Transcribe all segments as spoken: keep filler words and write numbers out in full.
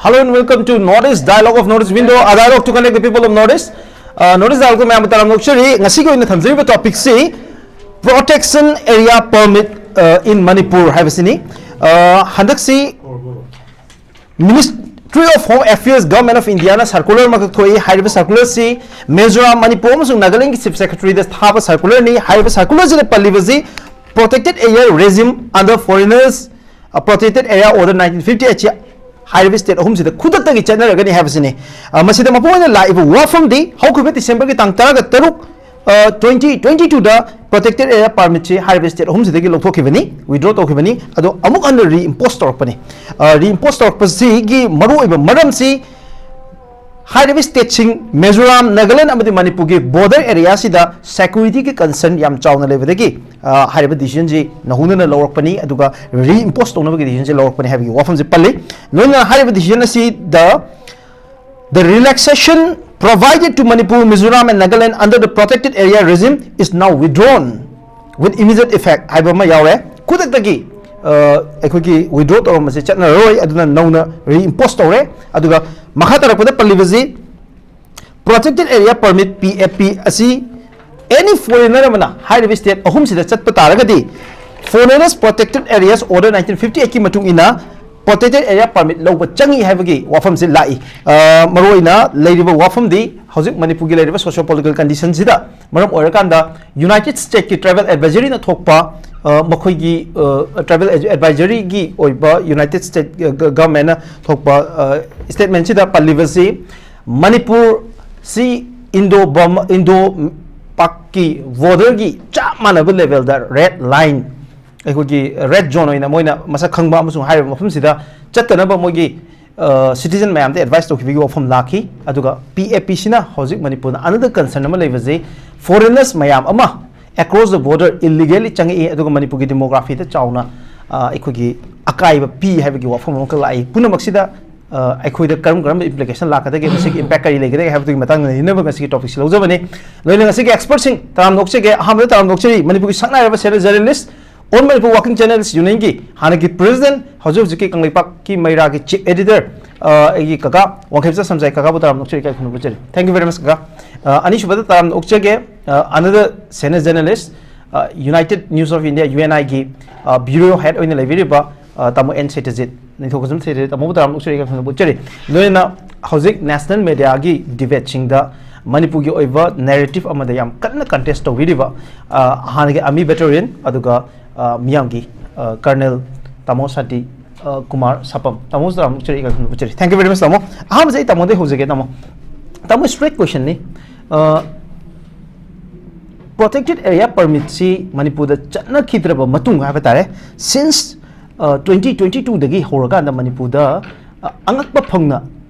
Hello and welcome to Northeast Dialogue of Northeast Window, a dialogue to connect the people of Northeast. Uh, Northeast Dialogue ꯃꯌꯥꯝꯕꯨ ꯇꯔꯥꯝꯅ ꯑꯣꯛꯆꯔꯤ꯫ ꯉꯁꯤꯒꯤ ꯑꯣꯏꯅ ꯊꯝꯖꯔꯤꯕ ꯇꯣꯄꯤꯛꯁꯤ protection area permit uh, in Manipur ꯍꯥꯏꯕꯁꯤꯅꯤ꯫ Uh, ꯍꯟꯗꯛꯁꯤ Ministry of Home Affairs, Government of Indiaꯅ circular ꯑꯃꯈꯛ ꯊꯣꯛꯏ꯫ ꯍꯥꯏꯔꯤꯕ ꯁꯔꯀꯨꯂꯔꯁꯤ ꯃꯤꯖꯣꯔꯥꯝ, ꯃꯅꯤꯄꯨꯔ ꯑꯃꯁꯨꯡ ꯅꯥꯒꯥꯂꯦꯟꯒꯤ ꯆꯤꯐ ꯁꯦꯀ꯭ꯔꯦꯇꯔꯤꯗ ꯊꯥꯕ ꯁꯔꯀꯨꯂꯔꯅꯤ꯫ ꯍꯥꯏꯔꯤꯕ ꯁꯔꯀꯨꯂꯔꯁꯤꯗ ꯄꯜꯂꯤꯕꯁꯤ protected area regime under foreigners, uh, protected area order nineteen fifty eight ꯍꯥꯏꯔꯤꯕ ꯁ꯭ꯇꯦꯠ ꯑꯍꯨꯝꯁꯤꯗ ꯈꯨꯗꯛꯇꯒꯤ ꯆꯠꯅꯔꯒꯅꯤ ꯍꯥꯏꯕꯁꯤꯅꯤ꯫ ꯑ, ꯃꯁꯤꯗ ꯃꯄꯨꯡ ꯑꯣꯏꯅ ꯂꯥꯛꯏꯕ ꯋꯥꯐꯝꯗꯤ ꯍꯧꯈꯤꯕ ꯗꯤꯁꯦꯝꯕꯔꯒꯤ ꯇꯥꯡ ꯇꯔꯥꯒ ꯇꯔꯨꯛ, ꯑ, twenty twenty twoꯗ protected area permitꯁꯤ ꯍꯥꯏꯔꯤꯕ ꯁ꯭ꯇꯦꯠ ꯑꯍꯨꯝꯁꯤꯗꯒꯤ ꯂꯧꯊꯣꯛꯈꯤꯕꯅꯤ, withdraw ꯇꯧꯈꯤꯕꯅꯤ꯫ ꯑꯗꯣ ꯑꯃꯨꯛ ꯍꯟꯅ reimpose ꯇꯧꯔꯛꯄꯅꯤ꯫ ꯑ, reimpose ꯇꯧꯔꯛꯄꯁꯤꯒꯤ ꯃꯔꯨꯑꯣꯏꯕ ꯃꯔꯝꯁꯤ ꯍꯥꯏꯔꯤꯕ ꯁ꯭ꯇꯦꯠꯁꯤꯡ ꯃꯤꯖꯣꯔꯥꯝ, ꯅꯥꯒꯥꯂꯦꯟ ꯑꯃꯗꯤ ꯃꯅꯤꯄꯨꯔꯒꯤ border areaꯁꯤꯗ securityꯒꯤ concern ꯌꯥꯝ ꯆꯥꯎꯅ ꯂꯩꯕꯗꯒꯤ, ꯑ, ꯍꯥꯏꯔꯤꯕ decisionꯁꯤ ꯅꯧꯍꯧꯅꯅ ꯂꯧꯔꯛꯄꯅꯤ, ꯑꯗꯨꯒ reimpose ꯇꯧꯅꯕꯒꯤ decisionꯁꯤ ꯂꯧꯔꯛꯄꯅꯤ ꯍꯥꯏꯕꯒꯤ ꯋꯥꯐꯝꯁꯤ ꯄꯜꯂꯤ꯫ ꯂꯣꯏꯅꯅ ꯍꯥꯏꯔꯤꯕ decision ꯑꯁꯤꯗ "The relaxation provided to Manipur, Mizoram and Nagaland under the protected area regime is now withdrawn with immediate effect" ꯍꯥꯏꯕ ꯑꯃ ꯌꯥꯎꯔꯦ꯫ ꯈꯨꯗꯛꯇꯒꯤ, ꯑ, ꯑꯩꯈꯣꯏꯒꯤ withdraw ꯇꯧꯔꯝꯕꯁꯤ ꯆꯠꯅꯔꯔꯣꯏ, ꯑꯗꯨꯅ ꯅꯧꯅ reimpose ꯇꯧꯔꯦ꯫ ꯑꯗꯨꯒ ꯃꯈꯥ ꯇꯥꯔꯛꯄꯗ ꯄꯜꯂꯤꯕꯁꯤ protected area permit, P A P, ꯑꯁꯤ any foreigner ꯑꯃꯅ ꯍꯥꯏꯔꯤꯕ ꯁ꯭ꯇꯦꯠ ꯑꯍꯨꯝꯁꯤꯗ ꯆꯠꯄ ꯇꯥꯔꯒꯗꯤ Foreigners Protected Areas Order nineteen fifty eight ꯀꯤ ꯃꯇꯨꯡ ꯏꯟꯅ protected area permit ꯂꯧꯕ ꯆꯪꯏ ꯍꯥꯏꯕꯒꯤ ꯋꯥꯐꯝꯁꯤ ꯂꯥꯛꯏ꯫ ꯑ, ꯃꯔꯨꯑꯣꯏꯅ ꯂꯩꯔꯤꯕ ꯋꯥꯐꯝꯗꯤ ꯍꯧꯖꯤꯛ ꯃꯅꯤꯄꯨꯔꯒꯤ ꯂꯩꯔꯤꯕ socio political conditionꯁꯤꯗ ꯃꯔꯝ ꯑꯣꯏꯔꯀꯥꯟꯗ United Statesꯀꯤ travel advisoryꯅ ꯊꯣꯛꯄ, ꯑ, ꯃꯈꯣꯏꯒꯤ, ꯑ, travel advisoryꯒꯤ ꯑꯣꯏꯕ United States ꯒ-, ꯒ-, governmentꯅ ꯊꯣꯛꯄ, ꯑ, statementꯁꯤꯗ ꯄꯜꯂꯤꯕꯁꯤ ꯃꯅꯤꯄꯨꯔꯁꯤ Indo Burma, Indo Pakꯀꯤ borderꯒꯤ ꯆꯞ ꯃꯥꯟꯅꯕ levelꯗ red line, ꯑꯩꯈꯣꯏꯒꯤ red zone ꯑꯣꯏꯅ ꯃꯣꯏꯅ ꯃꯁꯛ ꯈꯪꯕ ꯑꯃꯁꯨꯡ ꯍꯥꯏꯔꯤꯕ ꯃꯐꯝꯁꯤꯗ ꯆꯠꯇꯅꯕ ꯃꯣꯏꯒꯤ, ꯑ, citizen ꯃꯌꯥꯝꯗ advice ꯇꯧꯈꯤꯕꯒꯤ ꯋꯥꯐꯝ ꯂꯥꯛꯈꯤ꯫ ꯑꯗꯨꯒ P A Pꯁꯤꯅ ꯍꯧꯖꯤꯛ ꯃꯅꯤꯄꯨꯔꯗ another concern ꯑꯃ ꯂꯩꯕꯁꯤ foreigners ꯃꯌꯥꯝ ꯑꯃ across the border illegally ꯆꯪꯉꯛꯏ, ꯑꯗꯨꯒ ꯃꯅꯤꯄꯨꯔꯒꯤ demographyꯗ ꯆꯥꯎꯅ, ꯑ, ꯑꯩꯈꯣꯏꯒꯤ ꯑꯀꯥꯏꯕ ꯄꯤ ꯍꯥꯏꯕꯒꯤ ꯋꯥꯐꯝ ꯑꯃꯈꯛ ꯂꯥꯛꯏ꯫ ꯄꯨꯝꯅꯃꯛꯁꯤꯗ, ꯑ, ꯑꯩꯈꯣꯏꯗ ꯀꯔꯝ ꯀꯔꯝꯕ implication ꯂꯥꯛꯀꯗꯒꯦ, ꯃꯁꯤꯒꯤ impact ꯀꯔꯤ ꯂꯩꯒꯗꯒꯦ ꯍꯥꯏꯕꯗꯨꯒꯤ ꯃꯇꯥꯡꯗ ꯅꯩꯅꯅꯕ ꯉꯁꯤꯒꯤ topicꯁꯤ ꯂꯧꯖꯕꯅꯤ꯫ ꯂꯣꯏꯅ ꯉꯁꯤꯒꯤ expertꯁꯤꯡ ꯇꯔꯥꯝꯅ ꯑꯣꯛꯆꯒꯦ꯫ ꯑꯍꯥꯟꯕꯗ ꯇꯔꯥꯝꯅ ꯑꯣꯛꯆꯔꯤ ꯃꯅꯤꯄꯨꯔꯒꯤ ꯁꯛꯅꯥꯏꯔꯕ senior journalist All Manipur Working Journalist Union ꯒꯤ ꯍꯥꯟꯅꯒꯤ president, ꯍꯧꯖꯤꯛ ꯍꯧꯖꯤꯛꯀꯤ ꯀꯪꯂꯩꯄꯥꯛꯀꯤ ꯃꯩꯔꯥꯒꯤ chief editor, ꯑ, ꯑꯩꯒꯤ ꯀꯀꯥ ꯋꯥꯡꯈꯩꯕꯆꯥ ꯁꯝꯖꯥꯏ, ꯀꯀꯥꯕꯨ ꯇꯔꯥꯝꯅ ꯑꯣꯛꯆꯔꯤ, ꯏꯀꯥꯏ ꯈꯨꯝꯅꯕ ꯎꯠꯆꯔꯤ꯫ Thank you very much, ꯀꯀꯥ꯫ ꯑ, ꯑꯅꯤꯁꯨꯕꯗ ꯇꯔꯥꯝꯅ ꯑꯣꯛꯆꯒꯦ, ꯑ, another senior journalist, ꯑ, United News of India, U N I ꯒꯤ, ꯑ, bureau head ꯑꯣꯏꯅ ꯂꯩꯕꯤꯔꯤꯕ, ꯑ, ꯇꯥꯃꯣ ꯑꯦꯟ ꯁꯩꯇꯖꯤꯠ, ꯅꯤꯡꯊꯧ ꯀꯖꯝ ꯁꯩꯇꯖꯤꯠ, ꯇꯥꯃꯣꯕꯨ ꯇꯔꯥꯝꯅ ꯑꯣꯛꯆꯔꯤ, ꯏꯀꯥꯏ ꯈꯨꯝꯅꯕ ꯎꯠꯆꯔꯤ꯫ ꯂꯣꯏꯅꯅ ꯍꯧꯖꯤꯛ national media ꯒꯤ debate ꯁꯤꯡꯗ ꯃꯅꯤꯄꯨꯔꯒꯤ ꯑꯣꯏꯕ narrative ꯑꯃꯗ ꯌꯥꯝ ꯀꯟꯅ contest ꯇꯧꯕꯤꯔꯤꯕ, ꯑ, ꯍꯥꯟꯅꯒꯤ army veteran, ꯑꯗꯨꯒ ꯑ, ꯃꯤꯌꯥꯝꯒꯤ, ꯑ, Colonel ꯇꯥꯃꯣ ꯁꯥꯟꯇꯤ, ꯑ, ꯀꯨꯃꯥꯔ ꯁꯥꯄꯝ꯫ ꯇꯥꯃꯣ ꯇꯔꯥꯝꯅ ꯑꯣꯛꯆꯔꯤ, ꯏꯀꯥꯏ ꯈꯨꯝꯅꯕ ꯎꯠꯆꯔꯤ꯫ Thank you very much, ꯇꯥꯃꯣ꯫ ꯑꯍꯥꯟꯕꯁꯦ ꯑꯩ ꯇꯥꯃꯣꯗꯩ ꯍꯧꯖꯒꯦ, ꯇꯥꯃꯣ꯫ ꯇꯥꯃꯣ, straight question ꯅꯤ꯫ ꯑ, protected area permit ꯁꯤ ꯃꯅꯤꯄꯨꯔꯗ ꯆꯠꯅꯈꯤꯗ꯭ꯔꯕ ꯃꯇꯨꯡ ꯍꯥꯏꯕ ꯇꯥꯔꯦ, since, ꯑ, twenty twenty two ꯗꯒꯤ ꯍꯧꯔꯀꯥꯟꯗ ꯃꯅꯤꯄꯨꯔꯗ, ꯑ, ꯑꯉꯛꯄ ꯐꯪꯅ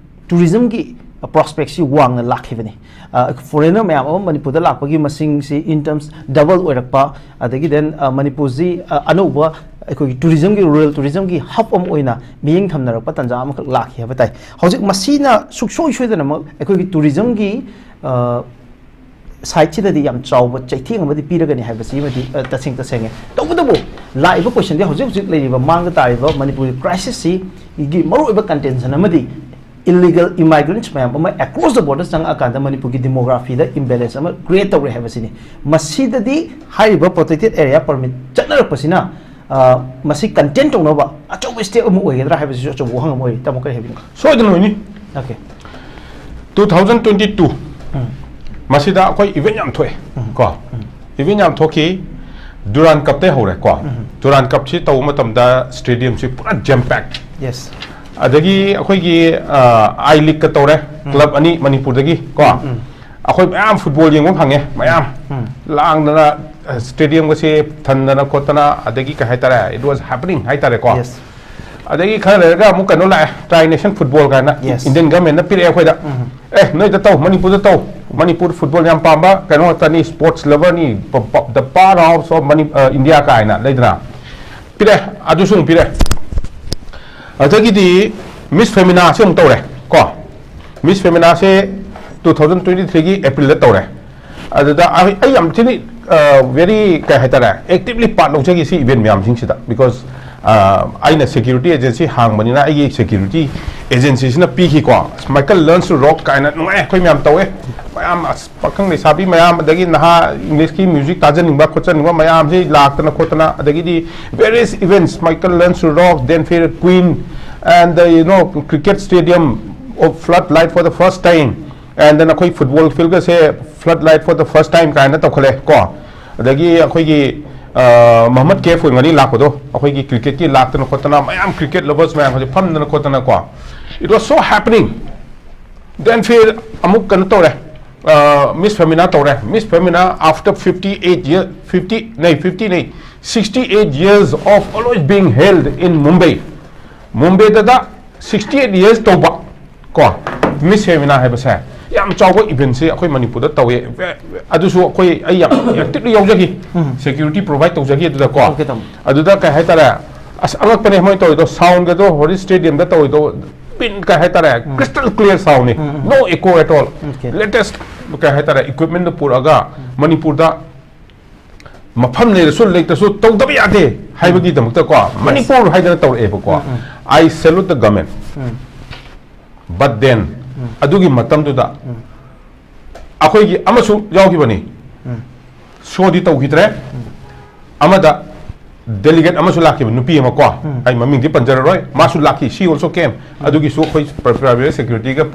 tourism ꯒꯤ prospect ꯁꯤ ꯋꯥꯡꯅ ꯂꯥꯛꯈꯤꯕꯅꯤ꯫ ꯑ, foreigner ꯃꯌꯥꯝ ꯑꯃ ꯃꯅꯤꯄꯨꯔꯗ ꯂꯥꯛꯄꯒꯤ ꯃꯁꯤꯡꯁꯤ in terms double ꯑꯣꯏꯔꯛꯄ, ꯑꯗꯒꯤ then, ꯑ, ꯃꯅꯤꯄꯨꯔꯁꯤ, ꯑ, ꯑꯅꯧꯕ ꯑꯩꯈꯣꯏꯒꯤ tourism ꯒꯤ, rural tourism ꯒꯤ hub ꯑꯃ ꯑꯣꯏꯅ ꯃꯤꯠꯌꯦꯡ ꯊꯝꯅꯔꯛꯄ ꯇꯥꯟꯖꯥ ꯑꯃꯈꯛ ꯂꯥꯛꯈꯤ ꯍꯥꯏꯕ ꯇꯥꯏ꯫ ꯍꯧꯖꯤꯛ ꯃꯁꯤꯅ ꯁꯨꯡꯁꯣꯏ ꯁꯣꯏꯗꯅꯃꯛ ꯑꯩꯈꯣꯏꯒꯤ tourism ꯒꯤ, ꯑ, side ꯁꯤꯗꯗꯤ ꯌꯥꯝ ꯆꯥꯎꯕ ꯆꯩꯊꯦꯡ ꯑꯃꯗꯤ ꯄꯤꯔꯒꯅꯤ ꯍꯥꯏꯕꯁꯤꯃꯗꯤ, ꯑ, ꯇꯁꯦꯡ ꯇꯁꯦꯡꯉꯦ꯫ ꯇꯧꯕꯇꯕꯨ ꯂꯥꯛꯏꯕ question ꯗꯤ ꯍꯧꯖꯤꯛ ꯍꯧꯖꯤꯛ ꯂꯩꯔꯤꯕ, ꯃꯥꯡꯗ ꯇꯥꯔꯤꯕ ꯃꯅꯤꯄꯨꯔꯒꯤ crisis ꯁꯤꯒꯤ ꯃꯔꯨꯑꯣꯏꯕ contention ꯑꯃꯗꯤ illegal immigrants ꯃꯌꯥꯝ ꯑꯃ across the border ꯆꯪꯉꯛꯑꯀꯥꯟꯗ ꯃꯅꯤꯄꯨꯔꯒꯤ demography ꯗ imbalance ꯑꯃ create ꯇꯧꯔꯦ ꯍꯥꯏꯕꯁꯤꯅꯤ꯫ ꯃꯁꯤꯗꯗꯤ ꯍꯥꯏꯔꯤꯕ protected area permit ꯆꯠꯅꯔꯛꯄꯁꯤꯅ, ꯑ, ꯃꯁꯤ contain ꯇꯧꯅꯕ ꯑꯆꯧꯕ step ꯑꯃ ꯑꯣꯏꯒꯗ꯭ꯔꯥ ꯍꯥꯏꯕꯁꯤꯁꯨ ꯑꯆꯧꯕ ꯋꯥꯍꯪ ꯑꯃ ꯑꯣꯏꯔꯤ꯫ ꯇꯥꯃꯣ, ꯀꯔꯤ ꯍꯥꯏꯕꯤꯅꯤꯡꯕ? ꯁꯣꯏꯗꯅ ꯑꯣꯏꯅꯤ꯫ Okay꯫ Two thousand twenty two ꯎꯝ꯫ ꯃꯁꯤꯗ ꯑꯩꯈꯣꯏ event ꯌꯥꯝ ꯊꯣꯛꯑꯦ ꯎꯝ꯫ ꯀꯣ꯫ ꯎꯝ꯫ Event ꯌꯥꯝ ꯊꯣꯛꯈꯤ꯫ Durand Cup ꯇꯩ ꯍꯧꯔꯦ ꯀꯣ꯫ ꯎꯝ꯫ Durand Cup ꯁꯤ ꯇꯧꯕ ꯃꯇꯝꯗ stadium ꯁꯤ ꯄꯨꯔꯥ jam pack꯫ Yes꯫ ꯑꯗꯒꯤ ꯑꯩꯈꯣꯏꯒꯤ, ꯑ, I League ꯀ ꯇꯧꯔꯦ꯫ ꯎꯝ꯫ Club ꯑꯅꯤ ꯃꯅꯤꯄꯨꯔꯗꯒꯤ ꯀꯣ꯫ ꯎꯝ, ꯎꯝ꯫ ꯑꯩꯈꯣꯏ ꯃꯌꯥꯝ football ꯌꯦꯡꯕ ꯐꯪꯉꯦ ꯃꯌꯥꯝ꯫ ꯎꯝ꯫ ꯂꯥꯡꯗꯅ, ꯑ, stadium ꯒꯁꯦ ꯊꯟꯗꯅ ꯈꯣꯠꯇꯅ, ꯑꯗꯒꯤ ꯀꯩ ꯍꯥꯏꯇꯥꯔꯦ, it was happening ꯍꯥꯏꯇꯥꯔꯦꯀꯣ꯫ Yes꯫ ꯑꯗꯒꯤ ꯈꯔ ꯂꯩꯔꯒ ꯑꯃꯨꯛ ꯀꯩꯅꯣ ꯂꯥꯛꯑꯦ, Tri Nation Football ꯀꯥꯏꯅ꯫ Yes꯫ Indian government ꯅ ꯄꯤꯔꯛꯑꯦ ꯑꯩꯈꯣꯏꯗ꯫ ꯎꯝ꯫ "ꯑꯦ, ꯅꯣꯏꯗ ꯇꯧ, ꯃꯅꯤꯄꯨꯔꯗ ꯇꯧ, ꯃꯅꯤꯄꯨꯔ football ꯌꯥꯝ ꯄꯥꯝꯕ ꯀꯩꯅꯣ ꯉꯥꯛꯇꯅꯤ, sports lover ꯅꯤ, ꯄ-, ꯄ-, the power house of Mani-, ꯑ, India" ꯀꯥꯏꯅ ꯂꯩꯗꯅ꯫ ꯄꯤꯔꯛꯑꯦ, ꯑꯗꯨꯁꯨ ꯑꯃꯨꯛ ꯄꯤꯔꯛꯑꯦ꯫ ꯑꯗꯒꯤꯗꯤ Miss Femina ꯁꯤ ꯑꯃꯨꯛ ꯇꯧꯔꯦ ꯀꯣ꯫ Miss Femina ꯁꯦ two thousand twenty three ꯒꯤ April ꯗ ꯇꯧꯔꯦ꯫ ꯑꯗꯨꯗ ꯑꯩ, ꯑꯩ ꯌꯥꯝ ꯊꯤꯅ ꯚꯦꯔꯤ, ꯀꯩ ꯍꯥꯏꯇꯥꯔꯦ, ꯑꯦꯛꯇꯤꯚꯂꯤ ꯄꯥꯔꯠ ꯂꯧꯖꯈꯤ ꯁꯤ ꯏꯚꯦꯟ ꯃꯌꯥꯝꯁꯤꯡꯁꯤꯗ꯫ ꯕꯤꯀꯣꯁ ꯑꯩꯅ ꯁꯦꯀ꯭ꯌꯨꯔꯤꯇꯤ ꯑꯦꯖꯦꯟꯁꯤ ꯍꯥꯡꯕꯅꯤꯅ ꯑꯩꯒꯤ security ꯑꯦꯖꯦꯟꯁꯤꯁꯤꯅ ꯄꯤꯈꯤꯀꯣ꯫ Michael Learns to Rock ꯀꯥꯏꯅ ꯅꯨꯡꯉꯥꯏ, ꯑꯩꯈꯣꯏ ꯃꯌꯥꯝ ꯇꯧꯋꯦ꯫ ꯃꯌꯥꯝ ꯑꯁ, ꯄꯥꯈꯪ ꯂꯩꯁꯥꯕꯤ ꯃꯌꯥꯝ, ꯑꯗꯒꯤ ꯅꯍꯥ ꯏꯪꯂꯤꯁꯀꯤ ꯃ꯭ꯌꯨꯖꯤꯛ ꯇꯥꯖꯅꯤꯡꯕ ꯈꯣꯠꯆꯅꯤꯡꯕ ꯃꯌꯥꯝꯁꯤ ꯂꯥꯛꯇꯅ ꯈꯣꯠꯇꯅ, ꯑꯗꯒꯤꯗꯤ various events, Michael Learns to Rock, then Phir Queen, and the, you know, cricket stadium of flood light for the first time, and then ꯑꯩꯈꯣꯏ football ꯐꯤꯜꯒꯁꯦ flood light for the first time ꯀꯥꯏꯅ ꯇꯧꯈꯠꯂꯦ ꯀꯣ꯫ ꯑꯗꯒꯤ ꯑꯩꯈꯣꯏꯒꯤ ꯃꯍꯃꯠ ꯀꯦꯐ ꯑꯣꯏ ꯉꯅꯤ ꯂꯥꯛꯄꯗꯣ, ꯑꯩꯈꯣꯏꯒꯤ ꯀ꯭ꯔꯤꯀꯦꯠꯀꯤ ꯂꯥꯛꯇꯅ ꯈꯣꯠꯇꯅ ꯃꯌꯥꯝ, ꯀ꯭ꯔꯤꯀꯦꯠ ꯂꯚꯔꯁ ꯃꯌꯥꯝ ꯍꯧꯖꯤꯛ ꯐꯝꯗꯅ ꯈꯣꯠꯇꯅ ꯀꯣ꯫ It was so happening. Then Phir ꯑꯃꯨꯛ ꯀꯩꯅꯣ ꯇꯧꯔꯦ, ꯃꯤꯁ ꯐꯦꯃꯤꯅꯥ ꯇꯧꯔꯦ꯫ Miss Femina, after fifty eight year, fifty, nay, fifty nay, sixty eight years of always being held in Mumbai, ꯃꯨꯝꯕꯩꯗ sixty eight years ꯇꯧꯕ ꯀꯣ, ꯃꯤꯁ ꯐꯦꯃꯤꯅꯥ ꯍꯥꯏꯕꯁꯦ ꯌꯥꯝ ꯆꯥꯎꯕ ꯏꯚꯦꯟꯁꯦ ꯑꯩꯈꯣꯏ ꯃꯅꯤꯄꯨꯔꯗ ꯇꯧꯋꯦ꯫ ꯑꯗꯨꯁꯨ ꯑꯩꯈꯣꯏ, ꯑꯩ ꯌꯥꯝ ꯑꯦꯛꯇꯤꯚꯂꯤ ꯌꯥꯎꯖꯈꯤ, ꯎꯝ꯫ ꯁꯦꯀ꯭ꯌꯨꯔꯤꯇꯤ ꯄ꯭ꯔꯣꯚꯥꯏꯗ ꯇꯧꯖꯈꯤ ꯑꯗꯨꯗꯀꯣ꯫ Okay, ꯇꯥꯃꯣ꯫ ꯑꯗꯨꯗ ꯀꯩ ꯍꯥꯏꯇꯥꯔꯦ, ꯑꯁ, ꯑꯉꯛꯄꯅꯦ ꯃꯣꯏ ꯇꯧꯔꯤꯗꯣ, ꯁꯥꯎꯟꯒꯗꯣ ꯍꯣꯔꯤ ꯁ꯭ꯇꯦꯗꯤꯌꯝꯗ ꯇꯧꯔꯤꯗꯣ, ꯄꯤꯟ ꯀꯩ ꯍꯥꯏꯇꯥꯔꯦ, crystal clear sound ꯅꯤ, ꯎꯝ, ꯎꯝ꯫ no echo at all꯫ Okay. Latest ꯀꯩ ꯍꯥꯏꯇꯥꯔꯦ, ꯏꯀ꯭ꯋꯤꯞꯃꯦꯟꯗꯣ ꯄꯨꯔꯛꯑꯒ ꯃꯅꯤꯄꯨꯔꯗ ꯃꯐꯝ ꯂꯩꯔꯁꯨ ꯂꯩꯇ꯭ꯔꯁꯨ ꯇꯧꯗꯕ ꯌꯥꯗꯦ ꯍꯥꯏꯕꯒꯤꯗꯃꯛꯇꯀꯣ, ꯃꯅꯤꯄꯨꯔ ꯍꯥꯏꯗꯅ ꯇꯧꯔꯛꯑꯦꯕꯀꯣ꯫ ꯎꯝ, ꯎꯝ꯫ I salute the government, um. but then, ꯎꯝ꯫ ꯑꯗꯨꯒꯤ ꯃꯇꯝꯗꯨꯗ ꯎꯝ꯫ ꯑꯩꯈꯣꯏꯒꯤ ꯑꯃꯁꯨ ꯌꯥꯎꯈꯤꯕꯅꯤ, ꯎꯝ꯫ ꯁꯣꯗꯤ ꯇꯧꯈꯤꯗ꯭ꯔꯦ꯫ ꯑꯃꯗ ꯗꯦꯂꯤꯒꯦꯠ ꯑꯃꯁꯨ ꯂꯥꯛꯈꯤꯕ, ꯅꯨꯄꯤ ꯑꯃ ꯀꯣ, ꯎꯝ꯫ ꯑꯩ ꯃꯃꯤꯡꯗꯤ ꯄꯟꯖꯔꯔꯣꯏ, ꯃꯥꯁꯨ ꯂꯥꯛꯈꯤ, she also came꯫ ꯑꯗꯨꯒꯤꯁꯨ ꯑꯩꯈꯣꯏ ꯄ꯭ꯔꯥꯏꯚꯦꯠ ꯁꯦꯀ꯭ꯌꯨꯔꯤꯇꯤꯒ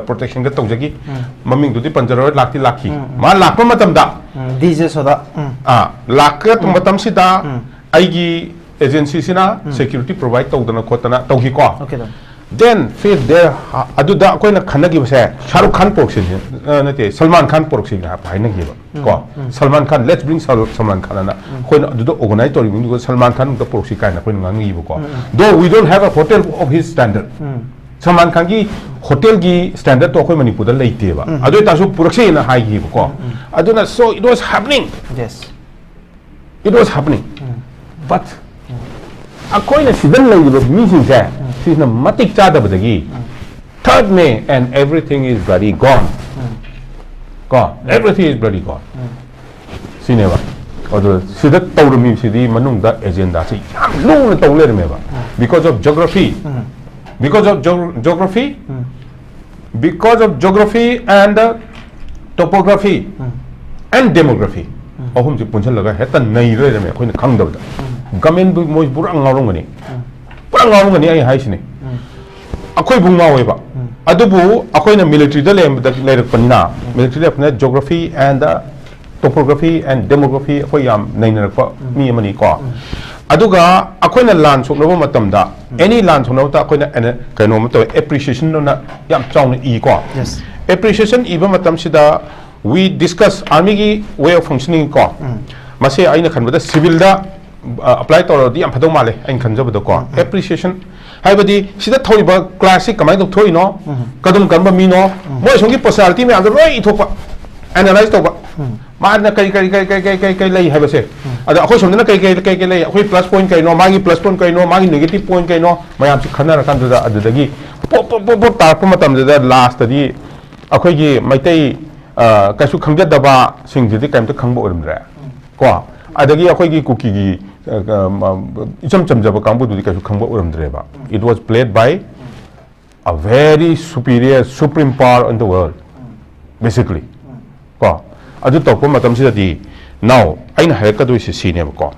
ꯄ꯭ꯔꯣꯇꯦꯛꯁꯟꯒ ꯇꯧꯖꯈꯤ꯫ ꯎꯝ꯫ ꯃꯃꯤꯡꯗꯨꯗꯤ ꯄꯟꯖꯔꯔꯣꯏ, ꯂꯥꯛꯇꯤ ꯂꯥꯛꯈꯤ꯫ ꯎꯝ, ꯎꯝ꯫ ꯃꯥ ꯂꯥꯛꯄ ꯃꯇꯝꯗ, ꯎꯝ, ꯗꯤ ꯖꯦ ꯁꯣꯗꯥ꯫ ꯎꯝ꯫ ꯑꯥ, ꯂꯥꯛꯄ ꯎꯝ꯫ ꯃꯇꯝꯁꯤꯗ ꯎꯝ꯫ ꯑꯩꯒꯤ ꯑꯦꯖꯦꯟꯁꯤꯁꯤꯅ ꯎꯝ꯫ ꯁꯦꯀ꯭ꯌꯨꯔꯤꯇꯤ ꯄ꯭ꯔꯣꯚꯥꯏꯗ ꯇꯧꯗꯅ ꯈꯣꯠꯇꯅ ꯇꯧꯈꯤꯀꯣ꯫ Okay, ꯇꯥꯃꯣ꯫ Then, ꯐꯤꯔ there, ꯑꯗꯨꯗ ꯑꯩꯈꯣꯏꯅ ꯈꯟꯅꯈꯤꯕꯁꯦ, ꯁꯥꯔꯨꯈ ꯈꯥꯟ ꯄꯨꯔꯛꯁꯤ, ꯑ, ꯅꯠꯇꯦ, ꯁꯜꯃꯥꯟ ꯈꯥꯟ ꯄꯨꯔꯛꯁꯤ ꯍꯥꯏꯅꯈꯤꯕ ꯎꯝ, ꯀꯣ꯫ ꯎꯝ꯫ Salman Khan, let's bring Sal-, Salman Khan ꯑꯅ ꯎꯝ꯫ ꯑꯩꯈꯣꯏꯅ ꯑꯗꯨꯗ ꯑꯣꯔꯒꯅꯥꯏꯖ ꯇꯧꯔꯤꯕ ꯃꯤꯗꯨꯒ ꯁꯜꯃꯥꯟ ꯈꯥꯟ ꯑꯃꯨꯛꯇ ꯄꯨꯔꯛꯁꯤ ꯀꯥꯏꯅ ꯑꯩꯈꯣꯏꯅ ꯉꯥꯡꯅꯈꯤꯕꯀꯣ꯫ ꯎꯝ, ꯎꯝ꯫ Though we don't have a hotel of his standard. ꯎꯝ꯫ ꯁꯜꯃꯥꯟ ꯈꯥꯟꯒꯤ ꯍꯣꯇꯦꯜꯒꯤ ꯁ꯭ꯇꯦꯟꯗꯔꯠꯇꯣ ꯑꯩꯈꯣꯏ ꯃꯅꯤꯄꯨꯔꯗ ꯂꯩꯇꯦꯕ꯫ ꯎꯝ꯫ ꯑꯗꯨ ꯑꯣꯏꯇꯥꯔꯁꯨ ꯄꯨꯔꯛꯁꯦꯅ ꯍꯥꯏꯈꯤꯕꯀꯣ꯫ ꯎꯝ, ꯎꯝ꯫ ꯑꯗꯨꯅ, so it was happening. Yes. It was happening. Um. But ꯑꯩꯈꯣꯏꯅ ꯁꯤꯗ ꯂꯩꯔꯤꯕ ꯃꯤꯁꯤꯡꯁꯦ, ꯁꯤꯁꯤꯅ ꯃꯇꯤꯛ ꯆꯥꯗꯕꯗꯒꯤ, third May and everything is bloody gone. ꯎꯝ꯫ ꯀꯣ, everything is bloody gone. ꯎꯝ꯫ ꯁꯤꯅꯦꯕ꯫ ꯑꯗꯣ ꯁꯤꯗ ꯇꯧꯔꯝꯃꯤꯁꯤꯗꯤ ꯃꯅꯨꯡꯗ ꯑꯦꯖꯦꯟꯗꯥꯁꯤ ꯌꯥꯝ ꯂꯨꯅ ꯇꯧ ꯂꯩꯔꯝꯃꯦꯕ꯫ Because of geography, because of geo- geography, because of geography and topography and demography, ꯑꯍꯨꯝꯁꯤ ꯄꯨꯟꯁꯤꯜꯂꯒ ꯍꯦꯛꯇ ꯅꯩ ꯂꯩꯔꯝꯃꯦ ꯑꯩꯈꯣꯏꯅ ꯈꯪꯗꯕꯗ꯫ ꯒꯃꯦꯟꯕꯨ ꯃꯣꯏ ꯄꯨꯔꯥ ꯉꯥꯎꯔꯝꯒꯅꯤ꯫ ꯄꯨꯔꯥ ꯉꯥꯎꯔꯝꯒꯅꯤ ꯑꯩ ꯍꯥꯏꯁꯤꯅꯤ꯫ ꯑꯩꯈꯣꯏꯕꯨ ꯉꯥꯎꯋꯦꯕ꯫ ꯑꯗꯨꯕꯨ ꯑꯩꯈꯣꯏꯅ ꯃꯤꯂꯤꯇꯔꯤꯗ ꯂꯩꯔꯝꯕꯗ ꯂꯩꯔꯛꯄꯅꯤꯅ, military ꯂꯩꯔꯛꯄꯅ geography and topography and demography ꯑꯩꯈꯣꯏ ꯌꯥꯝ ꯅꯩꯅꯔꯛꯄ ꯃꯤ ꯑꯃꯅꯤꯀꯣ꯫ ꯑꯗꯨꯒ ꯑꯩꯈꯣꯏꯅ ꯂꯥꯟ ꯁꯣꯛꯅꯕ ꯃꯇꯝꯗ, ꯑꯦꯅꯤ ꯂꯥꯟ ꯁꯣꯛꯅꯕꯗ ꯑꯩꯈꯣꯏꯅ ꯑꯦꯅ- ꯀꯩꯅꯣꯝꯃ ꯇꯧꯋꯦ, ꯑꯦꯄ꯭ꯔꯤꯁꯤꯌꯦꯁꯟꯅ ꯌꯥꯝ ꯆꯥꯎꯅ ꯏꯀꯣ꯫ Yes. ꯑꯦꯄ꯭ꯔꯤꯁꯤꯌꯦꯁꯟ ꯏꯕ ꯃꯇꯝꯁꯤꯗ we discuss armyꯒꯤ way of functioning ꯀꯣ꯫ ꯃꯁꯤ ꯑꯩꯅ ꯈꯟꯕꯗ ꯁꯤꯚꯤꯜꯗ ꯑꯦꯄ꯭ꯂꯥꯏ ꯇꯧꯔꯗꯤ ꯌꯥꯝ ꯐꯗꯧ ꯃꯥꯜꯂꯦ ꯑꯩꯅ ꯈꯟꯖꯕꯗꯀꯣ꯫ ꯑꯦꯄ꯭ꯔꯤꯁꯤꯌꯦꯁꯟ ꯍꯥꯏꯕꯗꯤ ꯁꯤꯗ ꯊꯧꯔꯤꯕ ꯀ꯭ꯂꯥꯁꯁꯤ ꯀꯃꯥꯏꯅ ꯇꯧꯊꯣꯛꯏꯅꯣ, ꯀꯗꯣꯝ ꯀꯔꯝꯕ ꯃꯤꯅꯣ, ꯃꯣꯏ ꯑꯁꯣꯝꯒꯤ ꯄꯔꯁꯣꯅꯥꯂꯤꯇꯤ ꯃꯌꯥꯝꯗꯣ ꯂꯣꯏ ꯏꯊꯣꯛꯄ, ꯑꯦꯅꯥꯂꯥꯏꯁ ꯇꯧꯕ꯫ ꯃꯥꯅ ꯀꯔꯤ ꯀꯔꯤ ꯀꯔꯤ ꯀꯔꯤ ꯀꯔꯤ ꯀꯔꯤ ꯀꯔꯤ ꯂꯩ ꯍꯥꯏꯕꯁꯦ꯫ ꯑꯗ ꯑꯩꯈꯣꯏ ꯁꯣꯝꯗꯅ ꯀꯔꯤ ꯀꯔꯤ ꯀꯔꯤ ꯀꯔꯤ ꯂꯩ, ꯑꯩꯈꯣꯏ ꯄ꯭ꯂꯁ ꯄꯣꯏꯟ ꯀꯩꯅꯣ, ꯃꯥꯒꯤ ꯄ꯭ꯂꯁ ꯄꯣꯏꯟ ꯀꯩꯅꯣ, ꯃꯥꯒꯤ ꯅꯦꯒꯦꯇꯤꯚ ꯄꯣꯏꯟ ꯀꯩꯅꯣ, ꯃꯌꯥꯝꯁꯤ ꯈꯟꯅꯔꯀꯥꯟꯗꯨꯗ ꯑꯗꯨꯗꯒꯤ ꯄꯣꯞ ꯄꯣꯞ ꯄꯣꯞ ꯄꯣꯞ ꯇꯥꯔꯛꯄ ꯃꯇꯝꯗꯨꯗ ꯂꯥꯁꯇꯗꯤ ꯑꯩꯈꯣꯏꯒꯤ ꯃꯩꯇꯩ, ꯑ, ꯀꯩꯁꯨ ꯈꯪꯖꯗꯕꯁꯤꯡꯁꯤꯗꯤ ꯀꯔꯤꯝꯇ ꯈꯪꯕ ꯑꯣꯏꯔꯝꯗ꯭ꯔꯦ ꯀꯣ꯫ ꯑꯗꯒꯤ ꯑꯩꯈꯣꯏꯒꯤ ꯀꯨꯀꯤꯒꯤ, ꯑ, ꯑ, ꯏꯆꯝ ꯆꯝꯖꯕ ꯀꯥꯡꯕꯨꯗꯨꯗꯤ ꯀꯩꯁꯨ ꯈꯪꯕ ꯑꯣꯏꯔꯝꯗ꯭ꯔꯦꯕ꯫ It was played by a very superior, supreme power in the world, basically. ꯀꯣ, ꯑꯗꯨ ꯇꯧꯔꯛꯄ ꯃꯇꯝꯁꯤꯗꯗꯤ, now ꯑꯩꯅ ꯍꯥꯏꯔꯛꯀꯗꯣꯏꯁꯦ ꯁꯤꯅꯦꯕꯀꯣ꯫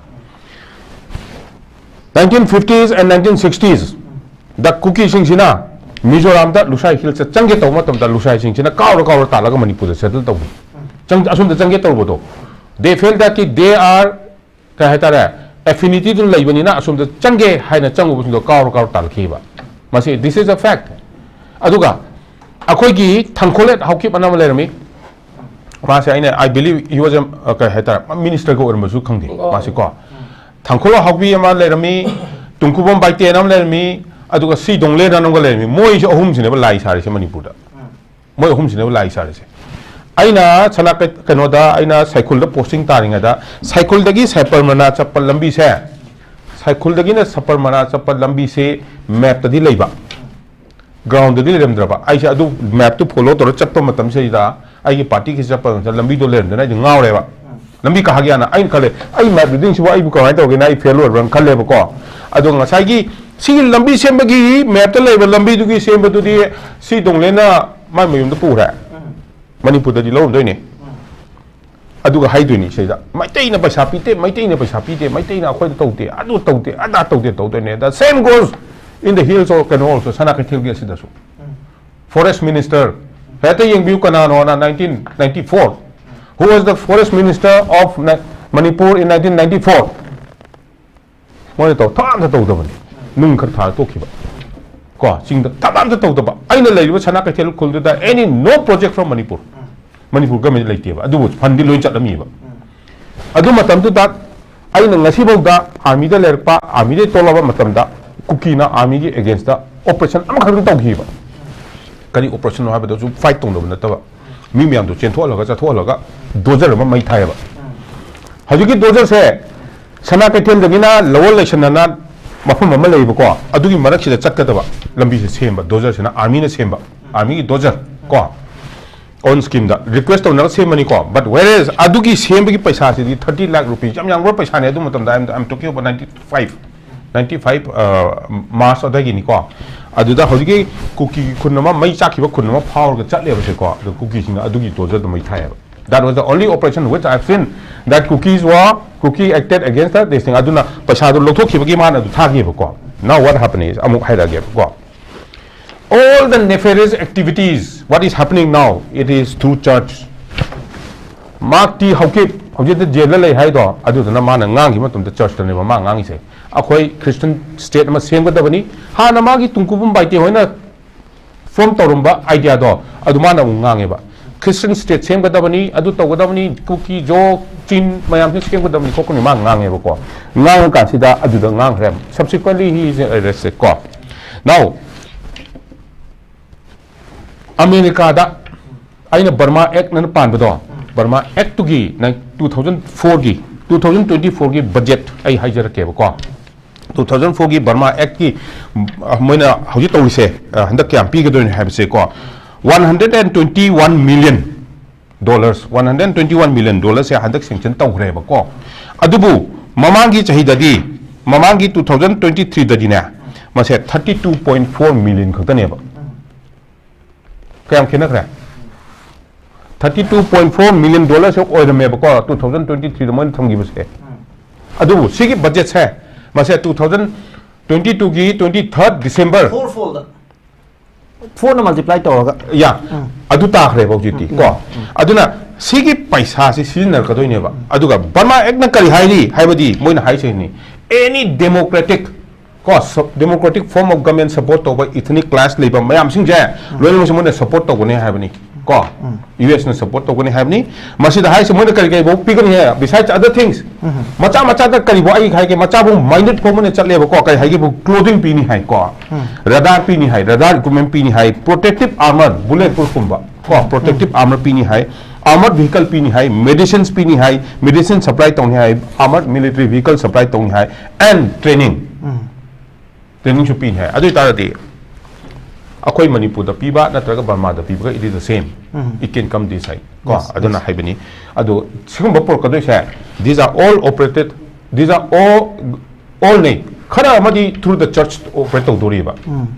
Nineteen fifties and nineteen sixties ꯗ ꯀꯨꯀꯤꯁꯤꯡꯁꯤꯅ ꯃꯤꯖꯣꯔꯥꯝꯗ ꯂꯨꯁꯥꯏ ꯍꯤꯜꯁꯇ ꯆꯪꯒꯦ ꯇꯧꯕ ꯃꯇꯝꯗ ꯂꯨꯁꯥꯏꯁꯤꯡꯁꯤꯅ ꯀꯥꯎꯔ ꯀꯥꯎꯔ ꯇꯥꯜꯂꯒ ꯃꯅꯤꯄꯨꯔꯗ ꯁꯦꯇꯜ ꯇꯧꯈꯤ꯫ ꯆꯪ- ꯑꯁꯣꯝꯗ ꯆꯪꯒꯦ ꯇꯧꯕꯗꯣ, they felt that they are, ꯀꯩ ꯍꯥꯏꯇꯥꯔꯦ, ꯑꯦꯐꯤꯅꯤꯇꯤꯗꯨ ꯂꯩꯕꯅꯤꯅ ꯑꯁꯣꯝꯗ ꯆꯪꯒꯦ ꯍꯥꯏꯅ ꯆꯪꯉꯨꯕꯁꯤꯡꯗꯣ ꯀꯥꯎꯔ ꯀꯥꯎꯔ ꯇꯥꯜꯂꯛꯈꯤꯕ꯫ ꯃꯁꯤ, this is a fact. ꯑꯗꯨꯒ ꯑꯩꯈꯣꯏꯒꯤ ꯊꯪꯈꯣꯂꯦꯠ ꯍꯥꯎꯀꯤꯞ ꯑꯅ ꯑꯃ ꯂꯩꯔꯝꯃꯤ꯫ ꯃꯥꯁꯦ ꯑꯩꯅ, I believe he was a, ꯑ, ꯀꯩ ꯍꯥꯏꯇꯥꯔꯦ, ꯃꯤꯅꯤꯁꯇꯔꯒ ꯑꯣꯏꯔꯝꯕꯁꯨ ꯈꯪꯗꯦ꯫ ꯃꯥꯁꯦ ꯀꯣ, ꯊꯪꯈꯣꯂꯦꯠ ꯍꯥꯎꯀꯤꯞ ꯑꯃ ꯂꯩꯔꯝꯃꯤ, ꯇꯨꯡꯀꯨꯕꯝ ꯕꯥꯏꯇꯦꯟ ꯑꯃ ꯂꯩꯔꯝꯃꯤ, ꯑꯗꯨꯒ ꯁꯤ ꯗꯣꯡꯂꯦꯟ ꯑꯅ ꯑꯃꯒ ꯂꯩꯔꯝꯃꯤ꯫ ꯃꯣꯏꯁꯦ ꯑꯍꯨꯝꯁꯤꯅꯦꯕ ꯂꯥꯏ ꯁꯥꯔꯤꯁꯦ ꯃꯅꯤꯄꯨꯔꯗ꯫ ꯃꯣꯏ ꯑꯍꯨꯝꯁꯤꯅꯦꯕ ꯂꯥꯏ ꯁꯥꯔꯤꯁꯦ꯫ ꯑꯩꯅ ꯁꯅꯥ ꯀꯩ- ꯀꯩꯅꯣꯗ, ꯑꯩꯅ ꯁꯥꯏꯈꯨꯜꯗ ꯄꯣꯁꯇꯤꯡ ꯇꯥꯔꯤꯉꯩꯗ, ꯁꯥꯏꯈꯨꯜꯗꯒꯤ ꯁꯕꯔꯃꯅꯥ ꯆꯠꯄ ꯂꯝꯕꯤꯁꯦ, ꯁꯥꯏꯈꯨꯜꯗꯒꯤꯅ ꯁꯕꯔꯃꯅꯥ ꯆꯠꯄ ꯂꯝꯕꯤꯁꯦ ꯃꯦꯞꯇꯗꯤ ꯂꯩꯕ, ꯒ꯭ꯔꯥꯎꯟꯗꯗꯤ ꯂꯩꯔꯝꯗ꯭ꯔꯕ꯫ ꯑꯩꯁꯦ ꯑꯗꯨ ꯃꯦꯞꯇꯨ ꯐꯣꯂꯣ ꯇꯧꯔ ꯆꯠꯄ ꯃꯇꯝꯁꯤꯗ, ꯑꯩꯒꯤ ꯄꯥꯔꯇꯤꯒꯤ ꯆꯠꯄ ꯃꯇꯝꯗ ꯂꯝꯕꯤꯗꯣ ꯂꯩꯔꯝꯗꯅ ꯑꯩꯗꯤ ꯉꯥꯎꯔꯦꯕ꯫ ꯂꯝꯕꯤ ꯀꯥꯈꯤꯌꯥꯅ ꯑꯩꯅ ꯈꯜꯂꯦ, ꯑꯩ ꯃꯦꯞ ꯔꯤꯗꯤꯡꯁꯤꯕꯨ ꯑꯩꯕꯨ ꯀꯃꯥꯏꯅ ꯇꯧꯒꯦꯅ ꯑꯩ ꯐꯦꯜ ꯑꯣꯏꯕ꯭ꯔꯥꯅ ꯈꯜꯂꯦꯕꯀꯣ꯫ ꯑꯗꯣ ꯉꯁꯥꯏꯒꯤ ꯁꯤꯒꯤ ꯂꯝꯕꯤ ꯁꯦꯝꯕꯒꯤ ꯃꯦꯞꯇ ꯂꯩꯕ ꯂꯝꯕꯤꯗꯨꯒꯤ ꯁꯦꯝꯕꯗꯨꯗꯤ ꯁꯤ ꯗꯣꯡꯂꯦꯟꯅ ꯃꯥꯏ ꯃꯌꯨꯝꯗ ꯄꯨꯈ꯭ꯔꯦ꯫ ꯃꯅꯤꯄꯨꯔꯗꯗꯤ ꯂꯧꯔꯝꯗꯣꯏꯅꯦ꯫ ꯑꯗꯨꯒ ꯍꯥꯏꯗꯣꯏꯅꯤ ꯁꯤꯗ, "ꯃꯩꯇꯩꯅ ꯄꯩꯁꯥ ꯄꯤꯗꯦ, ꯃꯩꯇꯩꯅ ꯄꯩꯁꯥ ꯄꯤꯗꯦ, ꯃꯩꯇꯩꯅ ꯑꯩꯈꯣꯏꯗ ꯇꯧꯗꯦ, ꯑꯗꯨ ꯇꯧꯗꯦ, ꯑꯗꯥ ꯇꯧꯗꯦ" ꯇꯧꯗꯣꯏꯅꯦ꯫ The same goes in the hills or ꯀꯩꯅꯣ also, ꯁꯅꯥ ꯀꯩꯊꯦꯜꯒꯤ ꯑꯁꯤꯗꯁꯨ꯫ Forest minister, ꯍꯦꯛꯇ ꯌꯦꯡꯕꯤꯌꯨ ꯀꯅꯥꯅꯣꯅ, nineteen ninety-four, who was the forest minister of Na-, Manipur in nineteen ninety-four? ꯃꯣꯏꯅ ꯇꯧ, ꯊꯕꯛ ꯑꯝꯇ ꯇꯧꯗꯕꯅꯤ꯫ ꯅꯨꯡ ꯈꯔ ꯊꯥꯔ ꯇꯣꯛꯈꯤꯕ꯫ ꯀꯣ, ꯆꯤꯡꯗ ꯊꯕꯛ ꯑꯝꯇ ꯇꯧꯗꯕ꯫ ꯑꯩꯅ ꯂꯩꯔꯤꯕ ꯁꯅꯥ ꯀꯩꯊꯦꯜ ꯎꯈ꯭ꯔꯨꯜꯗꯨꯗ any no project from Manipur꯫ Manipur government ꯂꯩꯇꯦꯕ, ꯑꯗꯨꯕꯨ ꯐꯟꯗꯤ ꯂꯣꯏ ꯆꯠꯂꯝꯃꯤꯕ꯫ ꯑꯗꯨ ꯃꯇꯝꯗꯨꯗ ꯑꯩꯅ ꯉꯁꯤꯐꯥꯎꯗ ꯑꯥꯔꯃꯤꯗ ꯂꯩꯔꯛꯄ, ꯑꯥꯔꯃꯤꯗꯩ ꯇꯣꯂꯛꯄ ꯃꯇꯝꯗ ꯀꯨꯀꯤꯅ ꯑꯥꯔꯃꯤꯒꯤ ꯑꯦꯒꯦꯟꯁꯇ ꯑꯣꯄꯔꯦꯁꯟ ꯑꯃꯈꯛꯇꯪ ꯇꯧꯈꯤꯕ꯫ ꯀꯔꯤ ꯑꯣꯄꯔꯦꯁꯟꯅꯣ ꯍꯥꯏꯕꯗꯁꯨ ꯐꯥꯏꯠ ꯇꯧꯅꯕ ꯅꯠꯇꯕ, ꯃꯤ ꯃꯌꯥꯝꯗꯣ ꯆꯦꯟꯊꯣꯛꯍꯜꯂꯒ, ꯆꯠꯊꯣꯛꯍꯜꯂꯒ ꯗꯣꯖꯔ ꯑꯃ ꯃꯩ ꯊꯥꯏꯌꯦꯕ꯫ ꯍꯧꯖꯤꯛꯀꯤ ꯗꯣꯖꯔꯁꯦ ꯁꯅꯥ ꯀꯩꯊꯦꯜꯗꯒꯤꯅ ꯂꯋꯔ ꯂꯩꯁꯟꯅꯅ ꯃꯐꯝ ꯑꯃ ꯂꯩꯌꯦꯕꯀꯣ, ꯑꯗꯨꯒꯤ ꯃꯔꯛꯁꯤꯗ ꯆꯠꯀꯗꯕ ꯂꯝꯕꯤꯁꯦ ꯁꯦꯝꯕ, ꯗꯣꯖꯔꯁꯤꯅ, ꯑꯥꯔꯃꯤꯅ ꯁꯦꯝꯕ, ꯑꯥꯔꯃꯤꯒꯤ ꯗꯣꯖꯔ ꯀꯣ꯫ ꯑꯣꯟ ꯁ꯭ꯀꯤꯝꯗ ꯔꯤꯀ꯭ꯋꯦꯁ ꯇꯧꯅꯔꯒ ꯁꯦꯝꯕꯅꯤꯀꯣ꯫ But whereas ꯑꯗꯨꯒꯤ ꯁꯦꯝꯕꯒꯤ ꯄꯩꯁꯥꯁꯤꯗꯤ thirty lakh rupees, ꯌꯥꯝ ꯌꯥꯝꯈ꯭ꯔꯕ ꯄꯩꯁꯥꯅꯦ꯫ ꯑꯗꯨ ꯃꯇꯝꯗ, I'm, I'm talking about ninety-five, ninety-five, uh, March ꯑꯗꯨꯋꯥꯏꯒꯤꯅꯤꯀꯣ꯫ ꯑꯗꯨꯗ ꯍꯧꯖꯤꯛꯀꯤ ꯀꯨꯀꯤꯒꯤ ꯈꯨꯟ ꯑꯃ, ꯃꯩ ꯆꯥꯛꯈꯤꯕ ꯈꯨꯟ ꯑꯃ ꯐꯥꯎꯔꯒ ꯆꯠꯂꯦꯕꯁꯦꯀꯣ꯫ ꯑꯗꯣ ꯀꯨꯀꯤꯁꯤꯡꯅ ꯑꯗꯨꯒꯤ ꯗꯣꯖꯔꯗꯣ ꯃꯩ ꯊꯥꯏꯌꯦꯕ꯫ That was the only operation which I've seen that Kukis were, Kuki acted against that, this thing. ꯑꯗꯨꯅ ꯄꯩꯁꯥꯗꯣ ꯂꯧꯊꯣꯛꯈꯤꯕꯒꯤ ꯃꯥꯅ ꯑꯗꯨ ꯊꯥꯈꯤꯕꯀꯣ꯫ Now what happened is, ꯑꯃꯨꯛ ꯍꯥꯏꯔꯛꯑꯒꯦꯕꯀꯣ꯫ All the nefarious activities, what is happening now, it is through church. ꯃꯥꯔꯛ ꯇꯤ ꯍꯧꯀꯤꯞ ꯍꯧꯖꯤꯛꯇ ꯖꯦꯜꯗ ꯂꯩ ꯍꯥꯏꯗꯣ, ꯑꯗꯨꯗꯨꯅ ꯃꯥꯅ ꯉꯥꯡꯈꯤꯕ ꯃꯇꯝꯗ ꯆꯔꯆꯇꯅꯦꯕ ꯃꯥ ꯉꯥꯡꯉꯤꯁꯦ꯫ ꯑꯩꯈꯣꯏ ꯈ꯭ꯔꯤꯁꯇꯟ ꯁ꯭ꯇꯦꯠ ꯑꯃ ꯁꯦꯝꯒꯗꯕꯅꯤ꯫ ꯍꯥꯟꯅ ꯃꯥꯒꯤ ꯇꯨꯡꯀꯨꯕꯝ ꯕꯥꯏꯇꯦ ꯍꯣꯏꯅ ꯐꯣꯝ ꯇꯧꯔꯝꯕ ꯑꯥꯏꯗꯤꯌꯥꯗꯣ ꯑꯗꯨ ꯃꯥꯅ ꯑꯃꯨꯛ ꯉꯥꯡꯉꯦꯕ꯫ ꯈ꯭ꯔꯤꯁꯇꯟ ꯁ꯭ꯇꯦꯠ ꯁꯦꯝꯒꯗꯕꯅꯤ, ꯑꯗꯨ ꯇꯧꯒꯗꯕꯅꯤ, ꯀꯨꯀꯤ, ꯖꯣ, ꯆꯤꯟ ꯃꯌꯥꯝꯁꯦ ꯁꯦꯝꯒꯗꯕꯅꯤ ꯈꯣꯠꯀꯅꯤ ꯃꯥ ꯉꯥꯡꯉꯦꯕꯀꯣ꯫ ꯉꯥꯡꯉꯀꯥꯟꯁꯤꯗ ꯑꯗꯨꯗ ꯉꯥꯡꯈ꯭ꯔꯦ꯫ Subsequently he is arrested ꯀꯣ꯫ Now, ꯑꯃꯦꯔꯤꯀꯥꯗ ꯑꯩꯅ ꯕꯔꯃꯥ ꯑꯦꯛ ꯑꯅ ꯄꯥꯟꯕꯗꯣ, ꯕꯔꯃꯥ ꯑꯦꯛꯇꯨꯒꯤ ꯅꯥꯏꯟ-, two thousand four ꯒꯤ, two thousand twenty-four ꯒꯤ ꯕꯖꯦꯠ ꯑꯩ ꯍꯥꯏꯖꯔꯛꯀꯦꯕꯀꯣ꯫ Two thousand four ꯒꯤ ꯕꯔꯃꯥ ꯑꯦꯛꯀꯤ, ꯎꯝ, ꯃꯣꯏꯅ ꯍꯧꯖꯤꯛ ꯇꯧꯔꯤꯁꯦ, ꯑ, ꯍꯟꯗꯛ ꯀꯌꯥꯝ ꯄꯤꯒꯗꯣꯏꯅꯣ ꯍꯥꯏꯕꯁꯦꯀꯣ, one hundred and twenty-one million dollars, one hundred twenty one million dollars ꯁꯦ ꯍꯟꯗꯛ sanction ꯇꯧꯈ꯭ꯔꯦꯕꯀꯣ꯫ ꯑꯗꯨꯕꯨ ꯃꯃꯥꯡꯒꯤ ꯆꯍꯤꯗꯗꯤ, ꯃꯃꯥꯡꯒꯤ two thousand twenty three ꯗꯗꯤꯅꯦ, ꯃꯁꯦ thirty two point four million ꯈꯛꯇꯅꯦꯕ꯫ ꯀꯌꯥꯝ ꯈꯦꯠꯅꯈ꯭ꯔꯦ? Thirty two point four million dollars ꯁꯦ ꯑꯣꯏꯔꯝꯃꯦꯕꯀꯣ, two thousand twenty three ꯗ ꯃꯣꯏꯅ ꯊꯝꯈꯤꯕꯁꯦ꯫ ꯑꯗꯨꯕꯨ ꯁꯤꯒꯤ budget ꯁꯦ, ꯃꯁꯦ two thousand twenty two ꯒꯤ twenty third December, four fold, four ꯅ multiply ꯇꯧꯔꯒ, ꯌꯥ, ꯑꯗꯨ ꯇꯥꯈ꯭ꯔꯦꯕ ꯍꯧꯖꯤꯛꯇꯤ ꯀꯣ꯫ ꯑꯗꯨꯅ ꯁꯤꯒꯤ ꯄꯩꯁꯥꯁꯤ ꯁꯤꯖꯤꯟꯅꯔꯛꯀꯗꯣꯏꯅꯦꯕ꯫ ꯑꯗꯨꯒ Burma Act ꯅ ꯀꯔꯤ ꯍꯥꯏꯔꯤ ꯍꯥꯏꯕꯗꯤ, ꯃꯣꯏꯅ ꯍꯥꯏꯁꯤꯅꯤ, any democratic ꯀꯣ, ꯁ-, democratic form of government support ꯇꯧꯕ ethnic clash ꯂꯩꯕ ꯃꯌꯥꯝꯁꯤꯡꯁꯦ ꯂꯣꯏꯅꯃꯛꯁꯦ ꯃꯣꯏꯅ support ꯇꯧꯒꯅꯤ ꯍꯥꯏꯕꯅꯤ ꯀꯣ꯫ US ꯅ support ꯇꯧꯒꯅꯤ ꯍꯥꯏꯕꯅꯤ꯫ ꯃꯁꯤꯗ ꯍꯥꯏꯁꯦ ꯃꯣꯏꯅ ꯀꯔꯤ ꯀꯔꯤꯐꯥꯎ ꯄꯤꯒꯅꯤ ꯍꯥꯏ, besides other things, ꯃꯆꯥ ꯃꯆꯥꯗ ꯀꯔꯤꯐꯥꯎ ꯑꯩ ꯍꯥꯏꯒꯦ, ꯃꯆꯥꯕꯨ minute ꯐꯥꯎ ꯃꯣꯏꯅ ꯆꯠꯂꯦꯕꯀꯣ, ꯀꯔꯤ ꯍꯥꯏꯒꯦꯕꯨ, clothing ꯄꯤꯅꯤ ꯍꯥꯏ ꯀꯣ, radar ꯄꯤꯅꯤ ꯍꯥꯏ, radar equipment ꯄꯤꯅꯤ ꯍꯥꯏ, protective armor, bullet proof ꯀꯨꯝꯕ ꯀꯣ, protective armor ꯄꯤꯅꯤ ꯍꯥꯏ, armored vehicle ꯄꯤꯅꯤ ꯍꯥꯏ, medicines ꯄꯤꯅꯤ ꯍꯥꯏ, medicine supply ꯇꯧꯅꯤ ꯍꯥꯏ, armored military vehicle supply ꯇꯧꯅꯤ ꯍꯥꯏ, and training, training ꯁꯨ ꯄꯤꯅꯤ ꯍꯥꯏ꯫ ꯑꯗꯨ ꯑꯣꯏꯇꯥꯔꯗꯤ ꯑꯩꯈꯣꯏ ꯃꯅꯤꯄꯨꯔꯗ ꯄꯤꯕ ꯅꯠꯇ꯭ꯔꯒ ꯕꯔꯃꯥꯗ ꯄꯤꯕꯒ it is the same, it can come this side ꯀꯣ꯫ Yes, ꯑꯗꯨꯅ ꯍꯥꯏꯕꯅꯤ꯫ ꯑꯗꯣ ꯁꯤꯒꯨꯝꯕ ꯄꯨꯔꯛꯀꯗꯣꯏꯁꯦ, these are all operated, these are all, all ꯅꯦ, ꯈꯔ ꯑꯃꯗꯤ through the church operate ꯇꯧꯗꯣꯔꯤꯕ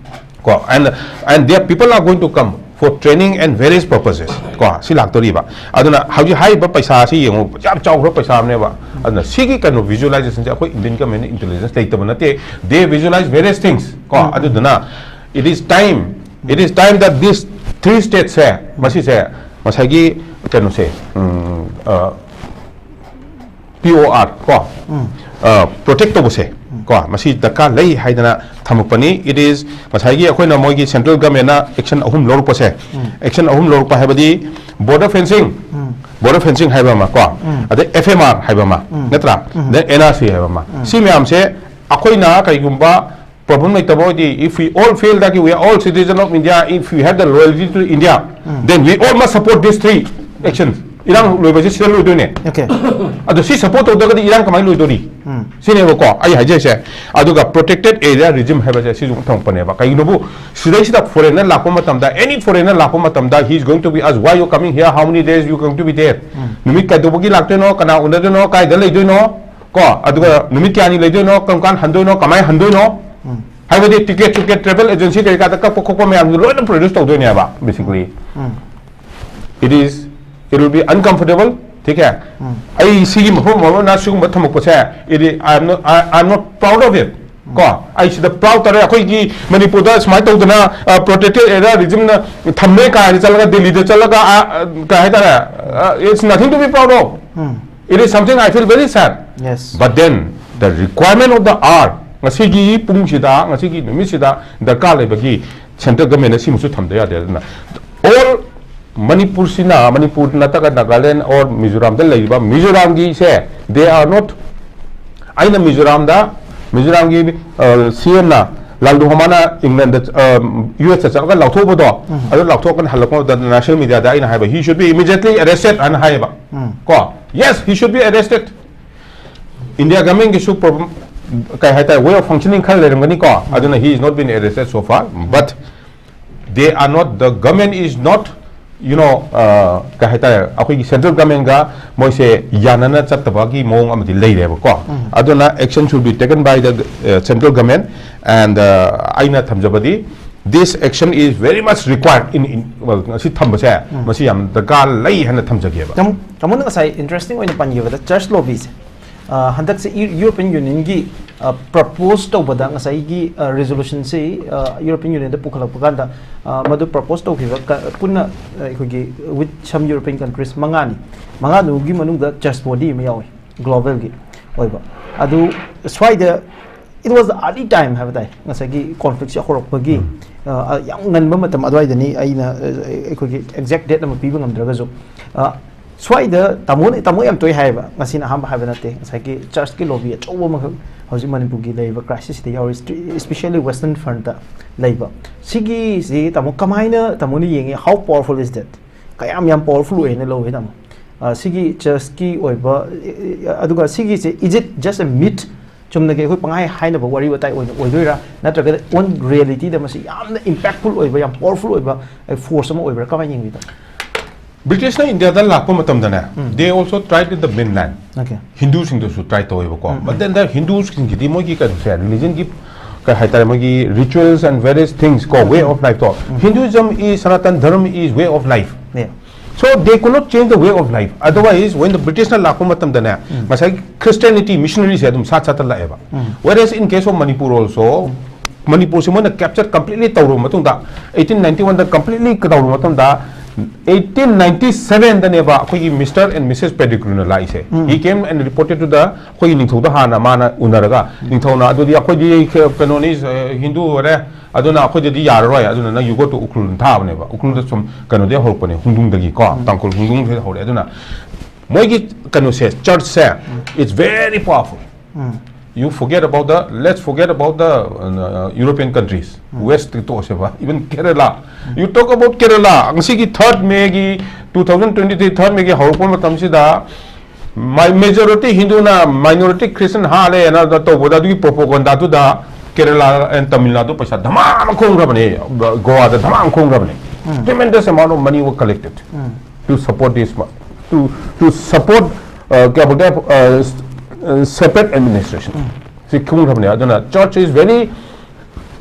ꯀꯣ, and, and there people are going to come for training and various purposes ꯀꯣ, ꯁꯤ ꯂꯥꯛꯇꯣꯔꯤꯕ꯫ ꯑꯗꯨꯅ ꯍꯧꯖꯤꯛ ꯍꯥꯏꯔꯤꯕ ꯄꯩꯁꯥꯁꯤ ꯌꯦꯡꯉꯨ, ꯌꯥꯝ ꯆꯥꯎꯈ꯭ꯔꯕ ꯄꯩꯁꯥ ꯑꯃꯅꯦꯕ꯫ ꯑꯗꯨꯅ ꯁꯤꯒꯤ ꯀꯩꯅꯣ visualization ꯁꯦ ꯑꯩꯈꯣꯏ Indian government ꯅ intelligence ꯂꯩꯇꯕ ꯅꯠꯇꯦ, they visualize various things ꯀꯣ꯫ ꯑꯗꯨꯗꯨꯅ it is time, it is time that these three states ꯁꯦ, ꯃꯁꯤꯁꯦ ꯉꯁꯥꯏꯒꯤ ꯀꯩꯅꯣꯁꯦ, ꯎꯝ, ꯑ, P O R ꯀꯣ, ꯑ, protect ꯇꯧꯕꯁꯦ ꯀꯣ, ꯃꯁꯤ ꯗꯔꯀꯥꯔ ꯂꯩ ꯍꯥꯏꯗꯅ ꯊꯝꯃꯛꯄꯅꯤ꯫ It is ꯉꯁꯥꯏꯒꯤ ꯑꯩꯈꯣꯏꯅ ꯃꯣꯏꯒꯤ central government ꯅ action ꯑꯍꯨꯝ ꯂꯧꯔꯛꯄꯁꯦ, action ꯑꯍꯨꯝ ꯂꯧꯔꯛꯄ ꯍꯥꯏꯕꯗꯤ border fencing, border fencing ꯍꯥꯏꯕ ꯑꯃ ꯀꯣ, ꯑꯗꯩ F M R ꯍꯥꯏꯕ ꯑꯃ, ꯅꯠꯇ꯭ꯔꯥ? Then N R C ꯍꯥꯏꯕ ꯑꯃ꯫ ꯁꯤ ꯃꯌꯥꯝꯁꯦ ꯑꯩꯈꯣꯏꯅ ꯀꯩꯒꯨꯝꯕ problem ꯂꯩꯇꯕ ꯑꯣꯏꯗꯤ, if we all feel that we are all citizen of India, if we have the loyalty to India, then we all must support these three actions. ꯏꯔꯥꯡ ꯂꯣꯏꯕꯁꯦ ꯁꯤꯗ ꯂꯣꯏꯗꯣꯏꯅꯦ꯫ Okay. ꯑꯗꯣ ꯁꯤ ꯁꯞꯄꯣꯔꯠ ꯇꯧꯗ꯭ꯔꯒꯗꯤ ꯏꯔꯥꯡ ꯀꯃꯥꯏꯅ ꯂꯣꯏꯗꯣꯔꯤ? ꯎꯝ. ꯁꯤꯅꯦꯕꯀꯣ ꯑꯩ ꯍꯥꯏꯖꯩꯁꯦ꯫ ꯑꯗꯨꯒ protected area regime ꯍꯥꯏꯕꯁꯦ ꯁꯤꯁꯨ ꯊꯝꯃꯛꯄꯅꯦꯕ꯫ ꯀꯩꯒꯤꯅꯣꯕꯨ ꯁꯤꯗꯩꯁꯤꯗ foreigner ꯂꯥꯛꯄ ꯃꯇꯝꯗ, any foreigner ꯂꯥꯛꯄ ꯃꯇꯝꯗ, he is going to be ask, "Why you coming here? How many days you going to be there?" ꯅꯨꯃꯤꯠ ꯀꯩꯗꯧꯕꯒꯤ ꯂꯥꯛꯇꯣꯏꯅꯣ? ꯀꯅꯥ ꯎꯅꯗꯣꯏꯅꯣ? ꯀꯥꯏꯗ ꯂꯩꯗꯣꯏꯅꯣ? ꯀꯣ, ꯑꯗꯨꯒ ꯅꯨꯃꯤꯠ ꯀꯌꯥꯅꯤ ꯂꯩꯗꯣꯏꯅꯣ? ꯀꯔꯝ ꯀꯥꯟ ꯍꯟꯗꯣꯏꯅꯣ? ꯀꯃꯥꯏꯅ ꯍꯟꯗꯣꯏꯅꯣ? ꯍꯥꯏꯕꯗꯤ ticket, ticket, travel agency ꯀꯩꯀꯥꯗ ꯀꯛꯄ ꯈꯣꯠꯄ ꯃꯌꯥꯝꯗꯨ ꯂꯣꯏꯅ produce ꯇꯧꯗꯣꯏꯅꯦꯕ, basically. It is, it will be uncomfortable. ꯊꯤꯛ ꯍꯦ? ꯑꯩ ꯁꯤꯒꯤ ꯃꯐꯝ ꯑꯃꯅ ꯁꯤꯒꯨꯝꯕ ꯊꯝꯃꯛꯄꯁꯦ, it is, I am not, I, I am not proud of it. ꯀꯣ, ꯑꯩ ꯁꯤꯗ proud ꯇꯧꯔꯦ꯫ ꯑꯩꯈꯣꯏꯒꯤ ꯃꯅꯤꯄꯨꯔꯗ ꯁꯨꯃꯥꯏꯅ ꯇꯧꯗꯅ, protected area regime ꯅ ꯊꯝꯃꯦ ꯀꯥꯏꯅ ꯆꯠꯂꯒ ꯗꯤꯜꯂꯤꯗ ꯆꯠꯂꯒ, ꯑ, ꯑ, ꯀꯩ ꯍꯥꯏꯇꯥꯔꯦ, it's nothing to be proud of. It is something I feel very sad. Yes. But then the requirement of the hour, ꯉꯁꯤꯒꯤ ꯄꯨꯡꯁꯤꯗ, ꯉꯁꯤꯒꯤ ꯅꯨꯃꯤꯠꯁꯤꯗ ꯗꯔꯀꯥꯔ ꯂꯩꯕꯒꯤ central government ꯅ ꯁꯤꯃꯁꯨ ꯊꯝꯗ ꯌꯥꯗꯦ꯫ ꯑꯗꯨꯅ all ꯃꯅꯤꯄꯨꯔꯁꯤꯅ, ꯃꯅꯤꯄꯨꯔ ꯅꯠꯇ꯭ꯔꯒ ꯅꯥꯒꯥꯂꯦꯟ or ꯃꯤꯖꯣꯔꯥꯝꯗ ꯂꯩꯔꯤꯕ ꯃꯤꯖꯣꯔꯥꯝꯒꯤꯁꯦ, they are not, ꯑꯩꯅ ꯃꯤꯖꯣꯔꯥꯝꯗ, ꯃꯤꯖꯣꯔꯥꯝꯒꯤ, ꯑ, C M ꯅ, ꯂꯥꯜꯗꯨꯍꯣꯃꯥꯅ England ꯗ, ꯑ, U S ꯇ ꯆꯠꯂꯒ ꯂꯥꯎꯊꯣꯛꯎꯕꯗꯣ, ꯑꯗꯨ ꯂꯥꯎꯊꯣꯛꯀꯅ ꯍꯜꯂꯛꯄ ꯃꯇꯝꯗ national media ꯗ ꯑꯩꯅ ꯍꯥꯏꯕ, "He should be immediately arrested" ꯍꯥꯏꯅ ꯍꯥꯏꯌꯦꯕ꯫ ꯀꯣ, yes, he should be arrested. India government ꯒꯤꯁꯨ problem, ꯀꯩ ꯍꯥꯏꯇꯥꯔꯦ, way of functioning ꯈꯔ ꯂꯩꯔꯝꯒꯅꯤꯀꯣ꯫ ꯑꯗꯨꯅ he is not been arrested so far, but they are not, the government is not, you know, uh, ꯀꯩ ꯍꯥꯏꯇꯥꯔꯦ, ꯑꯩꯈꯣꯏꯒꯤ central government ꯒ ꯃꯣꯏꯁꯦ ꯌꯥꯅꯅ ꯆꯠꯇꯕꯒꯤ ꯃꯑꯣꯡ ꯑꯃꯗꯤ ꯂꯩꯔꯦꯕꯀꯣ꯫ ꯑꯗꯨꯅ action should be taken by the, uh, central government, and, uh, ꯑꯩꯅ ꯊꯝꯖꯕꯗꯤ this action is very much required in, in, well, ꯉꯁꯤ ꯊꯝꯕꯁꯦ ꯃꯁꯤ ꯌꯥꯝ ꯗꯔꯀꯥꯔ ꯂꯩ ꯍꯥꯏꯅ ꯊꯝꯖꯒꯦꯕ꯫ ꯇꯥꯃꯣ, ꯇꯥꯃꯣꯅ ꯉꯁꯥꯏ interesting ꯑꯣꯏꯅ ꯄꯟꯈꯤꯕꯗ church lobby ꯁꯦ, ꯑ, ꯍꯟꯗꯛꯁꯦ ꯌꯨ-, European Union ꯒꯤ, ꯑ, propose ꯇꯧꯕꯗ ꯉꯁꯥꯏꯒꯤ, ꯑ, resolution ꯁꯤ, ꯑ, European Union ꯗ ꯄꯨꯈꯠꯂꯛꯄ ꯀꯥꯟꯗ, ꯑ, ꯃꯗꯨ propose ꯇꯧꯈꯤꯕ ꯀ-, ꯄꯨꯟꯅ, ꯑ, ꯑꯩꯈꯣꯏꯒꯤ with some European countries ꯃꯉꯥꯅꯤ, ꯃꯉꯥꯗꯨꯒꯤ ꯃꯅꯨꯡꯗ church body ꯑꯃ ꯌꯥꯎꯏ, global ꯒꯤ ꯑꯣꯏꯕ꯫ ꯑꯗꯨ ꯁ꯭ꯋꯥꯏꯗ it was the early time ꯍꯥꯏꯕ ꯇꯥꯏ, ꯉꯁꯥꯏꯒꯤ conflict ꯁꯦ ꯍꯧꯔꯛꯄꯒꯤ, ꯑ, ꯌꯥꯝ ꯉꯟꯕ ꯃꯇꯝ ꯑꯗꯨꯋꯥꯏꯗꯅꯤ꯫ ꯑꯩꯅ, ꯑ, ꯑꯩꯈꯣꯏꯒꯤ exact date ꯑꯃ ꯄꯤꯕ ꯉꯝꯗ꯭ꯔꯒꯁꯨ, ꯑ, ꯁ꯭ꯋꯥꯏꯗ ꯇꯥꯃꯣꯅ, ꯇꯥꯃꯣ ꯌꯥꯝ ꯇꯣꯏ ꯍꯥꯏꯌꯦꯕ, ꯉꯁꯤꯅ ꯑꯍꯥꯟꯕ ꯍꯥꯏꯕ ꯅꯠꯇꯦ꯫ ꯉꯁꯥꯏꯒꯤ church ꯀꯤ lobby ꯑꯆꯧꯕ ꯑꯃꯈꯛ ꯍꯧꯖꯤꯛ ꯃꯅꯤꯄꯨꯔꯒꯤ ꯂꯩꯔꯤꯕ crisis ꯁꯤꯗ ꯌꯥꯎꯔꯤ, especially Western Front ꯇ ꯂꯩꯕ꯫ ꯁꯤꯒꯤꯁꯤ ꯇꯥꯃꯣ ꯀꯃꯥꯏꯅ ꯇꯥꯃꯣꯅ ꯌꯦꯡꯉꯤ? How powerful is that? ꯀꯌꯥꯝ ꯌꯥꯝ powerful ꯑꯣꯏꯅ ꯂꯧꯋꯤ ꯇꯥꯃꯣ? ꯑ, ꯁꯤꯒꯤ ꯆꯔꯆꯀꯤ ꯑꯣꯏꯕ, ꯑ, ꯑꯗꯨꯒ ꯁꯤꯒꯤꯁꯦ, is it just a myth? ꯆꯨꯝꯅꯒꯤ ꯑꯩꯈꯣꯏ ꯄꯪꯍꯥꯏ ꯍꯥꯏꯅꯕ ꯋꯥꯔꯤ ꯋꯥꯇꯥꯏ ꯑꯣꯏꯅ ꯑꯣꯏꯗꯣꯏꯔꯥ, ꯅꯠꯇ꯭ꯔꯒ on reality ꯗ ꯃꯁꯤ ꯌꯥꯝꯅ impactful ꯑꯣꯏꯕ, ꯌꯥꯝ powerful ꯑꯣꯏꯕ force ꯑꯃ ꯑꯣꯏꯕ꯭ꯔꯥ? ꯀꯃꯥꯏꯅ ꯌꯦꯡꯕꯤꯕ? ꯕ꯭ꯔꯤꯇꯤꯁꯅ ꯏꯟꯗꯤꯌꯥꯗ ꯂꯥꯛꯄ ꯃꯇꯝꯗꯅꯦ, they also tried in the mainland. Okay. ꯍꯤꯟꯗꯨꯁꯤꯡꯗꯁꯨ try ꯇꯧꯋꯦꯕꯀꯣ. But then the ꯍꯤꯟꯗꯨꯁꯤꯡꯒꯤꯗꯤ ꯃꯣꯏꯒꯤ ꯀꯩꯅꯣꯁꯦ, ꯔꯤꯂꯤꯖꯟꯒꯤ ꯀꯩ ꯍꯥꯏꯇꯥꯔꯦ, ꯃꯣꯏꯒꯤ rituals and various things ꯀꯣ, way of life to, Hinduism is, Sanatan Dharma is way of life. Yeah. So they could not change the way of life. Otherwise, when the ꯕ꯭ꯔꯤꯇꯤꯁꯅ ꯂꯥꯛꯄ ꯃꯇꯝꯗꯅꯦ, ꯉꯁꯥꯏꯒꯤ Christianity missionary ꯁꯦ ꯑꯗꯨꯝ ꯁꯥꯠ ꯁꯥꯠꯇ ꯂꯥꯛꯑꯦꯕ. Whereas in case of Manipur also, ꯃꯅꯤꯄꯨꯔꯁꯦ ꯃꯣꯏꯅ capture completely ꯇꯧꯔꯕ ꯃꯇꯨꯡꯗ, eighteen ninety one ꯗ completely ꯇꯧꯔꯕ ꯃꯇꯨꯡꯗ, eighteen ninety seven ꯗꯅꯦꯕ ꯑꯩꯈꯣꯏꯒꯤ Mister and Missus Pettigrew ꯅ ꯂꯥꯛꯏꯁꯦ. He came and reported to the, ꯑꯩꯈꯣꯏꯒꯤ ꯅꯤꯡꯊꯧꯗ ꯍꯥꯟꯅ ꯃꯥꯅ ꯎꯅꯔꯒ, ꯅꯤꯡꯊꯧꯅ ꯑꯗꯨꯗꯤ ꯑꯩꯈꯣꯏꯗꯤ ꯀꯩꯅꯣꯅꯤ, ꯍꯤꯟꯗꯨ ꯑꯣꯏꯔꯦ, ꯑꯗꯨꯅ ꯑꯩꯈꯣꯏꯗꯗꯤ ꯌꯥꯔꯔꯣꯏ, ꯑꯗꯨꯅ ꯅꯪ you go to ꯎꯈ꯭ꯔꯨꯜ ꯊꯥꯕꯅꯦꯕ. ꯎꯈ꯭ꯔꯨꯜꯗ ꯁꯨꯝ ꯀꯩꯅꯣꯗꯒꯤ ꯍꯧꯔꯛꯄꯅꯦ, ꯍꯨꯡꯗꯨꯡꯗꯒꯤ ꯀꯣ, ꯇꯥꯡꯈꯨꯜ ꯍꯨꯡꯗꯨꯡꯗꯒꯤ ꯍꯧꯔꯛꯑꯦ. ꯑꯗꯨꯅ ꯃꯣꯏꯒꯤ ꯀꯩꯅꯣꯁꯦ, ꯆꯔꯆꯁꯦ, it's very powerful. You forget about the, let's forget about the, uh, European countries. West ꯇꯣꯛꯑꯁꯦꯕ, even Kerala. You talk about Kerala. ꯉꯁꯤꯒꯤ third May ꯒꯤ, two thousand twenty three third May ꯒꯤ ꯍꯧꯔꯛꯄ ꯃꯇꯝꯁꯤꯗ, ꯃꯥꯏ ꯃꯦꯖꯣꯔꯤꯇꯤ ꯍꯤꯟꯗꯨꯅ ꯃꯥꯏꯅꯣꯔꯤꯇꯤ ꯈ꯭ꯔꯤꯁꯇꯟ ꯍꯥꯠꯂꯦꯅ ꯇꯧꯕꯗ, ꯑꯗꯨꯒꯤ ꯄ꯭ꯔꯣꯄꯣꯒꯟꯗꯥꯗꯨꯗ Kerala and Tamil Nadu ꯄꯩꯁꯥ ꯙꯃꯥ ꯑꯃ ꯈꯣꯝꯈ꯭ꯔꯕꯅꯦ, ꯒꯣꯋꯥꯗ ꯙꯃꯥ ꯑꯃ ꯈꯣꯝꯈ꯭ꯔꯕꯅꯦ. Tremendous amount of money were collected to support this, to, to support, uh, ꯀꯩ ꯍꯥꯏꯕ, uh, separate administration. ꯁꯤ ꯈꯣꯝꯈ꯭ꯔꯕꯅꯦ. ꯑꯗꯨꯅ church is very,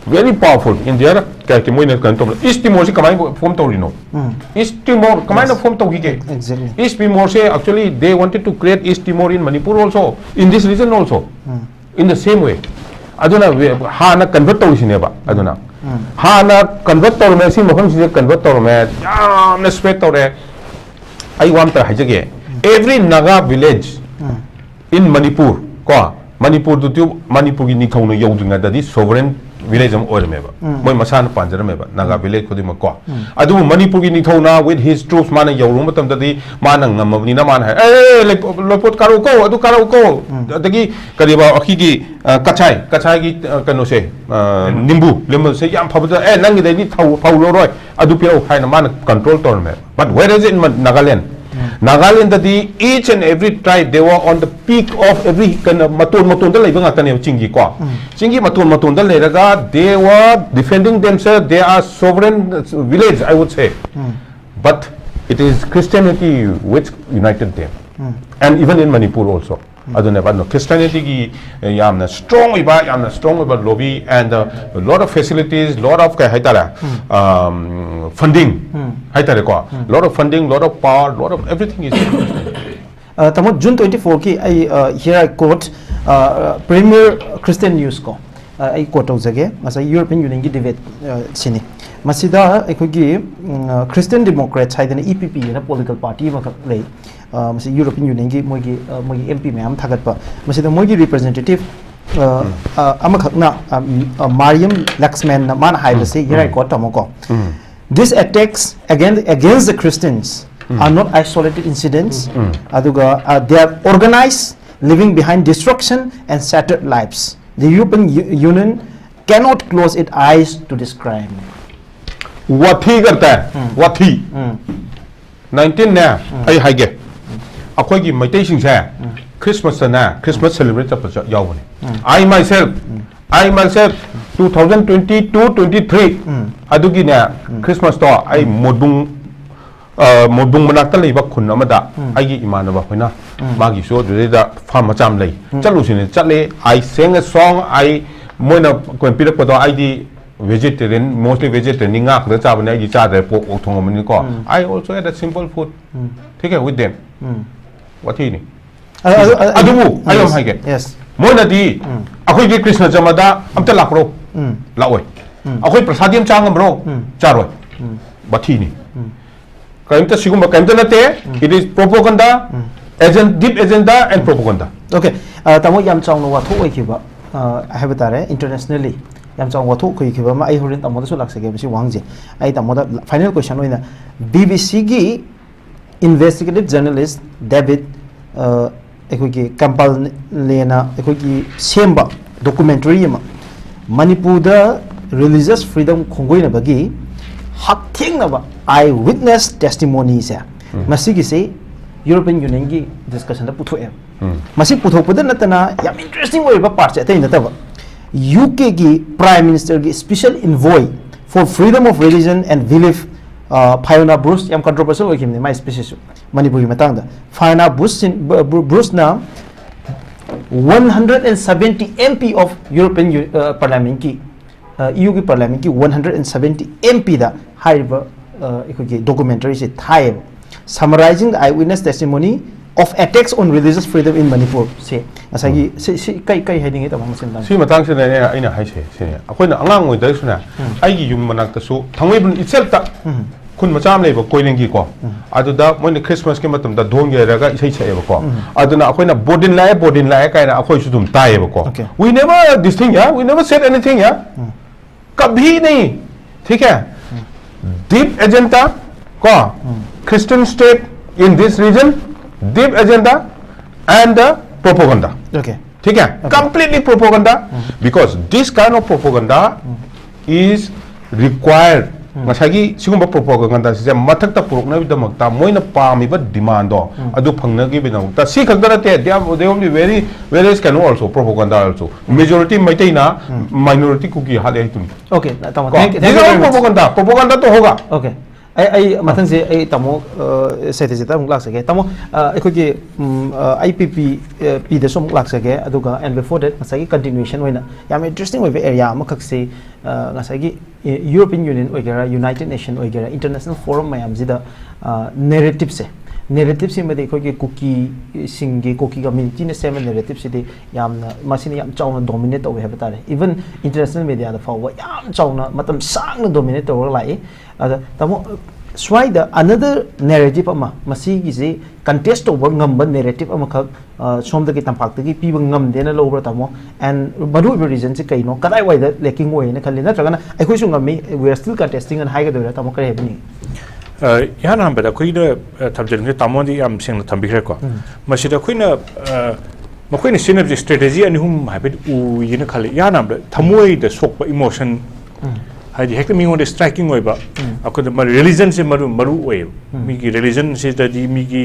very powerful. ꯏꯟꯗꯤꯌꯥꯗ ꯀꯌꯥꯒꯤ ꯃꯣꯏꯅ ꯀꯩꯅꯣ ꯇꯧꯕ, ꯏꯁ ꯇꯤꯃꯣꯔꯁꯤ ꯀꯃꯥꯏꯅ ꯐꯣꯝ ꯇꯧꯔꯤꯅꯣ? ꯏꯁ ꯇꯤꯃꯣꯔ ꯀꯃꯥꯏꯅ ꯐꯣꯝ ꯇꯧꯈꯤꯒꯦ? Exactly. East Timor ꯁꯦ, actually, they wanted to create East Timor in Manipur also, in this region also, in the same way. ꯑꯗꯨꯅ ꯍꯥꯟꯅ convert ꯇꯧꯔꯤꯁꯤꯅꯦꯕ. ꯑꯗꯨꯅ ꯍꯥꯟꯅ convert ꯇꯧꯔꯝꯃꯦ, ꯁꯤ ꯃꯐꯝꯁꯤꯗ convert ꯇꯧꯔꯝꯃꯦ, ꯌꯥꯝꯅ spread ꯇꯧꯔꯦ. ꯑꯩ ꯋꯥ ꯑꯝꯇ ꯍꯥꯏꯖꯒꯦ. Every Naga village in Manipur, ꯀꯣ, ꯃꯅꯤꯄꯨꯔꯗꯨ, ꯃꯅꯤꯄꯨꯔꯒꯤ ꯅꯤꯡꯊꯧꯅ ꯌꯧꯗ꯭ꯔꯤꯉꯩꯗꯗꯤ sovereign village ꯑꯃ ꯑꯣꯏꯔꯝꯃꯦꯕ. ꯃꯣꯏ ꯃꯁꯥꯅ ꯄꯥꯟꯖꯔꯝꯃꯦꯕ, Naga village ꯈꯨꯗꯤꯡꯃꯛ ꯀꯣ. ꯑꯗꯨꯕꯨ ꯃꯅꯤꯄꯨꯔꯒꯤ ꯅꯤꯡꯊꯧꯅ with his troops ꯃꯥꯅ ꯌꯧꯔꯨꯕ ꯃꯇꯝꯗꯗꯤ ꯃꯥꯅ ꯉꯝꯃꯕꯅꯤꯅ ꯃꯥꯅ ꯍꯥꯏ, "ꯑꯦ, ꯂꯩꯄꯣ-, ꯂꯣꯏꯄꯣꯠ ꯀꯥꯔꯛꯎꯀꯣ, ꯑꯗꯨ ꯀꯥꯔꯛꯎꯀꯣ"꯫ ꯑꯗꯒꯤ ꯀꯔꯤꯕ ꯑꯩꯈꯣꯏꯒꯤ, ꯑ, ꯀꯆꯥꯏ, ꯀꯆꯥꯏꯒꯤ, ꯑ, ꯀꯩꯅꯣꯁꯦ, ꯑ, ꯅꯤꯝꯕꯨ, ꯂꯦꯃꯟꯁꯦ ꯌꯥꯝ ꯐꯕꯗ, "ꯑꯦ, ꯅꯪꯒꯤꯗꯩꯗꯤ ꯊꯧ-, ꯐꯧ ꯂꯧꯔꯣꯏ, ꯑꯗꯨ ꯄꯤꯔꯛꯎ" ꯍꯥꯏꯅ ꯃꯥꯅ control ꯇꯧꯔꯝꯃꯦ. But where is it in Nagaland? ꯅꯥꯒꯥꯂꯦꯟꯗꯗꯤ each and every tribe, they were on the peak of every, ꯀꯩꯅꯣ, ꯃꯇꯣꯟ ꯃꯇꯣꯟꯗ ꯂꯩꯕ ꯉꯥꯛꯇꯅꯦꯕ ꯆꯤꯡꯒꯤꯀꯣ꯫ ꯆꯤꯡꯒꯤ ꯃꯇꯣꯟ ꯃꯇꯣꯟꯗ ꯂꯩꯔꯒ they were defending themselves, they are sovereign village, I would say. But it is Christianity which united them. And even in Manipur also. ꯑꯗꯨꯅꯦꯕ, ꯑꯗꯨꯅ ꯈ꯭ꯔꯤꯁꯇꯤꯌꯥꯅꯤꯇꯤꯒꯤ ꯌꯥꯝꯅ ꯁ꯭ꯇ꯭ꯔꯣꯡ ꯑꯣꯏꯕ, ꯌꯥꯝꯅ ꯁ꯭ꯇ꯭ꯔꯣꯡ ꯑꯣꯏꯕ lobby and lot of facilities, lot of, ꯀꯩ ꯍꯥꯏꯇꯥꯔꯦ, funding ꯍꯥꯏꯇꯥꯔꯦꯀꯣ, lot of funding, lot of power, lot of everything is. ꯑ, ꯇꯥꯃꯣ, ꯖꯨꯟ ꯇ꯭ꯋꯦꯟꯇꯤ ꯐꯣꯔꯒꯤ ꯑꯩ, ꯑ, here I quote, ꯑ, Premier Christian News ꯀꯣ, ꯑ, ꯑꯩ ꯀꯣꯠ ꯇꯧꯖꯒꯦ, ꯉꯁꯥꯏ ꯌꯨꯔꯣꯄꯤꯌꯟ ꯌꯨꯅꯤꯌꯟꯒꯤ ꯗꯤꯕꯦꯠ, ꯑ, ꯁꯤꯅꯤ꯫ ꯃꯁꯤꯗ ꯑꯩꯈꯣꯏꯒꯤ, ꯎꯝ, ꯑ, ꯈ꯭ꯔꯤꯁꯇꯤꯌꯟ ꯗꯦꯃꯣꯀ꯭ꯔꯦꯠꯁ ꯍꯥꯏꯗꯅ, ꯏ ꯄꯤ ꯄꯤ ꯍꯥꯏꯅ ꯄꯣꯂꯤꯇꯤꯀꯦꯜ ꯄꯥꯔꯇꯤ ꯑꯃꯈꯛ ꯂꯩ꯫ ꯑ, ꯃꯁꯤ ꯌꯨꯔꯣꯄꯤꯌꯟ ꯌꯨꯅꯤꯌꯟꯒꯤ ꯃꯣꯏꯒꯤ, ꯑ, ꯃꯣꯏꯒꯤ ꯑꯦꯝ ꯄꯤ ꯃꯌꯥꯝ ꯊꯥꯒꯠꯄ꯫ ꯃꯁꯤꯗ ꯃꯣꯏꯒꯤ ꯔꯤꯄ꯭ꯔꯖꯦꯟꯇꯦꯇꯤꯚ, ꯑ, ꯑ, ꯑꯃꯈꯛꯅ, ꯑ, ꯃ-, ꯑ, ꯃꯥꯔꯤꯌꯝ ꯂꯛꯁꯃꯦꯟꯅ ꯃꯥꯅ ꯍꯥꯏꯕꯁꯤ, here I quote, ꯇꯥꯃꯣꯀꯣ, "These attacks against, against the Christians are not isolated incidents, ꯑꯗꯨꯒ, uh, they are organized, leaving behind destruction and shattered lives. The European U-, Union cannot close its eyes to this crime." ꯋꯥꯊꯤ ꯀꯔꯇ ꯋꯥꯊꯤ꯫ ꯅꯥꯏꯟꯇꯤꯟꯅꯦ, ꯑꯩ ꯍꯥꯏꯒꯦ, ꯑꯩꯈꯣꯏꯒꯤ ꯃꯩꯇꯩꯁꯤꯡꯁꯦ ꯈ꯭ꯔꯤꯁꯃꯥꯁꯇꯅꯦ, Christmas celebrate ꯆꯠꯄꯁꯨ ꯌꯥꯎꯕꯅꯦ꯫ I myself, I myself, two thousand twenty two twenty three ꯑꯗꯨꯒꯤꯅꯦ, ꯈ꯭ꯔꯤꯁꯃꯥꯁꯇꯣ ꯑꯩ ꯃꯣꯗꯨꯡ, ꯑ, ꯃꯣꯗꯨꯡ ꯃꯅꯥꯛꯇ ꯂꯩꯕ ꯈꯨꯟ ꯑꯃꯗ ꯑꯩꯒꯤ ꯏꯃꯥꯟꯅꯕ ꯑꯩꯈꯣꯏꯅ, ꯃꯥꯒꯤꯁꯨ ꯑꯗꯨꯗꯩꯗ ꯐꯥꯔꯝ ꯃꯆꯥ ꯑꯃ ꯂꯩ, ꯆꯠꯂꯨꯁꯤꯅꯦ ꯆꯠꯂꯦ꯫ I sang a song, I, ꯃꯣꯏꯅ ꯀꯩꯅꯣ ꯄꯤꯔꯛꯄꯗꯣ, ꯑꯩꯗꯤ vegetarian, mostly vegetarian, ꯉꯥ ꯈꯛꯇ ꯆꯥꯕꯅꯦ, ꯑꯩꯗꯤ ꯆꯥꯗ꯭ꯔꯦ, ꯄꯣꯔꯛ ꯑꯣꯛ ꯊꯣꯡꯉꯝꯕꯅꯤꯀꯣ꯫ I also had a simple food, ꯊꯤꯀꯦ, with them꯫ ꯋꯥꯊꯤꯅꯤ꯫ ꯑꯗꯨꯕꯨ ꯑꯩ ꯑꯃ ꯍꯥꯏꯒꯦ꯫ Yes. ꯃꯣꯏꯅꯗꯤ ꯑꯩꯈꯣꯏꯒꯤ ꯀ꯭ꯔꯤꯁꯅ ꯖꯃꯗ ꯑꯝꯇ ꯂꯥꯛꯄ꯭ꯔꯣ? ꯂꯥꯛꯑꯣꯏ꯫ ꯑꯩꯈꯣꯏ ꯄ꯭ꯔꯁꯥꯗꯤ ꯑꯃ ꯆꯥ ꯉꯝꯕ꯭ꯔꯣ? ꯆꯥꯔꯣꯏ꯫ ꯋꯥꯊꯤꯅꯤ꯫ ꯀꯔꯤꯝꯇ, ꯁꯤꯒꯨꯝꯕ ꯀꯔꯤꯝꯇ ꯅꯠꯇꯦ꯫ It is propaganda, agent, deep agenda and propaganda꯫ Okay, ꯑ, ꯇꯥꯃꯣ, ꯌꯥꯝ ꯆꯥꯎꯅ ꯋꯥꯊꯣꯛ ꯑꯣꯏꯈꯤꯕ, ꯑ, ꯍꯥꯏꯕ ꯇꯥꯔꯦ, internationally ꯌꯥꯝ ꯆꯥꯎꯅ ꯋꯥꯊꯣꯛ ꯑꯣꯏꯈꯤꯕ ꯑꯃ ꯑꯩ ꯍꯣꯔꯦꯟ ꯇꯥꯃꯣꯗꯁꯨ ꯂꯥꯛꯆꯒꯦ ꯃꯁꯤ ꯋꯥꯍꯪꯁꯦ꯫ ꯑꯩ ꯇꯥꯃꯣꯗ final question ꯑꯣꯏꯅ, ꯕꯤ ꯕꯤ ꯁꯤꯒꯤ investigative journalist David, ꯑ, ꯑꯩꯈꯣꯏꯒꯤ ꯀꯝꯄꯥꯂꯦꯅ ꯑꯩꯈꯣꯏꯒꯤ ꯁꯦꯝꯕ documentary ꯑꯃ, ꯃꯅꯤꯄꯨꯔꯗ religious freedom ꯈꯣꯡꯒꯣꯏꯅꯕꯒꯤ ꯍꯛꯊꯦꯡꯅꯕ eye witness testimonyꯁꯦ, ꯃꯁꯤꯒꯤꯁꯤ European Unionꯒꯤ discussionꯗ ꯄꯨꯊꯣꯛꯑꯦꯕ꯫ ꯃꯁꯤ ꯄꯨꯊꯣꯛꯄꯗ ꯅꯠꯇꯅ ꯌꯥꯝ interesting ꯑꯣꯏꯕ partꯁꯦ ꯑꯇꯩ ꯅꯠꯇꯕ, UKꯒꯤ Prime Ministerꯒꯤ special envoy for freedom of religion and belief, Fiona Bruce, ꯌꯥꯝ controversial ꯑꯣꯏꯈꯤꯕꯅꯤ ꯃꯥꯏ speechꯁꯨ ꯃꯅꯤꯄꯨꯔꯒꯤ ꯃꯇꯥꯡꯗ꯫ ꯐꯥꯏꯌꯣꯅꯥ ꯕ꯭ꯔꯨꯁ, ꯕ꯭ꯔꯨꯁꯅ one hundred and seventy MP of European Parliamentꯀꯤ, EUꯒꯤ Parliamentꯀꯤ one hundred and seventy MPꯗ ꯍꯥꯏꯔꯤꯕ ꯑꯩꯈꯣꯏꯒꯤ documentaryꯁꯦ ꯊꯥꯏꯌꯦꯕ, Summarising the Eyewitness Testimony of Attacks on Religious Freedom in Manipurꯁꯦ꯫ ꯉꯁꯥꯏꯒꯤ ꯁꯤ ꯁꯤ ꯀꯩ ꯀꯩ ꯍꯥꯏꯅꯤꯡꯉꯤ ꯇꯥꯃꯣ ꯃꯁꯤ ꯃꯇꯥꯡꯗ? ꯁꯤ ꯃꯇꯥꯡꯁꯤꯗꯅꯦ ꯑꯩꯅ ꯍꯥꯏꯁꯦ ꯁꯤꯅꯦ, ꯑꯩꯈꯣꯏꯅ ꯑꯉꯥꯡ ꯑꯣꯏꯗ꯭ꯔꯁꯨꯅꯦ, ꯑꯩꯒꯤ ꯌꯨꯝ ꯃꯅꯥꯛꯇꯁꯨ ꯊꯥꯡꯃꯩꯕꯟ itselfꯇ ꯈꯨꯟ ꯃꯆꯥ ꯑꯃ ꯂꯩꯕ ꯀꯣꯏꯔꯦꯡꯒꯤꯀꯣ, ꯑꯗꯨꯗ ꯃꯣꯏꯅ Christmasꯀꯤ ꯃꯇꯝꯗ ꯙꯣꯟ ꯌꯩꯔꯒ ꯏꯁꯩ ꯁꯛꯑꯦꯕꯀꯣ꯫ ꯑꯗꯨꯅ ꯑꯩꯈꯣꯏꯅ ꯕꯣꯔꯗꯤꯟ ꯂꯥꯛꯑꯦ, ꯕꯣꯔꯗꯤꯟ ꯂꯥꯛꯑꯦ ꯀꯥꯏꯅ ꯑꯩꯈꯣꯏꯁꯨ ꯑꯗꯨꯝ ꯇꯥꯏꯌꯦꯕꯀꯣ꯫ Okay. We never this thing, yeah, we never said anything, yeah. कभी नहीं, ठीक है? Deep agenda को, Christian state in this region, deep agenda and the propaganda. Okay. ठीक है? Completely propaganda, because this kind of propaganda is required. ꯉꯁꯥꯏꯒꯤ ꯁꯤꯒꯨꯝꯕ propaganda ꯁꯤꯁꯦ ꯃꯊꯛꯇ ꯄꯨꯔꯛꯅꯕꯒꯤꯗꯃꯛꯇ ꯃꯣꯏꯅ ꯄꯥꯝꯃꯤꯕ demandꯗꯣ ꯑꯗꯨ ꯐꯪꯅꯕꯒꯤꯗꯃꯛꯇ, ꯁꯤ ꯈꯛꯇ ꯅꯠꯇꯦ, they are, they will be very, various ꯀꯩꯅꯣ also, propaganda also. Majority ꯃꯩꯇꯩꯅ minority ꯀꯨꯀꯤ ꯍꯥꯠꯂꯦ ꯍꯥꯏꯗꯨꯅꯤ꯫ Okay, ꯇꯥꯃꯣ, ꯀꯣ? thank you, thank These you are very all much. Propaganda, propaganda ꯇꯧꯍꯣꯒ꯫ Okay. ꯑꯩ ꯑꯩ ꯃꯊꯪꯁꯦ ꯑꯩ ꯇꯥꯃꯣ ꯁꯩꯇꯤꯖꯤꯠꯇ ꯑꯃꯨꯛ ꯂꯥꯛꯆꯒꯦ꯫ ꯇꯥꯃꯣ, ꯑꯩꯈꯣꯏꯒꯤ IPPPꯗꯁꯨ ꯑꯃꯨꯛ ꯂꯥꯛꯆꯒꯦ, ꯑꯗꯨꯒ and before that ꯉꯁꯥꯏꯒꯤ continuation ꯑꯣꯏꯅ ꯌꯥꯝ interesting ꯑꯣꯏꯕ area ꯑꯃꯈꯛꯁꯤ, ꯉꯁꯥꯏꯒꯤ European Union ꯑꯣꯏꯒꯦꯔꯥ, United Nation ꯑꯣꯏꯒꯦꯔꯥ, international forum ꯃꯌꯥꯝꯁꯤꯗ narrativeꯁꯦ, narrativeꯁꯤꯃꯗꯤ ꯑꯩꯈꯣꯏꯒꯤ ꯀꯨꯀꯤꯁꯤꯡꯒꯤ, ꯀꯨꯀꯤ communityꯅ ꯁꯦꯝꯕ narrativeꯁꯤꯗꯤ ꯌꯥꯝꯅ, ꯃꯁꯤꯅ ꯌꯥꯝ ꯆꯥꯎꯅ dominate ꯇꯧꯋꯦ ꯍꯥꯏꯕ ꯇꯥꯔꯦ꯫ Even international mediaꯗ ꯐꯥꯎꯕ ꯌꯥꯝ ꯆꯥꯎꯅ ꯃꯇꯝ ꯁꯥꯡꯅ dominate ꯇꯧꯔꯒ ꯂꯥꯛꯏ꯫ ꯑꯗ ꯇꯥꯃꯣ, ꯁ꯭ꯋꯥꯏꯗ another narrative ꯑꯃ, ꯃꯁꯤꯒꯤꯁꯤ contest ꯇꯧꯕ ꯉꯝꯕ narrative ꯑꯃꯈꯛ ꯁꯣꯝꯗꯒꯤ ꯇꯝꯄꯥꯛꯇꯒꯤ ꯄꯤꯕ ꯉꯝꯗꯦꯅ ꯂꯧꯕ꯭ꯔꯥ ꯇꯥꯃꯣ? And ꯃꯔꯨꯑꯣꯏꯕ reasonꯁꯤ ꯀꯩꯅꯣ? ꯀꯗꯥꯏꯋꯥꯏꯗ lacking ꯑꯣꯏꯌꯦꯅ ꯈꯜꯂꯤ? ꯅꯠꯇ꯭ꯔꯒꯅ ꯑꯩꯈꯣꯏꯁꯨ ꯉꯝꯃꯤ, we are still contesting ꯑꯅ ꯍꯥꯏꯒꯗꯣꯏꯔꯥ ꯇꯥꯃꯣ? ꯀꯔꯤ ꯍꯥꯏꯕꯤꯅꯤꯡꯉꯤ? ꯏꯍꯥꯟ ꯍꯥꯟꯕꯗ ꯑꯩꯈꯣꯏꯅ ꯊꯝꯖꯅꯤꯡꯉꯤ, ꯇꯥꯃꯣꯗꯤ ꯌꯥꯝ ꯁꯦꯡꯅ ꯊꯝꯕꯤꯈ꯭ꯔꯦꯀꯣ꯫ ꯃꯁꯤꯗ ꯑꯩꯈꯣꯏꯅ ꯃꯈꯣꯏꯅ ꯁꯤꯖꯤꯟꯅꯕꯁꯦ strategy ꯑꯅꯤ ꯑꯍꯨꯝ ꯍꯥꯏꯐꯦꯠ ꯎꯏꯌꯦꯅ ꯈꯜꯂꯤ꯫ ꯏꯍꯥꯟ ꯍꯥꯟꯕꯗ ꯊꯃꯣꯏꯗ ꯁꯣꯛꯄ emotion, ꯍꯥꯏꯗꯤ ꯍꯦꯛꯇ ꯃꯤꯉꯣꯟꯗ striking ꯑꯣꯏꯕ, ꯑꯩꯈꯣꯏꯗ religionꯁꯦ ꯃꯔꯨ ꯃꯔꯨ ꯑꯣꯏꯌꯦꯕ꯫ ꯃꯤꯒꯤ religionꯁꯤꯗꯗꯤ ꯃꯤꯒꯤ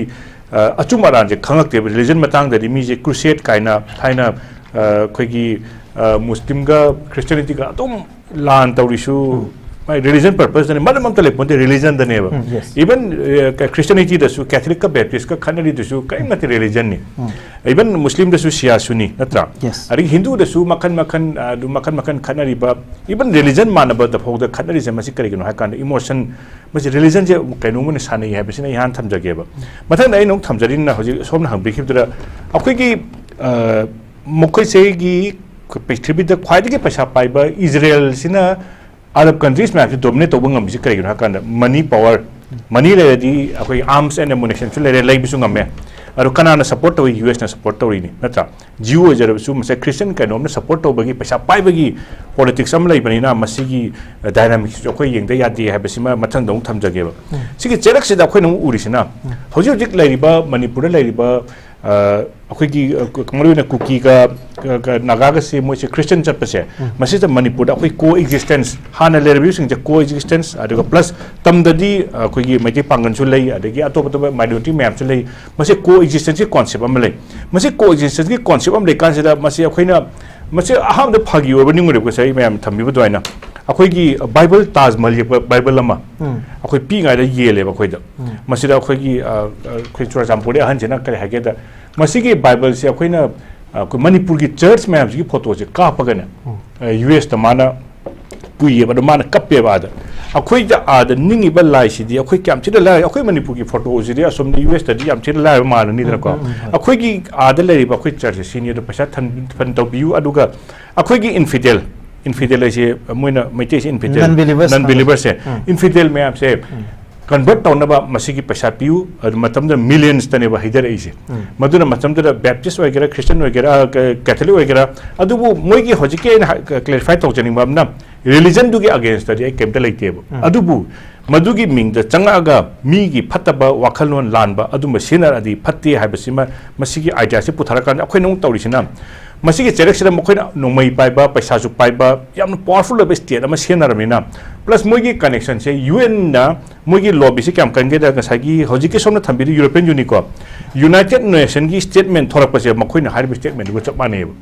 ꯑ, ꯑꯆꯨꯝ ꯑꯔꯥꯟꯁꯦ ꯈꯪꯉꯛꯇꯦꯕ꯫ ꯔꯤꯂꯤꯖꯟ ꯃꯇꯥꯡꯗꯗꯤ ꯃꯤꯁꯦ ꯀ꯭ꯔꯨꯁꯦꯠ ꯀꯥꯏꯅ ꯊꯥꯏꯅ, ꯑ, ꯑꯩꯈꯣꯏꯒꯤ, ꯑ, ꯃꯨꯁꯂꯤꯝꯒ ꯈ꯭ꯔꯤꯁꯇꯤꯌꯥꯅꯤꯇꯤꯒ ꯑꯗꯨꯝ ꯂꯥꯟ ꯇꯧꯔꯤꯁꯨ, ꯃꯥꯏ ꯔꯤꯂꯤꯖꯟ ꯄꯔꯄꯁꯇꯅꯦ, ꯃꯔꯝ ꯑꯝꯇ ꯂꯩꯄꯣꯟꯇꯦ ꯔꯤꯂꯤꯖꯟꯗꯅꯦꯕ꯫ ꯎꯝ, yes. ꯏꯚꯟ ꯈ꯭ꯔꯤꯁꯇꯤꯌꯥꯅꯤꯇꯤꯗꯁꯨ, ꯀꯦꯊꯂꯤꯛꯀ ꯕꯦꯞꯇꯤꯁꯀ ꯈꯠꯅꯔꯤꯗꯨꯁꯨ ꯀꯔꯤꯝ ꯅꯠꯇꯦ, ꯔꯤꯂꯤꯖꯟꯅꯤ꯫ ꯎꯝ. ꯏꯚꯟ ꯃꯨꯁꯂꯤꯝꯗꯁꯨ ꯁꯤꯌꯥ ꯁꯨꯅꯤ ꯅꯠꯇ꯭ꯔꯥ? Yes. ꯑꯗꯒꯤ ꯍꯤꯟꯗꯨꯗꯁꯨ ꯃꯈꯟ ꯃꯈꯟ, ꯑ, ꯑꯗꯨ ꯃꯈꯟ ꯃꯈꯟ ꯈꯠꯅꯔꯤꯕ, ꯏꯚꯟ ꯔꯤꯂꯤꯖꯟ ꯃꯥꯟꯅꯕꯗ ꯐꯥꯎꯗ ꯈꯠꯅꯔꯤꯁꯦ ꯃꯁꯤ ꯀꯔꯤꯒꯤꯅꯣ ꯍꯥꯏ ꯀꯥꯟꯗ ꯏꯃꯣꯁꯟ, ꯃꯁꯤ ꯔꯤꯂꯤꯖꯟꯁꯦ ꯀꯩꯅꯣꯝ ꯑꯣꯏꯅ ꯁꯥꯟꯅꯩ ꯍꯥꯏꯕꯁꯤꯅ ꯑꯩ ꯍꯥꯟꯅ ꯊꯝꯖꯒꯦꯕ꯫ ꯃꯊꯪꯗ ꯑꯩꯅ ꯑꯃꯨꯛ ꯊꯝꯖꯔꯤꯅ ꯍꯧꯖꯤꯛ ꯁꯣꯝꯅ ꯍꯪꯕꯤꯈꯤꯕꯗꯨꯗ ꯑꯩꯈꯣꯏꯒꯤ, ꯑ, ꯃꯈꯣꯏꯁꯤꯒꯤ ꯄ꯭ꯔꯤꯊꯤꯕꯤꯗ ꯈ꯭ꯋꯥꯏꯗꯒꯤ ꯄꯩꯁꯥ ꯄꯥꯏꯕ ꯏꯖꯔꯦꯜꯁꯤꯅ ꯑꯔꯕ ꯀꯟꯇ꯭ꯔꯤꯁ ꯃꯌꯥꯝꯁꯤ ꯗꯣꯃꯤꯅꯦꯠ ꯇꯧꯕ ꯉꯝꯃꯤꯁꯤ ꯀꯔꯤꯒꯤꯅꯣ ꯍꯥꯏ ꯀꯥꯟꯗ ꯃꯅꯤ ꯄꯋꯥꯔ, ꯃꯅꯤ ꯂꯩꯔꯗꯤ ꯑꯩꯈꯣꯏ ꯑꯥꯔꯝꯁ ꯑꯦꯟ ꯑꯦꯃꯨꯅꯦꯁꯟꯁꯨ ꯂꯩꯔꯦ, ꯂꯩꯕꯁꯨ ꯉꯝꯃꯦ꯫ ꯑꯗꯣ ꯀꯅꯥꯅ ꯁꯞꯄꯣꯔꯠ ꯇꯧꯏ? ꯌꯨ ꯑꯦꯁꯅ ꯁꯞꯄꯣꯔꯠ ꯇꯧꯔꯤꯅꯤ ꯅꯠꯇ꯭ꯔꯥ? ꯖꯤꯌꯨ ꯑꯣꯏꯖꯔꯕꯁꯨ ꯃꯁꯦ ꯈ꯭ꯔꯤꯁꯇꯤꯌꯟ ꯀꯩꯅꯣꯝꯅ ꯁꯞꯄꯣꯔꯠ ꯇꯧꯕꯒꯤ ꯄꯩꯁꯥ ꯄꯥꯏꯕꯒꯤ ꯄꯣꯂꯤꯇꯤꯛꯁ ꯑꯃ ꯂꯩꯕꯅꯤꯅ ꯃꯁꯤꯒꯤ ꯗꯥꯏꯅꯥꯃꯤꯛꯁꯤꯁꯨ ꯑꯩꯈꯣꯏ ꯌꯦꯡꯗ ꯌꯥꯗꯦ ꯍꯥꯏꯕꯁꯤꯃ ꯃꯊꯪꯗ ꯑꯃꯨꯛ ꯊꯝꯖꯒꯦꯕ꯫ ꯁꯤꯒꯤ ꯆꯩꯔꯛꯁꯤꯗ ꯑꯩꯈꯣꯏꯅ ꯑꯃꯨꯛ ꯎꯔꯤꯁꯤꯅ ꯍꯧꯖꯤꯛ ꯍꯧꯖꯤꯛ ꯂꯩꯔꯤꯕ ꯃꯅꯤꯄꯨꯔꯗ ꯂꯩꯔꯤꯕ, ꯑ, ꯑꯩꯈꯣꯏꯒꯤ, ꯑ, ꯀ-, ꯃꯔꯨꯑꯣꯏꯅ ꯀꯨꯀꯤꯒ, ꯀ-, ꯀ-, ꯅꯥꯒꯥꯒꯁꯦ ꯃꯣꯏꯁꯦ ꯈ꯭ꯔꯤꯁꯇꯤꯌꯟ ꯆꯠꯄꯁꯦ, ꯃꯁꯤꯗ ꯃꯅꯤꯄꯨꯔꯗ ꯑꯩꯈꯣꯏ ꯀꯣ ꯑꯦꯛꯖꯤꯁꯇꯦꯟꯁ, ꯍꯥꯟꯅ ꯂꯩꯔꯝꯃꯤꯕꯁꯤꯡꯁꯦ ꯀꯣ ꯑꯦꯛꯖꯤꯁꯇꯦꯟꯁ, ꯑꯗꯨꯒ ꯄ꯭ꯂꯁ ꯇꯝꯗꯗꯤ ꯑꯩꯈꯣꯏꯒꯤ ꯃꯩꯇꯩ ꯄꯥꯡꯒꯜꯁꯨ ꯂꯩ, ꯑꯗꯒꯤ ꯑꯇꯣꯞ ꯑꯇꯣꯞꯄ ꯃꯥꯏꯅꯣꯔꯤꯇꯤ ꯃꯌꯥꯝꯁꯨ ꯂꯩ꯫ ꯃꯁꯤ ꯀꯣ ꯑꯦꯛꯖꯤꯁꯇꯦꯟꯁꯀꯤ ꯀꯣꯟꯁꯦꯞ ꯑꯃ ꯂꯩ꯫ ꯃꯁꯤ ꯀꯣ ꯑꯦꯛꯖꯤꯁꯇꯦꯟꯁꯀꯤ ꯀꯣꯟꯁꯦꯞ ꯑꯃ ꯂꯩꯀꯥꯟꯁꯤꯗ ꯃꯁꯤ ꯑꯩꯈꯣꯏꯅ, ꯃꯁꯤ ꯑꯍꯥꯟꯕꯗ ꯐꯥꯒꯤ ꯑꯣꯏꯕ ꯅꯤꯡꯉꯨꯔꯦꯕ, ꯉꯁꯥꯏ ꯃꯌꯥꯝ ꯊꯝꯕꯤꯕ ꯑꯗꯨꯃꯥꯏꯅ꯫ ꯑꯩꯈꯣꯏꯒꯤ ꯕꯥꯏꯕꯜ, ꯇꯥꯖ ꯃꯍꯜ ꯌꯦꯛꯄ ꯕꯥꯏꯕꯜ ꯑꯃ ꯎꯝ꯫ ꯑꯩꯈꯣꯏ ꯄꯤꯛꯏꯉꯩꯗ ꯌꯦꯜꯂꯦꯕ ꯑꯩꯈꯣꯏꯗ꯫ ꯎꯝ꯫ ꯃꯁꯤꯗ ꯑꯩꯈꯣꯏꯒꯤ, ꯑ, ꯑ, ꯑꯩꯈꯣꯏ ꯆꯨꯔꯥꯆꯥꯟꯄꯨꯔꯗꯒꯤ ꯑꯍꯟꯁꯤꯅ ꯀꯔꯤ ꯍꯥꯏꯒꯦꯗ, ꯃꯁꯤꯒꯤ ꯕꯥꯏꯕꯜꯁꯦ ꯑꯩꯈꯣꯏꯅ, ꯑ, ꯑꯩꯈꯣꯏ ꯃꯅꯤꯄꯨꯔꯒꯤ ꯆꯔꯆ ꯃꯌꯥꯝꯁꯤꯒꯤ ꯐꯣꯇꯣꯁꯦ ꯀꯥꯞꯄꯒꯅꯦ, ꯎꯝ꯫ ꯑ, ꯌꯨ ꯑꯦꯁꯇ ꯃꯥꯅ ꯄꯨꯏꯌꯦꯕ, ꯑꯗꯣ ꯃꯥꯅ ꯀꯞꯄꯦꯕ ꯑꯥꯗ꯫ ꯑꯩꯈꯣꯏꯗ ꯑꯥꯗ ꯅꯤꯡꯉꯤꯕ ꯂꯥꯏꯁꯤꯗꯤ ꯑꯩꯈꯣꯏ ꯀꯌꯥꯝ ꯊꯤꯅ ꯂꯥꯏ, ꯑꯩꯈꯣꯏ ꯃꯅꯤꯄꯨꯔꯒꯤ ꯐꯣꯇꯣꯁꯤꯗꯤ ꯑꯁꯣꯝꯗ ꯌꯨ ꯑꯦꯁꯇꯗꯤ ꯌꯥꯝ ꯊꯤꯅ ꯂꯥꯏꯔꯕ ꯃꯥꯜꯂꯅꯤꯗꯅꯀꯣ꯫ ꯎꯝ, ꯎꯝ, ꯎꯝ, ꯍꯣꯏ꯫ ꯑꯩꯈꯣꯏꯒꯤ ꯑꯥꯗ ꯂꯩꯔꯤꯕ ꯑꯩꯈꯣꯏ ꯆꯔꯆꯁꯦ ꯁꯤꯅꯤ, ꯑꯗꯣ ꯄꯩꯁꯥ ꯊꯟ-, ꯐꯟ ꯇꯧꯕꯤꯌꯨ, ꯑꯗꯨꯒ ꯑꯩꯈꯣꯏꯒꯤ ꯏꯟꯐꯤꯗꯦꯜ, ꯏꯟꯐꯤꯗꯦꯜ ꯍꯥꯏꯁꯦ ꯃꯣꯏꯅ ꯃꯩꯇꯩꯁꯦ ꯏꯟꯐꯤꯗꯦꯜ, Non believers ꯅꯟ ꯕꯤꯂꯤꯚꯔꯁꯦ, ꯎꯝ꯫ ꯏꯟꯐꯤꯗꯦꯜ ꯃꯌꯥꯝꯁꯦ ꯀꯟꯚꯔꯠ ꯇꯧꯅꯕ ꯃꯁꯤꯒꯤ ꯄꯩꯁꯥ ꯄꯤꯌꯨ, ꯑꯗꯨ ꯃꯇꯝꯗ ꯃꯤꯂꯤꯌꯟꯁꯇꯅꯦꯕ ꯍꯩꯊꯔꯛꯏꯁꯦ꯫ ꯎꯝ꯫ ꯃꯗꯨꯅ ꯃꯇꯝꯗꯨꯗ ꯕꯦꯞꯇꯤꯁ ꯑꯣꯏꯒꯦꯔꯥ, ꯈ꯭ꯔꯤꯁꯇꯟ ꯑꯣꯏꯒꯦꯔꯥ, ꯀ-, ꯀꯦꯊꯣꯂꯤꯛ ꯑꯣꯏꯒꯦꯔꯥ, ꯑꯗꯨꯕꯨ ꯃꯣꯏꯒꯤ ꯍꯧꯖꯤꯛꯀꯤ ꯑꯩꯅ ꯍꯥꯏ-, ꯀ-, ꯀ꯭ꯂꯦꯔꯤꯐꯥꯏ ꯇꯧꯖꯅꯤꯡꯕ ꯑꯃꯅ, ꯔꯤꯂꯤꯖꯟꯗꯨꯒꯤ ꯑꯒꯦꯟꯁꯇꯗꯤ ꯑꯩ ꯀꯩꯝꯇ ꯂꯩꯇꯦꯕ꯫ ꯎꯝ꯫ ꯑꯗꯨꯕꯨ ꯃꯗꯨꯒꯤ ꯃꯤꯡꯗ ꯆꯪꯉꯛꯑꯒ ꯃꯤꯒꯤ ꯐꯠꯇꯕ ꯋꯥꯈꯜꯂꯣꯟ ꯂꯥꯟꯕ ꯑꯗꯨꯝꯕ ꯁꯤꯖꯤꯟꯅꯔꯗꯤ ꯐꯠꯇꯦ ꯍꯥꯏꯕꯁꯤꯃ, ꯃꯁꯤꯒꯤ ꯑꯥꯏꯗꯤꯌꯥꯁꯤ ꯄꯨꯊꯔꯀꯥꯟꯗ ꯑꯩꯈꯣꯏꯅ ꯑꯃꯨꯛ ꯇꯧꯔꯤꯁꯤꯅ, ꯃꯁꯤꯒꯤ ꯆꯩꯔꯛꯁꯤꯗ ꯃꯈꯣꯏꯅ ꯅꯣꯡꯃꯩ ꯄꯥꯏꯕ, ꯄꯩꯁꯥꯁꯨ ꯄꯥꯏꯕ, ꯌꯥꯝꯅ ꯄꯋꯥꯔꯐꯨꯜ ꯑꯣꯏꯕ ꯁ꯭ꯇꯦꯠ ꯑꯃ ꯁꯤꯖꯤꯟꯅꯔꯕꯅꯤꯅ, ꯄ꯭ꯂꯁ ꯃꯣꯏꯒꯤ ꯀꯅꯦꯛꯁꯟꯁꯦ ꯌꯨ ꯑꯦꯟꯅ ꯃꯣꯏꯒꯤ ꯂꯣꯕꯤꯁꯤ ꯀꯌꯥꯝ ꯀꯟꯒꯦꯗ, ꯉꯁꯥꯏꯒꯤ ꯍꯧꯖꯤꯛꯀꯤ ꯁꯣꯝꯅ ꯊꯝꯕꯤꯔꯤ European Union ꯀꯣ, United Nation ꯒꯤ statement ꯊꯣꯔꯛꯄꯁꯦ ꯃꯈꯣꯏꯅ ꯍꯥꯏꯔꯤꯕ statement ꯗꯨꯒ ꯆꯞ ꯃꯥꯟꯅꯩꯌꯦꯕ꯫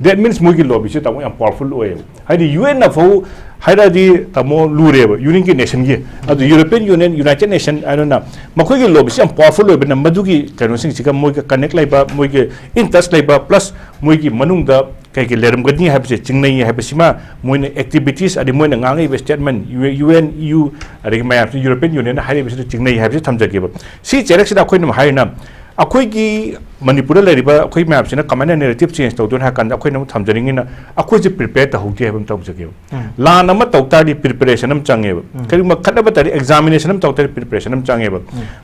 That means ꯃꯣꯏꯒꯤ ꯂꯣꯕꯤꯁꯤ ꯇꯥꯃꯣ ꯌꯥꯝ powerful ꯑꯣꯏꯌꯦꯕ꯫ ꯍꯥꯏꯗꯤ U N ꯅ ꯐꯥꯎ ꯍꯥꯏꯔꯛꯑꯗꯤ ꯇꯥꯃꯣ ꯂꯨꯔꯦꯕ Union ꯒꯤ, Nation ꯒꯤ꯫ ꯑꯗꯨ European Union, United Nation, ꯑꯗꯨꯅ ꯃꯈꯣꯏꯒꯤ ꯂꯣꯕꯤꯁꯤ ꯌꯥꯝ powerful ꯑꯣꯏꯕꯅ ꯃꯗꯨꯒꯤ ꯀꯩꯅꯣꯁꯤꯡꯁꯤꯒ ꯃꯣꯏꯒ connect ꯂꯩꯕ, ꯃꯣꯏꯒꯤ in touch ꯂꯩꯕ, plus ꯃꯣꯏꯒꯤ ꯃꯅꯨꯡꯗ ꯀꯩ ꯀꯩ ꯂꯩꯔꯝꯒꯅꯤ ꯍꯥꯏꯕꯁꯦ ꯆꯤꯡꯅꯩ ꯍꯥꯏꯕꯁꯤꯃ ꯃꯣꯏꯅ activities ꯑꯗꯩ ꯃꯣꯏꯅ ꯉꯥꯡꯉꯛꯏꯕ statement, U N, E U, ꯑꯗꯒꯤ ꯃꯌꯥꯝꯁꯤ European Union ꯅ ꯍꯥꯏꯔꯤꯕꯁꯤꯗ ꯆꯤꯡꯅꯩ ꯍꯥꯏꯕꯁꯤ ꯊꯝꯖꯒꯦꯕ꯫ ꯁꯤ ꯆꯩꯔꯛꯁꯤꯗ ꯑꯩꯈꯣꯏꯅ ꯑꯃꯨꯛ ꯍꯥꯏꯔꯤꯅ ꯑꯩꯈꯣꯏꯒꯤ ꯃꯅꯤꯄꯨꯔꯗ ꯂꯩꯔꯤꯕ ꯑꯩꯈꯣꯏ ꯃꯌꯥꯝꯁꯤꯅ ꯀꯃꯥꯏꯅ narrative change ꯇꯧꯗꯣꯏꯅꯣ ꯍꯥꯏ ꯀꯥꯟꯗ ꯑꯩꯈꯣꯏꯅ ꯑꯃꯨꯛ ꯊꯝꯖꯅꯤꯡꯉꯤꯅ ꯑꯩꯈꯣꯏꯁꯦ prepare ꯇꯧꯍꯧꯗꯦ ꯍꯥꯏꯕ ꯑꯃ ꯊꯝꯖꯒꯦꯕ꯫ ꯂꯥꯟ ꯑꯃ ꯇꯧ ꯇꯥꯔꯗꯤ preparation ꯑꯃ ꯆꯪꯉꯦꯕ꯫ ꯀꯔꯤꯒꯨꯝꯕ ꯈꯠꯅꯕ ꯇꯥꯔꯗꯤ examination ꯑꯃ ꯇꯧ ꯇꯥꯔꯗꯤ preparation ꯑꯃ ꯆꯪꯉꯦꯕ꯫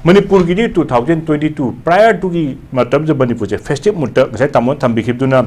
ꯃꯅꯤꯄꯨꯔꯒꯤꯗꯤ two thousand twenty two prior to ꯒꯤ ꯃꯇꯝꯗ ꯃꯅꯤꯄꯨꯔꯁꯦ festive mood ꯇ ꯉꯁꯥꯏ ꯇꯥꯃꯣꯅ ꯊꯝꯕꯤꯈꯤꯕꯗꯨꯅ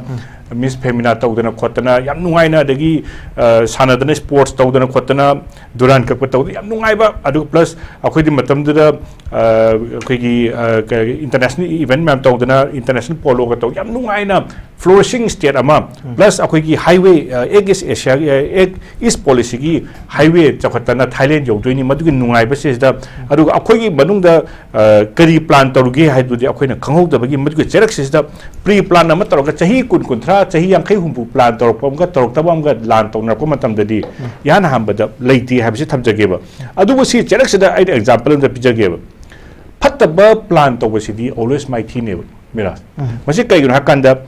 Miss Femina ꯇꯧꯗꯅ ꯈꯣꯠꯇꯅ ꯌꯥꯝ ꯅꯨꯡꯉꯥꯏꯅ, ꯑꯗꯒꯤ, ꯑ, ꯁꯥꯟꯅꯗꯅ sports ꯇꯧꯗꯅ ꯈꯣꯠꯇꯅ Durand Cup ꯀ ꯇꯧꯗꯅ ꯌꯥꯝ ꯅꯨꯡꯉꯥꯏꯕ, ꯑꯗꯨꯒ plus ꯑꯩꯈꯣꯏꯗꯤ ꯃꯇꯝꯗꯨꯗ, ꯑ, ꯑꯩꯈꯣꯏꯒꯤ, ꯑ, ꯀ-, international event ꯃꯌꯥꯝ ꯇꯧꯗꯅ international polo ꯒ ꯇꯧ ꯌꯥꯝ ꯅꯨꯡꯉꯥꯏꯅ flourishing state ꯑꯃ, plus ꯑꯩꯈꯣꯏꯒꯤ highway, ꯑ, Act East Asia ꯒꯤ, ꯑ, Act East Policy ꯒꯤ highway ꯆꯥꯎꯈꯠꯇꯅ Thailand ꯌꯧꯗꯣꯏꯅꯤ, ꯃꯗꯨꯒꯤ ꯅꯨꯡꯉꯥꯏꯕꯁꯤꯗ, ꯑꯗꯨꯒ ꯑꯩꯈꯣꯏꯒꯤ ꯃꯅꯨꯡꯗ, ꯑ, ꯀꯔꯤ plan ꯇꯧꯔꯨꯒꯦ ꯍꯥꯏꯗꯨꯗꯤ ꯑꯩꯈꯣꯏꯅ ꯈꯪꯍꯧꯗꯕꯒꯤ ꯃꯗꯨꯒꯤ ꯆꯩꯔꯛꯁꯤꯗ pre plan ꯑꯃ ꯇꯧꯔꯒ ꯆꯍꯤ ꯀꯨꯟ, ꯀꯨꯟꯊ꯭ꯔꯥ, ꯆꯍꯤ ꯌꯥꯡꯈꯩ, ꯍꯨꯝꯐꯨ plan ꯇꯧꯔꯛꯄ ꯑꯃꯒ ꯇꯧꯔꯛꯇꯕ ꯑꯃꯒ ꯂꯥꯟ ꯇꯧꯅꯔꯛꯄ ꯃꯇꯝꯗꯗꯤ ꯏꯍꯥꯟ ꯍꯥꯟꯕꯗ ꯂꯩꯇꯦ ꯍꯥꯏꯕꯁꯤ ꯊꯝꯖꯒꯦꯕ꯫ ꯑꯗꯨꯕꯨ ꯁꯤ ꯆꯩꯔꯛꯁꯤꯗ ꯑꯩꯅ example ꯑꯃ ꯄꯤꯖꯒꯦꯕ꯫ ꯐꯠꯇꯕ plan ꯇꯧꯕꯁꯤꯗꯤ always ꯃꯥꯏꯊꯤꯅꯦꯕ, ꯃꯤꯔꯥꯖ꯫ ꯃꯁꯤ ꯀꯩꯒꯤꯅꯣ ꯍꯥꯏꯀꯥꯟꯗ,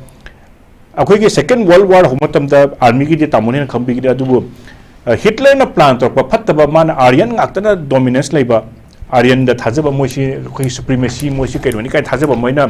ꯑꯩꯈꯣꯏꯒꯤ Second World War ꯍꯧꯕ ꯃꯇꯝꯗ army ꯒꯤꯗꯤ ꯇꯥꯃꯣꯅ ꯍꯦꯟꯅ ꯈꯪꯕꯤꯒꯅꯤ, ꯑꯗꯨꯕꯨ, ꯑ, Hitler ꯅ plan ꯇꯧꯔꯛꯄ ꯐꯠꯇꯕ, ꯃꯥꯅ Aryan ꯉꯥꯛꯇꯅ dominance ꯂꯩꯕ, Aryan ꯗ ꯊꯥꯖꯕ, ꯃꯣꯏꯁꯤ ꯑꯩꯈꯣꯏꯒꯤ supremacy, ꯃꯣꯏꯁꯤ ꯀꯩꯅꯣꯅꯤ ꯀꯥꯏꯅ ꯊꯥꯖꯕ, ꯃꯣꯏꯅ,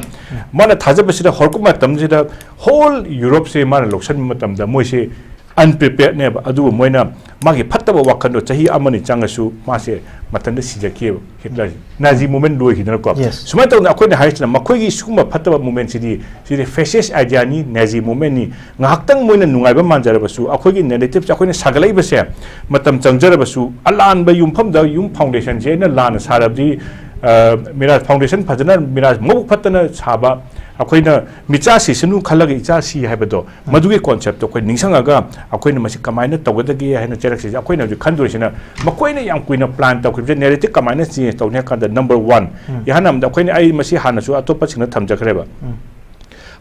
ꯃꯥꯅ ꯊꯥꯖꯕꯁꯤꯗ ꯍꯧꯔꯛꯄ ꯃꯇꯝꯁꯤꯗ whole Europe ꯁꯦ ꯃꯥꯅ ꯂꯧꯁꯤꯟꯕ ꯃꯇꯝꯗ ꯃꯣꯏꯁꯦ unprepared ꯅꯦꯕ꯫ ꯑꯗꯨꯕꯨ ꯃꯣꯏꯅ ꯃꯥꯒꯤ ꯐꯠꯇꯕ ꯋꯥꯈꯜꯗꯣ ꯆꯍꯤ ꯑꯃꯅꯤ ꯆꯪꯉꯁꯨ ꯃꯥꯁꯦ ꯃꯊꯟꯇ ꯁꯤꯖꯈꯤꯑꯕ, Hitler ꯁꯦ꯫ Nazi movement ꯂꯣꯏꯈꯤꯗꯅꯀꯣ꯫ Yes. ꯁꯨꯃꯥꯏꯅ ꯇꯧꯗꯅ ꯑꯩꯈꯣꯏꯅ ꯍꯥꯏꯔꯤꯁꯤꯅ ꯃꯈꯣꯏꯒꯤ ꯁꯤꯒꯨꯝꯕ ꯐꯠꯇꯕ movement ꯁꯤꯗꯤ, ꯁꯤꯗꯤ fascist idea ꯅꯤ, Nazi movement ꯅꯤ꯫ ꯉꯥꯏꯍꯥꯛꯇꯪ ꯃꯣꯏꯅ ꯅꯨꯡꯉꯥꯏꯕ ꯃꯥꯟꯖꯔꯕꯁꯨ, ꯑꯩꯈꯣꯏꯒꯤ narrative ꯁꯦ ꯑꯩꯈꯣꯏꯅ ꯁꯥꯒꯠꯂꯛꯏꯕꯁꯦ ꯃꯇꯝ ꯆꯪꯖꯔꯕꯁꯨ, ꯑꯂꯥꯟꯕ ꯌꯨꯝꯐꯝꯗ ꯌꯨꯝ foundation ꯁꯦ ꯑꯩꯅ ꯂꯥꯟꯅ ꯁꯥꯔꯕꯗꯤ, ꯑ, ꯃꯤꯔꯥꯖ foundation ꯐꯖꯅ, ꯃꯤꯔꯥꯖ ꯃꯕꯨꯛ ꯐꯠꯇꯅ ꯁꯥꯕ, ꯑꯩꯈꯣꯏꯅ ꯃꯤꯆꯥ ꯁꯤꯁꯅꯨ ꯈꯜꯂꯒ ꯏꯆꯥ ꯁꯤ ꯍꯥꯏꯕꯗꯣ, ꯃꯗꯨꯒꯤ ꯀꯣꯟꯁꯦꯞꯇꯣ ꯑꯩꯈꯣꯏ ꯅꯤꯡꯁꯤꯡꯉꯒ ꯑꯩꯈꯣꯏꯅ ꯃꯁꯤ ꯀꯃꯥꯏꯅ ꯇꯧꯒꯗꯒꯦ ꯍꯥꯏꯅ ꯆꯩꯔꯛꯁꯤꯁꯦ꯫ ꯑꯩꯈꯣꯏꯅ ꯍꯧꯖꯤꯛ ꯈꯟꯗꯣꯏꯁꯤꯅ ꯃꯈꯣꯏꯅ ꯌꯥꯝ ꯀꯨꯏꯅ ꯄ꯭ꯂꯥꯟ ꯇꯧꯈꯤꯕꯁꯦ ꯅꯦꯔꯦꯇꯤꯞ ꯀꯃꯥꯏꯅ ꯆꯦꯟꯖ ꯇꯧꯅꯤ ꯍꯥꯏ ꯀꯥꯟꯗ, ꯅꯝꯕꯔ ꯋꯥꯟ, ꯏꯍꯥꯟ ꯍꯥꯟꯕꯗ ꯑꯩꯈꯣꯏꯅ, ꯑꯩ ꯃꯁꯤ ꯍꯥꯟꯅꯁꯨ ꯑꯇꯣꯞꯄꯁꯤꯡꯅ ꯊꯝꯖꯈ꯭ꯔꯦꯕ꯫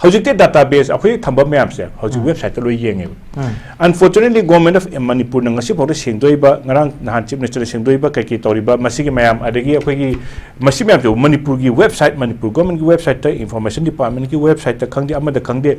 ꯍꯧꯖꯤꯛꯇꯤ ꯗꯥꯇꯥ ꯕꯦꯁ ꯑꯩꯈꯣꯏ ꯊꯝꯕ ꯃꯌꯥꯝꯁꯦ ꯍꯧꯖꯤꯛ ꯋꯦꯕꯁꯥꯏꯠꯇ ꯂꯣꯏ ꯌꯦꯡꯉꯦꯕ꯫ Unfortunately, Government of ꯃꯅꯤꯄꯨꯔꯅ ꯉꯁꯤꯐꯥꯎꯗ ꯁꯦꯡꯗꯣꯛꯏꯕ, ꯉꯔꯥꯡ ꯅꯍꯥꯟ Chief Minister ꯁꯦꯡꯗꯣꯛꯏꯕ ꯀꯩ ꯀꯩ ꯇꯧꯔꯤꯕ ꯃꯁꯤꯒꯤ ꯃꯌꯥꯝ, ꯑꯗꯒꯤ ꯑꯩꯈꯣꯏꯒꯤ ꯃꯁꯤ ꯃꯌꯥꯝꯁꯦ ꯃꯅꯤꯄꯨꯔꯒꯤ ꯋꯦꯕꯁꯥꯏꯠ, ꯃꯅꯤꯄꯨꯔ ꯒꯣꯔꯃꯦꯟꯒꯤ ꯋꯦꯕꯁꯥꯏꯠꯇ, ꯏꯟꯐꯣꯔꯃꯦꯁꯟ ꯗꯤꯄꯥꯔꯠꯃꯦꯟꯒꯤ ꯋꯦꯕꯁꯥꯏꯠꯇ ꯈꯪꯗꯦ, ꯑꯃꯗ ꯈꯪꯗꯦ,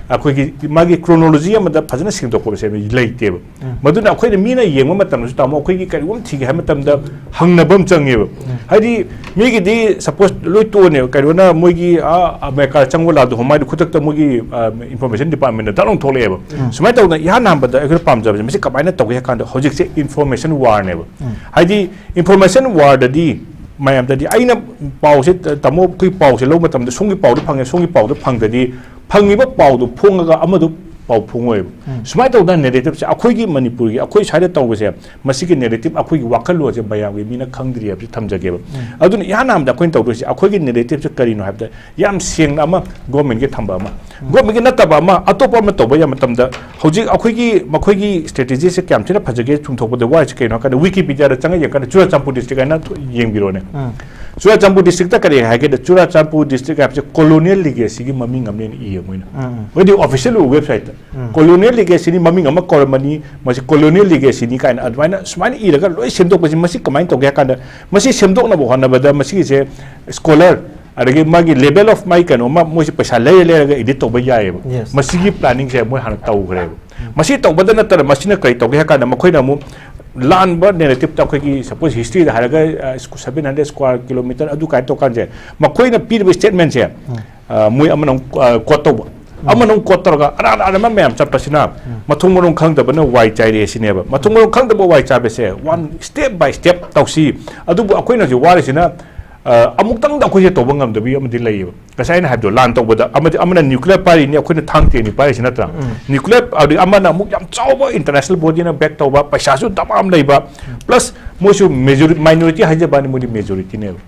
ꯑꯩꯈꯣꯏꯒꯤ ꯃꯥꯒꯤ ꯀ꯭ꯔꯣꯅꯣꯂꯣꯖꯤ ꯑꯃꯗ ꯐꯖꯅ ꯁꯦꯡꯗꯣꯛꯄꯁꯦ ꯂꯩꯇꯦꯕ꯫ ꯃꯗꯨꯅ ꯑꯩꯈꯣꯏꯅ ꯃꯤꯅ ꯌꯦꯡꯕ ꯃꯇꯝꯗꯁꯨ, ꯇꯥꯃꯣ, ꯑꯩꯈꯣꯏꯒꯤ ꯀꯔꯤꯒꯨꯝꯕ ꯊꯤꯒꯦ ꯍꯥꯏꯕ ꯃꯇꯝꯗ ꯍꯪꯅꯕ ꯑꯃ ꯆꯪꯉꯦꯕ꯫ ꯍꯥꯏꯗꯤ ꯃꯤꯒꯤꯗꯤ ꯁꯄꯣꯁ ꯂꯣꯏ ꯇꯣꯛꯑꯅꯦꯕ, ꯀꯩꯅꯣꯅ ꯃꯣꯏꯒꯤ, ꯑꯥ, ꯑꯃꯦꯔꯤꯀꯥ ꯆꯪꯕ ꯂꯥꯛꯗꯣ ꯍꯣꯃꯥꯏꯗ ꯈꯨꯗꯛꯇ ꯃꯣꯏꯒꯤ, ꯑꯥ, ꯏꯟꯐꯣꯔꯃꯦꯁꯟ ꯗꯤꯄꯥꯔꯠꯃꯦꯟꯗ ꯗꯛ ꯂꯥꯎ ꯊꯣꯛꯂꯛꯑꯦꯕ꯫ ꯁꯨꯃꯥꯏꯅ ꯇꯧꯗꯅ ꯏꯍꯥꯟ ꯍꯥꯟꯕꯗ ꯑꯩꯈꯣꯏꯅ ꯄꯥꯝꯖꯕꯁꯦ ꯃꯁꯤ ꯀꯃꯥꯏꯅ ꯇꯧꯒꯦ ꯍꯥꯏ ꯀꯥꯟꯗ, ꯍꯧꯖꯤꯛꯁꯦ ꯏꯟꯐꯣꯔꯃꯦꯁꯟ ꯋꯥꯔꯅꯦꯕ꯫ ꯍꯥꯏꯗꯤ ꯏꯟꯐꯣꯔꯃꯦꯁꯟ ꯋꯥꯔꯗꯗꯤ ꯃꯌꯥꯝꯗꯗꯤ ꯑꯩꯅ ꯄꯥꯎꯁꯦ, ꯇꯥꯃꯣ, ꯑꯩꯈꯣꯏ ꯄꯥꯎꯁꯦ ꯂꯧꯕ ꯃꯇꯝꯗ ꯁꯣꯝꯒꯤ ꯄꯥꯎꯗ ꯐꯪꯉꯦ, ꯁꯣꯝꯒꯤ ꯄꯥꯎꯗ ꯐꯪꯗꯗꯤ ꯐꯪꯉꯤꯕ ꯄꯥꯎꯗꯨ ꯐꯣꯡꯉꯒ ꯑꯃꯗꯨ ꯄꯥꯎ ꯐꯣꯡꯉꯣꯏꯕ꯫ ꯁꯨꯃꯥꯏꯅ ꯇꯧꯗꯅ ꯅꯦꯔꯦꯇꯤꯞꯁꯦ ꯑꯩꯈꯣꯏꯒꯤ ꯃꯅꯤꯄꯨꯔꯒꯤ, ꯑꯩꯈꯣꯏ ꯁ꯭ꯋꯥꯏꯗ ꯇꯧꯕꯁꯦ, ꯃꯁꯤꯒꯤ ꯅꯦꯔꯦꯇꯤꯞ, ꯑꯩꯈꯣꯏꯒꯤ ꯋꯥꯈꯜꯂꯣꯟꯁꯦ ꯃꯌꯥꯝꯒꯤ ꯃꯤꯅ ꯈꯪꯗ꯭ꯔꯤ ꯍꯥꯏꯕꯁꯤ ꯊꯝꯖꯒꯦꯕ꯫ ꯑꯗꯨꯅ ꯏꯍꯥꯟ ꯍꯥꯟꯕꯗ ꯑꯩꯈꯣꯏꯅ ꯇꯧꯗꯣꯏꯁꯦ, ꯑꯩꯈꯣꯏꯒꯤ ꯅꯦꯔꯦꯇꯤꯞꯁꯦ ꯀꯔꯤꯅꯣ ꯍꯥꯏꯕꯗ, ꯌꯥꯝ ꯁꯦꯡꯅ ꯑꯃ ꯒꯣꯔꯃꯦꯟꯒꯤ ꯊꯝꯕ ꯑꯃ, ꯒꯣꯔꯃꯦꯟꯒꯤ ꯅꯠꯇꯕ ꯑꯃ, ꯑꯇꯣꯞꯄ ꯑꯃ ꯇꯧꯕ ꯌꯥꯕ ꯃꯇꯝꯗ, ꯍꯧꯖꯤꯛ ꯑꯩꯈꯣꯏꯒꯤ, ꯃꯈꯣꯏꯒꯤ ꯁ꯭ꯇ꯭ꯔꯦꯇꯦꯖꯤꯁꯦ ꯀꯌꯥꯝ ꯊꯤꯅ ꯐꯖꯒꯦ ꯆꯨꯝꯊꯣꯛꯄꯗ ꯋꯥꯔꯤꯁꯦ ꯀꯩꯅꯣ ꯍꯥꯏ ꯀꯥꯟꯗ, ꯋꯤꯀꯤꯄꯤꯗꯤꯌꯥꯗ ꯆꯪꯉ ꯌꯦꯡꯉꯀꯥꯟꯗ ꯆꯨꯔꯥꯆꯥꯟꯄꯨꯔ ꯗꯤꯁꯇ꯭ꯔꯤꯛ ꯍꯥꯏꯅ ꯌꯦꯡꯕꯤꯔꯣꯅꯦ꯫ ꯆꯨꯔꯥꯆꯥꯟꯄꯨꯔ ꯗꯤꯁꯇ꯭ꯔꯤꯛꯇ ꯀꯔꯤ ꯍꯥꯏꯒꯦꯗ, ꯆꯨꯔꯥꯆꯥꯟꯄꯨꯔ ꯗꯤꯁꯇ꯭ꯔꯤꯛ ꯍꯥꯏꯕꯁꯦ ꯀꯣꯂꯣꯅꯤꯌꯦꯜ ꯂꯤꯒꯦꯁꯤꯒꯤ ꯃꯃꯤꯡ ꯑꯃꯅꯦꯅ ꯏꯌꯦ ꯃꯣꯏꯅ꯫ ꯃꯣꯏꯗꯤ ꯑꯣꯐꯤꯁꯤꯌꯦꯜ ꯋꯦꯕꯁꯥꯏꯠꯇ ꯀꯣꯂꯣꯅꯤꯌꯦꯜ ꯂꯤꯒꯦꯁꯤꯅꯤ ꯃꯃꯤꯡ ꯑꯃ ꯀꯧꯔꯝꯃꯅꯤ, ꯃꯁꯤ ꯀꯣꯂꯣꯅꯤꯌꯦꯜ ꯂꯤꯒꯦꯁꯤꯅꯤ ꯀꯥꯏꯅ ꯑꯗꯨꯃꯥꯏꯅ ꯁꯨꯃꯥꯏꯅ ꯏꯔꯒ ꯂꯣꯏ ꯁꯦꯝꯗꯣꯛꯄꯁꯤ, ꯃꯁꯤ ꯀꯃꯥꯏꯅ ꯇꯧꯒꯦ ꯍꯥꯏ ꯀꯥꯟꯗ, ꯃꯁꯤ ꯁꯦꯝꯗꯣꯛꯅꯕ ꯍꯣꯠꯅꯕꯗ ꯃꯁꯤꯒꯤꯁꯦ ꯁ꯭ꯀꯣꯂꯔ, ꯑꯗꯒꯤ ꯃꯥꯒꯤ ꯂꯦꯚꯦꯜ ꯑꯣꯐ ꯃꯥꯒꯤ ꯀꯩꯅꯣ ꯑꯃ ꯃꯣꯏꯁꯦ ꯄꯩꯁꯥ ꯂꯩꯔ ꯂꯩꯔꯒ ꯏꯗꯤꯠ ꯇꯧꯕ ꯌꯥꯏꯑꯕ꯫ Yes. ꯃꯁꯤꯒꯤ ꯄ꯭ꯂꯥꯅꯤꯡꯁꯦ ꯃꯣꯏ ꯍꯥꯟꯅ ꯇꯧꯈ꯭ꯔꯦꯕ꯫ ꯃꯁꯤ ꯇꯧꯕꯗ ꯅꯠꯇꯅ ꯃꯁꯤꯅ ꯀꯔꯤ ꯇꯧꯒꯦ ꯍꯥꯏ ꯀꯥꯟꯗ, ꯃꯈꯣꯏꯅ ꯑꯃꯨꯛ ꯂꯥꯟꯕ ꯅꯦꯔꯦꯇꯤꯞꯇ, ꯑꯩꯈꯣꯏꯒꯤ ꯁꯄꯣꯁ ꯍꯤꯁꯇ꯭ꯔꯤꯗ ꯍꯥꯏꯔꯒ, ꯑ, ꯁꯚꯦꯟ ꯍꯟꯗ꯭ꯔꯦꯠ ꯁ꯭ꯀ꯭ꯋꯥꯔ ꯀꯤꯂꯣꯃꯤꯇꯔ ꯑꯗꯨ ꯀꯥꯏꯅ ꯇꯧꯀꯥꯟꯁꯦ, ꯃꯈꯣꯏꯅ ꯄꯤꯔꯤꯕ ꯁ꯭ꯇꯦꯠꯃꯦꯟꯁꯦ, ꯑ, ꯃꯣꯏ ꯑꯃꯅ ꯑꯃꯨꯛ, ꯑ, ꯀꯣꯠ ꯇꯧꯕ, ꯑꯃꯅ ꯑꯃꯨꯛ ꯀꯣꯠ ꯇꯧꯔꯒ ꯑꯔꯥꯟ ꯑꯔꯥꯟꯕ ꯃꯌꯥꯝ ꯆꯠꯄꯁꯤꯅ ꯃꯊꯣꯡ ꯃꯔꯣꯡ ꯈꯪꯗꯕꯅ ꯋꯥꯏ ꯆꯥꯏꯔꯦ ꯁꯤꯅꯦꯕ꯫ ꯃꯊꯣꯡ ꯃꯔꯣꯡ ꯈꯪꯗꯕ ꯋꯥꯏ ꯆꯥꯏꯕꯁꯦ ꯋꯥꯟ ꯁ꯭ꯇꯦꯞ ꯕꯥꯏ ꯁ꯭ꯇꯦꯞ ꯇꯧꯁꯤ꯫ ꯑꯗꯨꯕꯨ ꯑꯩꯈꯣꯏꯅ ꯍꯧꯖꯤꯛ ꯋꯥꯔꯤꯁꯤꯅ, ꯑ, ꯑꯃꯨꯛꯇꯪꯗ ꯑꯩꯈꯣꯏꯁꯦ ꯇꯧꯕ ꯉꯝꯗꯕꯤ ꯑꯃꯗꯤ ꯂꯩꯌꯦꯕ꯫ ꯉꯁꯥꯏ ꯑꯩꯅ ꯍꯥꯏꯕꯗꯣ, ꯂꯥꯟ ꯇꯧꯕꯗ ꯑꯃꯗꯤ, ꯑꯃꯅ ꯅ꯭ꯌꯨꯀ꯭ꯂꯤꯌꯔ ꯄꯥꯏꯔꯤꯅꯤ, ꯑꯩꯈꯣꯏꯅ ꯊꯥꯡ ꯇꯦꯟꯅꯤ ꯄꯥꯏꯔꯤꯁꯤ ꯅꯠꯇ꯭ꯔꯥ? ꯅ꯭ꯌꯨꯀ꯭ꯂꯤꯌꯔ, ꯑꯗꯨꯗꯒꯤ ꯑꯃꯅ ꯑꯃꯨꯛ ꯌꯥꯝ ꯆꯥꯎꯕ ꯏꯟꯇꯔꯅꯦꯁꯅꯦꯜ ꯕꯣꯗꯤꯅ ꯕꯦꯛ ꯇꯧꯕ, ꯄꯩꯁꯥꯁꯨ ꯗꯃꯥ ꯑꯃ ꯂꯩꯕ, ꯄ꯭ꯂꯁ ꯃꯣꯏꯁꯨ majority, minority ꯍꯥꯏꯖꯕꯅꯤ, ꯃꯣꯏꯗꯤ majorityꯅꯦꯕ꯫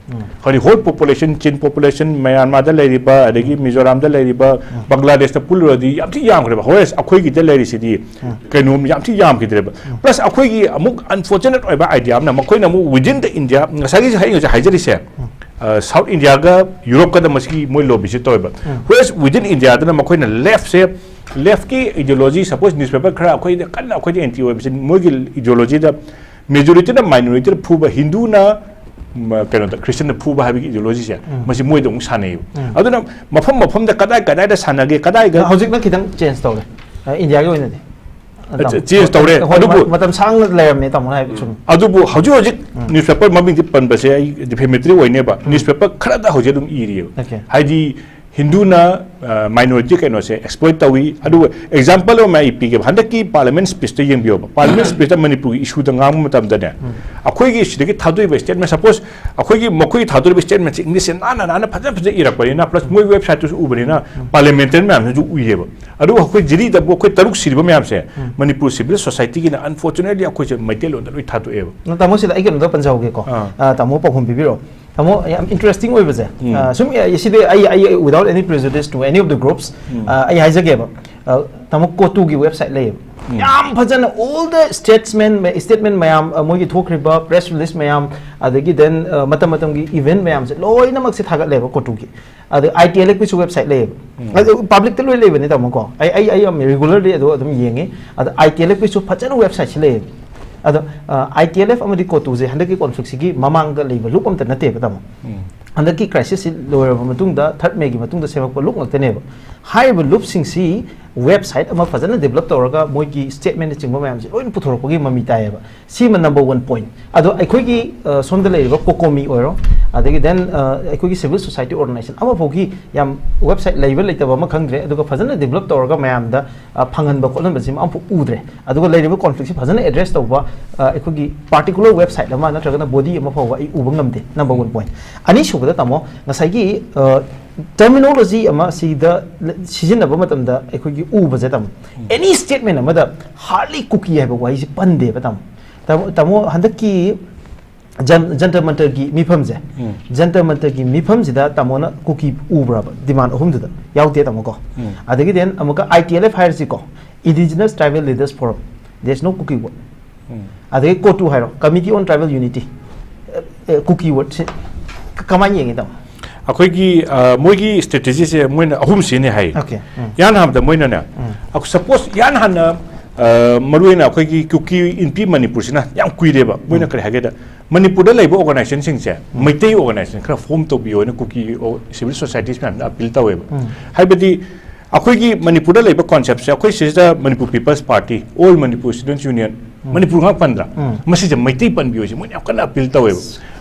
ꯍꯥꯏꯗꯤ whole population, Chin population, ꯃ꯭ꯌꯥꯟꯃꯥꯔꯗ ꯂꯩꯔꯤꯕ, ꯑꯗꯒꯤ ꯃꯤꯖꯣꯔꯥꯝꯗ ꯂꯩꯔꯤꯕ, ꯕꯪꯒ꯭ꯂꯥꯗꯦꯁꯇ ꯄꯨꯜꯂꯨꯔꯗꯤ ꯌꯥꯝ ꯊꯤ ꯌꯥꯝꯈ꯭ꯔꯦꯕ꯫ Whereas ꯑꯩꯈꯣꯏꯒꯤꯗ ꯂꯩꯔꯤꯁꯤꯗꯤ ꯀꯩꯅꯣ ꯌꯥꯝ ꯊꯤ ꯌꯥꯝꯈꯤꯗ꯭ꯔꯦꯕ꯫ Plus ꯑꯩꯈꯣꯏꯒꯤ ꯑꯃꯨꯛ unfortunate ꯑꯣꯏꯕ idea ꯑꯃꯅ, ꯃꯈꯣꯏꯅ ꯑꯃꯨꯛ within the India, ꯉꯁꯥꯏꯒꯤ ꯑꯩꯅ ꯉꯁꯥꯏ ꯍꯥꯏꯖꯔꯤꯁꯦ, ꯑ, South Indiaꯒ Europeꯀꯗ ꯃꯁꯤꯒꯤ ꯃꯣꯏ lobbyꯁꯦ ꯇꯧꯋꯦꯕ꯫ Whereas within Indiaꯗꯅ ꯃꯈꯣꯏꯅ leftꯁꯦ, leftꯀꯤ ideology, suppose newspaper ꯈꯔ ꯑꯩꯈꯣꯏꯗ ꯀꯟꯅ ꯑꯩꯈꯣꯏꯗ anti ꯑꯣꯏꯕꯁꯦ, ꯃꯣꯏꯒꯤ ideologyꯗ majorityꯅ minorityꯗ ꯐꯨꯕ, ꯍꯤꯟꯗꯨꯅ, ꯃ, ꯀꯩꯅꯣꯗ, Christianꯗ ꯐꯨꯕ ꯍꯥꯏꯕꯒꯤ ideologyꯁꯦ, ꯎꯝ꯫ ꯃꯁꯤ ꯃꯣꯏꯗ ꯑꯃꯨꯛ ꯁꯥꯟꯅꯩꯌꯦꯕ꯫ ꯎꯝ꯫ ꯑꯗꯨꯅ ꯃꯐꯝ ꯃꯐꯝꯗ ꯀꯗꯥꯏ ꯀꯗꯥꯏꯗ ꯁꯥꯟꯅꯒꯦ, ꯀꯗꯥꯏꯗ ꯍꯧꯖꯤꯛꯅ ꯈꯤꯇꯪ change ꯇꯧꯔꯦ꯫ ꯑ, Indiaꯒꯤ ꯑꯣꯏꯅꯗꯤ꯫ ꯑ, ꯆ-, change ꯇꯧꯔꯦ꯫ ꯍꯣꯏ, ꯑꯗꯨꯕꯨ ꯃ-, ꯃꯇꯝ ꯁꯥꯡꯅ ꯂꯩꯔꯝꯃꯦ, ꯇꯥꯃꯣꯅ ꯍꯥꯏꯕ ꯆꯨꯝꯃꯤ꯫ ꯑꯗꯨꯕꯨ ꯍꯧꯖꯤꯛ ꯍꯧꯖꯤꯛ ꯎꯝ꯫ Newspaper ꯃꯃꯤꯡꯗꯤ ꯄꯟꯕꯁꯦ ꯑꯩ defamatory ꯑꯣꯏꯅꯦꯕ꯫ ꯎꯝ꯫ Newspaper ꯈꯔꯗ ꯍꯧꯖꯤꯛ ꯑꯗꯨꯝ ꯏꯔꯤꯑꯕ꯫ Okay꯫ ꯍꯥꯏꯗꯤ ꯍꯤꯟꯗꯨꯅ, ꯑ, minority ꯀꯩꯅꯣꯁꯦ exploit ꯇꯧꯏ꯫ ꯑꯗꯨꯒ example ꯑꯃ ꯑꯩ ꯄꯤꯒꯦꯕ꯫ ꯍꯟꯗꯛꯀꯤ parliament speechꯇ ꯌꯦꯡꯕꯤꯌꯣꯕ꯫ Parliament speechꯇ ꯃꯅꯤꯄꯨꯔꯒꯤ issueꯗ ꯉꯥꯡꯕ ꯃꯇꯝꯗꯅꯦ, ꯎꯝ꯫ ꯑꯩꯈꯣꯏꯒꯤ ꯁꯤꯗꯒꯤ ꯊꯥꯗꯣꯛꯏꯕ statement, suppose ꯑꯩꯈꯣꯏꯒꯤ, ꯃꯈꯣꯏꯒꯤ ꯊꯥꯗꯣꯔꯤꯕ statementꯁꯦ Englishꯁꯦ ꯅꯥꯟꯅ ꯅꯥꯟꯅ ꯐꯖ ꯐꯖ ꯏꯔꯛꯄꯅꯤꯅ, plus ꯃꯣꯏ websiteꯇꯨꯁꯨ ꯎꯕꯅꯤꯅ, ꯎꯝ꯫ Parliamentarian ꯃꯌꯥꯝꯁꯤꯁꯨ ꯎꯏꯌꯦꯕ꯫ ꯑꯗꯨꯒ ꯑꯩꯈꯣꯏ ꯖꯤꯔꯤꯗꯕꯨ ꯑꯩꯈꯣꯏ ꯇꯔꯨꯛ ꯁꯤꯔꯤꯕ ꯃꯌꯥꯝꯁꯦ, ꯎꯝ꯫ ꯃꯅꯤꯄꯨꯔ civil societyꯒꯤꯅ unfortunately ꯑꯩꯈꯣꯏꯁꯦ ꯃꯩꯇꯩꯂꯣꯟꯗ ꯂꯣꯏ ꯊꯥꯗꯣꯛꯑꯦꯕ꯫ ꯅ-, ꯇꯥꯃꯣ, ꯁꯤꯗ ꯑꯩ ꯀꯩꯅꯣꯝꯇ ꯄꯟꯖꯍꯧꯒꯦꯀꯣ꯫ ꯑꯥ꯫ ꯑ, ꯇꯥꯃꯣ ꯄꯥꯎꯈꯨꯝ ꯄꯤꯕꯤꯔꯛꯑꯣ꯫ ꯇꯥꯃꯣ, ꯌꯥꯝ interesting ꯑꯣꯏꯕꯁꯦ, ꯎꯝ꯫ ꯑ, ꯁꯨꯝ, ꯑ, ꯁꯤꯗꯤ ꯑꯩ, ꯑꯩ, without any prejudice to any of the groups, ꯎꯝ꯫ ꯑ, ꯑꯩ ꯍꯥꯏꯖꯒꯦꯕ꯫ ꯑ, ꯇꯥꯃꯣ, ꯀꯣꯇꯨꯒꯤ website ꯂꯩꯌꯦꯕ꯫ ꯎꯝ꯫ ꯌꯥꯝ ꯐꯖꯅ all the statesmen, statement ꯃꯌꯥꯝ, ꯑ, ꯃꯣꯏꯒꯤ ꯊꯣꯛꯈ꯭ꯔꯤꯕ press release ꯃꯌꯥꯝ, ꯑꯗꯒꯤ then, ꯑ, ꯃꯇꯝ ꯃꯇꯝꯒꯤ event ꯃꯌꯥꯝꯁꯦ ꯂꯣꯏꯅꯃꯛꯁꯦ ꯊꯥꯒꯠꯂꯦꯕ ꯀꯣꯇꯨꯒꯤ꯫ ꯑꯗ ITLFꯀꯤꯁꯨ website ꯂꯩꯌꯦꯕ꯫ ꯎꯝ꯫ ꯑꯗꯨ publicꯇ ꯂꯣꯏ ꯂꯩꯕꯅꯤ, ꯇꯥꯃꯣ, ꯀꯣ꯫ ꯑꯩ, ꯑꯩ, ꯑꯩ ꯌꯥꯝ regularly ꯑꯗꯨ ꯑꯗꯨꯝ ꯌꯦꯡꯉꯤ꯫ ꯑꯗ ITLFꯀꯤꯁꯨ ꯐꯖꯅ websiteꯁꯤ ꯂꯩꯌꯦꯕ꯫ ꯑꯗꯣ, ꯑ, ITLF ꯑꯃꯗꯤ ꯀꯣꯇꯨꯁꯦ ꯍꯟꯗꯛꯀꯤ conflictꯁꯤꯒꯤ ꯃꯃꯥꯡꯗ ꯂꯩꯕ loop ꯑꯝꯇ ꯅꯠꯇꯦꯕ, ꯇꯥꯃꯣ꯫ ꯎꯝ꯫ ꯍꯟꯗꯛꯀꯤ crisisꯁꯤ ꯂꯣꯏꯔꯕ ꯃꯇꯨꯡꯗ, third Mayꯒꯤ ꯃꯇꯨꯡꯗ ꯁꯦꯝꯃꯛꯄ loop ꯉꯥꯛꯇꯅꯦꯕ꯫ ꯍꯥꯏꯔꯤꯕ loopꯁꯤꯡꯁꯤ website ꯑꯃ ꯐꯖꯅ develop ꯇꯧꯔꯒ ꯃꯣꯏꯒꯤ statementꯅꯆꯤꯡꯕ ꯃꯌꯥꯝꯁꯦ ꯂꯣꯏꯅ ꯄꯨꯊꯣꯔꯛꯄꯒꯤ ꯃꯃꯤ ꯇꯥꯏꯌꯦꯕ꯫ ꯁꯤꯃ number one point꯫ ꯑꯗꯣ ꯑꯩꯈꯣꯏꯒꯤ, ꯑ, ꯁꯣꯝꯗ ꯂꯩꯔꯤꯕ COCOMI ꯑꯣꯏꯔꯣ, ꯑꯗꯒꯤ then, ꯑ, ꯑꯩꯈꯣꯏꯒꯤ civil society organization ꯑꯃꯐꯥꯎꯒꯤ ꯌꯥꯝ website ꯂꯩꯕ ꯂꯩꯇꯕ ꯑꯃ ꯈꯪꯗ꯭ꯔꯦ, ꯑꯗꯨꯒ ꯐꯖꯅ develop ꯇꯧꯔꯒ ꯃꯌꯥꯝꯗ, ꯑ, ꯐꯪꯍꯟꯕ ꯈꯣꯠꯍꯟꯕꯁꯤꯃ ꯑꯃꯐꯥꯎ ꯎꯗ꯭ꯔꯦ꯫ ꯑꯗꯨꯒ ꯂꯩꯔꯤꯕ conflictꯁꯤ ꯐꯖꯅ address ꯇꯧꯕ, ꯑ, ꯑꯩꯈꯣꯏꯒꯤ particular website ꯑꯃ ꯅꯠꯇ꯭ꯔꯒꯅ body ꯑꯃ ꯐꯥꯎꯕ ꯑꯩ ꯎꯕ ꯉꯝꯗꯦ, number one point꯫ ꯑꯅꯤꯁꯨꯕꯗ, ꯇꯥꯃꯣ, ꯉꯁꯥꯏꯒꯤ, ꯑ, terminology ꯑꯃ ꯁꯤꯗ ꯁꯤꯖꯤꯟꯅꯕ ꯃꯇꯝꯗ ꯑꯩꯈꯣꯏꯒꯤ ꯎꯕꯁꯦ, ꯇꯥꯃꯣ, ꯎꯝ꯫ Any statement ꯑꯃꯗ hardly ꯀꯨꯀꯤ ꯍꯥꯏꯕ ꯋꯥꯍꯩꯁꯤ ꯄꯟꯗꯦꯕ, ꯇꯥꯃꯣ꯫ ꯇꯥꯃꯣ, ꯇꯥꯃꯣ, ꯍꯟꯗꯛꯀꯤ ꯖꯟ ꯖꯟꯇꯔ ꯃꯟꯇꯔꯒꯤ ꯃꯤꯐꯝꯁꯦ, ꯎꯝ. ꯖꯟꯇꯔ ꯃꯟꯇꯔꯒꯤ ꯃꯤꯐꯝꯁꯤꯗ ꯇꯥꯃꯣꯅ ꯀꯨꯀꯤ ꯎꯕ꯭ꯔꯕ? ꯗꯤꯃꯥꯟ ꯑꯍꯨꯝꯗꯨꯗ ꯌꯥꯎꯗꯦ, ꯇꯥꯃꯣ, ꯀꯣ? ꯎꯝ. ꯑꯗꯒꯤ then ꯑꯃꯨꯛꯀ I T L F ꯍꯥꯏꯔꯁꯤꯀꯣ, Indigenous Tribal Leaders Forum, there is no Kuki word. ꯎꯝ. ꯑꯗꯒꯤ ꯀꯣꯇꯨ ꯍꯥꯏꯔꯣ, Committee on Tribal Unity, ꯑꯦ, ꯀꯨꯀꯤ ꯋꯥꯔꯗꯁꯦ ꯀꯃꯥꯏꯅ ꯌꯦꯡꯉꯤ, ꯇꯥꯃꯣ? ꯑꯩꯈꯣꯏꯒꯤ ꯑ, ꯃꯣꯏꯒꯤ ꯁ꯭ꯇ꯭ꯔꯦꯇꯦꯖꯤꯁꯦ ꯃꯣꯏꯅ ꯑꯍꯨꯝ ꯁꯤꯖꯤꯟꯅꯩ ꯍꯥꯏ꯫ Okay, ꯎꯝ. ꯏꯍꯥꯟ ꯍꯥꯟꯕꯗ ꯃꯣꯏꯅꯅꯦ, ꯎꯝ. ꯑꯩꯈꯣꯏ ꯁꯄꯣꯁ ꯏꯍꯥꯟ ꯍꯥꯟꯅ ꯑ, ꯃꯔꯨꯑꯣꯏꯅ ꯑꯩꯈꯣꯏꯒꯤ ꯀꯨꯀꯤ ꯏꯟꯄꯤ ꯃꯅꯤꯄꯨꯔꯁꯤꯅ ꯌꯥꯝ ꯀꯨꯏꯔꯦꯕ꯫ ꯃꯣꯏꯅ ꯎꯝ. ꯀꯔꯤ ꯍꯥꯏꯒꯦꯗ, ꯃꯅꯤꯄꯨꯔꯗ ꯂꯩꯕ ꯑꯣꯔꯒꯅꯥꯏꯖꯦꯁꯟꯁꯤꯡꯁꯦ ꯎꯝ. ꯃꯩꯇꯩ ꯑꯣꯔꯒꯅꯥꯏꯖꯦꯁꯟ ꯈꯔ ꯐꯣꯝ ꯇꯧꯕꯤꯌꯣ ꯍꯥꯏꯅ ꯀꯨꯀꯤ ꯑꯣ-, ꯁꯤꯚꯤꯜ ꯁꯣꯁꯥꯏꯇꯤꯁ ꯃꯌꯥꯝꯅ ꯑꯄꯤꯜ ꯇꯧꯋꯦꯕ꯫ ꯎꯝ. ꯍꯥꯏꯕꯗꯤ ꯑꯩꯈꯣꯏꯒꯤ ꯃꯅꯤꯄꯨꯔꯗ ꯂꯩꯕ ꯀꯣꯟꯁꯦꯞꯁꯦ, ꯑꯩꯈꯣꯏ ꯁꯤꯗ Manipur peoples party, all Manipur students union, ꯎꯝ. ꯃꯅꯤꯄꯨꯔ ꯉꯥꯛ ꯄꯟꯗ꯭ꯔꯥ? ꯎꯝ. ꯃꯁꯤꯁꯦ ꯃꯩꯇꯩ ꯄꯟꯕꯤꯌꯣꯁꯦ ꯃꯣꯏꯅ ꯌꯥꯝ ꯀꯟꯅ ꯑꯄꯤꯜ ꯇꯧꯋꯦꯕ꯫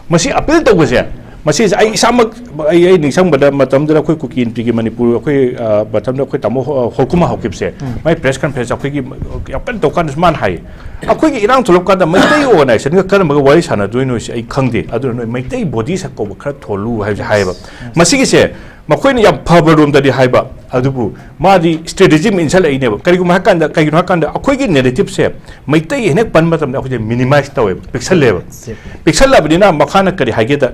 ꯃꯁꯤ ꯑꯄꯤꯜ ꯇꯧꯕꯁꯦ, ꯃꯁꯤꯁꯦ ꯑꯩ ꯏꯁꯥꯃꯛ, ꯑꯩ, ꯑꯩ ꯅꯤꯡꯁꯤꯡꯕꯗ ꯃꯇꯝꯗꯨꯗ ꯑꯩꯈꯣꯏ ꯀꯨꯀꯤ ꯏꯟꯄꯤꯒꯤ ꯃꯅꯤꯄꯨꯔ, ꯑꯩꯈꯣꯏ, ꯑ, ꯃꯇꯝꯗ ꯑꯩꯈꯣꯏ ꯇꯥꯃꯣ ꯍꯣ-, ꯍꯣꯜꯀꯨꯃꯥ ꯍꯧꯈꯤꯕꯁꯦ, ꯎꯝ. ꯃꯥꯏ ꯄ꯭ꯔꯦꯁ ꯀꯟꯐꯔꯦꯟꯁ ꯑꯩꯈꯣꯏꯒꯤ ꯌꯥꯝ ꯀꯟꯅ ꯇꯧꯀꯥꯟꯗꯁꯨ ꯃꯥꯅ ꯍꯥꯏꯌꯦ, "ꯑꯩꯈꯣꯏꯒꯤ ꯏꯔꯥꯡ ꯊꯣꯛꯂꯛꯄ ꯀꯥꯟꯗ ꯃꯩꯇꯩ ꯑꯣꯔꯒꯅꯥꯏꯖꯦꯁꯟꯒ ꯀꯔꯝꯕꯒ ꯋꯥꯔꯤ ꯁꯥꯟꯅꯗꯣꯏꯅꯣ ꯁꯤ ꯑꯩ ꯈꯪꯗꯦ, ꯑꯗꯨꯅ ꯅꯣꯏ ꯃꯩꯇꯩ ꯕꯣꯗꯤ ꯁꯛ ꯀꯧꯕ ꯈꯔ ꯊꯣꯜꯂꯨ" ꯍꯥꯏꯕꯁꯦ ꯍꯥꯏꯌꯦꯕ꯫ ꯃꯁꯤꯒꯤꯁꯦ ꯃꯈꯣꯏꯅ ꯌꯥꯝ ꯐꯕ ꯔꯣꯝꯗꯗꯤ ꯍꯥꯏꯕ, ꯑꯗꯨꯕꯨ ꯃꯥꯗꯤ ꯁ꯭ꯇ꯭ꯔꯦꯇꯦꯖꯤ ꯑꯃ ꯏꯟꯁꯜꯂꯛꯏꯅꯦꯕ꯫ ꯀꯔꯤꯒꯨꯝꯕ ꯍꯥꯏꯀꯥꯟꯗ, ꯀꯩꯒꯤꯅꯣ ꯍꯥꯏꯀꯥꯟꯗ ꯑꯩꯈꯣꯏꯒꯤ ꯅꯦꯔꯦꯇꯤꯞꯁꯦ ꯃꯩꯇꯩ ꯍꯦꯟꯅ ꯄꯟꯕ ꯃꯇꯝꯗ ꯑꯩꯈꯣꯏꯁꯦ ꯃꯤꯅꯤꯃꯥꯏꯁ ꯇꯧꯋꯦꯕ, ꯄꯤꯛꯁꯜꯂꯦꯕ꯫ Exactly. ꯄꯤꯛꯁꯜꯂꯕꯅꯤꯅ ꯃꯈꯥꯅ ꯀꯔꯤ ꯍꯥꯏꯒꯦꯗ,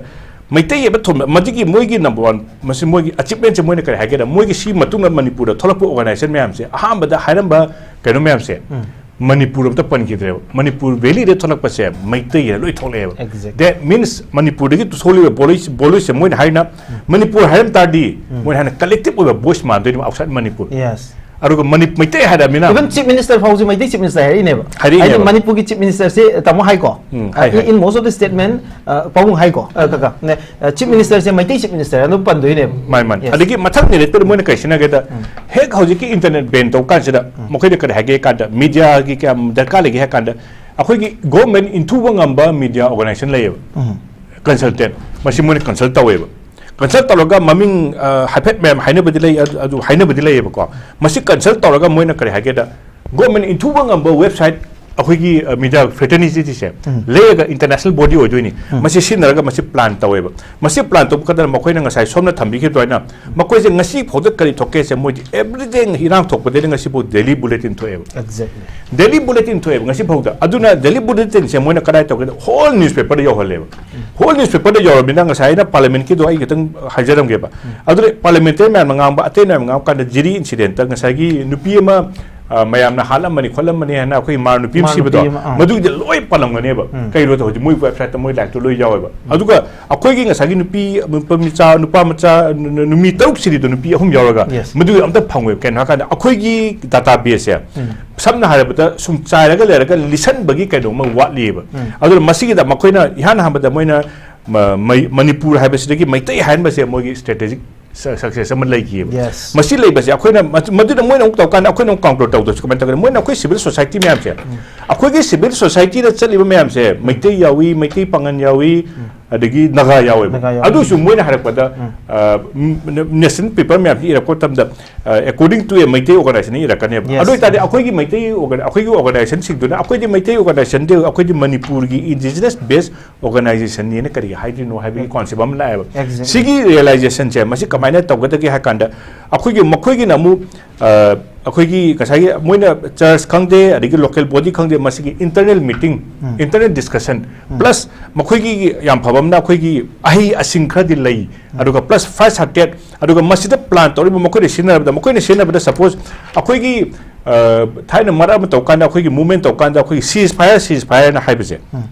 ꯃꯩꯇꯩ ꯍꯥꯏꯕ ꯊꯣꯟꯕ, ꯃꯗꯨꯒꯤ ꯃꯣꯏꯒꯤ ꯅꯝꯕꯔ ꯋꯥꯟ, ꯃꯁꯤ ꯃꯣꯏꯒꯤ ꯑꯆꯤꯞꯃꯦꯟꯁꯦ ꯃꯣꯏꯅ ꯀꯔꯤ ꯍꯥꯏꯒꯦꯗ, ꯃꯣꯏꯒꯤ ꯁꯤ ꯃꯇꯨꯡꯗ ꯃꯅꯤꯄꯨꯔꯗ ꯊꯣꯛꯂꯛꯄ ꯑꯣꯔꯒꯅꯥꯏꯖꯦꯁꯟ ꯃꯌꯥꯝꯁꯦ, ꯑꯍꯥꯟꯕꯗ ꯍꯥꯏꯔꯝꯕ ꯀꯩꯅꯣ ꯃꯌꯥꯝꯁꯦ, ꯎꯝ. ꯃꯅꯤꯄꯨꯔ ꯑꯝꯇ ꯄꯟꯈꯤꯗ꯭ꯔꯦꯕ꯫ ꯃꯅꯤꯄꯨꯔ ꯚꯦꯂꯤꯗ ꯊꯣꯛꯂꯛꯄꯁꯦ ꯃꯩꯇꯩꯅ ꯂꯣꯏ ꯊꯣꯛꯂꯛꯑꯦꯕ꯫ Exactly. That means ꯃꯅꯤꯄꯨꯔꯗꯒꯤ ꯊꯣꯛꯂꯤꯕ ꯚꯣꯏꯁ, ꯚꯣꯏꯁꯁꯦ ꯃꯣꯏꯅ ꯍꯥꯏꯅ, ꯃꯅꯤꯄꯨꯔ ꯍꯥꯏꯔꯝ ꯇꯥꯔꯗꯤ, ꯃꯣꯏꯅ ꯍꯥꯏꯅ ꯀꯂꯦꯛꯇꯤꯞ ꯑꯣꯏꯕ ꯚꯣꯏꯁ ꯃꯥꯟꯗꯣꯏꯅꯦꯕ ꯑꯥꯎꯠꯁꯥꯏꯠ ꯃꯅꯤꯄꯨꯔ꯫ Yes. ꯑꯗꯨꯒ ꯃꯅꯤ-, ꯃꯩꯇꯩ ꯍꯥꯏꯔꯕꯅꯤꯅ Even Chief Minister ꯐꯥꯎꯁꯨ ꯃꯩꯇꯩ Chief Minister ꯍꯥꯏꯔꯛꯏꯅꯦꯕ꯫ ꯍꯥꯏꯔꯛꯏꯅꯦꯕ꯫ ꯍꯥꯏꯗꯤ ꯃꯅꯤꯄꯨꯔꯒꯤ Chief Ministerꯁꯦ ꯇꯥꯃꯣ ꯍꯥꯏꯀꯣ? ꯎꯝ, ꯍꯥꯏ, Uh, high. In most of the statement, uh, ꯄꯥꯕꯨꯡ ꯍꯥꯏꯀꯣ? Uh, ꯀꯀꯥ, ꯅꯦ, uh, Chief Ministerꯁꯦ Meitei Chief Minister ꯑꯗꯨꯝ ꯄꯟꯗꯣꯏꯅꯦꯕ꯫ ꯃꯥꯅꯤ, ꯃꯥꯅꯤ꯫ Yes. ꯑꯗꯒꯤ ꯃꯊꯪ ꯅꯦꯔꯦꯇꯔ ꯃꯣꯏꯅ ꯀꯩ ꯁꯤꯖꯤꯟꯅꯒꯦꯗ, ꯍꯦꯛ ꯍꯧꯖꯤꯛꯀꯤ ꯏꯟꯇꯔꯅꯦꯠ ꯕꯦꯟ ꯇꯧꯕ ꯀꯥꯟꯁꯤꯗ ꯃꯈꯣꯏꯗ ꯀꯔꯤ ꯍꯥꯏꯒꯦ ꯀꯥꯟꯗ, ꯃꯤꯗꯤꯌꯥꯒꯤ ꯀꯌꯥꯝ ꯗꯔꯀꯥꯔ ꯂꯩꯒꯦ ꯍꯥꯏ ꯀꯥꯟꯗ, ꯑꯩꯈꯣꯏꯒꯤ ꯒꯣꯔꯃꯦꯟ ꯏꯟꯊꯨꯕ ꯉꯝꯕ ꯃꯤꯗꯤꯌꯥ ꯑꯣꯔꯒꯅꯥꯏꯖꯦꯁꯟ ꯂꯩꯌꯦꯕ꯫ ꯎꯝ. ꯀꯟꯁꯜꯇꯦꯟ, ꯃꯁꯤ ꯃꯣꯏꯅ ꯀꯟꯁꯜ ꯇꯧꯋꯦꯕ꯫ ꯀꯟꯁꯜ ꯇꯧꯔꯒ ꯃꯃꯤꯡ, ꯑ, ꯍꯥꯏꯐꯦꯠ ꯃꯌꯥꯝ ꯍꯥꯏꯅꯕꯗꯤ ꯂꯩ, ꯑꯗꯨ, ꯑꯗꯨ ꯍꯥꯏꯅꯕꯗꯤ ꯂꯩꯌꯦꯕꯀꯣ꯫ ꯃꯁꯤ ꯀꯟꯁꯜ ꯇꯧꯔꯒ ꯃꯣꯏꯅ ꯀꯔꯤ ꯍꯥꯏꯒꯦꯗ, ꯒꯣꯔꯃꯦꯟ ꯏꯟꯊꯨꯕ ꯉꯝꯕ ꯋꯦꯕꯁꯥꯏꯠ ꯑꯩꯈꯣꯏꯒꯤ ꯃꯤꯗꯤꯌꯥ ꯐ꯭ꯔꯦꯇꯔꯅꯤꯇꯤꯁꯦ ꯂꯩꯔꯒ ꯏꯟꯇꯔꯅꯦꯁꯅꯦꯜ ꯕꯣꯗꯤ ꯑꯣꯏꯗꯣꯏꯅꯤ꯫ ꯃꯁꯤ ꯁꯤꯖꯤꯟꯅꯔꯒ ꯃꯁꯤ ꯄ꯭ꯂꯥꯟ ꯇꯧꯋꯦꯕ꯫ ꯃꯁꯤ ꯄ꯭ꯂꯥꯟ ꯇꯧꯕ ꯈꯛꯇꯅ ꯃꯈꯣꯏꯅ ꯉꯁꯥꯏ ꯁꯣꯝꯅ ꯊꯝꯕꯤꯈꯤꯕ ꯑꯗꯨꯃꯥꯏꯅ ꯃꯈꯣꯏꯁꯦ ꯉꯁꯤ ꯐꯥꯎꯗ ꯀꯔꯤ ꯊꯣꯛꯀꯦꯁꯦ ꯃꯣꯏꯗꯤ ꯑꯦꯕ꯭ꯔꯤꯗꯦ ꯏꯔꯥꯡ ꯊꯣꯛꯄꯗꯒꯤ ꯉꯁꯤꯐꯥꯎ ꯗꯦꯂꯤ ꯕꯨꯂꯦꯇꯤꯟ ꯊꯣꯛꯑꯦꯕ꯫ Exactly. ꯗꯦꯂꯤ ꯕꯨꯂꯦꯇꯤꯟ ꯊꯣꯛꯑꯦꯕ ꯉꯁꯤ ꯐꯥꯎꯗ꯫ ꯑꯗꯨꯅ ꯗꯦꯂꯤ ꯕꯨꯂꯦꯇꯤꯟꯁꯦ ꯃꯣꯏꯅ ꯀꯗꯥꯏ ꯇꯧꯒꯦꯗ ꯍꯣꯜ ꯅ꯭ꯌꯨꯁꯄꯦꯄꯔꯗ ꯌꯧꯍꯜꯂꯦꯕ꯫ ꯍꯣꯜ ꯅ꯭ꯌꯨꯁꯄꯦꯄꯔꯗ ꯌꯧꯔꯕꯅꯤꯅ ꯉꯁꯥꯏ ꯑꯩꯅ ꯄꯥꯔꯂꯤꯌꯥꯃꯦꯟꯠꯀꯤꯗꯣ ꯑꯩ ꯈꯤꯇꯪ ꯍꯥꯏꯖꯔꯝꯒꯦꯕ꯫ ꯑꯗꯨꯗ ꯄꯥꯔꯂꯤꯌꯥꯃꯦꯟꯇꯔꯤ ꯃꯌꯥꯝꯅ ꯉꯥꯡꯕ ꯑꯇꯩ ꯃꯌꯥꯝꯅ ꯉꯥꯡꯕ ꯀꯥꯟꯗ ꯖꯤꯔꯤ ꯏꯟꯁꯤꯗꯦꯟꯠꯇ ꯉꯁꯥꯏꯒꯤ ꯅꯨꯄꯤ ꯑꯃ ꯑ, ꯃꯌꯥꯝꯅ ꯍꯥꯠꯂꯝꯕꯅꯤ ꯈꯣꯠꯂꯝꯕꯅꯤ ꯍꯥꯏꯅ ꯑꯩꯈꯣꯏ ꯃꯥꯔ ꯅꯨꯄꯤ ꯑꯃ ꯃꯥꯔ ꯁꯤꯕꯗꯣ ꯅꯨꯄꯤ ꯑꯃ, ꯑꯥ꯫ ꯃꯗꯨꯒꯤꯗꯤ ꯂꯣꯏ ꯄꯥꯜꯂꯝꯒꯅꯦꯕ꯫ ꯎꯝ꯫ ꯀꯩꯅꯣꯗ ꯍꯧꯖꯤꯛ ꯃꯣꯏ ꯋꯦꯕꯁꯥꯏꯠꯇ ꯃꯣꯏ ꯂꯥꯏꯔꯤꯛꯇꯣ ꯂꯣꯏ ꯌꯥꯎꯋꯦꯕ꯫ ꯑꯗꯨꯒ ꯑꯩꯈꯣꯏꯒꯤ ꯉꯁꯥꯏꯒꯤ ꯅꯨꯄꯤ ꯅꯨꯄꯥ ꯃꯆꯥ ꯅꯨꯄꯥ ꯃꯆꯥ ꯅꯨ- ꯅꯨ- ꯅꯨꯃꯤ ꯇꯔꯨꯛ ꯁꯤꯔꯤꯗꯣ ꯅꯨꯄꯤ ꯑꯍꯨꯝ ꯌꯥꯎꯔꯒ Yes. ꯃꯗꯨꯒꯤ ꯑꯝꯇ ꯐꯪꯉꯣꯏꯕ꯫ ꯀꯩꯅꯣ ꯍꯥꯏꯀꯥꯟꯗ ꯑꯩꯈꯣꯏꯒꯤ ꯗꯥꯇꯥ ꯕꯦꯁꯁꯦ ꯎꯝ꯫ ꯁꯝꯅ ꯍꯥꯏꯔꯕꯗ ꯁꯨꯝ ꯆꯥꯏꯔꯒ ꯂꯩꯔꯒ ꯂꯤꯁꯟꯕꯒꯤ ꯀꯩꯅꯣꯝꯃ ꯋꯥꯠꯂꯤꯑꯕ꯫ ꯎꯝ꯫ ꯑꯗꯨꯅ ꯃꯁꯤꯒꯤꯗ ꯃꯈꯣꯏꯅ ꯏꯍꯥꯟ ꯍꯥꯟꯕꯗ ꯃꯣꯏꯅ ꯃ- ꯃꯩ- ꯃꯅꯤꯄꯨꯔ ꯍꯥꯏꯕꯁꯤꯗꯒꯤ ꯃꯩꯇꯩ ꯍꯥꯏꯍꯟꯕꯁꯦ ꯃꯣꯏꯒꯤ ꯁ꯭ꯇ꯭ꯔꯦꯇꯦꯖꯤꯛ ꯁꯛꯁꯦꯁ ꯑꯃ ꯂꯩꯈꯤꯑꯕ꯫ Yes. ꯃꯁꯤ ꯂꯩꯕꯁꯦ ꯑꯩꯈꯣꯏꯅ ꯃꯗꯨ- ꯃꯗꯨꯅ ꯃꯣꯏꯅ ꯑꯃꯨꯛ ꯇꯧꯀꯥꯟꯗ ꯑꯩꯈꯣꯏꯅ ꯑꯃꯨꯛ ꯀꯥꯎꯟꯇꯔ ꯇꯧꯗꯕꯁꯨ ꯀꯃꯥꯏꯅ ꯇꯧꯒꯅꯤ? ꯃꯣꯏꯅ ꯑꯩꯈꯣꯏ ꯁꯤꯚꯤꯜ ꯁꯣꯁꯥꯏꯇꯤ ꯃꯌꯥꯝꯁꯦ ꯑꯩꯈꯣꯏꯒꯤ ꯁꯤꯚꯤꯜ ꯁꯣꯁꯥꯏꯇꯤꯗ ꯆꯠꯂꯤꯕ ꯃꯌꯥꯝꯁꯦ ꯃꯩꯇꯩ ꯌꯥꯎꯏ, ꯃꯩꯇꯩ ꯄꯥꯉꯟ ꯌꯥꯎꯏ, ꯑꯗꯒꯤ ꯅꯥꯒꯥ ꯌꯥꯎꯋꯦꯕ꯫ ꯅꯥꯒꯥ ꯌꯥꯎꯋꯤ꯫ ꯑꯗꯨꯁꯨ ꯃꯣꯏꯅ ꯍꯥꯏꯔꯛꯄꯗ ꯅꯦꯁꯅꯦꯜ ꯄꯦꯄꯔ ꯃꯌꯥꯝꯁꯤ ꯏꯔꯛꯄ ꯃꯇꯝꯗ according to a Meitei organisation ꯏꯔꯛꯀꯅꯦꯕ꯫ Yes. ꯑꯗꯨ ꯑꯣꯏꯇꯥꯔꯗꯤ ꯑꯩꯈꯣꯏꯒꯤ ꯃꯩꯇꯩ ꯑꯣꯔꯒ- ꯑꯩꯈꯣꯏꯒꯤ ꯑꯣꯔꯒꯅꯥꯏꯖꯦꯁꯟꯁꯤꯡꯗꯨꯅ ꯑꯩꯈꯣꯏꯗꯤ ꯃꯩꯇꯩ ꯑꯣꯔꯒꯅꯥꯏꯖꯦꯁꯟꯗꯤ ꯑꯩꯈꯣꯏꯗꯤ ꯃꯅꯤꯄꯨꯔꯒꯤ ꯏꯟꯗꯤꯖꯤꯅꯁ ꯕꯦꯁ ꯑꯣꯔꯒꯅꯥꯏꯖꯦꯁꯟꯅꯦꯅ ꯀꯔꯤꯒꯤ ꯍꯥꯏꯗ꯭ꯔꯤꯅꯣ ꯍꯥꯏꯕꯒꯤ ꯀꯣꯟꯁꯦꯞ ꯑꯃ ꯂꯥꯛꯑꯦꯕ꯫ Exactly. ꯁꯤꯒꯤ ꯔꯤꯌꯦꯂꯥꯏꯖꯦꯁꯟꯁꯦ ꯃꯁꯤ ꯀꯃꯥꯏꯅ ꯇꯧꯒꯗꯒꯦ ꯍꯥꯏ ꯀꯥꯟꯗ ꯑꯩꯈꯣꯏꯒꯤ ꯃꯈꯣꯏꯒꯤꯅ ꯑꯃꯨꯛ ꯑ, ꯑꯩꯈꯣꯏꯒꯤ ꯉꯁꯥꯏꯒꯤ ꯃꯣꯏꯅ ꯆꯔꯆ ꯈꯪꯗꯦ ꯑꯗꯒꯤ ꯂꯣꯀꯦꯜ ꯕꯣꯗꯤ ꯈꯪꯗꯦ ꯃꯁꯤꯒꯤ internal meeting, internal discussion, plus ꯃꯈꯣꯏꯒꯤ ꯌꯥꯝ ꯐꯕ ꯑꯃꯅ ꯑꯩꯈꯣꯏꯒꯤ ꯑꯍꯩ ꯑꯁꯤꯡ ꯈꯔꯗꯤ ꯂꯩ꯫ ꯑꯗꯨꯒ ꯄ꯭ꯂꯁ ꯐꯥꯏꯚ ꯍꯥꯔꯇꯦꯠ ꯑꯗꯨꯒ ꯃꯁꯤꯗ ꯄ꯭ꯂꯥꯟ ꯇꯧꯔꯤꯕ ꯃꯈꯣꯏꯅ ꯁꯤꯖꯤꯟꯅꯔꯕꯗ ꯃꯈꯣꯏꯅ ꯁꯤꯖꯤꯟꯅꯕꯗ ꯁꯄꯣꯁ ꯑꯩꯈꯣꯏꯒꯤ ꯑ, ꯊꯥꯏꯅ ꯃꯔꯛ ꯑꯃ ꯇꯧꯀꯥꯟꯗ ꯑꯩꯈꯣꯏꯒꯤ ꯃꯨꯚꯃꯦꯟ ꯇꯧꯀꯥꯟꯗ ꯑꯩꯈꯣꯏꯒꯤ ꯁꯤꯖ ꯐꯥꯏꯌꯔ ꯁꯤꯖ ꯐꯥꯏꯌꯔꯅ ꯍꯥꯏꯕꯁꯦ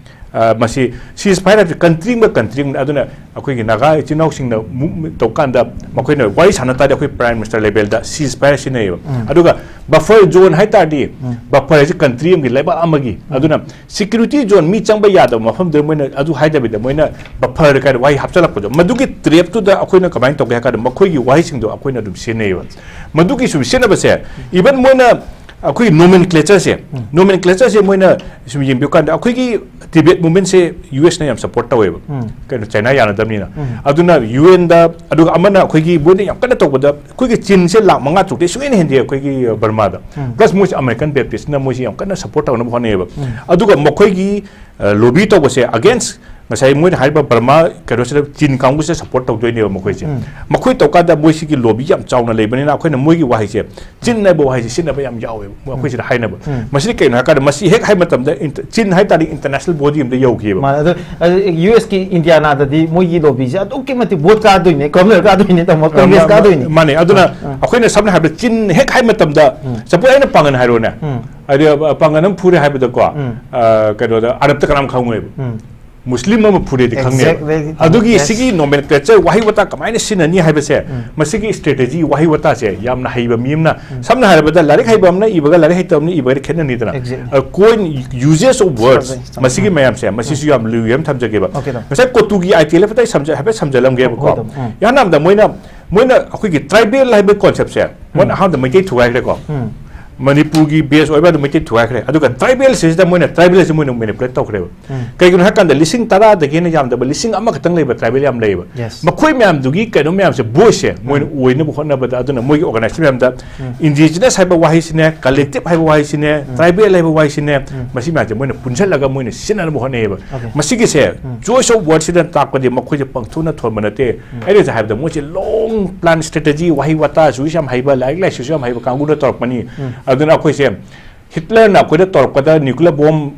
ꯑ, ꯃꯁꯤ ꯁꯤꯖ ꯐꯥꯏꯌꯔ ꯍꯥꯏꯕꯁꯤ ꯀꯟꯇ꯭ꯔꯤ ꯑꯃꯒ ꯀꯟꯇ꯭ꯔꯤ ꯑꯃꯒ ꯑꯗꯨꯅ ꯑꯩꯈꯣꯏꯒꯤ ꯅꯥꯒꯥ ꯏꯆꯤꯟ ꯏꯅꯥꯎꯁꯤꯡꯅ ꯃꯨꯚꯃꯦꯟ ꯇꯧꯀꯥꯟꯗ ꯃꯈꯣꯏꯅ ꯋꯥꯔꯤ ꯁꯥꯟꯅ ꯇꯥꯔꯗꯤ ꯑꯩꯈꯣꯏ ꯄ꯭ꯔꯥꯏꯝ ꯃꯤꯅꯤꯁꯇꯔ ꯂꯦꯚꯦꯜꯗ ꯁꯤꯖ ꯐꯥꯏꯌꯔ ꯁꯤꯖꯤꯟꯅꯩꯌꯦꯕ꯫ ꯑꯗꯨꯒ ꯕꯐꯔ ꯖꯣꯟ ꯍꯥꯏ ꯇꯥꯔꯗꯤ ꯕꯐꯔ ꯍꯥꯏꯁꯤ ꯀꯟꯇ꯭ꯔꯤ ꯑꯃꯒꯤ ꯂꯩꯕꯥꯛ ꯑꯃꯒꯤ ꯑꯗꯨꯅ ꯁꯤꯀ꯭ꯌꯨꯔꯤꯇꯤ ꯖꯣꯟ ꯃꯤ ꯆꯪꯕ ꯌꯥꯗꯕ ꯃꯐꯝꯗꯨꯗ ꯃꯣꯏꯅ ꯑꯗꯨ ꯍꯥꯏꯗꯕꯤꯗ ꯃꯣꯏꯅ ꯕꯐꯔ ꯀꯥꯏꯅ ꯋꯥꯍꯩ ꯍꯥꯞꯆꯤꯜꯂꯛꯄꯗꯣ ꯃꯗꯨꯒꯤ ꯇ꯭ꯔꯦꯞꯇꯨꯗ ꯑꯩꯈꯣꯏꯅ ꯀꯃꯥꯏꯅ ꯇꯧꯒꯦ ꯍꯥꯏ ꯀꯥꯟꯗ ꯃꯈꯣꯏꯒꯤ ꯋꯥꯍꯩꯁꯤꯡꯗꯣ ꯑꯩꯈꯣꯏꯅ ꯑꯗꯨꯝ ꯁꯤꯖꯤꯟꯅꯩꯌꯦꯕ꯫ ꯃꯗꯨꯒꯤ ꯁꯨꯝ ꯁꯤꯖꯤꯟꯅꯕꯁꯦ ꯏꯚꯟ ꯃꯣꯏꯅ ꯑꯩꯈꯣꯏꯒꯤ ꯅꯣꯃꯦꯟꯀ꯭ꯂꯦꯆꯔꯁꯦ, ꯅꯣꯃꯦꯟꯀ꯭ꯂꯦꯆꯔꯁꯦ ꯃꯣꯏꯅ ꯁꯨꯝ ꯌꯦꯡꯕꯤꯌꯨ ꯀꯥꯟꯗ, ꯑꯩꯈꯣꯏꯒꯤ ꯇꯤꯕꯦꯠ ꯃꯨꯚꯃꯦꯟꯁꯦ ꯌꯨ ꯑꯦꯁꯅ ꯌꯥꯝ ꯁꯄꯣꯔꯠ ꯇꯧꯋꯦꯕ, ꯀꯩꯅꯣ, ꯆꯥꯏꯅꯥ ꯌꯥꯅꯗꯕꯅꯤꯅ꯫ ꯑꯗꯨꯅ ꯌꯨ ꯑꯦꯟꯗ, ꯑꯗꯨꯒ ꯑꯃꯅ ꯑꯩꯈꯣꯏꯒꯤ ꯃꯣꯏꯅ ꯌꯥꯝ ꯀꯟꯅ ꯇꯧꯕꯗ, ꯑꯩꯈꯣꯏꯒꯤ ꯆꯤꯟꯁꯦ ꯂꯥꯛ ꯃꯉꯥ ꯇꯔꯨꯛꯇꯩ ꯁꯨꯡꯍꯦꯟ ꯍꯦꯟꯗꯦ ꯑꯩꯈꯣꯏꯒꯤ, ꯑ, ꯕꯔꯃꯥꯗ꯫ ꯄ꯭ꯂꯁ ꯃꯣꯏꯁꯦ ꯑꯃꯦꯔꯤꯀꯟ ꯕꯦꯞꯇꯤꯁꯅ ꯃꯣꯏꯁꯦ ꯌꯥꯝ ꯀꯟꯅ ꯁꯄꯣꯔꯠ ꯇꯧꯅꯕ ꯍꯣꯠꯅꯩꯌꯦꯕ꯫ ꯑꯗꯨꯒ ꯃꯈꯣꯏꯒꯤ, ꯑ, ꯂꯣꯕꯤ ꯇꯧꯕꯁꯦ ꯑꯒꯦꯟꯁ ꯉꯁꯥꯏ ꯃꯣꯏꯅ ꯍꯥꯏꯔꯤꯕ ꯕꯔꯃꯥ ꯀꯩꯅꯣꯁꯤꯗ ꯆꯤꯟ ꯀꯥꯡꯕꯨꯁꯤꯗ ꯁꯄꯣꯔꯠ ꯇꯧꯗꯣꯏꯅꯦꯕ ꯃꯈꯣꯏꯁꯦ꯫ ꯃꯈꯣꯏ ꯇꯧꯀꯥꯟꯗ ꯃꯣꯏꯁꯤꯒꯤ ꯂꯣꯕꯤ ꯌꯥꯝ ꯆꯥꯎꯅ ꯂꯩꯕꯅꯤꯅ ꯑꯩꯈꯣꯏꯅ ꯃꯣꯏꯒꯤ ꯋꯥꯍꯩꯁꯦ, ꯆꯤꯟ ꯍꯥꯏꯕ ꯋꯥꯍꯩꯁꯦ ꯁꯤꯖꯤꯟꯅꯕ ꯌꯥꯝ ꯌꯥꯎꯋꯦꯕ, ꯃꯣꯏ ꯑꯩꯈꯣꯏ ꯁꯤꯗ ꯍꯥꯏꯅꯕ꯫ ꯃꯁꯤꯗꯤ ꯀꯩꯅꯣ ꯍꯥꯏꯔꯀꯥꯟꯗ, ꯃꯁꯤ ꯍꯦꯛ ꯍꯥꯏꯕ ꯃꯇꯝꯗ ꯏꯟꯇ-, ꯆꯤꯟ ꯍꯥꯏ ꯇꯥꯔꯗꯤ ꯏꯟꯇꯔꯅꯦꯁꯅꯦꯜ ꯕꯣꯗꯤ ꯑꯃꯗ ꯌꯧꯈꯤꯑꯕ꯫ ꯃꯥꯅꯦ, ꯑꯗꯣ, ꯑꯗꯣ ꯌꯨ ꯑꯦꯁꯀꯤ ꯏꯟꯗꯤꯌꯥꯅꯥꯗꯗꯤ ꯃꯣꯏꯒꯤ ꯂꯣꯕꯤꯁꯦ ꯑꯗꯨꯛꯀꯤ ꯃꯇꯤꯛ ꯚꯣꯠ ꯀꯥꯗꯣꯏꯅꯦ, ꯒꯚꯔꯅꯔ ꯀꯥꯗꯣꯏꯅꯦ, ꯇꯥꯃꯣ, ꯑ, ꯀꯪꯒ꯭ꯔꯦꯁ ꯃꯥ-, ꯀꯥꯗꯣꯏꯅꯦ꯫ ꯃꯥꯅꯦ, ꯑꯗꯨꯅ ꯑꯥ, ꯑꯥ꯫ ꯑꯩꯈꯣꯏꯅ ꯁꯝꯅ ꯍꯥꯏꯔꯕꯗ ꯆꯤꯟ ꯍꯦꯛ ꯍꯥꯏꯕ ꯃꯇꯝꯗ, ꯎꯝ꯫ ꯆꯄꯣꯠ ꯑꯩꯅ ꯄꯥꯡꯒꯟ ꯍꯥꯏꯔꯣꯅꯦ, ꯎꯝ꯫ ꯍꯥꯏꯗꯤ, ꯑ, ꯄꯥꯡꯒꯟ ꯑꯃ ꯐꯨꯔꯦ ꯍꯥꯏꯕꯗꯀꯣ, ꯎꯝ꯫ ꯑ, ꯀꯩꯅꯣꯗ ꯑꯔꯕꯇ ꯀꯅꯥꯝ ꯈꯪꯉꯣꯏꯕ꯫ ꯎꯝ꯫ ꯃꯨꯁꯂꯤꯝ ꯑꯃ ꯐꯨꯔꯦꯗꯤ ꯈꯪꯅꯦꯕ꯫ Exactly. ꯑꯗꯨꯒꯤ Yes. ꯁꯤꯒꯤ ꯅꯣꯃꯦꯟꯀ꯭ꯂꯦꯆꯔ ꯋꯥꯍꯩ ꯋꯥꯇꯥ ꯀꯃꯥꯏꯅ ꯁꯤꯖꯤꯟꯅꯅꯤ ꯍꯥꯏꯕꯁꯦ, ꯎꯝ꯫ ꯃꯁꯤꯒꯤ ꯁ꯭ꯇ꯭ꯔꯦꯇꯦꯖꯤ ꯋꯥꯍꯩ ꯋꯥꯇꯥꯁꯦ ꯌꯥꯝꯅ ꯍꯩꯕ ꯃꯤ ꯑꯃꯅ, ꯎꯝ꯫ ꯁꯝꯅ ꯍꯥꯏꯔꯕꯗ ꯂꯥꯏꯔꯤꯛ ꯍꯩꯕ ꯑꯃꯅ ꯏꯕꯒ ꯂꯥꯏꯔꯤꯛ ꯍꯩꯇꯕ ꯑꯃꯅ ꯏꯕꯒꯗꯤ ꯈꯦꯠꯅꯅꯤꯗꯅ꯫ Exactly. ꯑ, ꯀꯣꯏꯟ, ꯌꯨꯖꯦꯁ ꯑꯣꯐ ꯋꯥꯔꯗꯁ, ꯆꯨꯝꯃꯦ, ꯆꯨꯝꯃꯦ꯫ ꯃꯁꯤꯒꯤ ꯎꯝ꯫ ꯃꯌꯥꯝꯁꯦ, ꯃꯁꯤꯁꯨ ꯎꯝ꯫ ꯌꯥꯝ ꯂꯨꯏ ꯑꯃ ꯊꯝꯖꯒꯦꯕ꯫ Okay, ꯇꯥꯃꯣ꯫ ꯉꯁꯥꯏ ꯀꯣꯇꯨꯒꯤ ꯑꯥꯏ ꯇꯤ ꯑꯦꯜ ꯑꯦꯐꯇ ꯑꯩ ꯁꯝꯖ-, ꯍꯥꯏꯐꯦꯠ ꯁꯝꯖꯜꯂꯝꯒꯦꯕꯀꯣ꯫ ꯍꯣꯏ, ꯇꯥꯃꯣ꯫ ꯎꯝ꯫ ꯌꯥꯅꯕꯗ ꯃꯣꯏꯅ, ꯃꯣꯏꯅ ꯑꯩꯈꯣꯏꯒꯤ ꯇ꯭ꯔꯥꯏꯕꯦꯜ ꯍꯥꯏꯕ ꯀꯣꯟꯁꯦꯞꯁꯦ, ꯃꯣꯏꯅ ꯎꯝ꯫ ꯑꯍꯥꯟꯕꯗ ꯃꯩꯇꯩ ꯊꯨꯒꯥꯏꯈ꯭ꯔꯦꯀꯣ꯫ ꯎꯝ꯫ ꯃꯅꯤꯄꯨꯔꯒꯤ ꯕꯦꯁ ꯑꯣꯏꯕ ꯑꯗꯨꯝ ꯃꯩꯇꯩ ꯊꯨꯒꯥꯏꯈ꯭ꯔꯦ꯫ ꯑꯗꯨꯒ ꯇ꯭ꯔꯥꯏꯕꯦꯜꯁꯤꯗ ꯃꯣꯏꯅ, ꯇ꯭ꯔꯥꯏꯕꯦꯜꯁꯤ ꯃꯣꯏꯅ ꯃꯦꯅꯤꯄꯨꯂꯦꯠ ꯇꯧꯈ꯭ꯔꯦꯕ꯫ ꯎꯝ꯫ ꯀꯩꯒꯤꯅꯣ ꯍꯥꯏꯀꯥꯟꯗ ꯂꯤꯁꯤꯡ ꯇꯔꯥꯗꯒꯤ ꯍꯦꯟꯅ ꯌꯥꯝꯗꯕ, ꯂꯤꯁꯤꯡ ꯑꯃꯈꯛꯇꯪ ꯂꯩꯕ ꯇ꯭ꯔꯥꯏꯕꯦꯜ ꯌꯥꯝ ꯂꯩꯌꯦꯕ꯫ Yes. ꯃꯈꯣꯏ ꯃꯌꯥꯝꯗꯨꯒꯤ ꯀꯩꯅꯣ ꯃꯌꯥꯝꯁꯦ, ꯚꯣꯏꯁꯁꯦ ꯃꯣꯏꯅ ꯎꯝ꯫ ꯑꯣꯏꯅꯕ ꯍꯣꯠꯅꯕꯗ, ꯑꯗꯨꯅ ꯃꯣꯏꯒꯤ ꯑꯣꯔꯒꯅꯥꯏꯖꯦꯁꯟ ꯃꯌꯥꯝꯗ ꯎꯝ꯫ ꯏꯟꯗꯤꯖꯤꯅꯁ ꯍꯥꯏꯕ ꯋꯥꯍꯩꯁꯤꯅꯦ, ꯀꯂꯦꯛꯇꯤꯚ ꯍꯥꯏꯕ ꯋꯥꯍꯩꯁꯤꯅꯦ, ꯎꯝ꯫ ꯇ꯭ꯔꯥꯏꯕꯦꯜ ꯍꯥꯏꯕ ꯋꯥꯍꯩꯁꯤꯅꯦ, ꯎꯝ꯫ ꯃꯁꯤ ꯃꯌꯥꯝꯁꯦ ꯃꯣꯏꯅ ꯄꯨꯟꯁꯤꯜꯂꯒ ꯃꯣꯏꯅ ꯁꯤꯖꯤꯟꯅꯅꯕ ꯍꯣꯠꯅꯩꯌꯦꯕ꯫ Okay. ꯃꯁꯤꯒꯤꯁꯦ ꯎꯝ꯫ ꯆꯣꯏꯁ ꯑꯣꯐ ꯋꯥꯔꯗꯁꯤꯗ ꯇꯥꯛꯄꯗꯤ ꯃꯈꯣꯏꯁꯦ ꯄꯪꯊꯣꯟꯅ ꯊꯣꯟꯕ ꯅꯠꯇꯦ꯫ ꯎꯝ꯫ ꯑꯩꯅ ꯉꯁꯥꯏ ꯍꯥꯏꯕꯗ ꯃꯣꯏꯁꯦ ꯂꯣꯡ ꯄ꯭ꯂꯥꯟ ꯁ꯭ꯇ꯭ꯔꯦꯇꯦꯖꯤ, ꯋꯥꯍꯩ ꯋꯥꯇꯥꯁꯨ ꯌꯥꯝ ꯍꯩꯕ, ꯂꯥꯏꯔꯤꯛ ꯂꯥꯏꯁꯨꯁꯨ ꯌꯥꯝ ꯍꯩꯕ ꯀꯥꯡꯕꯨꯅ ꯇꯧꯔꯛꯄꯅꯤ꯫ ꯎꯝ꯫ ꯑꯗꯨꯅ ꯑꯩꯈꯣꯏꯁꯦ ꯍꯤꯠꯂꯔꯅ ꯑꯩꯈꯣꯏꯗ ꯇꯧꯔꯛꯄꯗ ꯅ꯭ꯌꯨꯀ꯭ꯂꯤꯌꯔ ꯕꯣꯝ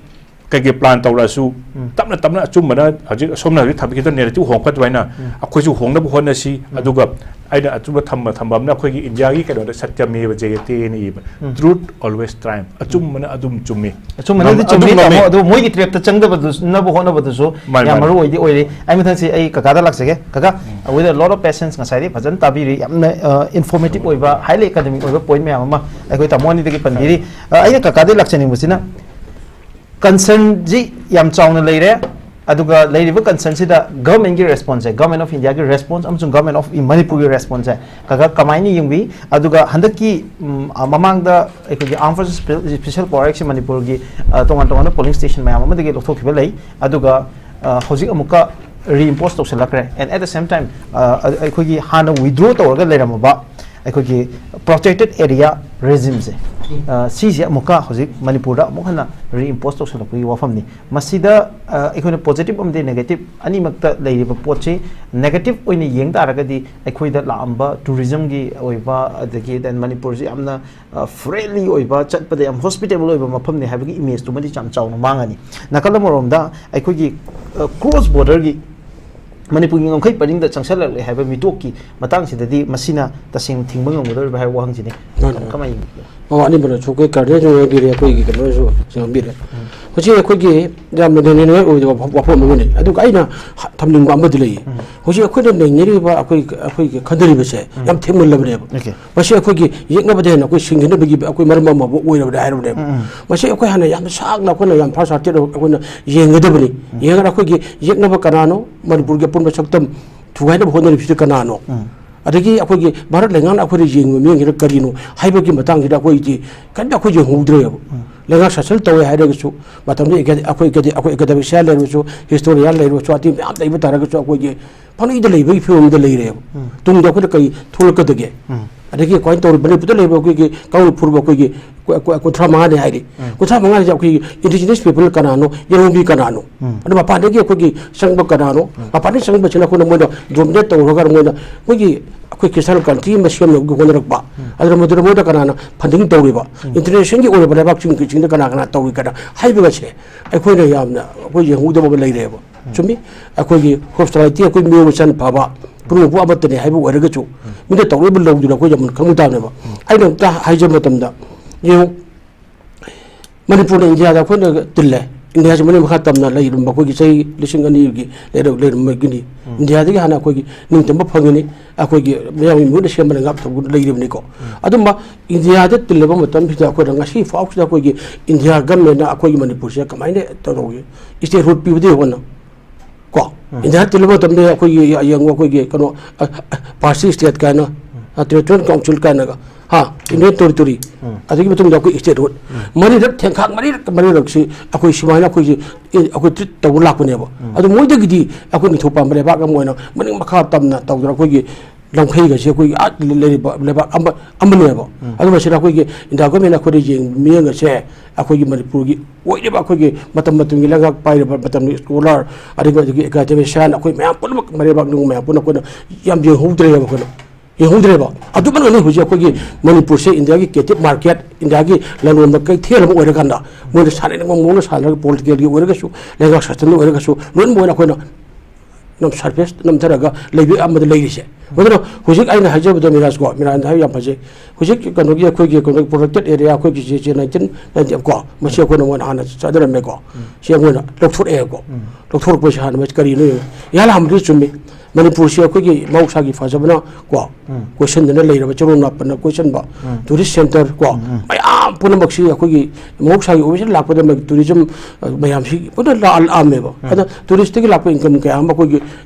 ꯀꯩꯀꯩ ꯄ꯭ꯂꯥꯟ ꯇꯧꯔꯛꯑꯁꯨ ꯎꯝ꯫ ꯇꯞꯅ ꯇꯞꯅ ꯑꯆꯨꯝꯕꯅ ꯍꯧꯖꯤꯛ ꯑꯁꯣꯝꯅ ꯍꯧꯖꯤꯛ ꯊꯝꯕꯤꯈꯤꯕ ꯅꯦꯔꯦꯇꯤꯚ ꯍꯣꯡꯉꯛꯄ ꯑꯗꯨꯃꯥꯏꯅ ꯎꯝ꯫ ꯑꯩꯈꯣꯏꯁꯨ ꯍꯣꯡꯅꯕ ꯍꯣꯠꯅꯁꯤ꯫ ꯎꯝ꯫ ꯑꯗꯨꯒ ꯑꯩꯅ ꯑꯆꯨꯝꯕ ꯊꯝꯕ, ꯊꯝꯕ ꯑꯃꯅ ꯑꯩꯈꯣꯏꯒꯤ ꯏꯟꯗꯤꯌꯥꯒꯤ ꯀꯩꯅꯣꯗ ꯁꯇ꯭ꯌꯃꯦꯕ ꯖꯌꯇꯦꯅ ꯏꯕ, ꯎꯝ꯫ Truth always triumph, ꯑꯆꯨꯝꯕꯅ ꯑꯗꯨꯝ ꯆꯨꯝꯃꯤ꯫ ꯑꯆꯨꯝꯕꯅꯗꯤ ꯉꯝ-, ꯆꯨꯝꯃꯤ, ꯑꯗꯨꯝ ꯉꯝꯃꯤ꯫ ꯇꯥꯃꯣ, ꯑꯗꯨ ꯃꯣꯏꯒꯤ ꯇ꯭ꯔꯦꯞꯇ ꯆꯪꯗꯕꯗꯨꯅꯕꯨ ꯍꯣꯠꯅꯕꯗꯨꯁꯨ ꯃꯥꯅꯤ, ꯌꯥꯝ ꯃꯥꯅꯤ꯫ ꯃꯔꯨ ꯑꯣꯏꯗꯤ ꯑꯣꯏꯔꯤ꯫ ꯑꯩ ꯃꯊꯪꯁꯤ ꯑꯩ ꯀꯀꯥꯗ ꯂꯥꯛꯆꯒꯦ꯫ ꯀꯀꯥ, ꯎꯝ꯫ With a lot of patience ꯉꯁꯥꯏꯗꯤ ꯐꯖꯅ ꯇꯥꯕꯤꯔꯤ, ꯌꯥꯝꯅ, ꯑ, ꯏꯟꯐꯣꯔꯃꯦꯇꯤꯚ ꯑꯣꯏꯕ, ꯍꯥꯏꯂꯤ ꯑꯦꯀꯥꯗꯦꯃꯤꯛ ꯑꯣꯏꯕ ꯄꯣꯏꯟ ꯃꯌꯥꯝ ꯑꯃ ꯑꯩꯈꯣꯏ ꯇꯥꯃꯣ ꯑꯅꯤꯗꯒꯤ ꯄꯟꯕꯤꯔꯤ꯫ ꯑ, ꯑꯩꯅ ꯀꯀꯥꯗꯒꯤ ꯂꯥꯛꯆꯅꯤꯡꯕꯁꯤꯅ, ꯀꯟꯁꯔꯟꯁꯤ ꯌꯥꯝ ꯆꯥꯎꯅ ꯂꯩꯔꯦ꯫ ꯑꯗꯨꯒ ꯂꯩꯔꯤꯕ concernꯁꯤꯗ governmentꯀꯤ responseꯁꯦ, Government of Indiaꯒꯤ response ꯑꯃꯁꯨꯡ Government of Manipurꯒꯤ responseꯁꯦ ꯀꯀꯥ ꯀꯃꯥꯏꯅ ꯌꯦꯡꯕꯤ? ꯑꯗꯨꯒ ꯍꯟꯗꯛꯀꯤ, ꯎꯝ, ꯑ, ꯃꯃꯥꯡꯗ ꯑꯩꯈꯣꯏꯒꯤ Armed Forces Special Power Actꯁꯦ ꯃꯅꯤꯄꯨꯔꯒꯤ, ꯑ, ꯇꯣꯉꯥꯟ ꯇꯣꯉꯥꯟꯕ polling station ꯃꯌꯥꯝ ꯑꯃꯗꯒꯤ ꯂꯧꯊꯣꯛꯈꯤꯕ ꯂꯩ꯫ ꯑꯗꯨꯒ, ꯑ, ꯍꯧꯖꯤꯛ ꯑꯃꯨꯛꯀ reimpose ꯇꯧꯁꯜꯂꯛꯈ꯭ꯔꯦ꯫ And at the same time, ꯑ, ꯑ, ꯑꯩꯈꯣꯏꯒꯤ ꯍꯥꯟꯅ withdraw ꯇꯧꯔꯒ ꯂꯩꯔꯝꯃꯕ ꯑꯩꯈꯣꯏꯒꯤ protected area regimeꯁꯦ, ꯑ, ꯁꯤꯁꯦ ꯑꯃꯨꯛꯀ ꯍꯧꯖꯤꯛ ꯃꯅꯤꯄꯨꯔꯗ ꯑꯃꯨꯛ ꯍꯟꯅ reimpose ꯇꯧꯁꯜꯂꯛꯄꯒꯤ ꯋꯥꯐꯝꯅꯤ꯫ ꯃꯁꯤꯗ, ꯑ, ꯑꯩꯈꯣꯏꯅ positive ꯑꯃꯗꯤ negative ꯑꯅꯤꯃꯛꯇ ꯂꯩꯔꯤꯕ ꯄꯣꯠꯁꯤ, negative ꯑꯣꯏꯅ ꯌꯦꯡ ꯇꯥꯔꯒꯗꯤ ꯑꯩꯈꯣꯏꯗ ꯂꯥꯛꯑꯝꯕ tourismꯒꯤ ꯑꯣꯏꯕ, ꯑꯗꯒꯤ then ꯃꯅꯤꯄꯨꯔꯁꯤ ꯌꯥꯝꯅ, ꯑ, friendly ꯑꯣꯏꯕ, ꯆꯠꯄꯗ ꯌꯥꯝ hospitable ꯑꯣꯏꯕ ꯃꯐꯝꯅꯤ ꯍꯥꯏꯕꯒꯤ imageꯇꯨꯃꯗꯤ ꯌꯥꯝ ꯆꯥꯎꯅ ꯃꯥꯡꯉꯅꯤ꯫ ꯅꯥꯀꯜ ꯑꯃꯔꯣꯝꯗ ꯑꯩꯈꯣꯏꯒꯤ, ꯑ, cross borderꯒꯤ ꯃꯅꯤꯄꯨꯔꯒꯤ ꯉꯝꯈꯩ ꯄꯔꯤꯡꯗ ꯆꯪꯁꯜꯂꯛꯂꯦ ꯍꯥꯏꯕ ꯃꯤꯇꯣꯛꯀꯤ ꯃꯇꯥꯡꯁꯤꯗꯗꯤ ꯃꯁꯤꯅ ꯇꯁꯦꯡꯅ ꯊꯤꯡꯕ ꯉꯝꯒꯗꯧꯔꯤꯕ꯭ꯔꯥ ꯍꯥꯏꯕ ꯋꯥꯍꯪꯁꯤꯅꯤ꯫ ꯃꯥꯅꯤ, ꯃꯥꯅꯤ꯫ ꯀꯃꯥꯏꯅ ꯌꯦꯡꯕꯤꯕꯒꯦ? ꯑꯣ, ꯑꯅꯤꯃꯛꯅꯁꯨ ꯑꯩꯈꯣꯏ ꯀꯥꯔꯗꯤꯅꯦꯜꯁꯨ ꯉꯥꯡꯕꯤꯔꯦ, ꯑꯩꯈꯣꯏꯒꯤ ꯀꯩꯅꯣꯁꯨ ꯉꯥꯡꯕꯤꯔꯦ꯫ ꯎꯝ꯫ ꯍꯧꯖꯤꯛ ꯑꯩꯈꯣꯏꯒꯤ ꯌꯥꯝꯅ ꯅꯩꯅꯅꯤꯡꯉꯥꯏ ꯑꯣꯏꯗꯕ ꯋꯥꯐꯝ ꯑꯃꯅꯤ꯫ ꯑꯗꯨꯒ ꯑꯩꯅ ꯍ-, ꯊꯝꯅꯤꯡꯕ ꯑꯃꯗꯤ ꯂꯩꯌꯦ꯫ ꯎꯝ꯫ ꯍꯧꯖꯤꯛ ꯑꯩꯈꯣꯏꯅ ꯅꯩꯅꯔꯤꯕ, ꯑꯩꯈꯣꯏ, ꯑꯩꯈꯣꯏꯒꯤ ꯈꯟꯊꯔꯤꯕꯁꯦ ꯎꯝ꯫ ꯌꯥꯝ ꯊꯦꯡꯃꯜꯂꯕꯅꯦꯕ꯫ Okay꯫ ꯃꯁꯤ ꯑꯩꯈꯣꯏꯒꯤ ꯌꯦꯛꯅꯕꯗ ꯍꯦꯟꯅ ꯑꯩꯈꯣꯏ ꯁꯤꯡꯅꯅꯕꯒꯤ ꯑꯩꯈꯣꯏ ꯃꯔꯝ ꯑꯃꯕꯨ ꯑꯣꯏꯔꯕꯅꯦ ꯍꯥꯏꯔꯕꯅꯦꯕ꯫ ꯎꯝ, ꯎꯝ꯫ ꯃꯁꯤ ꯑꯩꯈꯣꯏ ꯍꯥꯟꯅ ꯌꯥꯝꯅ ꯁꯥꯡꯅ ꯑꯩꯈꯣꯏꯅ ꯌꯥꯝ ꯐꯥꯔꯁ ꯍꯥꯔꯇꯦꯠ ꯑꯩꯈꯣꯏꯅ ꯌꯦꯡꯒꯗꯕꯅꯤ꯫ ꯎꯝ꯫ ꯌꯦꯡꯉꯒ ꯑꯩꯈꯣꯏꯒꯤ ꯌꯦꯛꯅꯕ ꯀꯅꯥꯅꯣ, ꯃꯅꯤꯄꯨꯔꯒꯤ ꯑꯄꯨꯟꯕ ꯁꯛꯇꯝ ꯊꯨꯒꯥꯏꯅꯕ ꯍꯣꯠꯅꯔꯤꯕꯁꯤ ꯀꯅꯥꯅꯣ? ꯎꯝ꯫ ꯑꯗꯒꯤ ꯑꯩꯈꯣꯏꯒꯤ ꯚꯥꯔꯠ ꯂꯩꯉꯥꯛꯅ ꯑꯩꯈꯣꯏꯗ ꯌꯦꯡꯉꯤꯕ ꯃꯤꯠꯌꯦꯡꯁꯤꯅ ꯀꯔꯤꯅꯣ ꯍꯥꯏꯕꯒꯤ ꯃꯇꯥꯡꯁꯤꯗ ꯑꯩꯈꯣꯏꯗꯤ ꯀꯔꯤꯝꯇ ꯑꯩꯈꯣꯏ ꯌꯦꯡꯍꯧꯗ꯭ꯔꯦꯕ꯫ ꯎꯝ꯫ ꯂꯩꯉꯥꯛ ꯁꯥꯁꯟ ꯇꯧꯋꯦ ꯍꯥꯏꯔꯒꯁꯨ, ꯃꯇꯝꯗꯨꯗ ꯑꯦꯀꯥꯗ-, ꯑꯩꯈꯣꯏ ꯑꯦꯀꯥꯗ-, ꯑꯩꯈꯣꯏ ꯑꯦꯀꯥꯗꯃꯤꯛꯁꯤꯌꯥꯟ ꯂꯩꯔꯕꯁꯨ, ꯍꯤꯁꯇꯣꯔꯤꯌꯥꯟ ꯂꯩꯔꯕꯁꯨ, ꯑꯇꯩ ꯃꯌꯥꯝ ꯂꯩꯕ ꯇꯥꯔꯒꯁꯨ ꯑꯩꯈꯣꯏꯒꯤ ꯄꯪꯂꯩꯗ ꯂꯩꯕꯒꯤ ꯐꯤꯕꯝꯗ ꯂꯩꯔꯦꯕ꯫ ꯎꯝ꯫ ꯇꯨꯡꯗ ꯑꯩꯈꯣꯏꯅ ꯀꯔꯤ ꯊꯣꯛꯂꯛꯀꯗꯒꯦ? ꯎꯝ꯫ ꯑꯗꯒꯤ ꯀꯃꯥꯏꯅ ꯇꯧꯔꯤ? ꯃꯅꯤꯄꯨꯔꯗ ꯂꯩꯕ ꯑꯩꯈꯣꯏꯒꯤ ꯀꯥꯡꯂꯨꯞ ꯐꯨꯔꯨꯞ ꯑꯩꯈꯣꯏꯒꯤ ꯀꯨ-, ꯀꯨ-, ꯀꯨꯟꯊ꯭ꯔꯥ ꯃꯉꯥꯅꯤ ꯍꯥꯏꯔꯤ꯫ ꯎꯝ꯫ ꯀꯨꯟꯊ꯭ꯔꯥ ꯃꯉꯥꯁꯦ ꯑꯩꯈꯣꯏꯒꯤ indigenous people ꯀꯅꯥꯅꯣ? ꯌꯦꯜꯍꯧꯃꯤ ꯀꯅꯥꯅꯣ? ꯎꯝ꯫ ꯑꯗꯨ ꯃꯄꯥꯟꯗꯒꯤ ꯑꯩꯈꯣꯏꯒꯤ ꯆꯪꯕ ꯀꯅꯥꯅꯣ? ꯎꯝ꯫ ꯃꯄꯥꯟꯗꯒꯤ ꯆꯪꯕꯁꯤꯅ ꯑꯩꯈꯣꯏꯅ ꯃꯣꯏꯅ dominate ꯇꯧꯔꯒ ꯃꯣꯏꯅ ꯑꯩꯈꯣꯏꯒꯤ, ꯑꯩꯈꯣꯏ ꯈ꯭ꯔꯤꯁꯇꯥꯟ country ꯑꯃ ꯁꯦꯝꯅꯕꯒꯤ ꯍꯣꯠꯅꯔꯛꯄ꯫ ꯎꯝ꯫ ꯑꯗꯨꯅ ꯃꯗꯨꯗ ꯃꯣꯏꯗ ꯀꯅꯥꯅ funding ꯇꯧꯔꯤꯕ? ꯎꯝ꯫ Internationalꯒꯤ ꯑꯣꯏꯔꯕ ꯂꯩꯕꯥꯛꯁꯤꯡꯒꯤꯁꯤꯡꯗ ꯀꯅꯥ ꯀꯅꯥ ꯇꯧꯔꯤ ꯀꯅꯥ ꯍꯥꯏꯕꯒꯁꯦ ꯑꯩꯈꯣꯏꯅ ꯌꯥꯝꯅ ꯑꯩꯈꯣꯏ ꯌꯦꯡꯍꯧꯗꯕ ꯑꯃ ꯂꯩꯔꯦꯕ꯫ ꯎꯝ꯫ ꯆꯨꯝꯃꯤ꯫ ꯑꯩꯈꯣꯏꯒꯤ hospitality ꯑꯩꯈꯣꯏ ꯃꯤꯑꯣꯏꯕ ꯆꯟ ꯐꯕ ꯄꯨꯝꯅꯃꯛꯄꯨ ꯑꯃꯠꯇꯅꯤ ꯍꯥꯏꯕ ꯑꯣꯏꯔꯒꯁꯨ, ꯎꯝ꯫ ꯃꯤꯅ ꯇꯧꯔꯤꯕ ꯂꯧꯗꯨꯅ ꯑꯩꯈꯣꯏ ꯌꯥꯝ ꯈꯪꯕ ꯇꯥꯕꯅꯦꯕ꯫ ꯎꯝ꯫ ꯑꯩꯅ ꯑꯝꯇ ꯍꯥꯏꯖꯕ ꯃꯇꯝꯗ, ꯌꯦꯡꯉꯨ, ꯃꯅꯤꯄꯨꯔꯅ ꯏꯟꯗꯤꯌꯥꯗ ꯑꯩꯈꯣꯏꯅ ꯇꯤꯜꯂꯦ꯫ ꯏꯟꯗꯤꯌꯥꯁꯤ ꯃꯅꯤꯡ ꯃꯈꯥ ꯇꯝꯅ ꯂꯩꯔꯝꯕ ꯑꯩꯈꯣꯏꯒꯤ ꯆꯍꯤ ꯂꯤꯁꯤꯡ ꯑꯅꯤꯒꯤ ꯂꯩꯔ-, ꯂꯩꯔꯝꯕꯒꯤꯅꯤ꯫ ꯎꯝ꯫ ꯏꯟꯗꯤꯌꯥꯗꯒꯤ ꯍꯥꯟꯅ ꯑꯩꯈꯣꯏꯒꯤ ꯅꯤꯡꯇꯝꯕ ꯐꯪꯉꯤꯅꯤ꯫ ꯑꯩꯈꯣꯏꯒꯤ ꯃꯤꯌꯥꯝꯒꯤ ꯃꯤꯍꯨꯠꯅ ꯁꯦꯝꯕꯅ ꯉꯥꯛ ꯊꯧꯗꯨꯅ ꯂꯩꯔꯤꯕꯅꯤꯀꯣ꯫ ꯎꯝ꯫ ꯑꯗꯨꯝꯕ ꯏꯟꯗꯤꯌꯥꯗ ꯇꯤꯜꯂꯕ ꯃꯇꯝꯁꯤꯗ ꯑꯩꯈꯣꯏꯅ ꯉꯁꯤ ꯐꯥꯎꯁꯤꯗ ꯑꯩꯈꯣꯏꯒꯤ ꯏꯟꯗꯤꯌꯥ governmentꯅ ꯑꯩꯈꯣꯏꯒꯤ ꯃꯅꯤꯄꯨꯔꯁꯤꯗ ꯀꯃꯥꯏꯅ ꯇꯧꯔꯤ? Statehood ꯄꯤꯕꯗꯒꯤ ꯍꯧꯅ ꯏꯟꯗꯤꯌꯥ ꯇꯤꯜꯂꯕ ꯃꯇꯝꯗ ꯑꯩꯈꯣꯏꯒꯤ ꯌꯦꯡꯉꯨ, ꯑꯩꯈꯣꯏꯒꯤ ꯀꯩꯅꯣ, ꯄꯥꯔꯁꯤ ꯁ꯭ꯇꯦꯠ ꯀꯥꯏꯅ, ꯇꯦꯔꯤꯇꯣꯔꯤꯌꯦꯜ ꯀꯥꯎꯟꯁꯤꯜ ꯀꯥꯏꯅꯒ, ꯍꯥ, ꯌꯨꯅꯤꯌꯟ ꯇꯦꯔꯤꯇꯣꯔꯤ, ꯑꯗꯨꯒꯤ ꯃꯇꯨꯡꯗ ꯑꯩꯈꯣꯏ ꯁ꯭ꯇꯦꯠꯍꯨꯗ, ꯃꯔꯤꯔꯛ ꯊꯦꯡꯈꯥꯛ ꯃꯔꯤꯔꯛ ꯃꯔꯤꯔꯛꯁꯤ ꯑꯩꯈꯣꯏ ꯁꯨꯃꯥꯏꯅ ꯑꯩꯈꯣꯏꯁꯤ, ꯑꯦ, ꯑꯩꯈꯣꯏ ꯇ꯭ꯔꯤꯠ ꯇꯧꯕ ꯂꯥꯛꯄꯅꯦꯕ꯫ ꯑꯗꯨ ꯃꯣꯏꯗꯒꯤꯗꯤ ꯑꯩꯈꯣꯏ ꯅꯤꯡꯊꯧ ꯄꯥꯟꯕ ꯂꯩꯕꯥꯛ ꯑꯃ ꯑꯣꯏꯅ ꯃꯅꯤꯡ ꯃꯈꯥ ꯇꯝꯅ ꯇꯧꯗꯅ ꯑꯩꯈꯣꯏꯒꯤ ꯂꯝꯈꯩꯒꯁꯦ ꯑꯩꯈꯣꯏꯒꯤ ꯑꯥ ꯂꯩꯔꯤꯕ ꯂꯩꯕꯥꯛ ꯑꯃ, ꯑꯃꯅꯦꯕ꯫ ꯑꯗꯨ ꯃꯁꯤꯗ ꯑꯩꯈꯣꯏꯒꯤ ꯏꯟꯗꯤꯌꯥ ꯒꯣꯔꯃꯦꯟꯅ ꯑꯩꯈꯣꯏꯗ ꯌꯦꯡ ꯃꯤꯠꯌꯦꯡ ꯑꯁꯦ ꯑꯩꯈꯣꯏꯒꯤ ꯃꯅꯤꯄꯨꯔꯒꯤ ꯑꯣꯏꯔꯤꯕ ꯑꯩꯈꯣꯏꯒꯤ ꯃꯇꯝ ꯃꯇꯝꯒꯤ ꯂꯩꯉꯥꯛ ꯄꯥꯏꯔꯤꯕ ꯃꯇꯝꯒꯤ ꯁ꯭ꯀꯣꯂꯔ, ꯑꯗꯒꯤ ꯑꯗꯒꯤ ꯑꯦꯀꯥꯗꯦꯃꯤꯁꯤꯌꯥꯟ, ꯑꯩꯈꯣꯏ ꯃꯌꯥꯝ ꯄꯨꯝꯅꯃꯛ ꯃꯔꯩꯕꯥꯛ ꯅꯨꯡ ꯃꯌꯥꯝ ꯄꯨꯟꯅ ꯑꯩꯈꯣꯏꯅ ꯌꯥꯝ ꯌꯦꯡꯍꯧꯗ꯭ꯔꯦꯕ ꯑꯩꯈꯣꯏꯅ꯫ ꯌꯦꯡꯍꯧꯗ꯭ꯔꯦꯕ꯫ ꯑꯗꯨꯃꯛꯅꯅꯤ ꯍꯧꯖꯤꯛ ꯑꯩꯈꯣꯏꯒꯤ ꯃꯅꯤꯄꯨꯔꯁꯦ ꯏꯟꯗꯤꯌꯥꯒꯤ ꯀꯦꯇꯤꯞ ꯃꯥꯔꯀꯦꯠ, ꯏꯟꯗꯤꯌꯥꯒꯤ ꯂꯂꯣꯟꯕ ꯀꯩꯊꯦꯜ ꯑꯃ ꯑꯣꯏꯔꯀꯥꯟꯗ ꯃꯣꯏꯅ ꯁꯥꯟꯅꯅꯤꯡꯕ ꯃꯑꯣꯡꯗ ꯁꯥꯟꯅꯔꯒ, ꯄꯣꯂꯤꯇꯤꯀꯦꯜꯒꯤ ꯑꯣꯏꯔꯒꯁꯨ, ꯂꯩꯉꯥꯛ ꯁꯥꯁꯟꯒꯤ ꯑꯣꯏꯔꯒꯁꯨ, ꯂꯣꯏꯅꯃꯛ ꯑꯣꯏꯅ ꯑꯩꯈꯣꯏꯅ ꯅꯝ-, ꯁꯔꯐꯦꯁ ꯅꯝꯊꯔꯒ ꯂꯩꯕ ꯑꯃꯗ ꯂꯩꯔꯤꯁꯦ꯫ ꯃꯗꯨꯅ ꯍꯧꯖꯤꯛ ꯑꯩꯅ ꯍꯥꯏꯖꯕꯗ ꯃꯤꯔꯥꯖꯀꯣ, ꯃꯤꯔꯥꯖꯅ ꯍꯥꯏꯕ ꯌꯥꯝ ꯐꯖꯩ꯫ ꯍꯧꯖꯤꯛ ꯀꯩꯅꯣꯒꯤ ꯑꯩꯈꯣꯏꯒꯤ, ꯀꯩꯅꯣꯒꯤ ꯄ꯭ꯔꯣꯇꯦꯛꯇꯦꯠ ꯑꯦꯔꯤꯌꯥ ꯑꯩꯈꯣꯏꯒꯤ ꯁꯤ, ꯁꯤ ꯅꯥꯏꯟꯇꯤꯟ ꯅꯥꯏꯟꯇꯤ ꯀꯣ, ꯃꯁꯤ ꯑꯩꯈꯣꯏꯅ ꯃꯣꯏꯅ ꯍꯥꯟꯅ ꯆꯠꯅꯔꯝꯃꯦꯀꯣ꯫ ꯁꯤ ꯃꯣꯏꯅ ꯂꯧꯊꯣꯔꯛꯑꯦꯀꯣ꯫ ꯂꯧꯊꯣꯔꯛꯄꯁꯤ ꯍꯥꯟꯅ ꯃꯁꯤ ꯀꯔꯤꯅꯣ ꯌꯦꯡꯉꯨ꯫ ꯏꯍꯥꯟ ꯍꯥꯟꯕꯗꯤ ꯆꯨꯝꯃꯤ꯫ ꯃꯅꯤꯄꯨꯔꯁꯤ ꯑꯩꯈꯣꯏꯒꯤ ꯃꯍꯧꯁꯥꯒꯤ ꯐꯖꯕꯅ ꯀꯣ, ꯀꯣꯏꯁꯟꯗꯅ ꯂꯩꯔꯕ ꯆꯔꯣꯡ ꯅꯥꯄꯟꯅ ꯀꯣꯏꯁꯟꯕ, ꯇꯨꯔꯤꯁ ꯁꯦꯟꯇꯔ ꯀꯣ, ꯃꯌꯥꯝ ꯄꯨꯝꯅꯃꯛꯁꯤ ꯑꯩꯈꯣꯏꯒꯤ ꯃꯍꯧꯁꯥꯒꯤ ꯑꯣꯏꯕꯁꯤꯅ ꯂꯥꯛꯄꯗ ꯃ-, ꯇꯨꯔꯤꯖꯝ, ꯑ, ꯃꯌꯥꯝꯁꯤ ꯄꯨꯟꯅ ꯂꯥꯛꯑ-, ꯂꯥꯛꯑꯝꯃꯦꯕ꯫ ꯑꯗ ꯇꯨꯔꯤꯁꯇꯒꯤ ꯂꯥꯛꯄ ꯏꯟꯀꯝ ꯀꯌꯥ ꯑꯃ ꯑꯩꯈꯣꯏꯒꯤ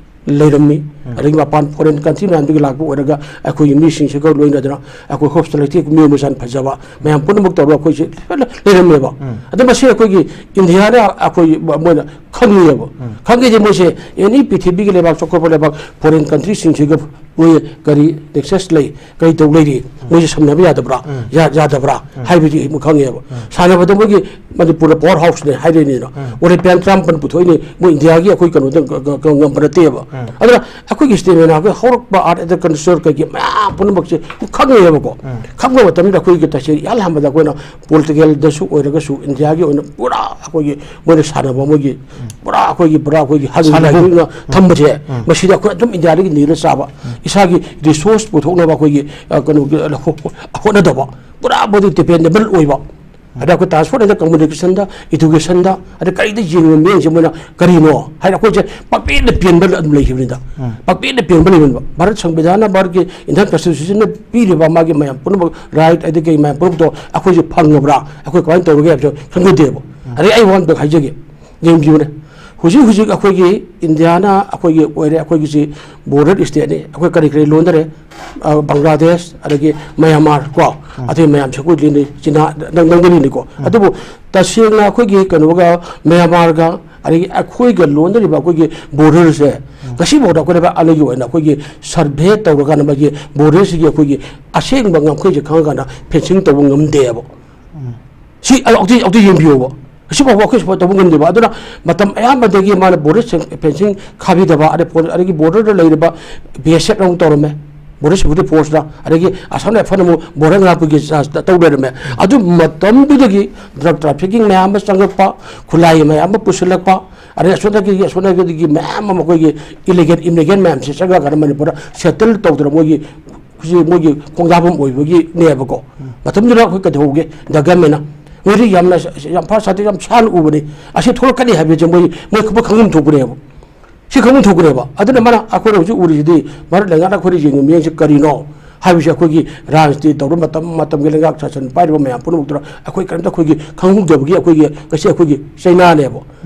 ꯂꯩꯔꯝꯃꯤ꯫ ꯑꯗꯒꯤ ꯃꯄꯥꯟ ꯐꯣꯔꯦꯟ ꯀꯟꯇ꯭ꯔꯤ ꯃꯌꯥꯝꯗꯒꯤ ꯂꯥꯛꯄ ꯑꯣꯏꯔꯒ ꯑꯩꯈꯣꯏꯒꯤ ꯃꯤꯁꯤꯡꯁꯤꯒ ꯂꯣꯏꯅꯗꯅ ꯑꯩꯈꯣꯏ ꯍꯣꯁꯄꯤꯇꯥꯂꯤꯇꯤ ꯃꯤꯑꯣꯏ ꯃꯁꯥꯅ ꯐꯖꯕ ꯃꯌꯥꯝ ꯄꯨꯝꯅꯃꯛ ꯇꯧꯔꯒ ꯑꯩꯈꯣꯏꯁꯦ ꯂꯣꯏꯅ ꯂꯩꯔꯝꯃꯦꯕ꯫ ꯑꯗꯣ ꯃꯁꯤ ꯑꯩꯈꯣꯏꯒꯤ ꯏꯟꯗꯤꯌꯥꯗ ꯑꯩꯈꯣꯏ ꯃ-, ꯃꯣꯏꯅ ꯈꯪꯉꯤꯑꯕ꯫ ꯈꯪꯉꯤꯁꯦ ꯃꯣꯏꯁꯦ ꯑꯦꯅꯤ ꯄ꯭ꯔꯤꯊꯤꯕꯤꯒꯤ ꯂꯩꯕꯥꯛ, ꯆꯥꯎꯈꯠꯄ ꯂꯩꯕꯥꯛ, ꯐꯣꯔꯦꯟ ꯀꯟꯇ꯭ꯔꯤꯁꯤꯡꯁꯤꯒ ꯃꯣꯏ ꯀꯔꯤ ꯅꯦꯛꯁꯁ ꯂꯩ, ꯀꯔꯤ ꯇꯧ ꯂꯩꯔꯤ, ꯃꯣꯏꯁꯦ ꯁꯝꯅꯕ ꯌꯥꯗꯕ꯭ꯔꯥ, ꯌꯥ-, ꯌꯥꯗꯕ꯭ꯔꯥ ꯍꯥꯏꯕꯗꯤ ꯑꯩ ꯈꯪꯉꯦꯕ꯫ ꯁꯥꯟꯅꯕꯗ ꯃꯣꯏꯒꯤ ꯃꯅꯤꯄꯨꯔꯗ ꯄꯋꯥꯔ ꯍꯥꯎꯁꯅꯦ ꯍꯥꯏꯔꯤꯅꯤꯅ, ꯑꯣꯂꯦꯝꯄꯤꯌꯥꯟ ꯇꯔꯥꯃꯥꯄꯟ ꯄꯨꯊꯣꯛꯏꯅꯤ, ꯃꯣꯏ ꯏꯟꯗꯤꯌꯥꯒꯤ ꯑꯩꯈꯣꯏ ꯀꯩꯅꯣꯗ ꯉ-, ꯉ-, ꯉꯝꯕ ꯅꯠꯇꯦꯕ꯫ ꯑꯗꯨꯅ ꯑꯩꯈꯣꯏꯒꯤ ꯁ꯭ꯇꯦꯃꯤꯅꯥꯒꯤ ꯍꯧꯔꯛꯄ ꯑꯥꯔꯠ ꯑꯦꯟ ꯀꯜꯆꯔ ꯀꯩꯀꯩ ꯃꯌꯥꯝ ꯄꯨꯝꯅꯃꯛꯁꯦ ꯈꯪꯉꯦꯕꯀꯣ꯫ ꯈꯪꯕ ꯃꯇꯝꯗ ꯑꯩꯈꯣꯏꯒꯤ ꯇꯁꯦꯡꯅ ꯏꯍꯥꯟ ꯍꯥꯟꯕꯗ ꯑꯩꯈꯣꯏꯅ ꯄꯣꯂꯤꯇꯤꯀꯦꯜꯗꯁꯨ ꯑꯣꯏꯔꯒꯁꯨ ꯏꯟꯗꯤꯌꯥꯒꯤ ꯑꯣꯏꯅ ꯄꯨꯔꯥ ꯑꯩꯈꯣꯏꯒꯤ ꯃꯣꯏꯅ ꯁꯥꯟꯅꯕ ꯃꯣꯏꯒꯤ ꯄꯨꯔꯥ ꯑꯩꯈꯣꯏꯒꯤ, ꯄꯨꯔꯥ ꯑꯩꯈꯣꯏꯒꯤ ꯍꯪꯒꯤ ꯁꯥꯟꯅꯕ꯫ ꯂꯥꯏꯕꯛꯅ ꯊꯝꯕꯁꯦ, ꯃꯁꯤꯗ ꯑꯩꯈꯣꯏ ꯑꯗꯨꯝ ꯏꯟꯗꯤꯌꯥꯗꯒꯤ ꯅꯤꯔ ꯆꯥꯕ, ꯏꯁꯥꯒꯤ ꯔꯤꯁꯣꯔꯁ ꯄꯨꯊꯣꯛꯅꯕ ꯑꯩꯈꯣꯏꯒꯤ, ꯑ, ꯀꯩꯅꯣꯒꯤ, ꯑ, ꯍꯣ-, ꯍꯣꯠꯅꯗꯕ, ꯄꯨꯔꯥ ꯃꯣꯏꯗꯤ ꯗꯤꯄꯦꯟꯗꯦꯕꯜ ꯑꯣꯏꯕ꯫ ꯑꯗ ꯑꯩꯈꯣꯏ ꯇ꯭ꯔꯥꯟꯁꯄꯣꯔꯠ ꯑꯗ ꯀꯝꯃꯨꯅꯤꯀꯦꯁꯟꯗ, ꯏꯗꯨꯀꯦꯁꯟꯗ, ꯑꯗ ꯀꯔꯤꯗ ꯌꯦꯡꯉꯤꯕ ꯃꯤꯠꯌꯦꯡꯁꯦ ꯃꯣꯏꯅ ꯀꯔꯤꯅꯣ ꯍꯥꯏꯅ ꯑꯩꯈꯣꯏꯁꯦ ꯄꯥꯛꯄꯦꯟꯗ ꯄꯦꯟꯕ ꯑꯗꯨꯝ ꯂꯩꯈꯤꯕꯅꯤꯗ꯫ ꯄꯥꯛꯄꯦꯟꯗ ꯄꯦꯟꯕ ꯂꯩꯕꯅꯤꯕ꯫ ꯚꯥꯔꯠ ꯁꯪꯕꯤꯙꯥꯟꯅ, ꯚꯥꯔꯠꯀꯤ ꯏꯟꯗꯤꯌꯥꯟ ꯀꯟꯁꯇꯤꯇ꯭ꯌꯨꯁꯟꯅ ꯄꯤꯔꯤꯕ ꯃꯥꯒꯤ ꯃꯌꯥꯝ ꯄꯨꯝꯅꯃꯛ ꯔꯥꯏꯠ ꯑꯗꯒꯤ ꯀꯩ ꯃꯌꯥꯝ ꯄꯨꯝꯅꯃꯛꯇꯣ ꯑꯩꯈꯣꯏꯁꯨ ꯐꯪꯉꯕ꯭ꯔꯥ, ꯑꯩꯈꯣꯏ ꯀꯃꯥꯏꯅ ꯇꯧꯔꯒꯦ ꯍꯥꯏꯕꯁꯨ ꯈꯪꯖꯗꯦꯕ꯫ ꯑꯗꯩ ꯑꯩ ꯋꯥ ꯑꯝꯇ ꯍꯥꯏꯖꯒꯦ, ꯌꯦꯡꯕꯤꯌꯨꯅꯦ꯫ ꯍꯧꯖꯤꯛ ꯍꯧꯖꯤꯛ ꯑꯩꯈꯣꯏꯒꯤ ꯏꯟꯗꯤꯌꯥꯅ ꯑꯩꯈꯣꯏꯒꯤ ꯑꯣꯏꯔꯦ, ꯑꯩꯈꯣꯏꯒꯤꯁꯤ ꯕꯣꯔꯗꯔ ꯁ꯭ꯇꯦꯠꯅꯤ, ꯑꯩꯈꯣꯏ ꯀꯔꯤ ꯀꯔꯤ ꯂꯣꯟꯅꯔꯦ? ꯑ, ꯕꯪꯒ꯭ꯂꯥꯗꯦꯁ, ꯑꯗꯒꯤ ꯃꯌꯥꯟꯃꯥꯔ ꯀꯣ, ꯑꯇꯩ ꯃꯌꯥꯝꯁꯦ ꯑꯩꯈꯣꯏ ꯂꯤꯅꯤ, ꯆꯤꯅꯥ, ꯅꯪ-, ꯅꯪꯗꯅꯤꯅꯤꯀꯣ꯫ ꯑꯗꯨꯕꯨ ꯇꯁꯦꯡꯅ ꯑꯩꯈꯣꯏꯒꯤ ꯀꯩꯅꯣꯒ, ꯃꯌꯥꯟꯃꯥꯔꯒ, ꯑꯗꯒꯤ ꯑꯩꯈꯣꯏꯒ ꯂꯣꯟꯅꯔꯤꯕ ꯑꯩꯈꯣꯏꯒꯤ ꯕꯣꯔꯗꯔꯁꯦ ꯉꯁꯤꯐꯥꯎꯗ ꯑꯩꯈꯣꯏꯅ ꯑꯅꯤꯒꯤ ꯑꯣꯏꯅ ꯑꯩꯈꯣꯏꯒꯤ ꯁꯔꯚꯦ ꯇꯧꯔꯀꯥꯟꯗ ꯃꯥꯒꯤ ꯕꯣꯔꯗꯔꯁꯤꯒꯤ ꯑꯩꯈꯣꯏꯒꯤ ꯑꯁꯦꯡꯕ ꯉꯝꯈꯩꯁꯦ ꯈꯪꯉꯀꯥꯟꯗ ꯐꯦꯟꯁꯤꯡ ꯇꯧꯕ ꯉꯝꯗꯦꯕ꯫ ꯁꯤ ꯑꯃꯨꯛꯇꯤ, ꯑꯃꯨꯛꯇꯤ ꯌꯦꯡꯕꯤꯌꯣꯕ꯫ ꯉꯁꯤꯐꯥꯎꯕ ꯑꯩꯈꯣꯏ ꯁꯨꯃꯥꯏꯅ ꯇꯧꯕ ꯉꯝꯗꯦꯕ꯫ ꯑꯗꯨꯅ ꯃꯇꯝ ꯑꯌꯥꯝꯕꯗꯒꯤ ꯃꯥꯅ ꯕꯣꯔꯗꯔ ꯐꯦꯟꯁꯤꯡ ꯈꯥꯕꯤꯗꯕ, ꯑꯗꯩ ꯄꯣ-, ꯑꯗꯒꯤ ꯕꯣꯔꯗꯔꯗ ꯂꯩꯔꯤꯕ ꯕꯤ ꯑꯦꯁ ꯑꯦꯐꯅ ꯑꯃꯨꯛ ꯇꯧꯔꯝꯃꯦ, ꯕꯣꯔꯗꯔ ꯁꯦꯀ꯭ꯌꯨꯔꯤꯇꯤ ꯐꯣꯔꯁꯅ, ꯑꯗꯒꯤ ꯑꯁꯥꯝ ꯔꯥꯏꯐꯜꯅ ꯑꯃꯨꯛ ꯕꯣꯔꯗꯔ ꯉꯥꯛꯄꯒꯤ ꯆꯥꯔꯖꯇ ꯇꯧ ꯂꯩꯔꯝꯃꯦ꯫ ꯑꯗꯨ ꯃꯇꯝꯗꯨꯗꯒꯤ ꯗ꯭ꯔꯒ ꯇ꯭ꯔꯥꯐꯤꯀꯤꯡ ꯃꯌꯥꯝ ꯑꯃ ꯆꯪꯉꯛꯄ, ꯈꯨꯠꯂꯥꯏ ꯃꯌꯥꯝ ꯑꯃ ꯄꯨꯁꯤꯜꯂꯛꯄ, ꯑꯗꯩ ꯑꯁꯣꯝꯗꯒꯤ, ꯑꯁꯣꯝꯗꯒꯤ ꯃꯌꯥꯝ ꯑꯃ ꯑꯩꯈꯣꯏꯒꯤ ꯏꯂꯤꯒꯦꯜ ꯏꯃꯤꯒ꯭ꯔꯦꯟ ꯃꯌꯥꯝꯁꯦ ꯆꯪꯉꯛꯑꯀꯥꯟꯗ ꯃꯅꯤꯄꯨꯔꯗ ꯁꯦꯇꯜ ꯇꯧꯗꯅ ꯃꯣꯏꯒꯤ ꯍꯧꯖꯤꯛ ꯃꯣꯏꯒꯤ ꯈꯣꯡꯗꯥꯐꯝ ꯑꯣꯏꯕꯒꯤꯅꯦꯕꯀꯣ꯫ ꯃꯇꯝꯗꯨꯗ ꯑꯩꯈꯣꯏ ꯀꯩꯗꯧꯍꯧꯒꯦ? ꯗ ꯒꯃꯦꯟꯅ ꯃꯣꯏꯗꯤ ꯌꯥꯝꯅ, ꯌꯥꯝ ꯐꯥꯁ ꯁꯥꯏꯠꯇ ꯌꯥꯝ ꯁꯥꯟꯅ ꯎꯕꯅꯤ꯫ ꯑꯁꯤ ꯊꯣꯛꯂꯛꯀꯅꯤ ꯍꯥꯏꯕꯁꯦ ꯃꯣꯏ, ꯃꯣꯏ ꯈꯪꯐꯝ ꯊꯣꯛꯄꯅꯦꯕ꯫ ꯁꯤ ꯈꯪꯐꯝ ꯊꯣꯛꯄꯅꯦꯕ꯫ ꯑꯗꯨꯅ ꯃꯥꯅ ꯑꯩꯈꯣꯏꯅ ꯍꯧꯖꯤꯛ ꯎꯔꯤꯁꯤꯗꯤ ꯚꯥꯔꯠ ꯂꯩꯉꯥꯛꯅ ꯑꯩꯈꯣꯏꯗ ꯌꯦꯡꯉꯤꯕ ꯃꯤꯠꯌꯦꯡꯁꯤ ꯀꯔꯤꯅꯣ ꯍꯥꯏꯕꯁꯤ ꯑꯩꯈꯣꯏꯒꯤ ꯔꯥꯖꯅꯤꯇꯤ ꯇꯧꯔ ꯃꯇꯝ ꯃꯇꯝꯒꯤ ꯂꯩꯉꯥꯛ ꯁꯥꯁꯟ ꯄꯥꯏꯔꯤꯕ ꯃꯌꯥꯝ ꯄꯨꯝꯅꯃꯛꯇꯨꯅ ꯑꯩꯈꯣꯏ ꯀꯔꯤꯝꯇ ꯑꯩꯈꯣꯏꯒꯤ ꯈꯪꯍꯧꯗꯕꯒꯤ ꯑꯩꯈꯣꯏꯒꯤ ꯉꯁꯤ ꯑꯩꯈꯣꯏꯒꯤ ꯆꯩꯅꯥꯅꯦꯕ꯫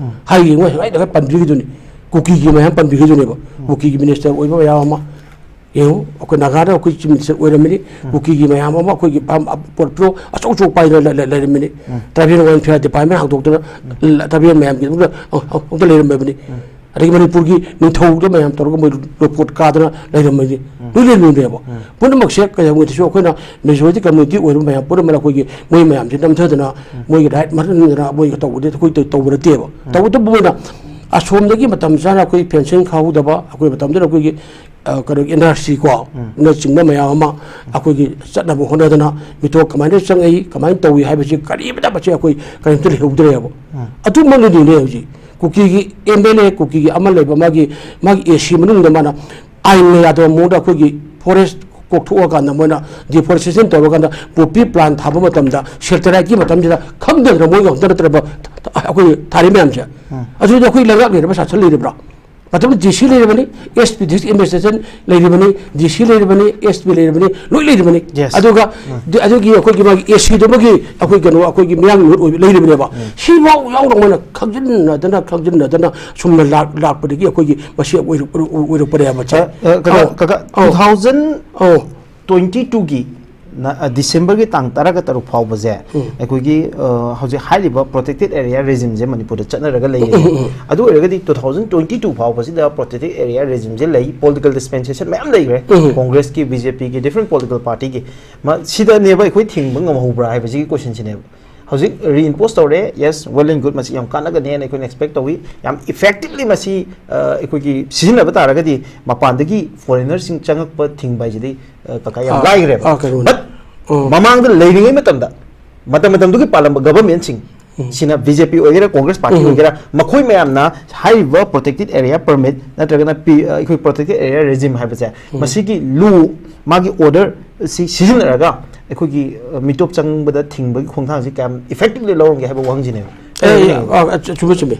ꯍꯥꯏꯔꯤꯕ ꯉꯁꯥꯏꯗ ꯄꯟꯕꯤꯈꯤꯗꯨꯅꯤ, ꯀꯨꯀꯤꯒꯤ ꯃꯌꯥꯝ ꯄꯟꯕꯤꯈꯤꯗꯨꯅꯦꯕ꯫ ꯀꯨꯀꯤꯒꯤ ꯃꯤꯅꯤꯁꯇꯔ ꯑꯣꯏꯕ ꯃꯌꯥꯝ ꯑꯃ, ꯌꯦꯡꯉꯨ, ꯑꯩꯈꯣꯏ ꯅꯥꯒꯥꯗ ꯑꯩꯈꯣꯏ ꯆꯤꯐ ꯃꯤꯅꯤꯁꯇꯔ ꯑꯣꯏꯔꯝꯃꯤꯅꯤ, ꯀꯨꯀꯤꯒꯤ ꯃꯌꯥꯝ ꯑꯃ ꯑꯩꯈꯣꯏꯒꯤ ꯐꯥꯝ, ꯑ, ꯄꯣꯔꯠꯐ꯭ꯂꯣ ꯑꯆꯧ ꯑꯆꯧꯕ ꯄꯥꯏꯗꯅ ꯂꯩ-, ꯂꯩ-, ꯂꯩꯔꯝꯃꯤꯅꯤ꯫ ꯇ꯭ꯔꯥꯏꯕꯦꯜ ꯋꯦꯜꯐꯤꯌꯔ ꯗꯤꯄꯥꯔꯠꯃꯦꯟ ꯍꯥꯡꯗꯣꯛꯇꯅ, ꯇ꯭ꯔꯥꯏꯕꯦꯜ ꯃꯌꯥꯝꯒꯤ ꯑꯗꯨꯝ ꯑ-, ꯑ-, ꯑꯗꯨꯝ ꯂꯩꯔꯝꯃꯕꯅꯤ꯫ ꯑꯗꯒꯤ ꯃꯅꯤꯄꯨꯔꯒꯤ ꯅꯤꯡꯊꯧꯗ ꯃꯌꯥꯝ ꯇꯧꯔꯒ ꯃꯣꯏ ꯂꯣꯄꯣꯠ ꯀꯥꯗꯅ ꯂꯩꯔꯝꯃꯤꯅꯤ꯫ ꯂꯣꯏ ꯂꯩꯔꯝꯃꯤꯅꯦꯕ꯫ ꯄꯨꯝꯅꯃꯛꯁꯦ ꯀꯩꯗꯧꯉꯩꯗꯁꯨ ꯑꯩꯈꯣꯏꯅ ꯃꯦꯖꯣꯔꯤꯇꯤ ꯀꯝꯃ꯭ꯌꯨꯅꯤꯇꯤ ꯑꯣꯏꯔꯕ ꯃꯌꯥꯝ ꯄꯨꯝꯅꯃꯛꯅ ꯑꯩꯈꯣꯏꯒꯤ ꯃꯣꯏ ꯃꯌꯥꯝꯁꯦ ꯅꯝꯊꯗꯅ, ꯃꯣꯏꯒꯤ ꯔꯥꯏꯠ ꯃꯥꯡꯍꯟꯗꯅ ꯃꯣꯏꯒ ꯇꯧꯕꯗꯤ ꯑꯩꯈꯣꯏ ꯇꯧ-, ꯇꯧꯕ ꯅꯠꯇꯦꯕ꯫ ꯇꯧꯕꯇꯕꯨ ꯑꯣꯏꯅ ꯑꯁꯣꯝꯗꯒꯤ ꯃꯇꯝ ꯆꯥꯅ ꯑꯩꯈꯣꯏ ꯐꯦꯟꯁꯤꯡ ꯈꯥꯍꯧꯗꯕ, ꯑꯩꯈꯣꯏ ꯃꯇꯝꯗꯨꯗ ꯑꯩꯈꯣꯏꯒꯤ ꯑ, ꯀꯩꯅꯣ, ꯑꯦꯟ ꯑꯥꯔ ꯁꯤ ꯀꯣ, ꯅꯆꯤꯡꯕ ꯃꯌꯥꯝ ꯑꯃ ꯑꯩꯈꯣꯏꯒꯤ ꯆꯠꯅꯕ ꯍꯣꯠꯅꯗꯅ ꯃꯤꯇꯣꯞ ꯀꯃꯥꯏꯅ ꯆꯪꯉꯛꯏ, ꯀꯃꯥꯏꯅ ꯇꯧꯏ ꯍꯥꯏꯕꯁꯤ ꯀꯔꯤꯃꯇ ꯃꯁꯤ ꯑꯩꯈꯣꯏ ꯀꯔꯤꯝꯇ ꯂꯩꯍꯧꯗ꯭ꯔꯦꯕ꯫ ꯑꯗꯨꯃꯛꯅꯅꯤꯅꯦ ꯍꯧꯖꯤꯛ ꯀꯨꯀꯤꯒꯤ ꯑꯦꯝ ꯑꯦꯜ ꯑꯦ, ꯀꯨꯀꯤꯒꯤ ꯑꯃ ꯂꯩꯕ ꯃꯥꯒꯤ, ꯃꯥꯒꯤ ꯑꯦ ꯁꯤ ꯃꯅꯨꯡꯗ ꯃꯥꯅ ꯑꯥꯏꯟꯅ ꯌꯥꯗꯕ ꯃꯑꯣꯡꯗ ꯑꯩꯈꯣꯏꯒꯤ ꯐꯣꯔꯦꯁ ꯀꯣꯛꯊꯣꯛꯑꯀꯥꯟꯗ ꯃꯣꯏꯅ ꯗꯤꯐꯣꯔꯦꯁꯇꯦꯁꯟ ꯇꯧꯔꯀꯥꯟꯗ ꯄꯣꯄꯤ ꯄ꯭ꯂꯥꯟ ꯊꯥꯕ ꯃꯇꯝꯗ ꯁꯦꯇꯦꯂꯥꯏꯠꯀꯤ ꯃꯇꯝꯁꯤꯗ ꯈꯪꯗꯗꯅ ꯃꯣꯏꯒ ꯈꯛꯇ ꯅꯠꯇ꯭ꯔꯕ ꯑꯩꯈꯣꯏ ꯊꯥꯔꯤ ꯃꯌꯥꯝꯁꯦ꯫ ꯑꯗꯨꯗꯤ ꯑꯩꯈꯣꯏ ꯂꯩꯉꯥꯛ ꯂꯩꯔꯕ ꯁꯥꯁꯟ ꯂꯩꯔꯤꯕ꯭ꯔꯥ? ꯃꯇꯝꯗ ꯗꯤ ꯁꯤ ꯂꯩꯔꯕꯅꯤ, ꯑꯦꯁ ꯄꯤ, ꯗꯤꯁꯇ꯭ꯔꯤꯛ ꯑꯦꯗꯃꯤꯅꯤꯁꯇ꯭ꯔꯦꯁꯟ ꯂꯩꯔꯤꯕꯅꯤ, ꯗꯤ ꯁꯤ ꯂꯩꯔꯕꯅꯤ, ꯑꯦꯁ ꯄꯤ ꯂꯩꯔꯕꯅꯤ, ꯂꯣꯏ ꯂꯩꯔꯤꯕꯅꯤ꯫ Yes. ꯑꯗꯨꯒ ꯑꯗꯨꯒꯤ ꯑꯩꯈꯣꯏꯒꯤ ꯃꯥꯒꯤ ꯑꯦ ꯁꯤꯗꯨꯃꯒꯤ ꯑꯩꯈꯣꯏ ꯀꯩꯅꯣ, ꯑꯩꯈꯣꯏꯒꯤ ꯃꯌꯥꯡ ꯃꯤꯍꯨꯠ ꯑꯣꯏꯕ ꯂꯩꯔꯤꯕꯅꯦꯕ꯫ ꯁꯤꯐꯥꯎ ꯌꯥꯎꯔꯛꯃꯅ ꯈꯪꯖꯤꯟꯅꯗꯅ ꯈꯪꯖꯤꯟꯅꯗꯅ ꯁꯨꯝꯅ ꯂꯥꯛ- ꯂꯥꯛꯄꯗꯒꯤ ꯑꯩꯈꯣꯏꯒꯤ ꯃꯁꯤ ꯑꯣꯏꯔꯛ- ꯑꯣꯏꯔꯛ- ꯑꯣꯏꯔꯛꯄꯅꯦꯕ꯫ ꯑ, ꯑ, ꯀꯀꯥ, ꯑꯧ, ꯀꯀꯥ, ꯑꯧ, two thousand ꯑꯧ, twenty two ꯒꯤ ꯅ-, ꯑ, ꯗꯤꯁꯦꯝꯕꯔꯒꯤ ꯇꯥꯡ ꯇꯔꯥꯒ ꯇꯔꯨꯛ ꯐꯥꯎꯕꯁꯦ ꯎꯝ꯫ ꯑꯩꯈꯣꯏꯒꯤ, ꯑ, ꯍꯧꯖꯤꯛ ꯍꯥꯏꯔꯤꯕ protected area regime ꯁꯦ ꯃꯅꯤꯄꯨꯔꯗ ꯆꯠꯅꯔꯒ ꯂꯩꯔꯦ꯫ ꯎꯝ, ꯎꯝ, ꯎꯝ꯫ ꯑꯗꯨ ꯑꯣꯏꯔꯒꯗꯤ two thousand twenty two ꯐꯥꯎꯕꯁꯤꯗ protected area regime ꯁꯦ ꯂꯩ, political dispensation ꯃꯌꯥꯝ ꯂꯩꯈ꯭ꯔꯦ꯫ ꯎꯝ꯫ Congress ꯀꯤ, B J P ꯒꯤ, different political party ꯒꯤ꯫ ꯃ-, ꯁꯤꯗꯅꯦꯕ ꯑꯩꯈꯣꯏ ꯊꯤꯡꯕ ꯉꯝꯍꯧꯕ꯭ꯔꯥ ꯍꯥꯏꯕꯁꯤꯒꯤ question ꯁꯤꯅꯦꯕ꯫ ꯍꯧꯖꯤꯛ reinforce ꯇꯧꯔꯦ, yes, well and good, ꯃꯁꯤ ꯌꯥꯝ ꯀꯥꯟꯅꯒꯅꯤ ꯍꯥꯏꯅ ꯑꯩꯈꯣꯏꯅ expect ꯇꯧꯏ꯫ ꯌꯥꯝ effectively ꯃꯁꯤ, ꯑ, ꯑꯩꯈꯣꯏꯒꯤ ꯁꯤꯖꯤꯟꯅꯕ ꯇꯥꯔꯒꯗꯤ ꯃꯄꯥꯟꯗꯒꯤ foreigner ꯁꯤꯡ ꯆꯪꯉꯛꯄ ꯊꯤꯡꯕ ꯍꯥꯏꯁꯤꯗꯤ, ꯑ, ꯀꯀꯥ, ꯌꯥꯝ ꯑꯥ, ꯂꯥꯏꯈ꯭ꯔꯦꯕ꯫ ꯑꯥ, ꯀꯩꯅꯣꯅꯤ꯫ But ꯎꯝ꯫ ꯃꯃꯥꯡꯗ ꯂꯩꯔꯤꯉꯩ ꯃꯇꯝꯗ, ꯃꯇꯝ ꯃꯇꯝꯗꯨꯒꯤ ꯄꯥꯜꯂꯝꯕ government ꯁꯤꯡ, ꯎꯝ꯫ ꯁꯤꯅ B J P ꯑꯣꯏꯒꯦꯔꯥ, Congress party ꯎꯝ꯫ ꯑꯣꯏꯒꯦꯔꯥ, ꯃꯈꯣꯏ ꯃꯌꯥꯝꯅ ꯍꯥꯏꯔꯤꯕ protected area permit ꯅꯠꯇ꯭ꯔꯒꯅ ꯄꯤ-, ꯑ, ꯑꯩꯈꯣꯏ protected area regime ꯍꯥꯏꯕꯁꯦ, ꯎꯝ꯫ ꯃꯁꯤꯒꯤ law, ꯃꯥꯒꯤ order ꯁꯤ ꯁꯤꯖꯤꯟꯅꯔꯒ ꯑꯩꯈꯣꯏꯒꯤ, ꯑ, ꯃꯤꯇꯣꯞ ꯆꯪꯕꯗ ꯊꯤꯡꯕꯒꯤ ꯈꯣꯡꯊꯥꯡꯁꯤ ꯀꯌꯥꯝ effectively ꯂꯧꯔꯝꯒꯦ ꯍꯥꯏꯕ ꯋꯥꯍꯪꯁꯤꯅꯦꯕ꯫ ꯑꯦ, ꯑꯦ, ꯑ, ꯑ, ꯆꯨꯝꯃꯦ, ꯆꯨꯝꯃꯦ꯫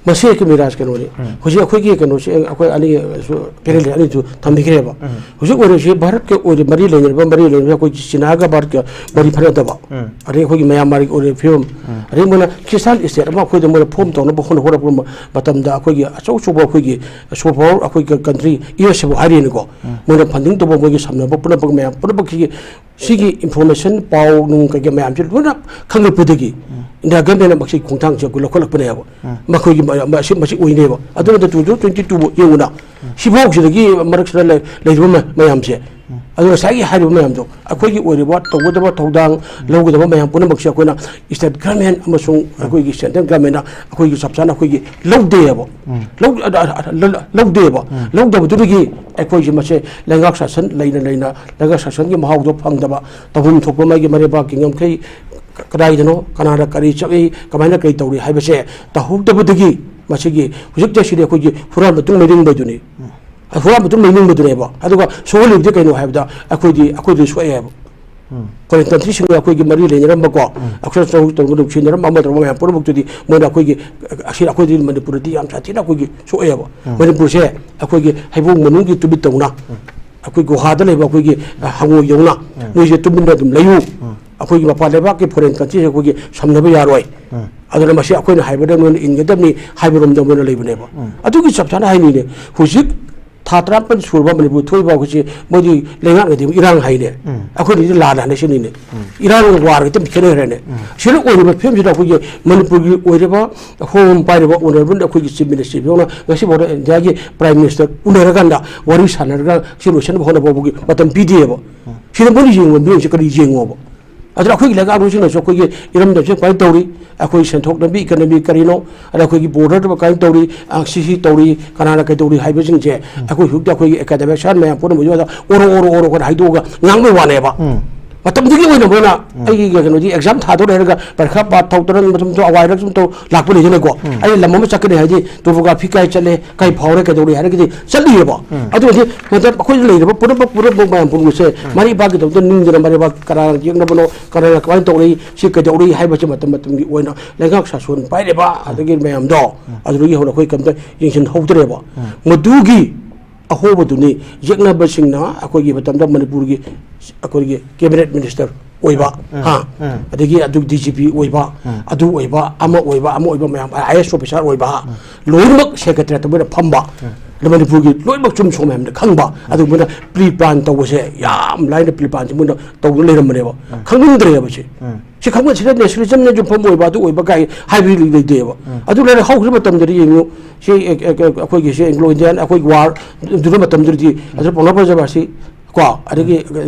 ꯃꯁꯤ ꯑꯩꯈꯣꯏ ꯃꯤꯔꯥꯖ ꯀꯩꯅꯣꯅꯤ꯫ ꯎꯝ꯫ ꯍꯧꯖꯤꯛ ꯑꯩꯈꯣꯏꯒꯤ ꯀꯩꯅꯣꯁꯦ, ꯑꯩꯈꯣꯏ ꯑꯅꯤꯁꯨ, panel ꯑꯅꯤꯁꯨ ꯊꯝꯕꯤꯈ꯭ꯔꯦꯕ꯫ ꯎꯝ꯫ ꯍꯧꯖꯤꯛ ꯑꯣꯏꯔꯤꯁꯤ ꯚꯥꯔꯠꯀ ꯑꯣꯏꯔꯤ ꯃꯔꯤ ꯂꯩꯅꯔꯤꯕ, ꯃꯔꯤ ꯂꯩꯅꯔꯤꯕ ꯑꯩꯈꯣꯏꯒꯤ ꯆꯤꯅꯥꯒ ꯚꯥꯔꯠꯀ ꯃꯔꯤ ꯐꯅꯗꯕ, ꯎꯝ꯫ ꯑꯗꯩ ꯑꯩꯈꯣꯏꯒꯤ ꯃꯌꯥꯟꯃꯥꯔꯒꯤ ꯑꯣꯏꯔꯤꯕ ꯐꯤꯕꯝ, ꯎꯝ꯫ ꯑꯗꯩ ꯃꯣꯏꯅ Christian state ꯑꯃ ꯑꯩꯈꯣꯏꯗ ꯃꯣꯏꯅ form ꯇꯧꯅꯕ ꯍꯣꯠꯅ-, ꯍꯣꯠꯅꯔꯛꯄ ꯃꯇꯝꯗ ꯑꯩꯈꯣꯏꯒꯤ ꯑꯆꯧ ꯑꯆꯧꯕ ꯑꯩꯈꯣꯏꯒꯤ super power ꯑꯩꯈꯣꯏꯒꯤ country U S A ꯕꯨ ꯍꯥꯏꯔꯤꯅꯤꯀꯣ, ꯎꯝ꯫ ꯃꯣꯏꯅ funding ꯇꯧꯕ ꯃꯣꯏꯒꯤ ꯁꯝꯅꯕ ꯄꯨꯝꯅꯃꯛ ꯃꯌꯥꯝ ꯄꯨꯝꯅꯃꯛꯀꯤ ꯁꯤꯒꯤ information, ꯄꯥꯎ ꯅꯨꯡ ꯀꯩꯀꯩ ꯃꯌꯥꯝꯁꯦ ꯂꯣꯏꯅ ꯈꯪꯂꯛꯄꯗꯒꯤ ꯎꯝ꯫ India government ꯅ ꯃꯁꯤ ꯈꯣꯡꯊꯥꯡꯁꯦ ꯑꯩꯈꯣꯏ ꯂꯧꯈꯠꯂꯛꯄꯅꯦꯕ꯫ ꯎꯝ꯫ ꯃꯈꯣꯏꯒꯤ ꯃ-, ꯃ-, ꯑꯁꯤ, ꯃꯁꯤ ꯑꯣꯏꯅꯦꯕ꯫ ꯑꯗꯨꯅ two thousand twenty two ꯕꯨ ꯌꯦꯡꯉꯨꯅ, ꯁꯤꯐꯥꯎꯁꯤꯗꯒꯤ ꯃꯔꯛꯁꯤꯗ ꯂꯩ-, ꯂꯩꯔꯤꯕ ꯃ-, ꯃꯌꯥꯝꯁꯦ꯫ ꯎꯝ꯫ ꯑꯗꯨ ꯉꯁꯥꯏꯒꯤ ꯍꯥꯏꯔꯤꯕ ꯃꯌꯥꯝꯗꯣ, ꯑꯩꯈꯣꯏꯒꯤ ꯑꯣꯏꯔꯤꯕ ꯇꯧꯒꯗꯕ ꯊꯧꯗꯥꯡ ꯂꯧꯒꯗꯕ ꯃꯌꯥꯝ ꯄꯨꯝꯅꯃꯛꯁꯦ ꯑꯩꯈꯣꯏꯅ state government ꯑꯃꯁꯨꯡ ꯑꯩꯈꯣꯏꯒꯤ central government ꯅ ꯑꯩꯈꯣꯏꯒꯤ ꯆꯞ ꯆꯥꯅ ꯑꯩꯈꯣꯏꯒꯤ ꯂꯧꯗꯦꯕ꯫ ꯎꯝ꯫ ꯂꯧ-, ꯑ, ꯑ, ꯑ, ꯂ-, ꯂ-, ꯂꯧꯗꯦꯕ꯫ ꯎꯝ꯫ ꯂꯧꯗꯕꯗꯨꯗꯒꯤ ꯑꯩꯈꯣꯏꯁꯦ ꯃꯁꯦ ꯂꯩꯉꯥꯛ ꯁꯥꯁꯟ ꯂꯩꯅ ꯂꯩꯅ ꯂꯩꯉꯥꯛ ꯁꯥꯁꯟꯒꯤ ꯃꯍꯥꯎꯗꯣ ꯐꯪꯗꯕ, ꯇꯧꯐꯝ ꯊꯣꯛꯄ ꯃꯥꯒꯤ ꯃꯔꯩꯕꯥꯛꯀꯤ ꯉꯝꯈꯩ ꯀ-, ꯀꯗꯥꯏꯗꯅꯣ, ꯀꯅꯥꯅ ꯀꯔꯤ ꯆꯠꯂꯤ, ꯀꯃꯥꯏꯅ ꯀꯔꯤ ꯇꯧꯔꯤ ꯍꯥꯏꯕꯁꯦ ꯇꯧꯍꯧꯗꯕꯗꯒꯤ ꯃꯁꯤꯒꯤ ꯍꯧꯖꯤꯛꯇ ꯁꯤꯗꯤ ꯑꯩꯈꯣꯏꯒꯤ ꯍꯨꯔꯥꯟꯕ ꯇꯨꯡ ꯂꯩꯅꯤꯡꯕꯗꯨꯅꯤ꯫ ꯍꯨꯔꯥꯟꯕ ꯇꯨꯡ ꯂꯩꯅꯤꯡꯕꯗꯨꯅꯦꯕ꯫ ꯑꯗꯨꯒ ꯁꯣꯛꯍꯜꯂꯤꯕꯗꯤ ꯀꯩꯅꯣ ꯍꯥꯏꯕꯗ ꯑꯩꯈꯣꯏꯗꯤ, ꯑꯩꯈꯣꯏꯗꯤ ꯁꯣꯛꯑꯦ ꯍꯥꯏꯕ꯫ ꯎꯝ꯫ ꯐꯣꯔꯦꯟ ꯀꯟꯇ꯭ꯔꯤꯁꯤꯡꯒ ꯑꯩꯈꯣꯏꯒꯤ ꯃꯔꯤ ꯂꯩꯅꯔꯝꯕꯀꯣ, ꯎꯝ꯫ ꯑꯩꯈꯣꯏꯅ ꯇꯧ-, ꯇꯧꯕ ꯅꯨꯡꯁꯤꯅꯔꯝꯕ ꯑꯃ ꯇꯧꯔꯝꯕ ꯃꯌꯥꯝ ꯄꯨꯝꯅꯃꯛꯇꯨꯗꯤ ꯃꯣꯏꯅ ꯑꯩꯈꯣꯏꯒꯤ, ꯑꯁꯤ ꯑꯩꯈꯣꯏꯗꯤ ꯃꯅꯤꯄꯨꯔꯗꯗꯤ ꯌꯥꯝ ꯁꯥꯊꯤꯅ ꯑꯩꯈꯣꯏꯒꯤ ꯁꯣꯛꯑꯦꯕ꯫ ꯎꯝ꯫ ꯃꯅꯤꯄꯨꯔꯁꯦ ꯑꯩꯈꯣꯏꯒꯤ ꯍꯩꯕꯣꯡ ꯃꯅꯨꯡꯒꯤ ꯇꯨꯃꯤꯠꯇꯧꯅ, ꯎꯝ꯫ ꯑꯩꯈꯣꯏ ꯒꯨꯍꯥꯗ ꯂꯩꯕ ꯑꯩꯈꯣꯏꯒꯤ, ꯑ, ꯍꯪꯉꯣꯏꯗꯧꯅ, ꯎꯝ꯫ ꯅꯣꯏꯁꯦ ꯇꯨꯃꯤꯟꯅ ꯑꯗꯨꯝ ꯂꯩꯌꯨ꯫ ꯎꯝ꯫ ꯑꯩꯈꯣꯏꯒꯤ ꯃꯄꯥꯟ ꯂꯩꯕꯥꯛꯀꯤ ꯐꯣꯔꯦꯟ ꯀꯟꯇ꯭ꯔꯤꯁꯦ ꯑꯩꯈꯣꯏꯒꯤ ꯁꯝꯅꯕ ꯌꯥꯔꯣꯏ꯫ ꯎꯝ꯫ ꯑꯗꯨꯅ ꯃꯁꯤ ꯑꯩꯈꯣꯏꯅ ꯍꯥꯏꯕꯗ ꯅꯣꯏꯅ ꯏꯟꯒꯗꯕꯅꯤ ꯍꯥꯏꯕꯔꯣꯝꯗ ꯃꯣꯏꯅ ꯂꯩꯕꯅꯦꯕ꯫ ꯎꯝ꯫ ꯑꯗꯨꯒꯤ ꯆꯞ ꯆꯥꯅ ꯍꯥꯏꯅꯤꯅꯦ꯫ ꯍꯧꯖꯤꯛ ꯊꯥ ꯇꯔꯥꯃꯥꯄꯟ ꯁꯨꯔꯕ ꯃꯅꯤꯄꯨꯔ ꯊꯣꯛꯏꯕ ꯑꯩꯈꯣꯏꯁꯤ ꯃꯣꯏꯗꯤ ꯂꯩꯉꯥꯛꯅꯗꯤ ꯏꯔꯥꯡ ꯍꯥꯏꯅꯦ꯫ ꯎꯝ꯫ ꯑꯩꯈꯣꯏꯅꯗꯤ ꯂꯥꯟ ꯍꯥꯏꯅ ꯁꯤꯅꯤꯅꯦ꯫ ꯎꯝ꯫ ꯏꯔꯥꯡꯒ ꯋꯥꯔꯒ ꯈꯦꯠꯅꯈ꯭ꯔꯦꯅꯦ꯫ ꯎꯝ꯫ ꯁꯤꯗ ꯑꯣꯏꯔꯤꯕ ꯐꯤꯕꯝꯁꯤꯗ ꯑꯩꯈꯣꯏꯒꯤ ꯃꯅꯤꯄꯨꯔꯒꯤ ꯑꯣꯏꯔꯤꯕ ꯍꯣꯝ ꯄꯥꯏꯔꯤꯕ ꯑꯣꯅꯔꯦꯕꯜ ꯑꯩꯈꯣꯏꯒꯤ ꯆꯤꯐ ꯃꯤꯅꯤꯁꯇꯔ ꯐꯥꯎꯅ ꯉꯁꯤꯐꯥꯎꯗ ꯏꯟꯗꯤꯌꯥꯒꯤ ꯄ꯭ꯔꯥꯏꯝ ꯃꯤꯅꯤꯁꯇꯔ ꯎꯅꯔꯀꯥꯟꯗ ꯋꯥꯔꯤ ꯁꯥꯟꯅꯔꯒ ꯁꯤ ꯂꯣꯏꯁꯤꯟꯅꯕ ꯍꯣꯠꯅꯕ ꯐꯥꯎꯕꯒꯤ ꯃꯇꯝ ꯄꯤꯗꯦꯕ꯫ ꯎꯝ꯫ ꯁꯤꯗ ꯃꯣꯏꯅ ꯌꯦꯡꯕ ꯃꯤꯑꯣꯏꯁꯦ ꯀꯔꯤ ꯌꯦꯡꯉꯣꯕ? ꯑꯗꯨꯅ ꯑꯩꯈꯣꯏꯒꯤ ꯂꯩꯉꯥꯛꯂꯣꯏꯁꯤꯡꯅꯁꯨ ꯑꯩꯈꯣꯏꯒꯤ ꯏꯔꯝꯗꯝꯁꯦ ꯀꯃꯥꯏꯅ ꯇꯧꯔꯤ, ꯑꯩꯈꯣꯏ ꯁꯦꯟꯊꯣꯛ ꯂꯝꯕꯤ, ꯏꯀꯅꯃꯤ ꯀꯔꯤꯅꯣ, ꯑꯗ ꯑꯩꯈꯣꯏꯒꯤ ꯕꯣꯔꯗꯔꯗ ꯀꯃꯥꯏꯅ ꯇꯧꯔꯤ, ꯑ, ꯁꯤ ꯁꯤ ꯇꯧꯔꯤ, ꯀꯅꯥꯅ ꯀꯩꯗꯧꯔꯤ ꯍꯥꯏꯕꯁꯤꯡꯁꯦ ꯎꯝ꯫ ꯑꯩꯈꯣꯏ ꯍꯧꯖꯤꯛꯇꯤ ꯑꯩꯈꯣꯏꯒꯤ ꯑꯦꯀꯥꯗꯃꯤꯛꯁꯤꯌꯥꯟ ꯃꯌꯥꯝ ꯄꯨꯝꯅꯃꯛ ꯑꯣꯏꯔꯣ ꯑꯣꯔꯣ ꯑꯣꯔꯣ ꯑꯩꯈꯣꯏꯅ ꯍꯥꯏꯗꯣꯛꯑꯒ ꯉꯥꯡꯕꯩ ꯋꯥꯅꯦꯕ꯫ ꯎꯝ꯫ ꯃꯇꯝꯗꯨꯒꯤ ꯑꯣꯏꯅ ꯃꯣꯏꯅ ꯎꯝ꯫ ꯑꯩꯒꯤ ꯀꯩꯅꯣꯗꯤ ꯑꯦꯛꯖꯥꯝ ꯊꯥꯗꯧꯔꯦ ꯍꯥꯏꯔꯒ ꯄꯔꯤꯈꯥ ꯄꯥ ꯊꯧꯗꯅ ꯃꯇꯝꯗꯣ ꯑꯋꯥꯏꯔ ꯁꯨꯝ ꯇꯧ ꯂꯥꯛꯄ ꯂꯩꯗꯅꯀꯣ꯫ ꯎꯝ꯫ ꯑꯩꯅ ꯂꯝ ꯑꯃ ꯆꯠꯀꯅꯤ ꯍꯥꯏꯗꯤ ꯇꯣꯄꯣꯒ꯭ꯔꯥꯐꯤ ꯀꯥꯏ ꯆꯠꯂꯦ, ꯀꯥꯏ ꯐꯥꯎꯔꯦ, ꯀꯩꯗꯧꯔꯤ ꯍꯥꯏꯔꯒꯗꯤ ꯆꯠꯂꯤꯑꯕ꯫ ꯎꯝ꯫ ꯑꯗꯨ ꯑꯣꯏꯔꯗꯤ ꯃꯇꯝ ꯑꯩꯈꯣꯏꯗ ꯂꯩꯔꯤꯕ ꯄꯨꯝꯅꯃꯛ, ꯄꯨꯝꯅꯃꯛ ꯃꯌꯥꯝ ꯄꯨꯝꯅꯃꯛꯁꯦ ꯎꯝ꯫ ꯃꯔꯩꯕꯥꯛꯀꯤꯗꯃꯛꯇ ꯅꯤꯡꯗꯅ ꯃꯔꯩꯕꯥꯛ ꯀꯅꯥꯅ ꯌꯦꯛꯅꯕꯅꯣ, ꯀꯅꯥꯅ ꯀꯃꯥꯏꯅ ꯇꯧꯔꯤ, ꯁꯤ ꯀꯩꯗꯧꯔꯤ ꯍꯥꯏꯕꯁꯤ ꯃꯇꯝ ꯃꯇꯝꯒꯤ ꯑꯣꯏꯅ ꯂꯩꯉꯥꯛ ꯁꯥꯁꯣꯟ ꯄꯥꯏꯔꯤꯕ ꯎꯝ꯫ ꯑꯗꯒꯤ ꯃꯌꯥꯝꯗꯣ ꯎꯝ꯫ ꯑꯗꯨꯗꯒꯤ ꯍꯧꯅ ꯑꯩꯈꯣꯏ ꯀꯩꯝꯇ ꯌꯦꯡꯁꯤꯟꯍꯧꯗ꯭ꯔꯦꯕ꯫ ꯎꯝ꯫ ꯃꯗꯨꯒꯤ ꯑꯍꯣꯕꯗꯨꯅꯤ ꯌꯦꯛꯅꯕꯁꯤꯡꯅ ꯑꯩꯈꯣꯏꯒꯤ ꯃꯇꯝꯗ ꯃꯅꯤꯄꯨꯔꯒꯤ ꯑꯩꯈꯣꯏꯒꯤ ꯀꯦꯕꯤꯅꯦꯠ ꯃꯤꯅꯤꯁꯇꯔ ꯑꯣꯏꯕ, ꯎꯝ, ꯍꯥ, ꯎꯝ꯫ ꯑꯗꯒꯤ ꯑꯗꯨ ꯗꯤ ꯖꯤ ꯄꯤ ꯑꯣꯏꯕ, ꯎꯝ꯫ ꯑꯗꯨ ꯑꯣꯏꯕ, ꯑꯃ ꯑꯣꯏꯕ, ꯑꯃ ꯑꯣꯏꯕ ꯃꯌꯥꯝ, ꯑꯥꯏ ꯑꯦ ꯑꯦꯁ ꯑꯣꯐꯤꯁꯥꯔ ꯑꯣꯏꯕ, ꯎꯝ꯫ ꯂꯣꯏꯅꯃꯛ ꯁꯦꯀ꯭ꯔꯦꯇꯔꯤꯌꯦꯠꯇ ꯃꯣꯏꯅ ꯐꯝꯕ, ꯎꯝ꯫ ꯑꯗ ꯃꯅꯤꯄꯨꯔꯒꯤ ꯂꯣꯏꯅꯃꯛ ꯆꯨꯝ ꯁꯨꯝ ꯃꯌꯥꯝꯅ ꯈꯪꯕ, ꯎꯝ꯫ ꯑꯗꯨ ꯃꯣꯏꯅ ꯄ꯭ꯔꯤ ꯄ꯭ꯂꯥꯟ ꯇꯧꯕꯁꯦ ꯌꯥꯝ ꯂꯥꯏꯅ ꯄ꯭ꯔꯤ ꯄ꯭ꯂꯥꯟꯁꯦ ꯃꯣꯏꯅ ꯇꯧꯗꯨꯅ ꯂꯩꯔꯝꯕꯅꯦꯕ꯫ ꯎꯝ꯫ ꯈꯪꯅꯤꯡꯗ꯭ꯔꯦꯕ ꯁꯤ꯫ ꯎꯝ꯫ ꯁꯤ ꯈꯪꯕ ꯁꯤꯗ ꯅꯦꯁꯅꯦꯂꯤꯖꯝꯅ ꯌꯨꯝꯐꯝ ꯑꯣꯏꯕ ꯑꯗꯨ ꯑꯣꯏꯕ ꯀꯥꯏ ꯍꯥꯏꯕꯗꯤ ꯂꯩꯇꯦꯕ꯫ ꯎꯝ꯫ ꯑꯗꯨ ꯂꯩꯔꯦ ꯍꯧꯈꯤꯕ ꯃꯇꯝꯗꯗꯤ ꯌꯦꯡꯉꯨ, ꯁꯤ, ꯑꯦ, ꯑꯦ, ꯑꯦ, ꯑꯩꯈꯣꯏꯒꯤ ꯁꯤ ꯑꯦꯡꯒ꯭ꯂꯣ ꯏꯟꯗꯤꯌꯥꯟ ꯑꯩꯈꯣꯏ ꯋꯥꯔ ꯑꯗꯨꯅ ꯃꯇꯝꯗꯨꯗꯗꯤ ꯑꯗꯨ ꯄꯥꯎꯅꯥ ꯕ꯭ꯔꯖꯕꯥꯁꯤ ꯀꯣ, ꯑꯗꯒꯤ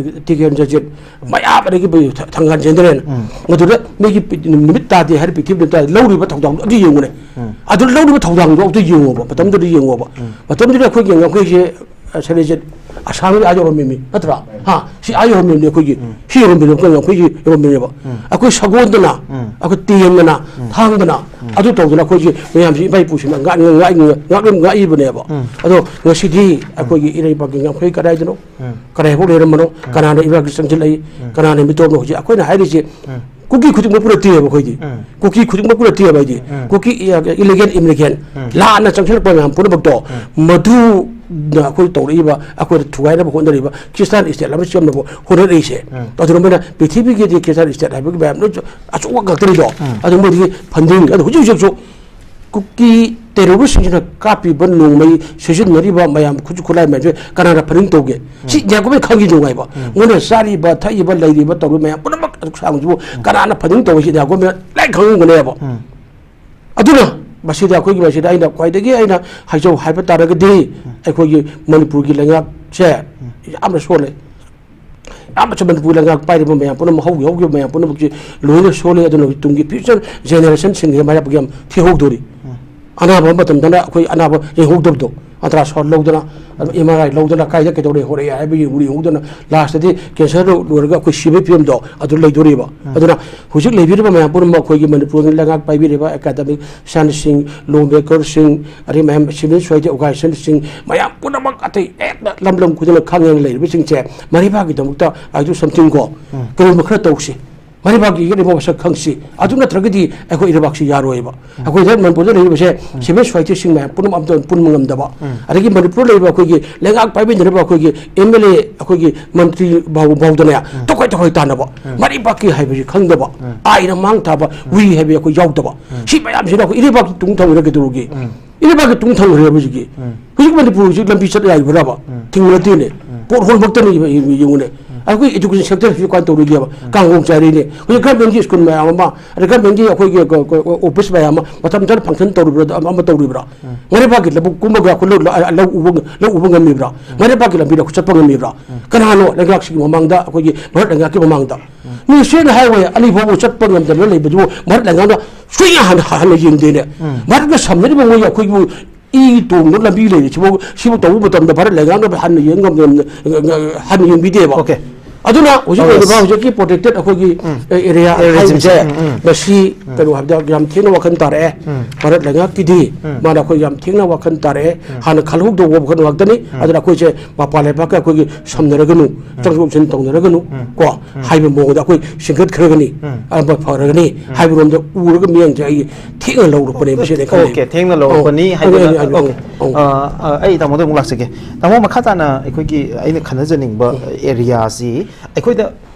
ꯇꯤ ꯀꯦ ꯔꯟꯖꯟꯖꯤꯠ ꯃꯌꯥꯝ ꯑꯗꯒꯤ ꯊ-, ꯊꯪꯒꯥꯜ ꯆꯦꯟꯗ꯭ꯔꯦꯟ꯫ ꯎꯝ꯫ ꯃꯗꯨꯗ ꯃꯤꯒꯤ ꯄꯤ-, ꯅꯨꯃꯤꯠ ꯇꯥꯗꯦ ꯍꯥꯏꯔ ꯄ꯭ꯔꯤꯊꯤꯕꯤ ꯅꯨꯃꯤꯠ ꯇꯥꯗꯦ ꯂꯧꯔꯤꯕ ꯊꯧꯗꯥꯡꯗꯣ ꯑꯗꯨ ꯌꯦꯡꯉꯨꯅꯦ꯫ ꯎꯝ꯫ ꯑꯗꯨ ꯂꯧꯔꯤꯕ ꯊꯧꯗꯥꯡꯗꯣ ꯑꯝꯇ ꯌꯦꯡꯉꯣꯕ, ꯃꯇꯝꯗꯨꯗ ꯌꯦꯡꯉꯣꯕ꯫ ꯎꯝ꯫ ꯃꯇꯝꯗꯨꯗ ꯑꯩꯈꯣꯏꯒꯤ ꯉꯝꯈꯩꯁꯦ, ꯑ, ꯁꯅꯤꯖꯤꯠ ꯑꯁꯥꯝꯒꯤ ꯑꯥ ꯌꯧꯔꯝꯃꯤꯃꯤ ꯅꯠꯇ꯭ꯔꯥ? ꯍꯥ, ꯁꯤ ꯑꯥ ꯌꯧꯔꯝꯃꯤꯕꯅꯤ, ꯑꯩꯈꯣꯏꯒꯤ ꯁꯤ ꯌꯧꯔꯝꯃꯤꯅꯤ, ꯑꯩꯈꯣꯏ ꯉꯝꯈꯩꯒꯤ ꯌꯧꯔꯝꯃꯤꯅꯦꯕ꯫ ꯑꯩꯈꯣꯏ ꯁꯒꯣꯜꯗꯅ, ꯑꯩꯈꯣꯏ ꯇꯦꯟꯗꯅ, ꯊꯥꯡꯗꯅ, ꯑꯗꯨ ꯇꯧꯗꯅ ꯑꯩꯈꯣꯏꯁꯦ ꯃꯌꯥꯝꯁꯤ ꯏꯄꯥ ꯏꯄꯨꯁꯤꯡꯅ ꯉꯥꯛ-, ꯉꯥꯛ-, ꯉꯥꯛ-, ꯉꯥꯛꯏꯕꯅꯦꯕ꯫ ꯑꯗꯣ ꯉꯁꯤꯗꯤ ꯑꯩꯈꯣꯏꯒꯤ ꯏꯔꯩꯄꯥꯛꯀꯤ ꯉꯝꯈꯩ ꯀꯗꯥꯏꯗꯅꯣ? ꯀꯗꯥꯏꯐꯥꯎ ꯂꯩꯔꯝꯕꯅꯣ? ꯀꯅꯥꯅ ꯏꯕꯥꯛꯀꯤ ꯆꯪꯁꯤꯜꯂꯛꯏ? ꯀꯅꯥꯅ ꯃꯤꯇꯣꯞꯅꯣ? ꯍꯧꯖꯤꯛ ꯑꯩꯈꯣꯏꯅ ꯍꯥꯏꯔꯤꯁꯦ ꯀꯨꯀꯤ ꯈꯨꯗꯤꯡꯃꯛꯄꯨ ꯅꯠꯇꯦꯕ ꯑꯩꯈꯣꯏꯗꯤ꯫ ꯀꯨꯀꯤ ꯈꯨꯗꯤꯡꯃꯛꯄꯨ ꯅꯠꯇꯦꯕ ꯍꯥꯏꯗꯤ꯫ ꯀꯨꯀꯤ ꯏꯂꯤꯒꯦꯟ ꯏꯃꯤꯂꯤꯒꯦꯟ ꯂꯥꯟꯅ ꯆꯪꯁꯤꯜꯂꯛꯄ ꯃꯌꯥꯝ ꯄꯨꯝꯅꯃꯛꯇꯣ ꯃꯗꯨꯅ ꯑꯩꯈꯣꯏ ꯇꯧꯔꯛꯏꯕ, ꯑꯩꯈꯣꯏꯗ ꯊꯨꯒꯥꯏꯅꯕ ꯍꯣꯠꯅꯔꯤꯕ, ꯈ꯭ꯔꯤꯁꯇꯥꯟ ꯁ꯭ꯇꯦꯠ ꯑꯃ ꯁꯦꯝꯅꯕ ꯍꯣꯠꯅꯔꯛꯏꯁꯦ꯫ ꯑꯗꯨꯅ ꯃꯣꯏꯅ ꯄ꯭ꯔꯤꯊꯤꯕꯤꯒꯤꯗꯤ ꯈ꯭ꯔꯤꯁꯇꯥꯟ ꯁ꯭ꯇꯦꯠ ꯍꯥꯏꯕꯒꯤ ꯃꯌꯥꯝ ꯂꯣꯏ ꯑꯆꯧꯕ ꯉꯥꯛꯇꯅꯤꯗꯣ꯫ ꯑꯗꯨ ꯃꯣꯏꯗꯤ ꯐꯟꯗꯤꯡ, ꯑꯗꯨ ꯍꯧꯖꯤꯛ ꯍꯧꯖꯤꯛꯁꯨ ꯀꯨꯀꯤ ꯇꯦꯔꯣꯔꯤꯁꯁꯤꯡꯁꯤꯅ ꯀꯥꯞꯄꯤꯕ ꯅꯣꯡꯃꯩ ꯁꯤꯖꯤꯟꯅꯔꯤꯕ ꯃꯌꯥꯝ ꯈꯨꯠꯁꯨ ꯈꯨꯠꯂꯥꯏ ꯃꯌꯥꯝꯁꯦ ꯀꯅꯥꯅ ꯐꯟꯗꯤꯡ ꯇꯧꯒꯦ? ꯁꯤ ꯒ꯭ꯌꯥꯟ ꯀꯃꯥꯏꯅ ꯈꯪꯈꯤꯅꯣ ꯍꯥꯏꯕ? ꯃꯣꯏꯅ ꯆꯥꯔꯤꯕ, ꯊꯛꯏꯕ, ꯂꯩꯔꯤꯕ, ꯇꯧꯔꯤꯕ ꯃꯌꯥꯝ ꯄꯨꯝꯅꯃꯛ ꯑꯗꯨꯛ ꯁꯥꯡꯕꯁꯤꯕꯨ ꯀꯅꯥꯅ ꯐꯟꯗꯤꯡ ꯇꯧꯏ? ꯁꯤ ꯒ꯭ꯌꯥꯟ ꯀꯃꯥꯏꯅ ꯂꯣꯏ ꯈꯪꯉꯝꯒꯅꯦꯕ꯫ ꯑꯗꯨꯅ ꯃꯁꯤꯗ ꯑꯩꯈꯣꯏꯒꯤ, ꯃꯁꯤꯗ ꯑꯩꯅ ꯈ꯭ꯋꯥꯏꯗꯒꯤ ꯑꯩꯅ ꯍꯥꯏꯖꯧ ꯍꯥꯏꯕ ꯇꯥꯔꯒꯗꯤ, ꯑꯩꯈꯣꯏꯒꯤ ꯃꯅꯤꯄꯨꯔꯒꯤ ꯂꯩꯉꯥꯛꯁꯦ ꯌꯥꯝꯅ ꯁꯣꯜꯂꯦ꯫ ꯌꯥꯝꯅꯁꯨ ꯃꯅꯤꯄꯨꯔ ꯂꯩꯉꯥꯛ ꯄꯥꯏꯔꯤꯕ ꯃꯌꯥꯝ ꯄꯨꯝꯅꯃꯛ, ꯍꯧꯈꯤꯕ, ꯍꯧꯈꯤꯕ ꯃꯌꯥꯝ ꯄꯨꯝꯅꯃꯛꯁꯤ ꯂꯣꯏꯅ ꯁꯣꯜꯂꯦ꯫ ꯑꯗꯨꯅ ꯍꯧꯖꯤꯛ ꯇꯨꯡꯒꯤ ꯐ꯭ꯌꯨꯆꯔ ꯖꯦꯅꯦꯔꯦꯁꯟꯁꯤꯡꯁꯦ ꯃꯥꯏꯔꯥꯛꯄ ꯌꯥꯝ ꯊꯤꯍꯧꯗꯣꯔꯤ꯫ ꯑꯅꯥꯕ ꯃꯇꯝꯗꯅ ꯑꯩꯈꯣꯏ ꯑꯅꯥꯕ ꯌꯦꯡꯍꯧꯗꯕꯗꯣ, ꯑꯜꯇ꯭ꯔꯥꯁꯥꯎꯟ ꯂꯧꯗꯅ, ꯑꯦꯝ ꯑꯥꯔ ꯑꯥꯏ ꯂꯧꯗꯅ, ꯀꯥꯏꯗ ꯀꯩꯗꯧꯔꯦ ꯍꯣꯔꯛꯑꯦ ꯍꯥꯏꯕ ꯌꯦꯡꯍꯧꯗꯅ, ꯂꯥꯁꯇꯗꯤ ꯀꯦꯟꯁꯔ ꯂꯣꯏꯔꯒ ꯑꯩꯈꯣꯏ ꯁꯤꯕꯒꯤ ꯐꯤꯕꯝꯗꯣ ꯑꯗꯨ ꯂꯩꯗꯣꯔꯤꯕ꯫ ꯑꯗꯨꯅ ꯍꯧꯖꯤꯛ ꯂꯩꯕꯤꯔꯤꯕ ꯃꯌꯥꯝ ꯄꯨꯝꯅꯃꯛ ꯑꯩꯈꯣꯏꯒꯤ ꯃꯅꯤꯄꯨꯔꯒꯤ ꯂꯩꯉꯥꯛ ꯄꯥꯏꯕꯤꯔꯤꯕ ꯑꯦꯀꯥꯗꯃꯤꯛ ꯁꯟꯁꯤꯡ, ꯂꯣ ꯃꯦꯀꯔꯁꯤꯡ, ꯑꯗꯩ ꯃꯌꯥꯝ ꯁꯤꯚꯤꯜ ꯁꯣꯁꯥꯏꯇꯤ ꯑꯣꯔꯒꯅꯥꯏꯖꯦꯁꯟꯁꯤꯡ, ꯃꯌꯥꯝ ꯄꯨꯝꯅꯃꯛ ꯑꯇꯩ ꯍꯦꯛꯇ ꯂꯝ ꯂꯝ ꯈꯨꯗꯤꯡꯃꯛ ꯈꯪꯉꯦꯅ ꯂꯩꯔꯤꯕꯁꯤꯡꯁꯦ ꯃꯔꯩꯕꯥꯛꯀꯤꯗꯃꯛꯇ I do something ꯀꯣ, ꯀꯔꯤꯒꯨꯝꯕ ꯈꯔ ꯇꯧꯁꯤ꯫ ꯃꯔꯩꯕꯥꯛꯀꯤ ꯌꯦꯛꯂꯤꯕ ꯃꯁꯛ ꯈꯪꯁꯤ꯫ ꯑꯗꯨ ꯅꯠꯇ꯭ꯔꯒꯗꯤ ꯑꯩꯈꯣꯏ ꯏꯔꯩꯕꯥꯛꯁꯤ ꯌꯥꯔꯣꯏꯕ꯫ ꯑꯩꯈꯣꯏ ꯍꯧꯖꯤꯛ ꯃꯅꯤꯄꯨꯔꯗ ꯂꯩꯔꯤꯕꯁꯦ ꯁꯤꯚꯤꯜ ꯁꯣꯁꯥꯏꯇꯤꯁꯤꯡ ꯃꯌꯥꯝ ꯄꯨꯝꯅꯃꯛ ꯑꯝꯇ ꯄꯨꯟꯕ ꯉꯝꯗꯕ, ꯑꯗꯒꯤ ꯃꯅꯤꯄꯨꯔꯗ ꯂꯩꯔꯤꯕ ꯑꯩꯈꯣꯏꯒꯤ ꯂꯩꯉꯥꯛ ꯄꯥꯏꯃꯤꯟꯅꯔꯤꯕ ꯑꯩꯈꯣꯏꯒꯤ ꯑꯦꯝ ꯑꯦꯜ ꯑꯦ, ꯑꯩꯈꯣꯏꯒꯤ ꯃꯟꯇ꯭ꯔꯤ ꯐꯥꯎ-, ꯐꯥꯎꯗꯅꯦ ꯇꯣꯈꯥꯏ ꯇꯣꯈꯥꯏ ꯇꯥꯟꯅꯕ꯫ ꯃꯔꯩꯕꯥꯛꯀꯤ ꯍꯥꯏꯕꯁꯤ ꯈꯪꯗꯕ, ꯑꯥꯏꯅ ꯃꯥꯡ ꯊꯥꯕ, ꯋꯤ ꯍꯥꯏꯕ ꯑꯩꯈꯣꯏ ꯌꯥꯎꯗꯕ꯫ ꯁꯤ ꯃꯌꯥꯝꯁꯤꯅ ꯑꯩꯈꯣꯏ ꯏꯔꯩꯕꯥꯛꯀꯤ ꯇꯨꯡ ꯊꯝꯒꯗ꯭ꯔꯥ ꯀꯩꯗꯧꯔꯒꯦ? ꯏꯔꯩꯕꯥꯛꯀꯤ ꯇꯨꯡ ꯊꯝꯈ꯭ꯔꯦ ꯍꯧꯖꯤꯛꯀꯤ꯫ ꯍꯧꯖꯤꯛ ꯃꯅꯤꯄꯨꯔ ꯍꯧꯖꯤꯛ ꯂꯝꯕꯤ ꯆꯠ ꯌꯥꯔꯤꯕ꯭ꯔꯕ? ꯊꯤꯡꯕ ꯅꯠꯇꯦꯅꯦ꯫ ꯄꯣꯠ ꯍꯣꯟꯕꯛꯇꯅ ꯌꯦꯡꯉꯨꯅꯦ꯫ ꯑꯩꯈꯣꯏ education sector ꯁꯤꯁꯨ ꯀꯃꯥꯏꯅ ꯇꯧꯔꯤꯒꯦꯕ? ꯀꯥꯡꯒꯣꯡ ꯆꯥꯏꯔꯤꯅꯦ꯫ ꯍꯧꯖꯤꯛ government ꯀꯤ school ꯃꯌꯥꯝ ꯑꯃ, ꯑꯗꯩ government ꯀꯤ ꯑꯩꯈꯣꯏꯒꯤ ꯀ-, ꯀ-, office ꯃꯌꯥꯝ ꯑꯃ ꯃꯇꯝ ꯆꯥꯅ function ꯇꯧꯔꯤꯕ꯭ꯔꯥ, ꯑꯃ, ꯑꯃ ꯇꯧꯔꯤꯕ꯭ꯔꯥ? ꯃꯔꯩꯕꯥꯛꯀꯤ ꯂꯧꯕꯨꯛ ꯀꯨꯝꯃꯒ ꯑꯩꯈꯣꯏ ꯂꯧ, ꯂꯧ, ꯂꯧ ꯎꯕ, ꯂꯧ ꯎꯕ ꯉꯝꯃꯤꯕ꯭ꯔꯥ? ꯃꯔꯩꯕꯥꯛꯀꯤ ꯂꯝꯕꯤꯗ ꯑꯩꯈꯣꯏ ꯆꯠꯄ ꯉꯝꯃꯤꯕ꯭ꯔꯥ? ꯀꯅꯥꯅꯣ ꯂꯩꯉꯥꯛꯁꯤꯒꯤ ꯃꯃꯥꯡꯗ, ꯑꯩꯈꯣꯏꯒꯤ ꯚꯥꯔꯠ ꯂꯩꯉꯥꯛꯀꯤ ꯃꯃꯥꯡꯗ? ꯃꯤꯅꯤꯁꯇ꯭ꯔꯤ ꯑꯣꯐ ꯍꯥꯏꯋꯦ ꯑꯅꯤ ꯐꯥꯎꯕ ꯆꯠꯄ ꯉꯝꯗꯅ ꯂꯩꯕꯗꯨꯕꯨ ꯚꯥꯔꯠ ꯂꯩꯉꯥꯛꯅ ꯁꯨꯡꯍꯟ ꯍꯟꯅ ꯌꯦꯡꯗꯦꯅꯦ꯫ ꯚꯥꯔꯠꯀ ꯁꯝꯅꯔꯤꯕ ꯃꯣꯏ ꯑꯩꯈꯣꯏꯕꯨ ꯏ ꯇꯣꯡꯗꯨꯅ ꯂꯝꯕꯤ ꯂꯩꯔꯤ꯫ ꯁꯤꯐꯥꯎ, ꯁꯤꯕꯨ ꯇꯧꯕ ꯃꯇꯝꯗ ꯚꯥꯔꯠ ꯂꯩꯉꯥꯛꯅ ꯍꯟꯅ ꯌꯦꯡ ꯉꯝꯗꯦ, ꯍꯟꯅ ꯌꯦꯡꯕꯤꯗꯦꯕ꯫ Okay. ꯑꯗꯨꯅ ꯍꯧꯖꯤꯛ Oh, yes. ꯑꯣꯏꯔꯤꯕ ꯍꯧꯖꯤꯛꯀꯤ protected ꯑꯩꯈꯣꯏꯒꯤ, ꯎꯝ. ꯑꯦ, area Area ꯍꯥꯏꯕꯁꯦ ꯎꯝ, ꯎꯝ, ꯎꯝ. ꯃꯁꯤ ꯀꯩꯅꯣ ꯍꯥꯏꯕꯗ ꯌꯥꯝ ꯊꯤꯅ ꯋꯥꯈꯜ ꯇꯥꯔꯛꯑꯦ꯫ ꯎꯝ. ꯚꯥꯔꯠ ꯂꯩꯉꯥꯛꯀꯤꯗꯤ ꯎꯝ. ꯃꯥꯅ ꯑꯩꯈꯣꯏ ꯌꯥꯝ ꯊꯤꯅ ꯋꯥꯈꯜ ꯇꯥꯔꯛꯑꯦ꯫ ꯍꯥꯟꯅ ꯈꯜꯍꯧꯗꯕ ꯋꯥꯈꯜ ꯉꯥꯛꯇꯅꯤ꯫ ꯑꯗꯨꯅ ꯑꯩꯈꯣꯏꯁꯦ ꯃꯄꯥꯟ ꯂꯩꯕꯥꯛꯀ ꯑꯩꯈꯣꯏꯒꯤ ꯁꯝꯅꯔꯒꯅꯨ, ꯆꯪꯊꯣꯛ ꯆꯪꯁꯤꯟ ꯇꯧꯅꯔꯒꯅꯨ, ꯀꯣ, ꯍꯥꯏꯕ ꯃꯑꯣꯡꯗ ꯑꯩꯈꯣꯏ ꯁꯤꯡꯒꯠꯈ꯭ꯔꯒꯅꯤ, ꯑꯃ ꯐꯔꯒꯅꯤ ꯍꯥꯏꯕꯔꯣꯝꯗ ꯎꯔꯒ ꯃꯤꯌꯥꯝꯁꯦ ꯑꯩ ꯊꯦꯡꯅ ꯂꯧꯔꯛꯄꯅꯦ ꯃꯁꯤꯗꯤ ꯈꯜꯂꯤ꯫ Okay, ꯊꯦꯡꯅ ꯂꯧꯔꯛꯄꯅꯤ ꯍꯥꯏꯗꯅ, okay. ꯑ, ꯑ, ꯑꯩ ꯇꯥꯃꯣꯗ ꯑꯃꯨꯛ ꯂꯥꯛꯆꯒꯦ꯫ ꯇꯥꯃꯣ, ꯃꯈꯥ ꯇꯥꯅ ꯑꯩꯈꯣꯏꯒꯤ ꯑꯩꯅ ꯈꯟꯅꯖꯅꯤꯡꯕ areaꯁꯤ, ꯑꯩꯈꯣꯏꯗ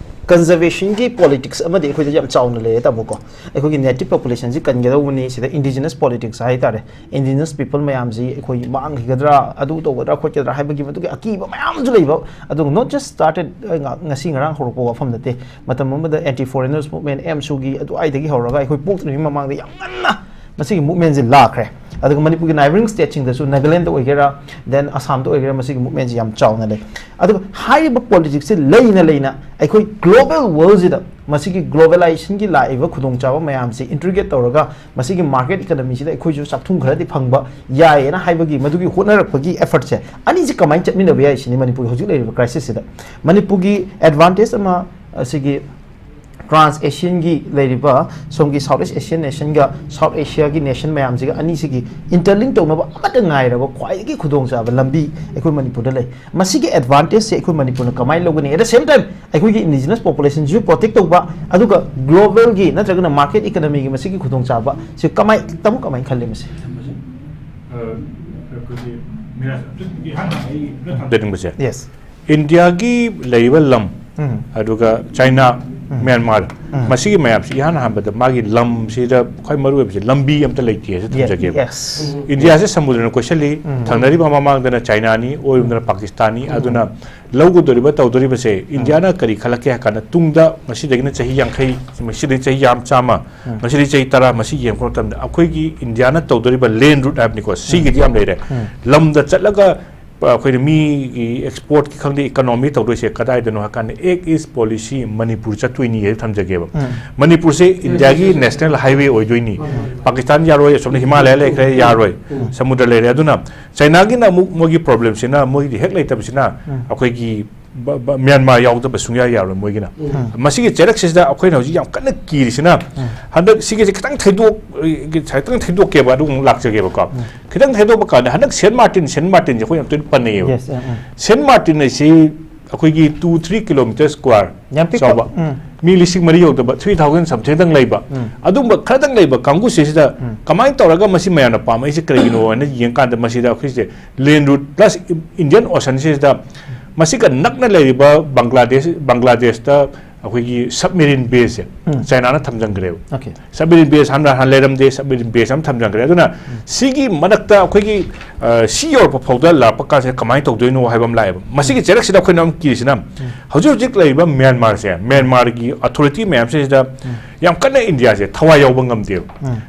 conservationꯒꯤ politics ꯑꯃꯗꯤ ꯑꯩꯈꯣꯏꯗ ꯌꯥꯝ ꯆꯥꯎꯅ ꯂꯩꯔꯦ, ꯇꯥꯃꯣꯀꯣ꯫ ꯑꯩꯈꯣꯏꯒꯤ native populationꯁꯤ ꯀꯟꯒꯗꯧꯕꯅꯤ, ꯁꯤꯗ indigenous politics ꯍꯥꯏꯇꯥꯔꯦ, indigenous people ꯃꯌꯥꯝꯁꯤ ꯑꯩꯈꯣꯏ ꯃꯥꯡꯈꯤꯒꯗ꯭ꯔꯥ, ꯑꯗꯨ ꯇꯧꯒꯗ꯭ꯔꯥ ꯈꯣꯠꯀꯗ꯭ꯔꯥ ꯍꯥꯏꯕꯒꯤ ꯃꯗꯨꯒꯤ ꯑꯀꯤꯕ ꯃꯌꯥꯝꯁꯨ ꯂꯩꯕ꯫ ꯑꯗꯨꯒ not just started, ꯑ, ꯉ-, ꯉꯁꯤ ꯉꯔꯥꯡ ꯍꯧꯔꯛꯄ ꯋꯥꯐꯝ ꯅꯠꯇꯦ꯫ ꯃꯇꯝ ꯑꯃꯗ anti foreigners movement, ꯑꯦꯝꯁꯨꯒꯤ ꯑꯗꯨꯋꯥꯏꯗꯒꯤ ꯍꯧꯔꯒ ꯑꯩꯈꯣꯏ ꯄꯣꯛꯇ꯭ꯔꯤꯉꯩ ꯃꯃꯥꯡꯗ ꯌꯥꯝ ꯉꯟꯅ ꯃꯁꯤꯒꯤ movementꯁꯤ ꯂꯥꯛꯈ꯭ꯔꯦ꯫ ꯑꯗꯨꯒ ꯃꯅꯤꯄꯨꯔꯒꯤ neighbouring stateꯁꯤꯡꯗꯁꯨ, ꯅꯥꯒꯥꯂꯦꯟꯗ ꯑꯣꯏꯒꯦꯔꯥ, then ꯑꯁꯥꯝꯗ ꯑꯣꯏꯒꯦꯔꯥ, ꯃꯁꯤꯒꯤ movementꯁꯤ ꯌꯥꯝ ꯆꯥꯎꯅ ꯂꯩ꯫ ꯑꯗꯨꯒ ꯍꯥꯏꯔꯤꯕ politicsꯁꯤ ꯂꯩꯅ ꯂꯩꯅ ꯑꯩꯈꯣꯏ global worldꯁꯤꯗ ꯃꯁꯤꯒꯤ globalizationꯒꯤ ꯂꯥꯛꯏꯕ ꯈꯨꯗꯣꯡꯆꯥꯕ ꯃꯌꯥꯝꯁꯤ integrate ꯇꯧꯔꯒ ꯃꯁꯤꯒꯤ market economyꯁꯤꯗ ꯑꯩꯈꯣꯏꯁꯨ ꯆꯥꯛꯊꯨꯡ ꯈꯔꯗꯤ ꯐꯪꯕ ꯌꯥꯏꯌꯦꯅ ꯍꯥꯏꯕꯒꯤ ꯃꯗꯨꯒꯤ ꯍꯣꯠꯅꯔꯛꯄꯒꯤ effortꯁꯦ, ꯑꯅꯤꯁꯤ ꯀꯃꯥꯏꯅ ꯆꯠꯃꯤꯟꯅꯕ ꯌꯥꯏ ꯁꯤꯅꯤ ꯃꯅꯤꯄꯨꯔꯒꯤ ꯍꯧꯖꯤꯛ ꯂꯩꯔꯤꯕ crisisꯁꯤꯗ꯫ ꯃꯅꯤꯄꯨꯔꯒꯤ advantage ꯑꯃ ꯑꯁꯤꯒꯤ trans Asianꯒꯤ ꯂꯩꯔꯤꯕ ꯁꯣꯝꯒꯤ South East Asian nationꯒ South Asiaꯒꯤ nation ꯃꯌꯥꯝꯁꯤꯒ ꯑꯅꯤꯁꯤꯒꯤ interlink ꯇꯧꯅꯕ ꯑꯃꯠꯇ ꯉꯥꯏꯔꯕ ꯈ꯭ꯋꯥꯏꯗꯒꯤ ꯈꯨꯗꯣꯡꯆꯥꯕ ꯂꯝꯕꯤ ꯑꯩꯈꯣꯏ ꯃꯅꯤꯄꯨꯔꯗ ꯂꯩ꯫ ꯃꯁꯤꯒꯤ advantageꯁꯦ ꯑꯩꯈꯣꯏ ꯃꯅꯤꯄꯨꯔꯅ ꯀꯃꯥꯏꯅ ꯂꯧꯒꯅꯤ? At the same time, ꯑꯩꯈꯣꯏꯒꯤ indigenous populationꯁꯤꯁꯨ protect ꯇꯧꯕ, ꯑꯗꯨꯒ globalꯒꯤ ꯅꯠꯇ꯭ꯔꯒꯅ market economyꯒꯤ ꯃꯁꯤꯒꯤ ꯈꯨꯗꯣꯡꯆꯥꯕ ꯁꯤ ꯀꯃꯥꯏ, ꯇꯥꯃꯣ ꯀꯃꯥꯏꯅ ꯈꯜꯂꯤ ꯃꯁꯤ? ꯑ, ꯑꯩꯈꯣꯏꯒꯤ ꯃꯤꯔꯥꯁ ꯑꯝꯇꯪꯗꯤ ꯍꯥꯟꯅ ꯑꯩ ꯑꯝꯇ ꯊꯝ- ꯂꯩꯅꯤꯡꯕꯁꯦ꯫ Yes. ꯏꯟꯗꯤꯌꯥꯒꯤ ꯂꯩꯔꯤꯕ ꯂꯝ, ꯎꯝ. ꯑꯗꯨꯒ ꯆꯥꯏꯅꯥ, ꯎꯝ. ꯃ꯭ꯌꯥꯟꯃꯥꯔ, ꯎꯝ. ꯃꯁꯤꯒꯤ ꯃꯌꯥꯝꯁꯤ ꯏꯍꯥꯟ ꯍꯥꯟꯕꯗ ꯃꯥꯒꯤ ꯂꯝꯁꯤꯗ ꯈ꯭ꯋꯥꯏ ꯃꯔꯨ ꯑꯣꯏꯕꯁꯤ ꯂꯝꯕꯤ ꯑꯝꯇ ꯂꯩꯇꯦ ꯍꯥꯏꯁꯦ ꯊꯝꯖꯒꯦꯕ꯫ Yes. ꯏꯟꯗꯤꯌꯥꯁꯦ ꯁꯃꯨꯗ꯭ꯔꯅ ꯀꯣꯏꯁꯜꯂꯤ, ꯎꯝ. ꯊꯪꯅꯔꯤꯕ ꯃꯃꯥꯡꯗꯅ ꯆꯥꯏꯅꯥꯅꯤ, ꯑꯣꯏꯔꯣꯝꯗꯅ ꯄꯥꯀꯤꯁꯇꯥꯟꯅꯤ꯫ ꯑꯗꯨꯅ ꯂꯧꯒꯗꯧꯔꯤꯕ ꯇꯧꯗꯧꯔꯤꯕꯁꯦ ꯏꯟꯗꯤꯌꯥꯅ ꯀꯔꯤ ꯈꯜꯂꯛꯀꯦ ꯍꯥꯏ ꯀꯥꯟꯗ, ꯇꯨꯡꯗ ꯃꯁꯤꯗꯒꯤꯅ ꯆꯍꯤ ꯌꯥꯡꯈꯩ, ꯃꯁꯤꯗꯒꯤ ꯆꯍꯤ ꯌꯥꯝ ꯆꯥꯝꯃ, ꯃꯁꯤꯗꯒꯤ ꯆꯍꯤ ꯇꯔꯥ, ꯃꯁꯤ ꯌꯦꯡꯉꯛꯄ ꯃꯇꯝꯗ ꯑꯩꯈꯣꯏꯒꯤ ꯏꯟꯗꯤꯌꯥꯅ ꯇꯧꯗꯧꯔꯤꯕ land route ꯍꯥꯏꯕꯅꯤꯀꯣ, ꯁꯤꯒꯤꯗꯤ ꯌꯥꯝ ꯂꯩꯔꯦ꯫ ꯂꯝꯗ ꯆꯠꯂꯒ ꯑꯩꯈꯣꯏꯅ ꯃꯤꯒꯤ ꯑꯦꯛꯁꯄꯣꯔꯠꯀꯤ ꯈꯪꯗꯦ, ꯏꯀꯣꯅꯣꯃꯤ ꯇꯧꯗꯣꯏꯁꯦ ꯀꯗꯥꯏꯗꯅꯣ ꯍꯥꯏ ꯀꯥꯟꯗ, ꯑꯦꯛ ꯏꯁ ꯄꯣꯂꯤꯁꯤ ꯃꯅꯤꯄꯨꯔ ꯆꯠꯇꯣꯏꯅꯤ ꯍꯥꯏ ꯊꯝꯖꯒꯦꯕ꯫ ꯃꯅꯤꯄꯨꯔꯁꯦ ꯏꯟꯗꯤꯌꯥꯒꯤ ꯅꯦꯁꯅꯦꯜ ꯍꯥꯏꯋꯦ ꯑꯣꯏꯗꯣꯏꯅꯤ꯫ ꯄꯥꯀꯤꯁꯇꯥꯟ ꯌꯥꯔꯣꯏ, ꯑꯁꯣꯝꯗ ꯍꯤꯃꯥꯂꯌꯥ ꯂꯩꯈ꯭ꯔꯦ, ꯌꯥꯔꯣꯏ, ꯁꯃꯨꯗ꯭ꯔ ꯂꯩꯔꯦ꯫ ꯑꯗꯨꯅ ꯆꯥꯏꯅꯥꯒꯤꯅ ꯑꯃꯨꯛ ꯃꯣꯏꯒꯤ ꯄ꯭ꯔꯣꯕ꯭ꯂꯦꯝꯁꯤꯅ, ꯃꯣꯏꯒꯤꯗꯤ ꯍꯦꯛ ꯂꯩꯇꯕꯁꯤꯅ ꯑꯩꯈꯣꯏꯒꯤ ꯕ-, ꯕ-, ꯃ꯭ꯌꯥꯟꯃꯥꯔ ꯌꯥꯎꯗꯕ ꯁꯨꯡꯌꯥ ꯌꯥꯔꯣꯏ ꯃꯣꯏꯒꯤꯅ꯫ ꯃꯁꯤꯒꯤ ꯆꯩꯔꯛꯁꯤꯗ ꯑꯩꯈꯣꯏꯅ ꯍꯧꯖꯤꯛ ꯌꯥꯝ ꯀꯟꯅ ꯀꯤꯔꯤꯁꯤꯅ, ꯍꯟꯗꯛ ꯁꯤꯒꯤꯁꯦ ꯈꯤꯇꯪ ꯊꯩꯗꯣꯛ-, ꯈꯤꯇꯪ ꯊꯩꯗꯣꯛꯀꯦꯕ, ꯑꯗꯨꯒ ꯑꯃꯨꯛ ꯂꯥꯛꯆꯒꯦꯕꯀꯣ꯫ ꯈꯤꯇꯪ ꯊꯩꯗꯣꯛꯄ ꯀꯥꯟꯗ ꯍꯟꯗꯛ ꯁꯦꯟ ꯃꯥꯔꯇꯤꯟ, ꯁꯦꯟ ꯃꯥꯔꯇꯤꯟꯁꯦ ꯑꯩꯈꯣꯏ ꯌꯥꯝ ꯇꯣꯏꯅ ꯄꯟꯅꯩꯌꯦꯕ꯫ ꯁꯦꯟ ꯃꯥꯔꯇꯤꯟ ꯑꯁꯤ ꯑꯩꯈꯣꯏꯒꯤ two three kilometre square ꯌꯥꯝ ꯄꯤꯛꯄ꯫ ꯆꯥꯎꯕ, ꯃꯤ ꯂꯤꯁꯤꯡ ꯃꯔꯤ ꯌꯧꯗꯕ, three thousand something ꯗꯪ ꯂꯩꯕ, ꯑꯗꯨꯝꯕ ꯈꯔꯗꯪ ꯂꯩꯕ ꯀꯥꯡꯕꯨꯁꯤꯗ ꯀꯃꯥꯏꯅ ꯇꯧꯔꯒ ꯃꯁꯤ ꯃꯌꯥꯝꯅ ꯄꯥꯝꯃꯛꯏꯁꯦ ꯀꯔꯤꯒꯤꯅꯣ ꯍꯥꯏꯅ ꯌꯦꯡꯀꯥꯟꯗ, ꯃꯁꯤꯗ ꯑꯩꯈꯣꯏꯁꯦ ꯂꯦꯟ ꯔꯨꯠ ꯄ꯭ꯂꯁ ꯏꯟꯗꯤꯌꯟ ꯑꯣꯁꯟꯁꯤꯗ ꯃꯁꯤꯒ ꯅꯛꯅ ꯂꯩꯔꯤꯕ ꯕꯪꯒ꯭ꯂꯥꯗꯦꯁ, ꯕꯪꯒ꯭ꯂꯥꯗꯦꯁꯇ ꯑꯩꯈꯣꯏꯒꯤ ꯁꯕꯃꯦꯔꯤꯟ ꯕꯦꯁꯁꯦ ꯆꯥꯏꯅꯥꯅ ꯊꯝꯖꯤꯟꯈ꯭ꯔꯦꯕ꯫ ꯁꯕꯃꯦꯔꯤꯟ ꯕꯦꯁ ꯍꯥꯟꯅ, ꯍꯥꯟꯅ ꯂꯩꯔꯝꯗꯦ, ꯁꯕꯃꯦꯔꯤꯟ ꯕꯦꯁ ꯑꯃ ꯊꯝꯖꯤꯟꯈ꯭ꯔꯦ꯫ ꯑꯗꯨꯅ ꯁꯤꯒꯤ ꯃꯔꯛꯇ ꯑꯩꯈꯣꯏꯒꯤ, ꯑ, ꯁꯤ ꯌꯧꯔꯛꯄ ꯐꯥꯎꯗ ꯂꯥꯛꯄ ꯀꯥꯟꯁꯤꯗ ꯀꯃꯥꯏꯅ ꯇꯧꯗꯣꯏꯅꯣ ꯍꯥꯏꯕ ꯑꯃ ꯂꯥꯛꯑꯦꯕ꯫ ꯃꯁꯤꯒꯤ ꯆꯩꯔꯛꯁꯤꯗ ꯑꯩꯈꯣꯏꯅ ꯑꯃꯨꯛ ꯀꯤꯔꯤꯁꯤꯅ, ꯍꯧꯖꯤꯛ ꯍꯧꯖꯤꯛ ꯂꯩꯔꯤꯕ ꯃ꯭ꯌꯥꯟꯃꯥꯔꯁꯦ, ꯃ꯭ꯌꯥꯟꯃꯥꯔꯒꯤ ꯑꯣꯊꯣꯔꯤꯇꯤ ꯃꯌꯥꯝꯁꯤꯗ ꯌꯥꯝ ꯀꯟꯅ ꯏꯟꯗꯤꯌꯥꯁꯦ ꯊꯋꯥꯏ ꯌꯥꯎꯕ ꯉꯝꯗꯦꯕ꯫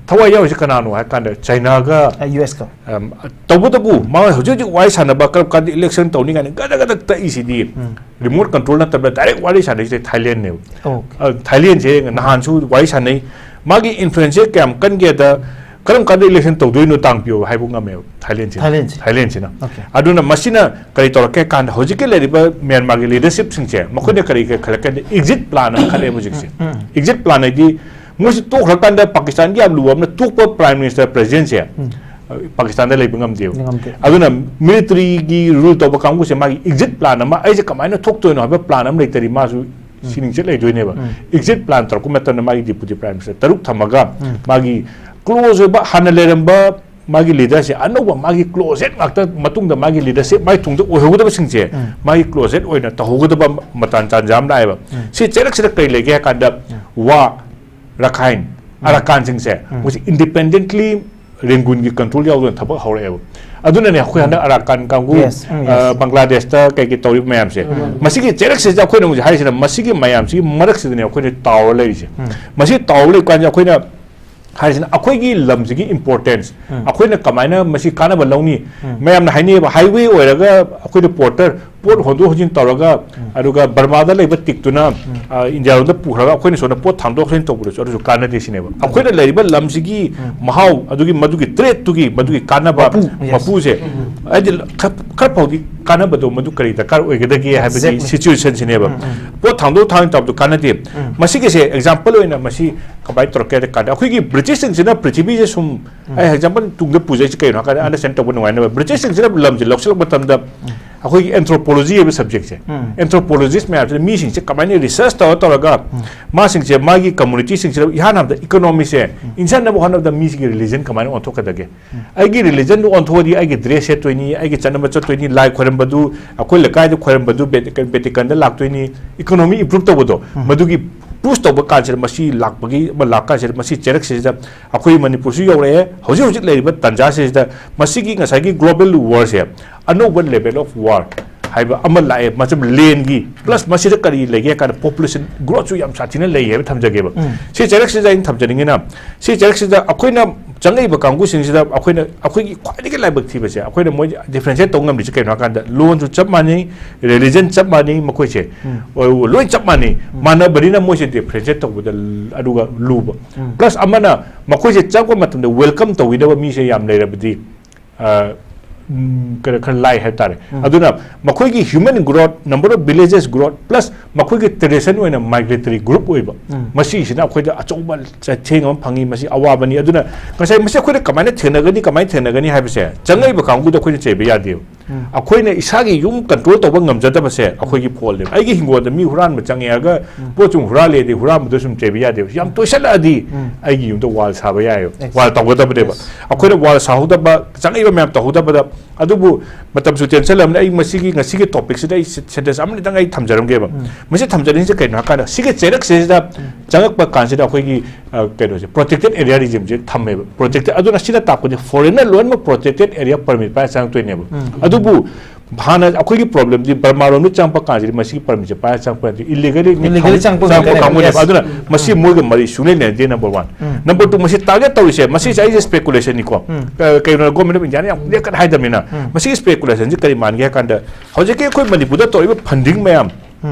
ꯊꯋꯥꯏ ꯌꯥꯎꯔꯤꯁꯦ ꯀꯅꯥꯅꯣ ꯍꯥꯏ ꯀꯥꯟꯗ ꯆꯥꯏꯅꯥꯒ, ꯑ, ꯌꯨ ꯑꯦꯁꯀ꯫ ꯑꯝ, ꯇꯧꯕꯇꯕꯨ ꯃꯥ ꯍꯧꯖꯤꯛ ꯍꯧꯖꯤꯛ ꯋꯥꯔꯤ ꯁꯥꯟꯅꯕ ꯀꯔꯝ ꯀꯥꯟꯗ ꯏꯂꯦꯛꯁꯟ ꯇꯧꯅꯤ ꯀꯥꯏꯅ ꯒꯗꯛ ꯒꯗꯛ ꯇꯛꯏꯁꯤꯗꯤ ꯔꯤꯃꯣꯠ ꯀꯟꯇ꯭ꯔꯣꯜ ꯅꯠꯇꯕꯗ ꯗꯥꯏꯔꯦꯛ ꯋꯥꯔꯤ ꯁꯥꯟꯅꯩꯁꯦ ꯊꯥꯏꯂꯦꯟꯅꯦꯕ꯫ ꯑ, ꯊꯥꯏꯂꯦꯟꯁꯦ ꯅꯍꯥꯟꯁꯨ ꯋꯥꯔꯤ ꯁꯥꯟꯅꯩ꯫ ꯃꯥꯒꯤ ꯏꯟꯐ꯭ꯂꯨꯌꯦꯟꯁꯁꯦ ꯀꯌꯥꯝ ꯀꯟꯒꯦꯗ ꯀꯔꯝ ꯀꯥꯟꯗ ꯏꯂꯦꯛꯁꯟ ꯇꯧꯗꯣꯏꯅꯣ ꯇꯥꯡ ꯄꯤꯌꯣ ꯍꯥꯏꯕ ꯉꯝꯃꯦꯕ ꯊꯥꯏꯂꯦꯟꯁꯤꯅ꯫ ꯊꯥꯏꯂꯦꯟꯁꯦ꯫ ꯊꯥꯏꯂꯦꯟꯁꯤꯅ꯫ ꯑꯗꯨꯅ ꯃꯁꯤꯅ ꯀꯔꯤ ꯇꯧꯔꯛꯀꯦ ꯀꯥꯟꯗ ꯍꯧꯖꯤꯛꯀꯤ ꯂꯩꯔꯤꯕ ꯃ꯭ꯌꯥꯟꯃꯥꯔꯒꯤ ꯂꯤꯗꯔꯁꯤꯞꯁꯤꯡꯁꯦ ꯃꯈꯣꯏꯅ ꯀꯔꯤ ꯀꯔꯤ ꯈꯜꯂꯛꯀꯦ ꯍꯥꯏꯗꯤ ꯑꯦꯛꯖꯤꯠ ꯄ꯭ꯂꯥꯟ ꯑꯃ ꯈꯜꯂꯛꯑꯦꯕ ꯍꯧꯖꯤꯛꯁꯦ꯫ ꯑꯦꯛꯖꯤꯠ ꯄ꯭ꯂꯥꯟ ꯍꯥꯏꯗꯤ ꯃꯣꯏꯁꯤ ꯇꯣꯛꯈ꯭ꯔꯀꯥꯟꯗ ꯄꯥꯀꯤꯁꯇꯥꯟꯒꯤ ꯌꯥꯝ ꯂꯨꯕ ꯑꯃꯅ ꯇꯣꯛꯄ ꯄ꯭ꯔꯥꯏꯝ ꯃꯤꯅꯤꯁꯇꯔ ꯄ꯭ꯔꯦꯁꯤꯗꯦꯟꯁꯦ ꯄꯥꯀꯤꯁꯇꯥꯟꯗ ꯂꯩꯕ ꯉꯝꯗꯦꯕ꯫ ꯉꯝꯗꯦ꯫ ꯑꯗꯨꯅ ꯃꯤꯂꯤꯇꯔꯤꯒꯤ ꯔꯨꯜ ꯇꯧꯕ ꯀꯥꯡꯕꯨꯁꯦ ꯃꯥꯒꯤ ꯑꯦꯛꯖꯤꯠ ꯄ꯭ꯂꯥꯟ ꯑꯃ, ꯑꯩꯁꯦ ꯀꯃꯥꯏꯅ ꯊꯣꯛꯇꯣꯏꯅꯣ ꯍꯥꯏꯕ ꯄ꯭ꯂꯥꯟ ꯑꯃ ꯂꯩꯇꯔꯤ ꯃꯥꯁꯨ ꯁꯤꯅꯤꯡꯆꯠ ꯂꯩꯗꯣꯏꯅꯦꯕ꯫ ꯑꯦꯛꯖꯤꯠ ꯄ꯭ꯂꯥꯟ ꯇꯧꯔꯛꯄ ꯃꯇꯝꯗ ꯃꯥꯒꯤ ꯗꯤꯄꯨꯇꯤ ꯄ꯭ꯔꯥꯏꯝ ꯃꯤꯅꯤꯁꯇꯔ ꯇꯔꯨꯛ ꯊꯝꯃꯒ ꯃꯥꯒꯤ ꯀ꯭ꯂꯣꯖ ꯑꯣꯏꯕ ꯍꯥꯟꯅ ꯂꯩꯔꯝꯕ ꯃꯥꯒꯤ ꯂꯤꯗꯔꯁꯦ ꯑꯅꯧꯕ ꯃꯥꯒꯤ ꯀ꯭ꯂꯣꯖꯦꯠ ꯉꯥꯛꯇ ꯃꯇꯨꯡꯗ ꯃꯥꯒꯤ ꯂꯤꯗꯔꯁꯤꯞ ꯃꯥꯒꯤ ꯇꯨꯡꯗ ꯑꯣꯏꯍꯧꯒꯗꯕꯁꯤꯡꯁꯦ ꯃꯥꯒꯤ ꯀ꯭ꯂꯣꯖꯦꯠ ꯑꯣꯏꯅ ꯇꯧꯍꯧꯒꯗꯕ ꯃꯇꯥꯟ ꯆꯥꯟꯖꯥ ꯑꯃ ꯂꯥꯛꯑꯦꯕ꯫ ꯁꯤ ꯆꯩꯔꯛꯁꯤꯗ ꯀꯔꯤ ꯂꯩꯒꯦ ꯍꯥꯏ ꯀꯥꯟꯗ ꯋꯥ ꯔꯈꯥꯏꯟ ꯑꯔꯥꯀꯥꯟꯁꯤꯡꯁꯦ ꯃꯣꯏꯁꯦ ꯏꯟꯗꯤꯄꯦꯟꯗꯦꯟꯠꯂꯤ ꯔꯦꯡꯒꯨꯟꯒꯤ ꯀꯟꯇ꯭ꯔꯣꯜ ꯌꯥꯎꯗꯅ ꯊꯕꯛ ꯍꯧꯔꯛꯑꯦꯕ꯫ ꯑꯗꯨꯅꯅꯦ ꯑꯩꯈꯣꯏ ꯍꯟꯗꯛ ꯑꯔꯥꯀꯥꯟ ꯀꯥꯡꯕꯨ, Yes, mm, ꯑ, yes. ꯕꯪꯒ꯭ꯂꯥꯗꯦꯁꯇ ꯀꯩꯀꯩ ꯇꯧꯔꯤꯕ ꯃꯌꯥꯝꯁꯦ꯫ ꯃꯁꯤꯒꯤ ꯆꯩꯔꯛꯁꯤꯗ ꯑꯩꯈꯣꯏꯅ ꯍꯧꯖꯤꯛ ꯍꯥꯏꯔꯤꯁꯤꯅ ꯃꯁꯤꯒꯤ ꯃꯌꯥꯝꯁꯤꯒꯤ ꯃꯔꯛꯁꯤꯗꯅꯦ ꯑꯩꯈꯣꯏꯅ ꯇꯥꯎꯔ ꯂꯩꯔꯤꯁꯦ꯫ ꯃꯁꯤ ꯇꯥꯎꯔ ꯂꯩꯕ ꯀꯥꯟꯁꯤꯗ ꯑꯩꯈꯣꯏꯅ ꯍꯥꯏꯔꯤꯁꯤꯅ ꯑꯩꯈꯣꯏꯒꯤ ꯂꯝꯁꯤꯒꯤ importance, ꯑꯩꯈꯣꯏꯅ ꯀꯃꯥꯏꯅ ꯃꯁꯤ ꯀꯥꯟꯅꯕ ꯂꯧꯅꯤ? ꯃꯌꯥꯝꯅ ꯍꯥꯏꯅꯩꯕ, highway ꯑꯣꯏꯔꯒ ꯑꯩꯈꯣꯏꯅ porter ꯄꯣꯠ ꯍꯣꯟꯗꯣꯛ ꯍꯣꯟꯖꯤꯟ ꯇꯧꯔꯒ, ꯑꯗꯨꯒ ꯕꯔꯃꯥꯗ ꯂꯩꯕ ꯇꯤꯛꯇꯨꯅ, ꯑ, ꯏꯟꯗꯤꯌꯥꯔꯣꯝꯗ ꯄꯨꯈ꯭ꯔꯒ ꯑꯩꯈꯣꯏꯅ ꯁꯣꯝꯗ ꯄꯣꯠ ꯊꯥꯡꯗꯣꯛ ꯊꯥꯡꯖꯤꯟ ꯇꯧꯕꯗꯁꯨ ꯑꯗꯨꯁꯨ ꯀꯥꯟꯅꯗꯦ ꯁꯤꯅꯦꯕ꯫ ꯑꯩꯈꯣꯏꯅ ꯂꯩꯔꯤꯕ ꯂꯝꯁꯤꯒꯤ ꯃꯍꯥꯎ, ꯑꯗꯨꯒꯤ, ꯃꯗꯨꯒꯤ tradeꯇꯨꯒꯤ, ꯃꯗꯨꯒꯤ ꯀꯥꯟꯅꯕ, ꯃꯄꯨ, yes. ꯃꯄꯨꯁꯦ, ꯍꯥꯏꯗꯤ ꯈꯔ, ꯈꯔ ꯐꯥꯎꯗꯤ ꯀꯥꯟꯅꯕꯗꯣ ꯃꯗꯨ ꯀꯔꯤ ꯗꯔꯀꯥꯔ ꯑꯣꯏꯒꯗꯒꯦ ꯍꯥꯏꯕꯒꯤ, exactly. Situationꯁꯤꯅꯦꯕ꯫ ꯄꯣꯠ ꯊꯥꯡꯗꯣꯛ ꯊꯥꯡꯖꯤꯟ ꯇꯧꯕꯗꯣ ꯀꯥꯟꯅꯗꯦ꯫ ꯃꯁꯤꯒꯤꯁꯦ example ꯑꯣꯏꯅ ꯃꯁꯤ ꯀꯃꯥꯏꯅ ꯇꯧꯔꯛꯀꯦ ꯍꯥꯏ ꯀꯥꯟꯗ, ꯑꯩꯈꯣꯏꯒꯤ Britishꯁꯤꯡꯁꯤꯅ ꯄ꯭ꯔꯤꯊꯤꯕꯤꯁꯦ ꯁꯨꯝ, ꯑꯩ example ꯇꯨꯡꯗ ꯄꯨꯖꯩꯁꯦ ꯀꯩꯅꯣ ꯍꯥꯏ ꯀꯥꯟꯗ understand ꯇꯧꯕ ꯅꯨꯡꯉꯥꯏꯅꯕ, Britishꯁꯤꯡꯁꯤꯅ ꯂꯝꯁꯦ ꯂꯧꯁꯤꯜꯂꯛꯄ ꯃꯇꯝꯗ ꯑꯩꯈꯣꯏꯒꯤ anthropology ꯍꯥꯏꯕ subjectꯁꯦ, anthropologist ꯃꯌꯥꯝꯁꯤꯅ ꯃꯤꯁꯤꯡꯁꯦ ꯀꯃꯥꯏꯅ research ꯇꯧꯔ ꯇꯧꯔꯒ, ꯃꯥꯁꯤꯡꯁꯦ, ꯃꯥꯒꯤ communityꯁꯤꯡꯁꯤꯗ ꯏꯍꯥꯟ ꯍꯥꯟꯕꯗ economyꯁꯦ ꯏꯟꯁꯤꯟꯅꯕ ꯍꯣꯠꯅꯕꯗ ꯃꯤꯁꯤꯒꯤ religionꯗ ꯀꯃꯥꯏꯅ ꯑꯣꯟꯊꯣꯛꯀꯗꯒꯦ? ꯑꯩꯒꯤ religionꯗꯨ ꯑꯣꯟꯊꯣꯛꯑꯗꯤ ꯑꯩꯒꯤ dress ꯁꯦꯠꯇꯣꯏꯅꯤ, ꯑꯩꯒꯤ ꯆꯠꯅꯕ ꯆꯠꯇꯣꯏꯅꯤ, ꯂꯥꯏ ꯈꯣꯏꯔꯝꯕꯗꯨ, ꯑꯩꯈꯣꯏ ꯂꯩꯀꯥꯏꯗ ꯈꯣꯏꯔꯝꯕꯗꯨ ꯕꯦꯇꯤꯀꯟ, ꯕꯦꯇꯤꯀꯟꯗ ꯂꯥꯛꯇꯣꯏꯅꯤ, economy improve ꯇꯧꯕꯗꯣ, ꯃꯗꯨꯒꯤ push ꯇꯧꯕ ꯀꯥꯟꯁꯤꯗ, ꯃꯁꯤ ꯂꯥꯛꯄꯒꯤ, ꯑꯃ ꯂꯥꯛ ꯀꯥꯟꯁꯤꯗ, ꯃꯁꯤ ꯆꯩꯔꯛꯁꯤꯗ ꯑꯩꯈꯣꯏ ꯃꯅꯤꯄꯨꯔꯁꯨ ꯌꯧꯔꯛꯑꯦ꯫ ꯍꯧꯖꯤꯛ ꯍꯧꯖꯤꯛ ꯂꯩꯔꯤꯕ ꯇꯥꯟꯖꯥꯁꯤꯗ ꯃꯁꯤꯒꯤ ꯉꯁꯥꯏꯒꯤ global warꯁꯦ, ꯑꯅꯧꯕ level of war ꯍꯥꯏꯕ ꯑꯃ ꯂꯥꯛꯑꯦ꯫ ꯃꯁꯤ landꯒꯤ, plus ꯃꯁꯤꯗ ꯀꯔꯤ ꯂꯩꯒꯦ ꯍꯥꯏ ꯀꯥꯟꯗ population growthꯁꯨ ꯌꯥꯝ ꯁꯥꯊꯤꯅ ꯂꯩ ꯍꯥꯏꯕ ꯊꯝꯖꯒꯦꯕ꯫ ꯁꯤ ꯆꯩꯔꯛꯁꯤꯗ ꯑꯩꯅ ꯊꯝꯖꯅꯤꯡꯉꯤꯅ, ꯁꯤ ꯆꯩꯔꯛꯁꯤꯗ ꯑꯩꯈꯣꯏꯅ ꯆꯪꯉꯛꯏꯕ ꯀꯥꯡꯕꯨꯁꯤꯡꯁꯤꯗ ꯑꯩꯈꯣꯏꯅ, ꯑꯩꯈꯣꯏꯒꯤ ꯈ꯭ꯋꯥꯏꯗꯒꯤ ꯂꯥꯏꯕꯛ ꯊꯤꯕꯁꯦ, ꯑꯩꯈꯣꯏꯅ ꯃꯣꯏ differentiate ꯇꯧꯕ ꯉꯝꯗ꯭ꯔꯤꯁꯦ ꯀꯩꯅꯣ ꯍꯥꯏ ꯀꯥꯟꯗ, ꯂꯣꯟꯁꯨ ꯆꯞ ꯃꯥꯟꯅꯩ, religion ꯆꯞ ꯃꯥꯟꯅꯩ ꯃꯈꯣꯏꯁꯦ, ꯂꯣꯏ ꯆꯞ ꯃꯥꯟꯅꯩ꯫ ꯃꯥꯟꯅꯕꯅꯤꯅ ꯃꯣꯏꯁꯦ differentiate ꯇꯧꯕꯗ ꯑꯗꯨꯒ ꯂꯨꯕ꯫ Plus ꯑꯃꯅ ꯃꯈꯣꯏꯁꯦ ꯆꯪꯉꯛꯄ ꯃꯇꯝꯗ welcome ꯇꯧꯕꯤꯅꯕ ꯃꯤꯁꯦ ꯌꯥꯝ ꯂꯩꯔꯕꯗꯤ, ꯑ, ꯎꯝ, ꯈꯔ, ꯈꯔ ꯂꯥꯏ ꯍꯥꯏꯕ ꯇꯥꯔꯦ꯫ ꯑꯗꯨꯅ ꯃꯈꯣꯏꯒꯤ human growth, number of villages growth, plus ꯃꯈꯣꯏꯒꯤ tradition ꯑꯣꯏꯅ migratory group ꯑꯣꯏꯕ, ꯃꯁꯤꯁꯤꯅ ꯑꯩꯈꯣꯏꯗ ꯑꯆꯧꯕ ꯆꯩꯊꯦꯡ ꯑꯃ ꯐꯪꯉꯤ꯫ ꯃꯁꯤ ꯑꯋꯥꯕꯅꯤ꯫ ꯑꯗꯨꯅ ꯉꯁꯥꯏ ꯃꯁꯤ ꯑꯩꯈꯣꯏꯅ ꯀꯃꯥꯏꯅ ꯊꯦꯡꯅꯒꯅꯤ, ꯀꯃꯥꯏꯅ ꯊꯦꯡꯅꯒꯅꯤ ꯍꯥꯏꯕꯁꯦ, ꯆꯪꯉꯛꯏꯕ ꯀꯥꯡꯕꯨꯗ ꯑꯩꯈꯣꯏꯅ ꯆꯩꯕ ꯌꯥꯗꯦꯕ꯫ ꯑꯩꯈꯣꯏꯅ ꯏꯁꯥꯒꯤ ꯌꯨꯝ control ꯇꯧꯕ ꯉꯝꯖꯗꯕꯁꯦ ꯑꯩꯈꯣꯏꯒꯤ faultꯅꯦꯕ꯫ ꯑꯩꯒꯤ ꯍꯤꯡꯒꯣꯜꯗ ꯃꯤ ꯍꯨꯔꯥꯟꯕ ꯆꯪꯉꯛꯑꯒ ꯄꯣꯠ ꯁꯨꯝ ꯍꯨꯔꯥꯜꯂꯦꯗꯤ ꯍꯨꯔꯥꯟꯕꯗꯣ ꯁꯨꯝ ꯆꯩꯕ ꯌꯥꯗꯦꯕ꯫ ꯌꯥꯝ ꯇꯣꯏꯁꯜꯂꯛꯑꯗꯤ ꯑꯩꯒꯤ ꯌꯨꯝꯗ wall ꯁꯥꯕ ꯌꯥꯏꯑꯕ꯫ Wall ꯇꯧꯒꯗꯕꯅꯦꯕ꯫ ꯑꯩꯈꯣꯏꯅ wall ꯁꯥꯍꯧꯗꯕ, ꯆꯪꯉꯛꯏꯕ ꯃꯌꯥꯝ ꯇꯧꯍꯧꯗꯕꯗ, ꯑꯗꯨꯕꯨ ꯃꯇꯝꯁꯨ ꯇꯦꯟꯁꯜꯂꯕꯅꯤꯅ ꯑꯩ ꯃꯁꯤꯒꯤ, ꯉꯁꯤꯒꯤ topicꯁꯤꯗ ꯑꯩ sentence ꯑꯃꯅꯤꯗꯪ ꯑꯩ ꯊꯝꯖꯔꯝꯒꯦꯕ꯫ ꯃꯁꯤ ꯊꯝꯖꯅꯤꯡꯉꯤꯁꯦ ꯀꯩꯅꯣ ꯍꯥꯏꯀꯥꯟꯗ, ꯁꯤꯒꯤ ꯆꯩꯔꯛꯁꯤꯗ ꯆꯪꯉꯛꯄ ꯀꯥꯟꯁꯤꯗ ꯑꯩꯈꯣꯏꯒꯤ, ꯑ, ꯀꯩꯅꯣꯁꯦ, protected area regimeꯁꯦ ꯊꯝꯃꯦꯕ꯫ Protected, ꯑꯗꯨꯅ ꯁꯤꯅ ꯇꯥꯛꯄꯗꯤ foreignꯔ ꯂꯣꯏꯅꯃꯛ protected area permit ꯄꯥꯏꯔ ꯆꯪꯉꯛꯇꯣꯏꯅꯦꯕ꯫ ꯑꯗꯨꯕꯨ ꯍꯥꯟꯅ ꯑꯩꯈꯣꯏꯒꯤ problemꯗꯤ ꯕꯔꯃꯥꯔꯣꯝꯗ ꯆꯪꯉꯛꯄ ꯀꯥꯟꯁꯤꯗꯤ ꯃꯁꯤꯒꯤ permitꯁꯦ ꯄꯥꯏꯔ ꯆꯪꯉꯛꯄ ꯅꯠꯇꯦ, illegally Illegally ꯆꯪꯉꯛꯄ ꯆꯪꯉꯛꯄ ꯉꯥꯛꯇꯅꯦꯕ꯫ ꯀꯥꯡꯕꯨꯅꯦꯕ꯫ Yes. ꯑꯗꯨꯅ ꯃꯁꯤ ꯃꯣꯏꯒ ꯃꯔꯤ ꯁꯨꯡꯂꯩ ꯂꯩꯅꯗꯦ, number one꯫ Number two, ꯃꯁꯤ target ꯇꯧꯔꯤꯁꯦ, ꯃꯁꯤꯁꯦ ꯑꯩꯁꯦ speculationꯅꯤꯀꯣ꯫ ꯀ- ꯀꯩꯅꯣ, government of Indiaꯅ ꯌꯥꯝ clear cut ꯍꯥꯏꯗꯕꯅꯤꯅ꯫ ꯃꯁꯤꯒꯤ speculationꯁꯤ ꯀꯔꯤ ꯃꯥꯟꯒꯦ ꯍꯥꯏ ꯀꯥꯟꯗ, ꯍꯧꯖꯤꯛꯀꯤ ꯑꯩꯈꯣꯏ ꯃꯅꯤꯄꯨꯔꯗ ꯇꯧꯔꯤꯕ funding ꯃꯌꯥꯝ,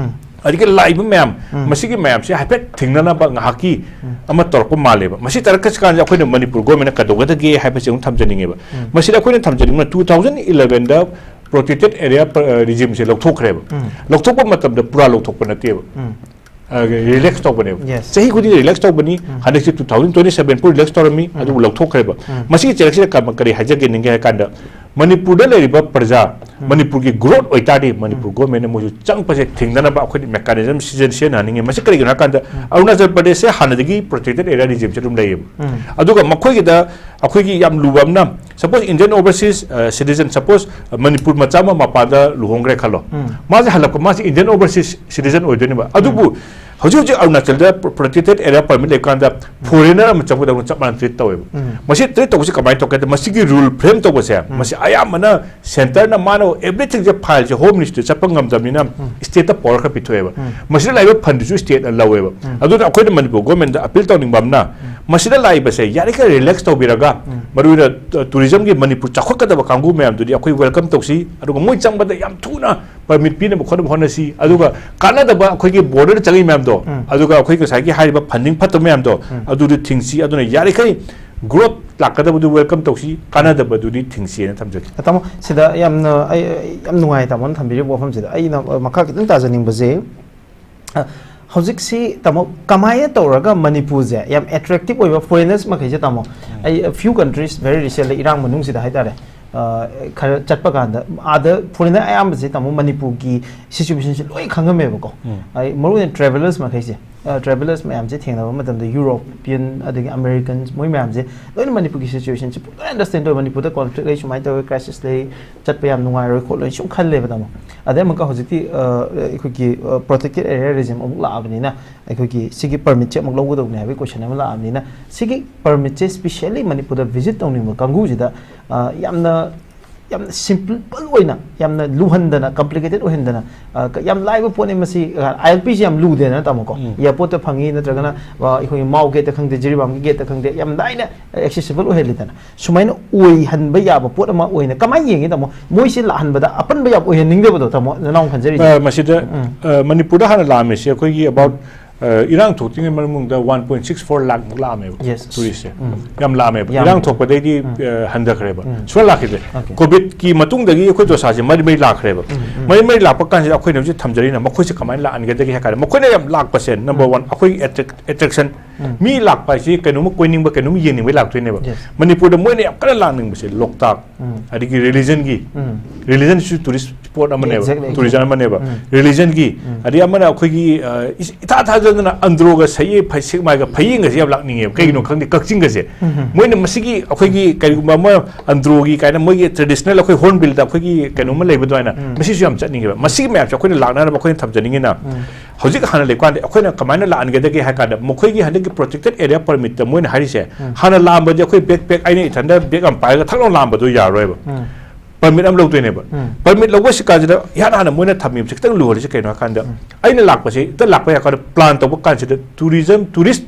ꯑꯗꯒꯤ ꯂꯥꯛꯏꯕ ꯃꯌꯥꯝ, ꯃꯁꯤꯒꯤ ꯃꯌꯥꯝꯁꯦ ꯍꯥꯏꯐꯦꯠ ꯊꯦꯡꯅꯅꯕ ꯉꯥꯏꯍꯥꯛꯀꯤ ꯑꯃ ꯇꯧꯔꯛꯄ ꯃꯥꯜꯂꯦꯕ꯫ ꯃꯁꯤ ꯇꯧꯔꯛꯄ ꯀꯥꯟꯗ ꯑꯩꯈꯣꯏꯅ ꯃꯅꯤꯄꯨꯔ governmentꯅ ꯀꯩꯗꯧꯒꯗꯒꯦ ꯍꯥꯏꯕꯁꯤ ꯑꯃꯨꯛ ꯊꯝꯖꯅꯤꯡꯉꯦꯕ꯫ ꯃꯁꯤꯗ ꯑꯩꯈꯣꯏꯅ ꯊꯝꯖꯅꯤꯡꯕꯅ two thousand elevenꯗ protected area regimeꯁꯦ ꯂꯧꯊꯣꯛꯈ꯭ꯔꯦꯕ꯫ ꯂꯧꯊꯣꯛꯄ ꯃꯇꯝꯗ ꯄꯨꯔꯥ ꯂꯧꯊꯣꯛꯄ ꯅꯠꯇꯦꯕ꯫ ꯑ, relax ꯇꯧꯕꯅꯦꯕ꯫ Yes. ꯆꯍꯤ ꯈꯨꯗꯤꯡꯒꯤ relax ꯇꯧꯕꯅꯤ꯫ ꯍꯟꯗꯛꯁꯤ two thousand twenty seven ꯐꯥꯎ relax ꯇꯧꯔꯝꯃꯤ, ꯑꯗꯨꯕꯨ ꯂꯧꯊꯣꯛꯈ꯭ꯔꯦꯕ꯫ ꯃꯁꯤꯒꯤ ꯆꯩꯔꯛꯁꯤꯗ ꯀ-, ꯀꯔꯤ ꯍꯥꯏꯖꯒꯦ ꯅꯤꯡꯒꯦ ꯍꯥꯏ ꯀꯥꯟꯗ, ꯃꯅꯤꯄꯨꯔꯗ ꯂꯩꯔꯤꯕ ꯄ꯭ꯔꯖꯥ, ꯃꯅꯤꯄꯨꯔꯒꯤ growth ꯑꯣꯏꯇꯥꯔꯗꯤ ꯃꯅꯤꯄꯨꯔ governmentꯅ ꯃꯣꯏꯁꯨ ꯆꯪꯉꯛꯄꯁꯦ ꯊꯤꯡꯅꯅꯕ ꯑꯩꯈꯣꯏꯗꯤ mechanism ꯁꯤꯖꯤꯟ-, ꯁꯤꯖꯤꯟꯅꯍꯟꯅꯤꯡꯉꯦ꯫ ꯃꯁꯤ ꯀꯔꯤꯒꯤꯅꯣ ꯍꯥꯏ ꯀꯥꯟꯗ, ꯑꯔꯨꯅꯥꯆꯜ ꯄ꯭ꯔꯗꯦꯁꯁꯦ ꯍꯥꯟꯅꯗꯒꯤ protected area regimeꯁꯦ ꯑꯗꯨꯝ ꯂꯩꯌꯦꯕ꯫ ꯑꯗꯨꯒ ꯃꯈꯣꯏꯒꯤꯗ ꯑꯩꯈꯣꯏꯒꯤ ꯌꯥꯝ ꯂꯨꯕ ꯑꯃꯅ, suppose Indian overseas, ꯑ, citizen, suppose, ꯑ, ꯃꯅꯤꯄꯨꯔ ꯃꯆꯥ ꯑꯃ ꯃꯄꯥꯟꯗ ꯂꯨꯍꯣꯡꯈ꯭ꯔꯦ ꯈꯜꯂꯣ꯫ ꯃꯥꯁꯦ ꯍꯜꯂꯛꯄ, ꯃꯥꯁꯦ Indian overseas citizen ꯑꯣꯏꯗꯣꯏꯅꯦꯕ꯫ ꯑꯗꯨꯕꯨ ꯍꯧꯖꯤꯛ ꯍꯧꯖꯤꯛ ꯑꯔꯨꯅꯥꯆꯜꯗ protected area permit ꯂꯩꯕ ꯀꯥꯟꯗ foreigner ꯑꯃ ꯆꯪꯕꯗꯧꯅ ꯆꯞ ꯃꯥꯟꯅ treat ꯇꯧꯋꯦꯕ꯫ ꯃꯁꯤ treat ꯇꯧꯕꯁꯤ ꯀꯃꯥꯏꯅ ꯇꯧꯒꯦ ꯍꯥꯏꯗ, ꯃꯁꯤꯒꯤ rule frame ꯇꯧꯕꯁꯦ, ꯃꯁꯤ ꯑꯌꯥꯝꯕꯅ centreꯅ ꯃꯥꯅ everythingꯁꯦ, fileꯁꯦ Home Ministryꯗ ꯆꯠꯄ ꯉꯝꯗꯕꯅꯤꯅ stateꯇ power ꯈꯔ ꯄꯤꯊꯣꯛꯑꯦꯕ꯫ ꯃꯁꯤꯗ ꯂꯥꯛꯏꯕ fundꯁꯨ stateꯅ ꯂꯧꯋꯦꯕ꯫ ꯑꯗꯨꯅ ꯑꯩꯈꯣꯏꯅ ꯃꯅꯤꯄꯨꯔ governmentꯗ appeal ꯇꯧꯅꯤꯡꯕ ꯑꯃꯅ, ꯃꯁꯤꯗ ꯂꯥꯛꯏꯕꯁꯦ ꯌꯥꯔꯤꯈꯩ relax ꯇꯧꯕꯤꯔꯒ, ꯃꯔꯨꯑꯣꯏꯅ, ꯑ, tourismꯒꯤ ꯃꯅꯤꯄꯨꯔ ꯆꯥꯎꯈꯠꯀꯗꯕ ꯀꯥꯡꯕꯨ ꯃꯌꯥꯝꯗꯨꯗꯤ ꯑꯩꯈꯣꯏ welcome ꯇꯧꯁꯤ, ꯑꯗꯨꯒ ꯃꯣꯏ ꯆꯪꯕꯗ ꯌꯥꯝ ꯊꯨꯅ permit ꯄꯤꯅꯕ ꯈꯣꯠꯅꯕ ꯍꯣꯠꯅꯁꯤ, ꯑꯗꯨꯒ ꯀꯥꯟꯅꯗꯕ ꯑꯩꯈꯣꯏꯒꯤ borderꯗ ꯆꯪꯉꯤ ꯃꯌꯥꯝꯗꯣ, ꯑꯗꯨꯒ ꯑꯩꯈꯣꯏ ꯉꯁꯥꯏꯒꯤ ꯍꯥꯏꯔꯤꯕ funding ꯐꯠꯇꯕ ꯃꯌꯥꯝꯗꯣ, ꯑꯗꯨꯗꯤ ꯊꯤꯡꯁꯤ꯫ ꯑꯗꯨꯅ ꯌꯥꯔꯤꯈꯩ growth ꯂꯥꯛꯀꯗꯕꯗꯨ welcome ꯇꯧꯁꯤ, ꯀꯥꯟꯅꯗꯕꯗꯨꯗꯤ ꯊꯤꯡꯁꯤꯅ ꯊꯝꯖꯒꯦ꯫ ꯇꯥꯃꯣ, ꯁꯤꯗ ꯌꯥꯝꯅ ꯑꯩ, ꯑꯩ ꯌꯥꯝ ꯅꯨꯡꯉꯥꯏ ꯇꯥꯃꯣꯅ ꯊꯝꯕꯤꯔꯤꯕ ꯋꯥꯐꯝꯁꯤꯗ꯫ ꯑꯩꯅ, ꯑ, ꯃꯈꯥ ꯈꯤꯇꯪ ꯇꯥꯖꯅꯤꯡꯕꯁꯦ, ꯑ, ꯍꯧꯖꯤꯛꯁꯤ ꯇꯥꯃꯣ ꯀꯃꯥꯏꯅ ꯇꯧꯔꯒ ꯃꯅꯤꯄꯨꯔꯁꯦ ꯌꯥꯝ attractive ꯑꯣꯏꯕ foreigners ꯃꯈꯩꯁꯦ ꯇꯥꯃꯣ, ꯑꯩ, a few countries very recently ꯏꯔꯥꯡ ꯃꯅꯨꯡꯁꯤꯗ ꯍꯥꯏꯇꯥꯔꯦ, ꯑ, ꯈꯔ ꯆꯠꯄ ꯀꯥꯟꯗ ꯑꯥꯗ foreigner ꯑꯌꯥꯝꯕꯁꯦ ꯇꯥꯃꯣ ꯃꯅꯤꯄꯨꯔꯒꯤ situationꯁꯦ ꯂꯣꯏ ꯈꯪꯉꯝꯃꯦꯕꯀꯣ꯫ ꯑꯩ ꯃꯔꯨꯑꯣꯏꯅ travellers ꯃꯈꯩꯁꯦ, ꯑ, travellers ꯃꯌꯥꯝꯁꯦ ꯊꯦꯡꯅꯕ ꯃꯇꯝꯗ European ꯑꯗꯒꯤ Americans ꯃꯣꯏ ꯃꯌꯥꯝꯁꯦ ꯂꯣꯏꯅ ꯃꯅꯤꯄꯨꯔꯒꯤ situationꯁꯦ ꯂꯣꯏ understand ꯇꯧꯋꯦ꯫ ꯃꯅꯤꯄꯨꯔꯗ conflict ꯂꯩ, ꯁꯨꯃꯥꯏꯅ ꯇꯧꯋꯦ, crisis ꯂꯩ, ꯆꯠꯄ ꯌꯥꯝ ꯅꯨꯡꯉꯥꯏꯔꯣꯏ ꯈꯣꯠꯂꯣꯏ ꯁꯨꯝ ꯈꯜꯂꯦꯕ ꯇꯥꯃꯣ꯫ ꯑꯗꯩ ꯑꯃꯨꯛꯀ ꯍꯧꯖꯤꯛꯇꯤ, ꯑ, ꯑꯩꯈꯣꯏꯒꯤ, ꯑ, protected area regime ꯑꯃꯨꯛ ꯂꯥꯛꯑꯕꯅꯤꯅ ꯑꯩꯈꯣꯏꯒꯤ ꯁꯤꯒꯤ permitꯁꯦ ꯑꯃꯨꯛ ꯂꯧꯒꯗꯧꯕꯅꯦ ꯍꯥꯏꯕꯒꯤ question ꯑꯃ ꯂꯥꯛꯑꯕꯅꯤꯅ ꯁꯤꯒꯤ permitꯁꯦ specially ꯃꯅꯤꯄꯨꯔꯗ visit ꯇꯧꯅꯤꯡꯕ ꯀꯥꯡꯕꯨꯁꯤꯗ, ꯑ, ꯌꯥꯝꯅ ꯌꯥꯝꯅ ꯁꯤꯝꯄꯜ ꯑꯣꯏꯅ, ꯌꯥꯝꯅ ꯂꯨꯍꯟꯗꯅ, ꯀꯝꯄ꯭ꯂꯤꯀꯦꯇꯦꯠ ꯑꯣꯏꯍꯟꯗꯅ, ꯑ, ꯀ-, ꯌꯥꯝ ꯂꯥꯏꯕ ꯄꯣꯠꯅꯤ ꯃꯁꯤ꯫ ꯑꯥꯏ ꯑꯦꯜ ꯄꯤꯁꯤ ꯌꯥꯝ ꯂꯨꯗꯦꯗꯅ, ꯇꯥꯃꯣꯀꯣ? ꯎꯝ꯫ ꯑꯦꯌꯥꯔꯄꯣꯔꯠꯇ ꯐꯪꯉꯤ, ꯅꯠꯇ꯭ꯔꯒꯅ, ꯑ, ꯑꯩꯈꯣꯏꯒꯤ ꯃꯥꯎ ꯒꯦꯠꯇ ꯈꯪꯗꯦ, ꯖꯤꯔꯤꯕꯥꯝꯒꯤ ꯒꯦꯠꯇ ꯈꯪꯗꯦ, ꯌꯥꯝ ꯂꯥꯏꯅ ꯑꯦꯛꯁꯦꯁꯤꯕꯜ ꯑꯣꯏꯍꯜꯂꯤꯗꯅ꯫ ꯁꯨꯃꯥꯏꯅ ꯑꯣꯏꯍꯟꯕ ꯌꯥꯕ ꯄꯣꯠ ꯑꯃ ꯑꯣꯏꯅ ꯀꯃꯥꯏꯅ ꯌꯦꯡꯉꯤ, ꯇꯥꯃꯣ? ꯃꯣꯏꯁꯤ ꯂꯥꯛꯍꯟꯕꯗ ꯑꯄꯟꯕ ꯌꯥꯝ ꯑꯣꯏꯍꯟꯅꯤꯡꯗꯕꯗꯣ, ꯇꯥꯃꯣ, ꯅꯅꯥꯎꯅ ꯈꯟꯖꯔꯤꯁꯦ? ꯑ, ꯃꯁꯤꯗ, ꯎꯝ꯫ ꯑ, ꯃꯅꯤꯄꯨꯔꯗ ꯍꯥꯟꯅ ꯂꯥꯛꯑꯝꯃꯤꯁꯦ ꯑꯩꯈꯣꯏꯒꯤ about, ꯎꯝ꯫ ꯑ, ꯏꯔꯥꯡ ꯊꯣꯛꯇ꯭ꯔꯤꯉꯩ ꯃꯅꯨꯡꯗ ꯋꯥꯟ ꯄꯣꯏꯟ ꯁꯤꯛꯁ ꯐꯣꯔ ꯂꯥꯛꯃꯨꯛ ꯂꯥꯛꯑꯝꯃꯦꯕ, ꯌꯦꯁ꯫ ꯇꯨꯔꯤꯁꯁꯦ꯫ ꯎꯝ꯫ ꯌꯥꯝ ꯂꯥꯛꯑꯝꯃꯦꯕ꯫ ꯌꯥꯝꯃꯦ꯫ ꯏꯔꯥꯡ ꯊꯣꯛꯄꯗꯩꯗꯤ, ꯎꯝ꯫ ꯑ, ꯍꯟꯊꯈ꯭ꯔꯦꯕ꯫ ꯎꯝ꯫ ꯁꯨꯡꯂꯥꯛ ꯂꯥꯛꯈꯤꯗ꯭ꯔꯦ꯫ ꯑꯣꯀꯦ꯫ ꯀꯣꯚꯤꯗꯀꯤ ꯃꯇꯨꯡꯗꯒꯤ ꯑꯩꯈꯣꯏ ꯗꯣꯁꯥꯁꯦ ꯃꯔꯤ ꯃꯔꯤ ꯂꯥꯛꯈ꯭ꯔꯦꯕ꯫ ꯎꯝ, ꯎꯝ꯫ ꯃꯔꯤ ꯃꯔꯤ ꯂꯥꯛꯄ ꯀꯥꯟꯁꯤꯗ ꯑꯩꯈꯣꯏꯅ ꯍꯧꯖꯤꯛ ꯊꯝꯖꯔꯤꯅ ꯃꯈꯣꯏꯁꯦ ꯀꯃꯥꯏꯅ ꯂꯥꯛꯍꯟꯒꯗꯒꯦ ꯍꯥꯏ ꯀꯥꯟꯗ, ꯃꯈꯣꯏꯅ ꯌꯥꯝ ꯂꯥꯛꯄꯁꯦ, ꯅꯝꯕꯔ ꯎꯝ꯫ ꯋꯥꯟ, ꯑꯩꯈꯣꯏꯒꯤ ꯑꯦꯇ꯭ꯔꯦꯛ-, ꯑꯦꯇ꯭ꯔꯦꯛꯁꯟ꯫ ꯎꯝ꯫ ꯃꯤ ꯂꯥꯛꯄ ꯍꯥꯏꯁꯤ ꯀꯩꯅꯣꯝꯃ ꯀꯣꯏꯅꯤꯡꯕ, ꯀꯩꯅꯣꯝꯃ ꯌꯦꯡꯅꯤꯡꯕꯩ ꯂꯥꯛꯇꯣꯏꯅꯦꯕ꯫ ꯌꯦꯁ꯫ ꯃꯅꯤꯄꯨꯔꯗ ꯃꯣꯏꯅ ꯌꯥꯝ ꯀꯟꯅ ꯂꯥꯛꯅꯤꯡꯕꯁꯦ ꯂꯣꯛꯇꯥꯛ, ꯎꯝ꯫ ꯑꯗꯒꯤ ꯔꯤꯂꯤꯖꯟꯒꯤ, ꯎꯝ꯫ ꯔꯤꯂꯤꯖꯟꯁꯨ ꯇꯨꯔꯤꯁ ꯁ꯭ꯄꯣꯠ ꯑꯃꯅꯦꯕ, ꯑꯦꯛꯖꯦꯛꯂꯤ, ꯑꯦꯛꯖꯦꯛꯂꯤ꯫ ꯇꯨꯔꯤꯖꯝ ꯑꯃꯅꯦꯕ꯫ ꯎꯝ꯫ ꯔꯤꯂꯤꯖꯟꯒꯤ, ꯎꯝ꯫ ꯑꯗꯩ ꯑꯃꯅ ꯑꯩꯈꯣꯏꯒꯤ, ꯑ, ꯏꯁ-, ꯏꯊꯥ ꯊꯥꯖꯗꯅ ꯑꯟꯗ꯭ꯔꯣꯒ ꯁꯌꯦ-, ꯐ-, ꯁꯦꯛꯃꯥꯏꯒ ꯐꯌꯦꯡꯒꯁꯦ ꯌꯥꯝ ꯂꯥꯛꯅꯤꯡꯉꯦꯕ꯫ ꯀꯩꯒꯤꯅꯣ ꯎꯝ꯫ ꯈꯪꯗꯦ, ꯀꯛꯆꯤꯡꯒꯁꯦ꯫ ꯎꯝ꯫ ꯃꯣꯏꯅ ꯃꯁꯤꯒꯤ ꯑꯩꯈꯣꯏꯒꯤ ꯀꯔꯤꯒꯨꯝꯕ ꯑꯃ ꯑꯟꯗ꯭ꯔꯣꯒꯤ ꯀꯥꯏꯅ ꯃꯣꯏꯒꯤ ꯇ꯭ꯔꯦꯗꯤꯁꯅꯦꯜ ꯑꯩꯈꯣꯏ ꯍꯣꯔꯟꯕꯤꯜꯗ ꯑꯩꯈꯣꯏꯒꯤ ꯀꯩꯅꯣꯝꯃ ꯂꯩꯕ ꯑꯗꯨꯃꯥꯏꯅ ꯎꯝ꯫ ꯃꯁꯤꯁꯨ ꯌꯥꯝ ꯆꯠꯅꯤꯡꯉꯦꯕ꯫ ꯃꯁꯤꯒꯤ ꯃꯌꯥꯝꯁꯦ ꯑꯩꯈꯣꯏꯅ ꯂꯥꯛꯅꯅꯕ ꯑꯩꯈꯣꯏꯅ ꯊꯝꯖꯅꯤꯡꯉꯤꯅ ꯎꯝ꯫ ꯍꯧꯖꯤꯛ ꯍꯥꯟꯅ ꯂꯩꯀꯥꯟꯗ ꯑꯩꯈꯣꯏꯅ ꯀꯃꯥꯏꯅ ꯂꯥꯛꯍꯟꯒꯗꯒꯦ ꯍꯥꯏ ꯀꯥꯟꯗ, ꯃꯈꯣꯏꯒꯤ ꯍꯟꯗꯛꯀꯤ ꯄ꯭ꯔꯣꯇꯦꯛꯇꯦꯠ ꯑꯦꯔꯤꯌꯥ ꯄꯔꯃꯤꯠꯇ ꯃꯣꯏꯅ ꯍꯥꯏꯔꯤꯁꯦ, ꯎꯝ꯫ ꯍꯥꯟꯅ ꯂꯥꯛꯑꯝꯕꯗꯤ ꯑꯩꯈꯣꯏ ꯕꯦꯛ ꯄꯦꯛ, ꯑꯩꯅ ꯏꯊꯟꯗ ꯕꯦꯛ ꯑꯃ ꯄꯥꯏꯔꯒ ꯊꯛ ꯂꯥꯎꯅ ꯂꯥꯛꯑꯝꯕꯗꯣ ꯌꯥꯔꯣꯏꯕ꯫ ꯎꯝ꯫ ꯄꯔꯃꯤꯠ ꯑꯃ ꯂꯧꯗꯣꯏꯅꯦꯕ꯫ ꯎꯝ꯫ ꯄꯔꯃꯤꯠ ꯂꯧꯕꯁꯤ ꯀꯥꯟꯁꯤꯗ ꯏꯍꯥꯟ ꯍꯥꯟꯅ ꯃꯣꯏꯅ ꯊꯝꯃꯤꯕꯁꯦ ꯈꯤꯇꯪ ꯂꯨꯍꯜꯂꯤꯁꯦ ꯀꯩꯅꯣ ꯍꯥꯏ ꯀꯥꯟꯗ, ꯎꯝ꯫ ꯑꯩꯅ ꯂꯥꯛꯄꯁꯦ, ꯍꯦꯛꯇ ꯂꯥꯛꯄ ꯌꯥꯏ ꯀꯥꯟꯗ ꯄ꯭ꯂꯥꯟ ꯇꯧꯕ ꯀꯥꯟꯁꯤꯗ ꯇꯨꯔꯤꯖꯝ, ꯇꯨꯔꯤꯁ,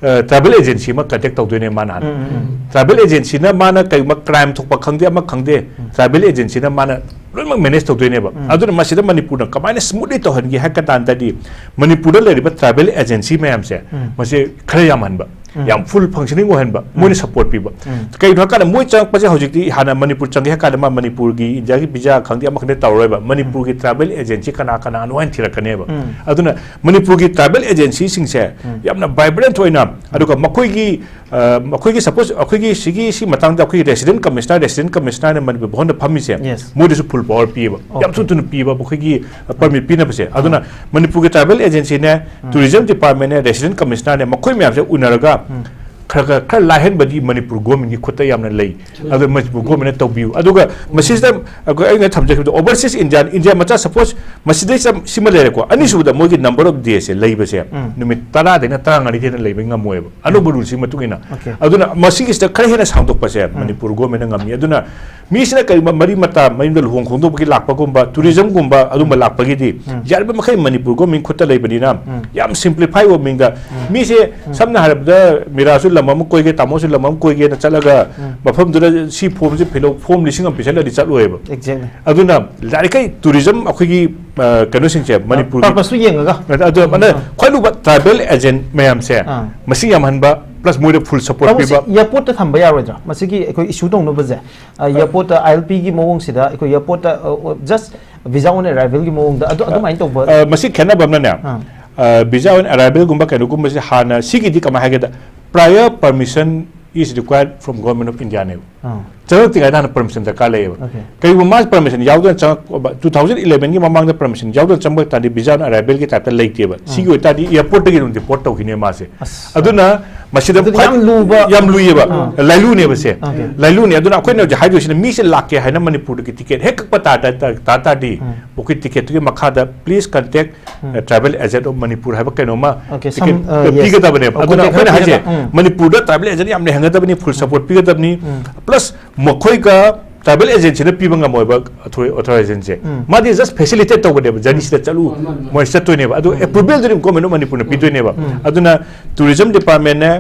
ꯑ, ꯇ꯭ꯔꯥꯚꯦꯜ ꯑꯦꯖꯦꯟꯁꯤ ꯑꯃ ꯀꯟꯇꯦꯛ ꯇꯧꯗꯣꯏꯅꯦ ꯃꯥꯅ ꯍꯥꯟꯅ꯫ ꯎꯝ, ꯎꯝ, ꯎꯝ꯫ ꯇ꯭ꯔꯥꯚꯦꯜ ꯑꯦꯖꯦꯟꯁꯤꯅ ꯃꯥꯅ ꯀꯩꯒꯨꯝꯕ ꯀ꯭ꯔꯥꯏꯝ ꯊꯣꯛꯄ ꯈꯪꯗꯦ, ꯑꯃ ꯈꯪꯗꯦ, ꯎꯝ꯫ ꯇ꯭ꯔꯥꯚꯦꯜ ꯑꯦꯖꯦꯟꯁꯤꯅ ꯃꯥꯅ ꯂꯣꯏꯅꯃꯛ ꯃꯦꯅꯦꯖ ꯇꯧꯗꯣꯏꯅꯦꯕ꯫ ꯎꯝ꯫ ꯑꯗꯨꯅ ꯃꯁꯤꯗ ꯃꯅꯤꯄꯨꯔꯅ ꯀꯃꯥꯏꯅ ꯁ꯭ꯃꯨꯠꯂꯤ ꯇꯧꯍꯟꯒꯦ ꯍꯥꯏ ꯀꯥꯟꯗꯗꯤ, ꯃꯅꯤꯄꯨꯔꯗ ꯂꯩꯔꯤꯕ ꯇ꯭ꯔꯥꯚꯦꯜ ꯑꯦꯖꯦꯟꯁꯤ ꯃꯌꯥꯝꯁꯦ, ꯎꯝ꯫ ꯃꯁꯤ ꯈꯔ ꯌꯥꯝꯍꯟꯕ, ꯎꯝ꯫ ꯌꯥꯝ ꯐꯨꯜ ꯐꯪꯁꯅꯤꯡ ꯑꯣꯏꯍꯟꯕ, ꯎꯝ꯫ ꯃꯣꯏꯅ ꯁꯞꯄꯣꯔꯠ ꯄꯤꯕ꯫ ꯎꯝ꯫ ꯀꯩꯒꯤꯅꯣ ꯍꯥꯏ ꯀꯥꯟꯗ ꯃꯣꯏ ꯆꯪꯉꯛꯄꯁꯦ ꯍꯧꯖꯤꯛꯇꯤ ꯍꯥꯟꯅ ꯃꯅꯤꯄꯨꯔ ꯆꯪꯒꯦ ꯍꯥꯏ ꯀꯥꯟꯗ ꯃꯥ ꯃꯅꯤꯄꯨꯔꯒꯤ ꯏꯟꯗꯤꯌꯥꯒꯤ ꯚꯤꯖꯥ ꯈꯪꯗꯦ ꯑꯃ ꯈꯪꯗꯦ ꯇꯧꯔꯔꯣꯏꯕ꯫ ꯃꯅꯤꯄꯨꯔꯒꯤ ꯎꯝ꯫ ꯇ꯭ꯔꯥꯚꯦꯜ ꯑꯦꯖꯦꯟꯁꯤ ꯀꯅꯥ ꯀꯅꯥꯅꯣ ꯍꯥꯏꯅ ꯊꯤꯔꯛꯀꯅꯦꯕ꯫ ꯎꯝ꯫ ꯑꯗꯨꯅ ꯃꯅꯤꯄꯨꯔꯒꯤ ꯇ꯭ꯔꯥꯚꯦꯜ ꯑꯦꯖꯦꯟꯁꯤꯁꯤꯡꯁꯦ ꯎꯝ꯫ ꯌꯥꯝꯅ ꯚꯥꯏꯕ꯭ꯔꯦꯟꯠ ꯑꯣꯏꯅ, ꯑꯗꯨꯒ ꯃꯈꯣꯏꯒꯤ, ꯑ, ꯃꯈꯣꯏꯒꯤ ꯁꯄꯣꯁ ꯑꯩꯈꯣꯏꯒꯤ ꯁꯤꯒꯤ, ꯁꯤ ꯃꯇꯥꯡꯗ ꯑꯩꯈꯣꯏꯒꯤ ꯔꯦꯁꯤꯗꯦꯟꯠ ꯀꯃꯤꯁꯅꯔ, ꯔꯦꯁꯤꯗꯦꯟꯠ ꯀꯃꯤꯁꯅꯔꯅ ꯃꯅꯤꯄꯨꯔ ꯚꯕꯟꯗ ꯐꯝꯃꯤꯁꯦ, ꯌꯦꯁ꯫ ꯃꯣꯏꯗꯁꯨ ꯐꯨꯜ ꯄꯋꯥꯔ ꯄꯤꯌꯦꯕ꯫ ꯌꯥꯝ ꯑꯣꯀꯦ꯫ ꯊꯨ ꯊꯨꯅ ꯄꯤꯌꯦꯕ ꯑꯩꯈꯣꯏꯒꯤ, ꯑ, ꯄꯔꯃꯤꯠ ꯄꯤꯅꯕꯁꯦ꯫ ꯑꯗꯨꯅ ꯎꯝ꯫ ꯃꯅꯤꯄꯨꯔꯒꯤ ꯇ꯭ꯔꯥꯏꯕꯦꯜ ꯑꯦꯖꯦꯟꯁꯤꯅꯦ, ꯎꯝ꯫ ꯇꯨꯔꯤꯖꯝ ꯗꯤꯄꯥꯔꯠꯃꯦꯟꯅꯦ, ꯔꯦꯁꯤꯗꯦꯟꯠ ꯀꯃꯤꯁꯅꯔꯅꯦ, ꯃꯈꯣꯏ ꯃꯌꯥꯝꯁꯦ ꯎꯅꯔꯒ ꯎꯝ꯫ ꯈꯔ, ꯈꯔ, ꯈꯔ ꯂꯥꯏꯍꯟꯕꯗꯤ ꯃꯅꯤꯄꯨꯔ ꯒꯣꯔꯃꯦꯟꯒꯤ ꯈꯨꯠꯇ ꯌꯥꯝꯅ ꯂꯩ꯫ ꯑꯗꯨ ꯃꯅꯤꯄꯨꯔ ꯒꯣꯔꯃꯦꯟꯅ ꯇꯧꯕꯤꯌꯨ꯫ ꯑꯗꯨꯒ ꯃꯁꯤꯁꯤꯗ ꯑꯩꯈꯣꯏ, ꯑꯩꯅ ꯊꯝꯖꯈꯤꯕꯗ, ꯑꯣꯚꯔꯁꯤꯁ ꯏꯟꯗꯤꯌꯥ, ꯏꯟꯗꯤꯌꯥ ꯃꯆꯥ, ꯁꯄꯣꯁ ꯃꯁꯤꯗꯩ ꯆꯝ-, ꯁꯤꯃ ꯂꯩꯔꯦꯀꯣ꯫ ꯑꯅꯤꯁꯨꯕꯗ ꯃꯣꯏꯒꯤ ꯅꯝꯕꯔ ꯑꯣꯐ ꯗꯦꯁꯦ ꯂꯩꯕꯁꯦ ꯎꯝ꯫ ꯅꯨꯃꯤꯠ ꯇꯔꯥꯗꯩꯅ ꯇꯔꯥꯃꯉꯥꯗꯤ ꯍꯦꯟꯅ ꯂꯩꯕ ꯉꯝꯃꯣꯏꯕ, ꯑꯅꯧꯕ ꯔꯨꯜꯁꯤꯒꯤ ꯃꯇꯨꯡ ꯏꯟꯅ꯫ ꯑꯣꯀꯦ꯫ ꯑꯗꯨꯅ ꯃꯁꯤꯒꯤꯁꯤꯗ ꯈꯔ ꯍꯦꯟꯅ ꯁꯥꯡꯗꯣꯛꯄꯁꯦ ꯎꯝ꯫ ꯃꯅꯤꯄꯨꯔ ꯒꯣꯔꯃꯦꯟꯅ ꯉꯝꯃꯤ꯫ ꯑꯗꯨꯅ ꯃꯤꯁꯤꯅ ꯀꯔꯤꯒꯨꯝꯕ ꯃꯔꯤ ꯃꯇꯥ ꯃꯌꯨꯝꯗ ꯂꯨꯍꯣꯡ ꯈꯣꯡꯗꯣꯡꯕꯒꯤ ꯂꯥꯛꯄꯒꯨꯝꯕ, ꯇꯨꯔꯤꯖꯝꯒꯨꯝꯕ ꯑꯗꯨꯝꯕ ꯂꯥꯛꯄꯒꯤꯗꯤ ꯎꯝ꯫ ꯌꯥꯔꯤꯕ ꯃꯈꯩ ꯃꯅꯤꯄꯨꯔ ꯒꯣꯔꯃꯦꯟ ꯈꯨꯠꯇ ꯂꯩꯕꯅꯤꯅ ꯎꯝ꯫ ꯌꯥꯝ ꯁꯤꯝꯄ꯭ꯂꯤꯐꯥꯏ ꯑꯣꯏꯕ ꯃꯤꯡꯗ ꯎꯝ꯫ ꯃꯤꯁꯦ ꯎꯝ꯫ ꯁꯝꯅ ꯍꯥꯏꯔꯕꯗ ꯃꯤꯔꯥꯁꯨ ꯂꯝ ꯑꯃ ꯀꯣꯏꯒꯦ, ꯇꯥꯃꯣꯁꯨ ꯂꯝ ꯑꯃ ꯀꯣꯏꯒꯦꯅ ꯆꯠꯂꯒ ꯎꯝ꯫ ꯃꯐꯝꯗꯨꯗ ꯁꯤ ꯐꯣꯝꯁꯤ ꯐꯤꯜ ꯑꯞ, ꯐꯣꯝ ꯂꯤꯁꯤꯡ ꯑꯃ ꯄꯤꯁꯜꯂꯗꯤ ꯆꯠꯂꯣꯏꯕ꯫ Exactly. ꯑꯗꯨꯅ ꯌꯥꯔꯤꯈꯩ ꯇꯨꯔꯤꯖꯝ ꯑꯩꯈꯣꯏꯒꯤ, ꯑ, ꯀꯩꯅꯣꯁꯤꯡꯁꯦ ꯃꯅꯤꯄꯨꯔꯒꯤ ꯄꯔꯄꯁꯁꯨ ꯌꯦꯡꯉꯒ꯫ ꯑꯗꯨ ꯑꯃꯅ ꯎꯝ꯫ ꯈ꯭ꯋꯥꯏ ꯂꯨꯕ ꯇ꯭ꯔꯥꯏꯕꯦꯜ ꯑꯦꯖꯦꯟ ꯃꯌꯥꯝꯁꯦ ꯑꯥ꯫ ꯃꯁꯤꯡ ꯌꯥꯝꯍꯟꯕ, ꯄ꯭ꯂꯁ ꯃꯣꯏꯗ ꯐꯨꯜ ꯁꯄꯣꯔꯠ ꯇꯥꯃꯣ, ꯁꯤ ꯄꯤꯕ꯫ ꯑꯦꯌꯥꯔꯄꯣꯔꯠꯇ ꯊꯝꯕ ꯌꯥꯔꯣꯏꯗ꯭ꯔꯥ? ꯃꯁꯤꯒꯤ ꯑꯩꯈꯣꯏ ꯏꯁꯨ ꯇꯧꯅꯕꯁꯦ, ꯑ, ꯑꯦꯌꯥꯔꯄꯣꯔꯠꯇ, ꯑꯥꯏ ꯑꯦꯜ ꯄꯤꯒꯤ ꯃꯑꯣꯡꯁꯤꯗ ꯑꯩꯈꯣꯏ ꯑꯦꯌꯥꯔꯄꯣꯔꯠꯇ, ꯑ, ꯑ, just visa on arrivalꯒꯤ ꯃꯑꯣꯡꯗ ꯑꯗꯨ, ꯑꯗꯨꯃꯥꯏꯅ ꯇꯧꯕ? ꯑ, ꯃꯁꯤ ꯈꯦꯠꯅꯕ ꯑꯃꯅꯅꯦ, ꯑꯥ꯫ ꯑ, visa on arrivalꯒꯨꯝꯕ ꯀꯩꯅꯣꯒꯨꯝꯕꯁꯦ ꯍꯥꯟꯅ ꯁꯤꯒꯤꯗꯤ ꯀꯃꯥꯏꯅ ꯍꯥꯏꯒꯦꯗ, prior permission is required from Government of Indiaꯅꯦꯕ꯫ ꯑꯥ꯫ ꯆꯪꯉꯛꯇ꯭ꯔꯤꯉꯩꯗ ꯍꯥꯟꯅ ꯄꯔꯃꯤꯁꯟ ꯗꯔꯀꯥꯔ ꯂꯩꯌꯦꯕ꯫ Okay. ꯀꯔꯤꯒꯨꯝꯕ ꯃꯥꯁ ꯄꯔꯃꯤꯁꯟ ꯌꯥꯎꯗꯅ ꯆꯪꯉꯛꯄ, two thousand elevenꯒꯤ ꯃꯃꯥꯡꯗ ꯄꯔꯃꯤꯁꯟ ꯌꯥꯎꯗꯅ ꯆꯪꯕ ꯇꯥꯔꯗꯤ visa on arrivalꯒꯤ typeꯇ ꯂꯩꯇꯦꯕ꯫ ꯁꯤꯒꯤ ꯑꯥ꯫ ꯑꯣꯏꯇꯥꯔꯗꯤ airportꯇꯒꯤ ꯑꯗꯨꯝ deport ꯇꯧꯈꯤꯅꯦ ꯃꯥꯁꯦ꯫ ꯑꯁ꯫ ꯑꯗꯨꯅ ꯃꯁꯤꯗ ꯑꯗꯨꯗꯤ ꯈ꯭ꯋꯥꯏ ꯌꯥꯝ ꯂꯨꯕ꯫ ꯌꯥꯝ ꯂꯨꯏꯌꯦꯕ꯫ ꯑꯥ꯫ ꯂꯥꯏꯂꯨꯅꯦꯕ ꯁꯦ꯫ Okay. ꯂꯥꯏꯂꯨꯅꯦ꯫ ꯑꯗꯨꯅ ꯑꯩꯈꯣꯏꯅ ꯍꯧꯖꯤꯛ ꯍꯥꯏꯗꯣꯏꯁꯤꯅ ꯃꯤꯁꯦ ꯂꯥꯛꯀꯦ ꯍꯥꯏꯅ ꯃꯅꯤꯄꯨꯔꯗꯒꯤ ꯇꯤꯀꯦꯠ ꯍꯦꯛ ꯀꯛꯄ ꯇꯥ-, ꯇꯥ-, ꯇꯥ-, ꯇꯥꯔꯗꯤ ꯎꯝ꯫ ꯑꯩꯈꯣꯏ ꯇꯤꯀꯦꯠꯇꯨꯒꯤ ꯃꯈꯥꯗ please contact ꯎꯝ꯫ ꯑ, Travel Agent of Manipur ꯍꯥꯏꯕ ꯀꯩꯅꯣꯝꯃ Okay, ticket some, uh, yes. ꯄꯤꯒꯗꯕꯅꯦꯕ꯫ ꯑ, ꯑꯗꯨꯅ contact ꯑꯩꯈꯣꯏꯅ ꯍꯥꯏꯁꯦ ꯍꯥꯏꯐꯦꯠ ꯍꯥꯏꯐꯦꯠ, ꯎꯝ꯫ ꯃꯅꯤꯄꯨꯔꯗ ꯇ꯭ꯔꯥꯏꯕꯦꯜ ꯑꯦꯖꯦꯟ ꯌꯥꯝ ꯂꯩꯍꯟꯒꯗꯕꯅꯤ, ꯐꯨꯜ ꯎꯝ꯫ ꯁꯄꯣꯔꯠ ꯄꯤꯒꯗꯕꯅꯤ꯫ ꯎꯝ꯫ ꯄ꯭ꯂꯁ ꯃꯈꯣꯏꯒ ꯇ꯭ꯔꯥꯏꯕꯦꯜ ꯑꯦꯖꯦꯟꯁꯤꯅ ꯄꯤꯕ ꯉꯝꯃꯣꯏꯕ ꯑꯣꯊꯣꯔꯥꯏꯖꯦꯁꯟꯁꯦ꯫ ꯎꯝ꯫ ꯃꯥꯗꯤ just facilitate ꯇꯧꯕꯅꯦꯕ, ꯖꯔꯅꯤꯁꯤꯗ ꯆꯠꯂꯨ, ꯎꯝ꯫ ꯃꯣꯏ ꯆꯠꯇꯣꯏꯅꯦꯕ꯫ ꯑꯗꯨ ꯎꯝ꯫ ꯑꯦꯄ꯭ꯔꯨꯚꯦꯜꯗꯨꯗꯤ ꯒꯣꯔꯃꯦꯟ ꯑꯣꯐ ꯃꯅꯤꯄꯨꯔꯅ ꯄꯤꯗꯣꯏꯅꯦꯕ꯫ ꯎꯝ꯫ ꯑꯗꯨꯅ ꯇꯨꯔꯤꯖꯝ ꯗꯤꯄꯥꯔꯠꯃꯦꯟꯅꯦ,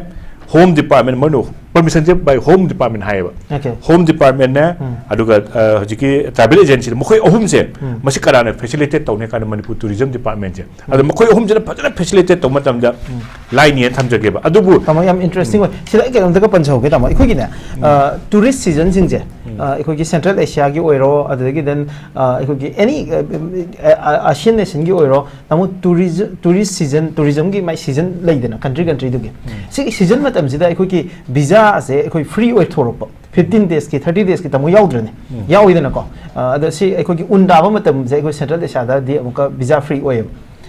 ꯍꯣꯝ ꯗꯤꯄꯥꯔꯠꯃꯦꯟ, ꯃꯣꯏꯅ ꯄꯔꯃꯤꯁꯟꯁꯦ by ꯍꯣꯝ ꯗꯤꯄꯥꯔꯠꯃꯦꯟ ꯍꯥꯏꯌꯦꯕ꯫ Okay. ꯍꯣꯝ ꯗꯤꯄꯥꯔꯠꯃꯦꯟꯅꯦ, ꯎꯝ꯫ ꯑꯗꯨꯒ, ꯑ, ꯍꯧꯖꯤꯛꯀꯤ ꯇ꯭ꯔꯥꯏꯕꯦꯜ ꯑꯦꯖꯦꯟꯁꯤꯅ, ꯃꯈꯣꯏ ꯑꯍꯨꯝꯁꯦ, ꯎꯝ꯫ ꯃꯁꯤ ꯀꯅꯥꯅ ꯐꯦꯁꯤꯂꯤꯇꯦꯠ ꯇꯧꯅꯤ ꯍꯥꯏ ꯀꯥꯟꯗ ꯃꯅꯤꯄꯨꯔ ꯇꯨꯔꯤꯖꯝ ꯗꯤꯄꯥꯔꯠꯃꯦꯟꯁꯦ꯫ ꯑꯗꯣ ꯎꯝ꯫ ꯃꯈꯣꯏ ꯑꯍꯨꯝꯁꯤꯅ ꯐꯖꯅ ꯐꯦꯁꯤꯂꯤꯇꯦꯠ ꯇꯧꯕ ꯃꯇꯝꯗ ꯎꯝ꯫ ꯂꯥꯏꯅꯤꯅ ꯊꯝꯖꯒꯦꯕ꯫ ꯑꯗꯨꯕꯨ ꯇꯥꯃꯣ, ꯌꯥꯝ interesting ꯎꯝ꯫ ꯑꯣꯏ꯫ ꯁꯤꯗ ꯑꯩ ꯀꯩꯅꯣꯝꯇꯒ ꯄꯟꯖꯍꯧꯒꯦ, ꯇꯥꯃꯣ꯫ ꯑꯩꯈꯣꯏꯒꯤꯅꯦ, ꯎꯝ꯫ ꯑ, ꯇꯨꯔꯤꯁ ꯁꯤꯖꯟꯁꯤꯡꯁꯦ, ꯎꯝ꯫ ꯑ, ꯑꯩꯈꯣꯏꯒꯤ ꯁꯦꯟꯇ꯭ꯔꯦꯜ ꯑꯦꯁꯤꯌꯥꯒꯤ ꯑꯣꯏꯔꯣ, ꯑꯗꯨꯗꯒꯤ then, ꯑ, ꯑꯩꯈꯣꯏꯒꯤ ꯑꯦꯅꯤ, ꯑ, ꯑ, ꯑ, ꯑꯦꯁꯤꯌꯟ ꯅꯦꯁꯟꯒꯤ ꯑꯣꯏꯔꯣ, ꯇꯥꯃꯣ, ꯇꯨꯔꯤꯖ-, ꯇꯨꯔꯤꯁ ꯁꯤꯖꯟ, ꯇꯨꯔꯤꯖꯝꯒꯤ ꯃꯥꯏ ꯁꯤꯖꯟ ꯂꯩꯗꯅ, ꯀꯟꯇ꯭ꯔꯤ ꯀꯟꯇ꯭ꯔꯤꯗꯨꯒꯤ꯫ ꯎꯝ꯫ ꯁꯤꯒꯤ ꯁꯤꯖꯟ ꯃꯇꯝꯁꯤꯗ ꯑꯩꯈꯣꯏꯒꯤ ꯚꯤꯖꯥꯁꯦ ꯑꯩꯈꯣꯏ ꯐ꯭ꯔꯤ ꯑꯣꯏꯊꯣꯔꯛꯄ, ꯐꯤꯐꯇꯤꯟ ꯗꯦꯖꯀꯤ, ꯊꯥꯔꯇꯤ ꯗꯦꯖꯀꯤ ꯇꯥꯃꯣ ꯌꯥꯎꯗ꯭ꯔꯅꯦ? ꯎꯝ꯫ ꯌꯥꯎꯋꯤꯗꯅꯀꯣ꯫ ꯑ, ꯑꯗꯣ ꯁꯤ ꯑꯩꯈꯣꯏꯒꯤ ꯎꯟ ꯇꯥꯕ ꯃꯇꯝꯁꯦ ꯑꯩꯈꯣꯏ ꯁꯦꯟꯇ꯭ꯔꯦꯜ ꯑꯦꯁꯤꯌꯥꯗꯗꯤ ꯑꯃꯨꯛꯀ ꯚꯤꯖꯥ ꯐ꯭ꯔꯤ ꯑꯣꯏꯌꯦꯕ꯫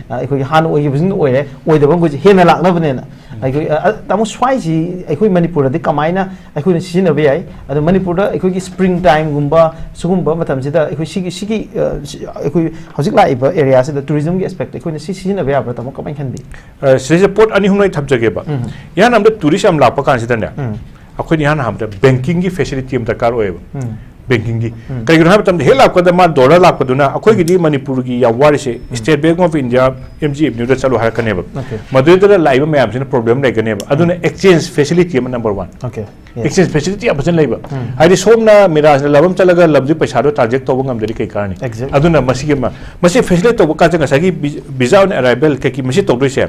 ꯑ, ꯑꯩꯈꯣꯏꯒꯤ ꯍꯥꯟꯅ ꯑꯣꯏꯈꯤꯕꯁꯤꯡꯗꯣ ꯑꯣꯏꯔꯦ, ꯑꯣꯏꯗꯕ ꯃꯈꯩꯁꯦ ꯍꯦꯟꯅ ꯂꯥꯛꯅꯕꯅꯦꯅ꯫ ꯎꯝ꯫ ꯑꯩꯈꯣꯏ, ꯑ, ꯑ, ꯇꯥꯃꯣ, ꯁ꯭ꯋꯥꯏꯁꯤ ꯑꯩꯈꯣꯏ ꯃꯅꯤꯄꯨꯔꯗꯗꯤ ꯀꯃꯥꯏꯅ ꯑꯩꯈꯣꯏꯅ ꯁꯤꯖꯤꯟꯅꯕ ꯌꯥꯏ? ꯑꯗꯣ ꯃꯅꯤꯄꯨꯔꯗ ꯑꯩꯈꯣꯏꯒꯤ ꯁ꯭ꯄ꯭ꯔꯤꯡ ꯇꯥꯏꯝꯒꯨꯝꯕ ꯁꯤꯒꯨꯝꯕ ꯃꯇꯝꯁꯤꯗ ꯑꯩꯈꯣꯏ ꯁꯤꯒꯤ, ꯁꯤꯒꯤ, ꯑ, ꯁꯤ-, ꯑꯩꯈꯣꯏ ꯍꯧꯖꯤꯛ ꯂꯥꯛꯏꯕ ꯑꯦꯔꯤꯌꯥꯁꯤꯗ ꯇꯨꯔꯤꯖꯝꯒꯤ ꯑꯦꯁꯄꯦꯛꯇ ꯑꯩꯈꯣꯏꯅ ꯁꯤ ꯁꯤꯖꯤꯟꯅꯕ ꯌꯥꯕ꯭ꯔꯥ, ꯇꯥꯃꯣ? ꯀꯃꯥꯏꯅ ꯈꯟꯕꯤ? ꯑ, ꯁꯤꯗꯩꯁꯤꯗ ꯄꯣꯠ ꯑꯅꯤ ꯑꯍꯨꯝ ꯑꯩ ꯊꯝꯖꯒꯦꯕ꯫ ꯎꯝ꯫ ꯏꯍꯥꯟ ꯍꯥꯟꯕꯗ ꯇꯨꯔꯤꯁ ꯌꯥꯝ ꯂꯥꯛꯄ ꯀꯥꯟꯁꯤꯗꯅꯦ, ꯎꯝ꯫ ꯑꯩꯈꯣꯏꯅ ꯏꯍꯥꯟ ꯍꯥꯟꯕꯗ ꯕꯦꯡꯀꯤꯡꯒꯤ ꯐꯦꯁꯤꯂꯤꯇꯤ ꯑꯃ ꯗꯔꯀꯥꯔ ꯑꯣꯏꯌꯦꯕ꯫ ꯎꯝ꯫ ꯕꯦꯡꯀꯤꯡꯒꯤ꯫ ꯀꯩꯒꯤꯅꯣ ꯍꯥꯏꯕ ꯃꯇꯝꯗ ꯍꯦꯛ ꯂꯥꯛꯄꯗ ꯃꯥ ꯗꯣꯂꯔ ꯂꯥꯛꯄꯗꯨꯅ ꯑꯩꯈꯣꯏꯒꯤꯗꯤ ꯃꯅꯤꯄꯨꯔꯒꯤ ꯌꯥꯝ ꯋꯥꯔꯤꯁꯦ, state bank of India, M G ꯑꯦꯕꯦꯅ꯭ꯌꯨꯗ ꯆꯠꯂꯣ ꯍꯥꯏꯔꯛꯀꯅꯦꯕ꯫ Okay. ꯃꯗꯨꯗ ꯂꯥꯛꯏꯕ ꯃꯌꯥꯝꯁꯤꯅ ꯄ꯭ꯔꯣꯕ꯭ꯂꯦꯝ ꯂꯩꯒꯅꯦꯕ꯫ ꯑꯗꯨꯅ ꯑꯦꯛꯁꯆꯦꯟꯖ ꯐꯦꯁꯤꯂꯤꯇꯤ ꯑꯃ number one. Okay. Yes. Exchange facility ꯌꯥꯝ ꯐꯖꯅ ꯂꯩꯕ꯫ ꯍꯥꯏꯗꯤ ꯁꯣꯝꯅ ꯃꯤꯔꯥꯖꯅ ꯂꯝ ꯑꯃ ꯆꯠꯂꯒ ꯂꯝꯗꯨꯒꯤ ꯄꯩꯁꯥꯗꯣ ꯇ꯭ꯔꯥꯟꯖꯦꯛ ꯇꯧꯕ ꯉꯝꯗ꯭ꯔꯗꯤ ꯀꯩ ꯀꯥꯟꯅꯅꯤ? Exactly. ꯑꯗꯨꯅ ꯃꯁꯤꯒꯤ ꯑꯃ, ꯃꯁꯤ ꯐꯦꯁꯤꯂꯤꯇꯦꯠ ꯇꯧꯕ ꯀꯥꯟꯁꯦ ꯉꯁꯥꯏꯒꯤ ꯚꯤꯖꯥ ꯑꯣꯟ ꯑꯔꯥꯏꯚꯦꯜ ꯀꯩꯀꯩ ꯃꯁꯤ ꯇꯧꯗꯣꯏꯁꯦ,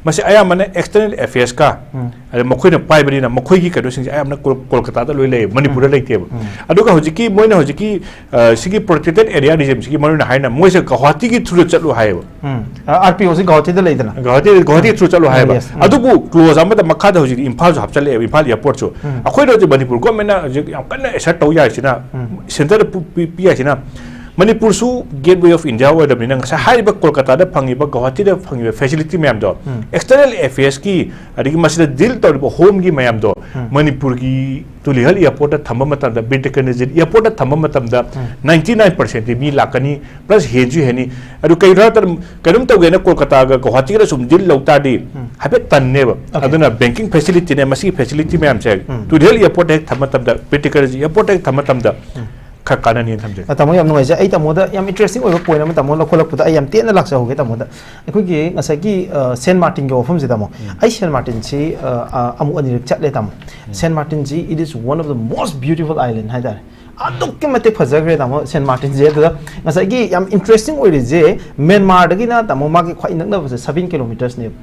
ꯃꯁꯤ ꯑꯌꯥꯝꯕꯅ ꯑꯦꯛꯁꯇꯔꯅꯦꯜ ꯑꯦꯐꯤꯌꯔꯁꯀ, ꯑꯗ ꯃꯈꯣꯏꯅ ꯄꯥꯏꯕꯅꯤꯅ ꯃꯈꯣꯏꯒꯤ ꯀꯩꯅꯣꯁꯤꯡꯁꯦ ꯑꯌꯥꯝꯕꯅ ꯀꯣꯜ-, ꯀꯣꯜꯀꯇꯥꯗ ꯂꯣꯏ ꯂꯩꯌꯦꯕ, ꯃꯅꯤꯄꯨꯔꯗ ꯂꯩꯇꯦꯕ꯫ ꯑꯗꯨꯒ ꯍꯧꯖꯤꯛꯀꯤ ꯃꯣꯏꯅ ꯍꯧꯖꯤꯛꯀꯤ, ꯑ, ꯁꯤꯒꯤ ꯄ꯭ꯔꯣꯇꯦꯛꯇꯦꯠ ꯑꯦꯔꯤꯌꯥ ꯔꯤꯖꯤꯝꯁꯤꯒꯤ ꯃꯔꯨꯑꯣꯏꯅ ꯍꯥꯏꯅ ꯃꯣꯏꯁꯦ ꯒꯧꯍꯥꯇꯤꯒꯤ ꯊ꯭ꯔꯨꯗ ꯆꯠꯂꯨ ꯍꯥꯏꯌꯦꯕ꯫ ꯎꯝ꯫ ꯑꯥꯔ ꯄꯤ ꯑꯣꯁꯤ ꯒꯧꯍꯥꯇꯤꯗ ꯂꯩꯗꯅ꯫ ꯒꯧꯍꯥꯇꯤ, ꯒꯧꯍꯥꯇꯤ ꯊ꯭ꯔꯨ ꯆꯠꯂꯨ ꯍꯥꯏꯌꯦꯕ꯫ Yes. ꯎꯝ. ꯑꯗꯨꯕꯨ ꯀ꯭ꯂꯣꯖ ꯑꯃꯗ ꯃꯈꯥꯗ ꯍꯧꯖꯤꯛ ꯏꯝꯐꯥꯜꯁꯨ ꯍꯥꯞꯆꯜꯂꯛꯑꯦꯕ, ꯏꯝꯐꯥꯜ ꯑꯦꯌꯔꯄꯣꯔꯠꯁꯨ꯫ ꯑꯩꯈꯣꯏꯅ ꯍꯧꯖꯤꯛ ꯃꯅꯤꯄꯨꯔ ꯒꯣꯔꯃꯦꯟꯅ ꯍꯧꯖꯤꯛ ꯌꯥꯝ ꯀꯟꯅ ꯑꯦꯁꯔꯠ ꯇꯧ ꯌꯥꯏꯁꯤꯅ, ꯁꯦꯟꯇꯔꯗ ꯄꯨ-, ꯄꯤ-, ꯄꯤ ꯌꯥꯏꯁꯤꯅ, ꯃꯅꯤꯄꯨꯔꯁꯨ ꯒꯦꯠꯋꯦ ꯑꯣꯐ ꯏꯟꯗꯤꯌꯥ ꯑꯣꯏꯔꯕꯅꯤꯅ ꯉꯁꯥꯏ ꯍꯥꯏꯔꯤꯕ ꯀꯣꯜꯀꯇꯥꯗ ꯐꯪꯉꯤꯕ, ꯒꯧꯍꯥꯇꯤꯗ ꯐꯪꯉꯤꯕ ꯐꯦꯁꯤꯂꯤꯇꯤ ꯃꯌꯥꯝꯗꯣ, ꯑꯦꯛꯁꯇꯔꯅꯦꯜ ꯑꯦꯐꯤꯌꯔꯁꯀꯤ, ꯑꯗꯒꯤ ꯃꯁꯤꯗ ꯗꯤꯜ ꯇꯧꯔꯤꯕ ꯍꯣꯝꯒꯤ ꯃꯌꯥꯝꯗꯣ, ꯃꯅꯤꯄꯨꯔꯒꯤ ꯇꯨꯂꯤꯍꯜ ꯑꯦꯌꯔꯄꯣꯔꯠꯇ ꯊꯝꯕ ꯃꯇꯝꯗ, ꯕꯤꯔ ꯇꯤꯀꯦꯟꯗ꯭ꯔꯖꯤꯠ ꯑꯦꯌꯔꯄꯣꯔꯠꯇ ꯊꯝꯕ ꯃꯇꯝꯗ ninety nine percent ꯇꯤ ꯃꯤ ꯂꯥꯛꯀꯅꯤ, ꯄ꯭ꯂꯁ ꯍꯦꯟꯁꯨ ꯍꯦꯟꯅꯤ꯫ ꯑꯗꯨ ꯀꯩꯒꯤꯅꯣ ꯍꯥꯏꯕꯗ ꯀꯩꯅꯣꯝ ꯇꯧꯒꯦꯅ ꯀꯣꯜꯀꯇꯥꯒ ꯒꯧꯍꯥꯇꯤꯒꯗ ꯁꯨꯝ ꯗꯤꯜ ꯂꯧ ꯇꯥꯔꯗꯤ ꯍꯥꯏꯐꯦꯠ ꯇꯟꯅꯦꯕ꯫ Okay. ꯑꯗꯨꯅ ꯕꯦꯡꯀꯤꯡ ꯐꯦꯁꯤꯂꯤꯇꯤꯅꯦ, ꯃꯁꯤꯒꯤ ꯐꯦꯁꯤꯂꯤꯇꯤ ꯃꯌꯥꯝꯁꯦ ꯇꯨꯂꯤꯍꯜ ꯑꯦꯌꯔꯄꯣꯔꯠꯇ ꯍꯦꯛ ꯊꯝꯕ ꯃꯇꯝꯗ, ꯕꯤꯔ ꯇꯤꯀꯦꯟꯗ꯭ꯔꯖꯤꯠ ꯑꯦꯌꯔꯄꯣꯔꯠꯇ ꯍꯦꯛ ꯊꯝꯕ ꯃꯇꯝꯗ ꯈꯔ ꯀꯥꯟꯅꯅꯤꯅ ꯊꯝꯖꯒꯦ꯫ ꯑ, ꯇꯥꯃꯣ, ꯌꯥꯝ ꯅꯨꯡꯉꯥꯏꯖꯩ꯫ ꯑꯩ ꯇꯥꯃꯣꯗ ꯌꯥꯝ ꯏꯟꯇꯔꯦꯁꯇꯤꯡ ꯑꯣꯏꯕ ꯄꯣꯏꯟ ꯑꯃ ꯇꯥꯃꯣ ꯂꯧꯈꯠꯂꯛꯄꯗ ꯑꯩ ꯌꯥꯝ ꯇꯦꯟꯅ ꯂꯥꯛꯆꯍꯧꯒꯦ ꯇꯥꯃꯣꯗ꯫ ꯑꯩꯈꯣꯏꯒꯤ ꯉꯁꯥꯏꯒꯤ, ꯑ, ꯁꯦꯟ ꯃꯥꯔꯇꯤꯟꯒꯤ ꯋꯥꯐꯝꯁꯦ ꯇꯥꯃꯣ, ꯑꯩ ꯁꯦꯟ ꯃꯥꯔꯇꯤꯟꯁꯤ, ꯑ, ꯑ, ꯑꯃꯨꯛ ꯑꯅꯤꯔꯛ ꯆꯠꯂꯦ ꯇꯥꯃꯣ꯫ ꯁꯦꯟ ꯃꯥꯔꯇꯤꯟꯁꯤ, it is one of the most beautiful island ꯍꯥꯏꯇꯥꯔꯦ꯫ ꯑꯗꯨꯛꯀꯤ ꯃꯇꯤꯛ ꯐꯖꯈ꯭ꯔꯦ ꯇꯥꯃꯣ ꯁꯦꯟ ꯃꯥꯔꯇꯤꯟꯁꯦ꯫ ꯑꯗꯨꯗ ꯉꯁꯥꯏꯒꯤ ꯌꯥꯝ ꯏꯟꯇꯔꯦꯁꯇꯤꯡ ꯑꯣꯏꯔꯤꯁꯦ, ꯃꯦꯟꯃꯥꯔꯗꯒꯤꯅ ꯇꯥꯃꯣ ꯃꯥꯒꯤ ꯈ꯭ꯋꯥꯏ ꯅꯛꯅꯕꯁꯦ seven kilometres ꯅꯦꯕ꯫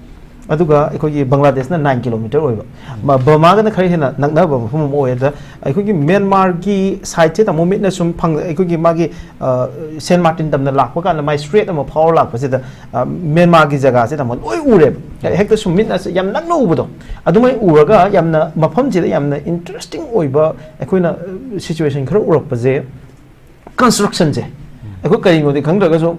ꯑꯗꯨꯒ ꯑꯩꯈꯣꯏꯒꯤ ꯕꯪꯒ꯭ꯂꯥꯗꯦꯁꯅ nine kilometre ꯑꯣꯏꯕ꯫ ꯃ-, ꯕꯔꯃꯥꯒꯅ ꯈꯔ ꯍꯦꯟꯅ ꯅꯛꯅꯕ ꯃꯐꯝ ꯑꯃ ꯑꯣꯏ꯫ ꯑꯗ ꯑꯩꯈꯣꯏꯒꯤ ꯃꯦꯟꯃꯥꯔꯒꯤ ꯁꯥꯏꯠꯁꯦ ꯇꯥꯃꯣ ꯃꯤꯠꯅ ꯁꯨꯝ ꯐꯪ-, ꯑꯩꯈꯣꯏꯒꯤ ꯃꯥꯒꯤ, ꯑ, ꯁꯦꯟ ꯃꯥꯔꯇꯤꯟ ꯇꯝꯅ ꯂꯥꯛꯄ ꯀꯥꯟꯗ ꯃꯥꯏ ꯁ꯭ꯇ꯭ꯔꯦꯠ ꯑꯃ ꯐꯥꯎꯔ ꯂꯥꯛꯄꯁꯤꯗ, ꯑ, ꯃꯦꯟꯃꯥꯔꯒꯤ ꯖꯒꯥꯁꯦ ꯇꯥꯃꯣ ꯂꯣꯏ ꯎꯔꯦꯕ꯫ ꯍꯦꯛꯇ ꯁꯨꯝ ꯃꯤꯠꯅ ꯌꯥꯝ ꯅꯛꯅ ꯎꯕꯗꯣ꯫ ꯑꯗꯨꯃꯥꯏꯅ ꯎꯔꯒ ꯌꯥꯝꯅ ꯃꯐꯝꯁꯤꯗ ꯌꯥꯝꯅ ꯏꯟꯇꯔꯦꯁꯇꯤꯡ ꯑꯣꯏꯕ ꯑꯩꯈꯣꯏꯅ, ꯑ, ꯁꯤꯆꯨꯋꯦꯁꯟ ꯈꯔ ꯎꯔꯛꯄꯁꯦ, ꯀꯟꯁꯇ꯭ꯔꯛꯁꯟꯁꯦ ꯑꯩꯈꯣꯏ ꯀꯔꯤꯅꯣꯗꯤ ꯈꯪꯗ꯭ꯔꯒꯁꯨ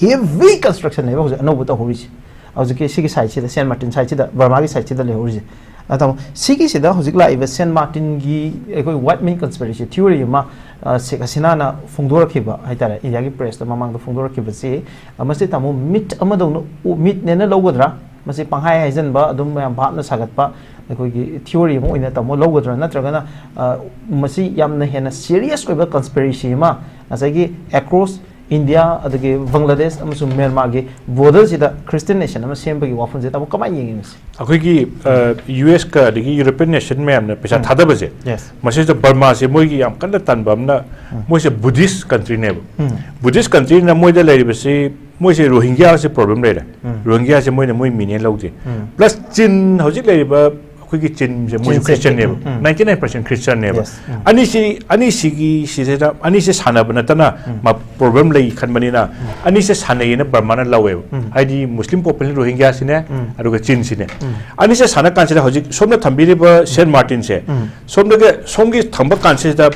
ꯍꯦꯚꯤ ꯀꯟꯁꯇ꯭ꯔꯛꯁꯟꯅꯦꯕ ꯍꯧꯖꯤꯛ ꯑꯅꯧꯕ ꯇꯧꯍꯧꯔꯤꯁꯦ꯫ ꯍꯧꯖꯤꯛꯀꯤ ꯁꯤꯒꯤ ꯁꯥꯏꯠꯁꯤꯗ, ꯁꯦꯟ ꯃꯥꯔꯇꯤꯟ ꯁꯥꯏꯠꯁꯤꯗ, ꯕꯔꯃꯥꯒꯤ ꯁꯥꯏꯠꯁꯤꯗ ꯂꯩꯍꯧꯔꯤꯁꯦ꯫ ꯑꯗꯣ ꯁꯤꯒꯤꯁꯤꯗ ꯍꯧꯖꯤꯛ ꯂꯥꯛꯏꯕ ꯁꯦꯟ ꯃꯥꯔꯇꯤꯟꯒꯤ ꯑꯩꯈꯣꯏ ꯋꯥꯏꯠ ꯃꯦꯟ ꯀꯟꯁꯄꯤꯔꯦꯁꯤ ꯊꯤꯑꯣꯔꯤ ꯑꯃ, ꯑ, ꯁꯦꯈ ꯍꯁꯤꯅꯥꯅ ꯐꯣꯡꯗꯣꯔꯛꯈꯤꯕ ꯍꯥꯏꯇꯥꯔꯦ, ꯏꯟꯗꯤꯌꯥꯒꯤ ꯄ꯭ꯔꯦꯁꯇ ꯃꯃꯥꯡꯗ ꯐꯣꯡꯗꯣꯔꯛꯈꯤꯕꯁꯤ, ꯑ, ꯃꯁꯤ ꯇꯥꯃꯣ ꯃꯤꯠ ꯑꯃꯗꯧꯅ ꯎ-, ꯃꯤꯠꯅꯦꯅ ꯂꯧꯒꯗ꯭ꯔꯥ? ꯃꯁꯤ ꯄꯪꯍꯥꯏ ꯍꯥꯏꯖꯟꯕ, ꯑꯗꯨꯝ ꯃꯌꯥꯝ ꯚꯥꯞꯅ ꯁꯥꯒꯠꯄ ꯑꯩꯈꯣꯏꯒꯤ ꯊꯤꯑꯣꯔꯤ ꯑꯃ ꯑꯣꯏꯅ ꯇꯥꯃꯣ ꯂꯧꯒꯗ꯭ꯔꯥ? ꯅꯠꯇ꯭ꯔꯒꯅ, ꯑ, ꯃꯁꯤ ꯌꯥꯝꯅ ꯍꯦꯟꯅ ꯁꯤꯔꯤꯌꯁ ꯑꯣꯏꯕ ꯀꯟꯁꯄꯤꯔꯦꯁꯤ ꯑꯃ ꯉꯁꯥꯏꯒꯤ ꯑꯦꯀ꯭ꯔꯣꯁ ꯏꯟꯗꯤꯌꯥ, ꯑꯗꯒꯤ ꯕꯪꯒ꯭ꯂꯥꯗꯦꯁ ꯑꯃꯁꯨꯡ ꯃ꯭ꯌꯥꯟꯃꯥꯔꯒꯤ ꯕꯣꯔꯗꯔꯁꯤꯗ ꯈ꯭ꯔꯤꯁꯇꯤꯌꯟ ꯅꯦꯁꯟ ꯑꯃ ꯁꯦꯝꯕꯒꯤ ꯋꯥꯐꯝꯁꯦ ꯇꯥꯃꯣ ꯀꯃꯥꯏꯅ ꯌꯦꯡꯉꯤ ꯃꯁꯤ? ꯑꯩꯈꯣꯏꯒꯤ, ꯑ, ꯌꯨ ꯑꯦꯁꯀ ꯑꯗꯒꯤ ꯌꯨꯔꯣꯄꯤꯌꯟ ꯅꯦꯁꯟ ꯃꯌꯥꯝꯅ ꯄꯩꯁꯥ ꯎꯝ꯫ ꯊꯥꯗꯕꯁꯦ, Yes. ꯃꯁꯤꯗ ꯕꯔꯃꯥꯁꯦ ꯃꯣꯏꯒꯤ ꯌꯥꯝ ꯀꯟꯅ ꯇꯟꯕ ꯑꯃꯅ, ꯎꯝ꯫ ꯃꯣꯏꯁꯦ ꯕꯨꯙꯤꯁ ꯀꯟꯇ꯭ꯔꯤꯅꯦꯕ꯫ ꯎꯝ꯫ ꯕꯨꯙꯤꯁ ꯀꯟꯇ꯭ꯔꯤꯅ ꯃꯣꯏꯗ ꯂꯩꯔꯤꯕꯁꯤ, ꯃꯣꯏꯁꯦ ꯔꯣꯍꯤꯡꯒ꯭ꯌꯥꯁꯦ ꯄ꯭ꯔꯣꯕ꯭ꯂꯦꯝ ꯂꯩꯔꯦ꯫ ꯎꯝ꯫ ꯔꯣꯍꯤꯡꯒ꯭ꯌꯥꯁꯦ ꯃꯣꯏꯅ ꯃꯣꯏ ꯃꯤꯅꯦ ꯂꯧꯗꯦ꯫ ꯎꯝ꯫ ꯄ꯭ꯂꯁ ꯆꯤꯟ, ꯍꯧꯖꯤꯛ ꯂꯩꯔꯤꯕ ꯑꯩꯈꯣꯏꯒꯤ ꯆꯤꯟꯁꯦ, ꯃꯣꯏꯁꯨ ꯆꯤꯟꯁꯦ, ꯈ꯭ꯔꯤꯁꯇꯤꯌꯟꯅꯦꯕ꯫ ꯎꯝ, ꯎꯝ꯫ Ninety nine percent ꯈ꯭ꯔꯤꯁꯇꯤꯌꯟꯅꯦꯕ꯫ Yes. ꯎꯝ꯫ ꯑꯅꯤꯁꯤ, ꯑꯅꯤꯁꯤꯒꯤ ꯁꯤꯗꯩꯗ, ꯑꯅꯤꯁꯦ ꯁꯥꯟꯅꯕ ꯅꯠꯇꯅ ꯎꯝ꯫ ꯃꯥ ꯄ꯭ꯔꯣꯕ꯭ꯂꯦꯝ ꯂꯩ ꯈꯟꯕꯅꯤꯅ, ꯎꯝ꯫ ꯑꯅꯤꯁꯦ ꯁꯥꯟꯅꯩꯌꯦꯅ ꯕꯔꯃꯥꯅ ꯂꯧꯋꯦꯕ꯫ ꯎꯝ꯫ ꯍꯥꯏꯗꯤ ꯃꯨꯁꯂꯤꯝ ꯄꯣꯄꯨꯂꯦꯁꯟ ꯔꯣꯍꯤꯡꯒ꯭ꯌꯥꯁꯤꯅꯦ, ꯎꯝ꯫ ꯑꯗꯨꯒ ꯆꯤꯟꯁꯤꯅꯦ꯫ ꯎꯝ꯫ ꯑꯅꯤꯁꯦ ꯁꯥꯟꯅ ꯀꯥꯟꯁꯤꯗ ꯍꯧꯖꯤꯛ ꯁꯣꯝꯗ ꯊꯝꯕꯤꯔꯤꯕ ꯁꯦꯟ ꯃꯥꯔꯇꯤꯟꯁꯦ, ꯎꯝ꯫ ꯁꯣꯝꯗꯒ, ꯁꯣꯝꯒꯤ ꯊꯝꯕ ꯀꯥꯟꯁꯤꯗ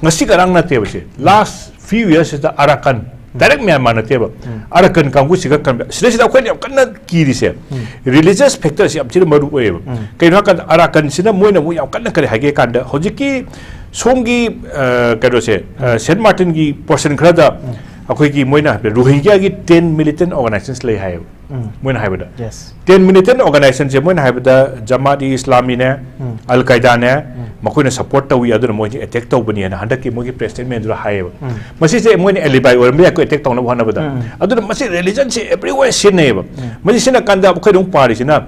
ꯉꯁꯤ ꯉꯔꯥꯡ ꯅꯠꯇꯦꯕ ꯁꯤ꯫ Last few yearsꯁꯤꯗ ꯑꯔꯥꯀꯟ, ꯗꯥꯏꯔꯦꯛ ꯃ꯭ꯌꯥꯟꯃꯥꯔ ꯅꯠꯇꯦꯕ꯫ ꯎꯝ꯫ ꯑꯔꯥꯀꯟ ꯀꯥꯡꯕꯨꯁꯤꯒ ꯀꯟꯕ-, ꯁꯤꯗꯩꯁꯤꯗ ꯑꯩꯈꯣꯏꯅ ꯌꯥꯝ ꯀꯟꯅ ꯀꯤꯔꯤꯁꯦ, ꯎꯝ꯫ ꯔꯤꯂꯤꯖꯤꯌꯁ ꯐꯦꯛꯇꯔꯁꯤ ꯌꯥꯝ ꯊꯤꯅ ꯃꯔꯨ ꯑꯣꯏꯌꯦꯕ꯫ ꯎꯝ꯫ ꯀꯩꯅꯣ ꯍꯥꯏꯀꯥꯟꯗ ꯑꯔꯥꯀꯟꯁꯤꯅ ꯃꯣꯏꯅ ꯑꯃꯨꯛ ꯌꯥꯝ ꯀꯟꯅ ꯀꯔꯤ ꯍꯥꯏꯒꯦ ꯀꯥꯟꯗ, ꯍꯧꯖꯤꯛꯀꯤ ꯁꯣꯝꯒꯤ, ꯑ, ꯀꯩꯅꯣꯁꯦ, ꯑ, ꯎꯝ꯫ ꯁꯦꯟ ꯃꯥꯔꯇꯤꯟꯒꯤ ꯄꯣꯔꯁꯟ ꯈꯔꯗ ꯎꯝ꯫ ꯑꯩꯈꯣꯏꯒꯤ ꯃꯣꯏꯅ ꯍꯥꯏꯕꯗ ꯔꯣꯍꯤꯡꯒ꯭ꯌꯥꯒꯤ ten militant organizations ꯂꯩ ꯍꯥꯏꯌꯦꯕ꯫ ꯎꯝ꯫ ꯃꯣꯏꯅ ꯍꯥꯏꯕꯗ꯫ Yes. Ten militant organizationꯁꯦ ꯃꯣꯏꯅ ꯍꯥꯏꯕꯗ ꯖꯃꯥꯠ ꯏ ꯏꯁꯂꯥꯃꯤꯅꯦ, ꯎꯝ꯫ ꯑꯜ ꯀꯥꯏꯗꯥꯅꯦ, ꯎꯝ꯫ ꯃꯈꯣꯏꯅ ꯁꯄꯣꯔꯠ ꯇꯧꯏ, ꯑꯗꯨꯅ ꯃꯣꯏꯁꯦ ꯑꯦꯇꯦꯛ ꯇꯧꯕꯅꯤꯅ ꯍꯟꯗꯛꯀꯤ ꯃꯣꯏꯒꯤ ꯄ꯭ꯔꯦꯁ ꯁ꯭ꯇꯦꯠꯃꯦꯟꯗꯨꯗ ꯍꯥꯏꯌꯦꯕ꯫ ꯎꯝ꯫ ꯃꯁꯤꯁꯦ ꯃꯣꯏꯅ ꯑꯦꯂꯤꯕꯥꯏ ꯑꯣꯏꯔꯝꯕ ꯌꯥꯏꯀꯣ, ꯑꯦꯇꯦꯛ ꯇꯧꯅꯕ ꯍꯣꯠꯅꯕꯗ꯫ ꯎꯝ꯫ ꯑꯗꯨꯅ ꯃꯁꯤ ꯔꯤꯂꯤꯖꯟꯁꯦ everywhere ꯁꯤꯖꯤꯟꯅꯩꯌꯦꯕ꯫ ꯎꯝ꯫ ꯃꯁꯤ ꯁꯤꯖꯤꯟꯅꯀꯥꯟꯗ ꯑꯩꯈꯣꯏꯅ ꯑꯃꯨꯛ ꯄꯥꯔꯤꯁꯤꯅ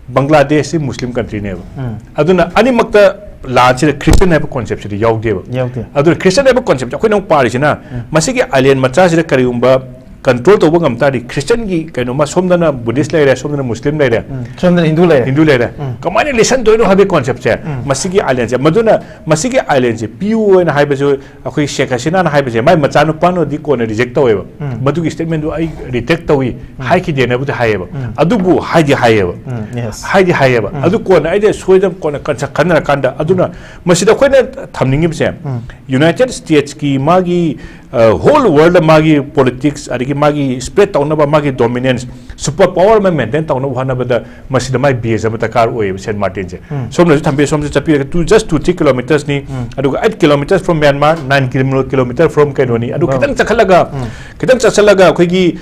ꯕꯪꯒ꯭ꯂꯥꯗꯦꯁꯁꯤ ꯃꯨꯁꯂꯤꯝ ꯀꯟꯇ꯭ꯔꯤꯅꯦꯕ꯫ ꯎꯝ꯫ ꯑꯗꯨꯅ ꯑꯅꯤꯃꯛꯇ ꯂꯥꯟꯁꯤꯗ ꯈ꯭ꯔꯤꯁꯇꯟ ꯍꯥꯏꯕ ꯀꯣꯟꯁꯦꯞꯁꯤꯗꯤ ꯌꯥꯎꯗꯦꯕ꯫ ꯌꯥꯎꯗꯦ꯫ ꯑꯗꯨꯅ ꯈ꯭ꯔꯤꯁꯇꯟ ꯍꯥꯏꯕ ꯀꯣꯟꯁꯦꯞꯁꯦ ꯑꯩꯈꯣꯏꯅ ꯑꯃꯨꯛ ꯄꯥꯔꯤꯁꯤꯅ ꯎꯝ꯫ ꯃꯁꯤꯒꯤ ꯑꯥꯏꯂꯦꯟ ꯃꯆꯥꯁꯤꯗ ꯀꯔꯤꯒꯨꯝꯕ ꯀꯟꯇ꯭ꯔꯣꯜ ꯇꯧꯕ ꯉꯝ ꯇꯥꯔꯗꯤ, ꯈ꯭ꯔꯤꯁꯇꯟꯒꯤ ꯀꯩꯅꯣꯃ, ꯁꯣꯝꯗꯅ ꯕꯨꯙꯤꯁ ꯂꯩꯔꯦ, ꯁꯣꯝꯗꯅ ꯃꯨꯁꯂꯤꯝ ꯂꯩꯔꯦ, ꯎꯝ, ꯁꯣꯝꯗꯅ ꯍꯤꯟꯗꯨ ꯂꯩꯔꯦ꯫ ꯍꯤꯟꯗꯨ ꯂꯩꯔꯦ꯫ ꯎꯝ꯫ ꯀꯃꯥꯏꯅ ꯂꯤꯁꯟꯗꯣꯏꯅꯣ ꯍꯥꯏꯕꯒꯤ ꯀꯣꯟꯁꯦꯞꯁꯦ ꯎꯝ꯫ ꯃꯁꯤꯒꯤ ꯑꯥꯏꯂꯦꯟꯁꯦ, ꯃꯗꯨꯅ ꯃꯁꯤꯒꯤ ꯑꯥꯏꯂꯦꯟꯁꯦ ꯄꯤꯌꯨ ꯍꯥꯏꯅ ꯍꯥꯏꯕꯁꯨ ꯑꯩꯈꯣꯏ ꯁꯦꯈ ꯍꯁꯤꯅꯥꯅ ꯍꯥꯏꯕꯁꯦ ꯃꯥꯏ ꯃꯆꯥꯅꯨꯄꯥꯅꯗꯤ ꯀꯣꯟꯅ ꯔꯤꯖꯦꯛ ꯇꯧꯋꯦꯕ꯫ ꯎꯝ꯫ ꯃꯗꯨꯒꯤ ꯁ꯭ꯇꯦꯠꯃꯦꯟꯗꯨ ꯑꯩ ꯔꯤꯇꯦꯛ ꯇꯧꯏ ꯎꯝ꯫ ꯍꯥꯏꯈꯤꯗꯦꯅꯕꯨꯗꯤ ꯍꯥꯏꯌꯦꯕ꯫ ꯎꯝ꯫ ꯑꯗꯨꯕꯨ ꯍꯥꯏꯗꯤ ꯍꯥꯏꯌꯦꯕ꯫ ꯎꯝ, yes꯫ ꯍꯥꯏꯗꯤ ꯍꯥꯏꯌꯦꯕ꯫ ꯎꯝ꯫ ꯑꯗꯨ ꯀꯣꯟꯅ ꯑꯩꯗꯤ ꯁꯣꯏꯗꯅ ꯀꯣꯟꯅ ꯀꯟꯁ-, ꯈꯟꯅꯔꯀꯥꯟꯗ ꯑꯗꯨꯅ ꯃꯁꯤꯗ ꯑꯩꯈꯣꯏꯅ ꯊꯝꯅꯤꯡꯉꯤꯕꯁꯦ ꯎꯝ꯫ ꯌꯨꯅꯥꯏꯇꯦꯗ ꯁ꯭ꯇꯦꯠꯁꯀꯤ ꯃꯥꯒꯤ ꯍꯣꯜ ꯋꯥꯔꯜꯗ ꯃꯥꯒꯤ ꯄꯣꯂꯤꯇꯤꯛꯁ, ꯑꯗꯒꯤ ꯃꯥꯒꯤ ꯁ꯭ꯄ꯭ꯔꯦꯗ ꯇꯧꯅꯕ, ꯃꯥꯒꯤ ꯗꯣꯃꯤꯅꯦꯟꯁ, ꯁꯨꯄꯔ ꯄꯋꯥꯔ ꯑꯃ ꯃꯦꯟꯇꯦꯟ ꯇꯧꯅꯕ ꯍꯣꯠꯅꯕꯗ ꯃꯁꯤꯗ ꯃꯥꯒꯤ ꯕꯦꯖ ꯑꯃ ꯗꯔꯀꯥꯔ ꯑꯣꯏꯌꯦꯕ ꯁꯦꯟ ꯃꯥꯔꯇꯤꯟꯁꯦ꯫ ꯁꯣꯝꯅꯁꯨ ꯊꯝꯕꯤꯌꯨ, ꯁꯣꯝꯁꯨ ꯆꯠꯄꯤꯔꯒ, two, just two three kilometres ꯅꯤ, ꯑꯗꯨꯒ eight kilometres from Myanmar, nine kilometre from ꯀꯩꯅꯣꯅꯤ, ꯑꯗꯨ ꯈꯤꯇꯪ ꯆꯠꯈꯠꯂꯒ, ꯈꯤꯇꯪ ꯆꯠꯁꯤꯜꯂꯒ ꯑꯩꯈꯣꯏꯒꯤ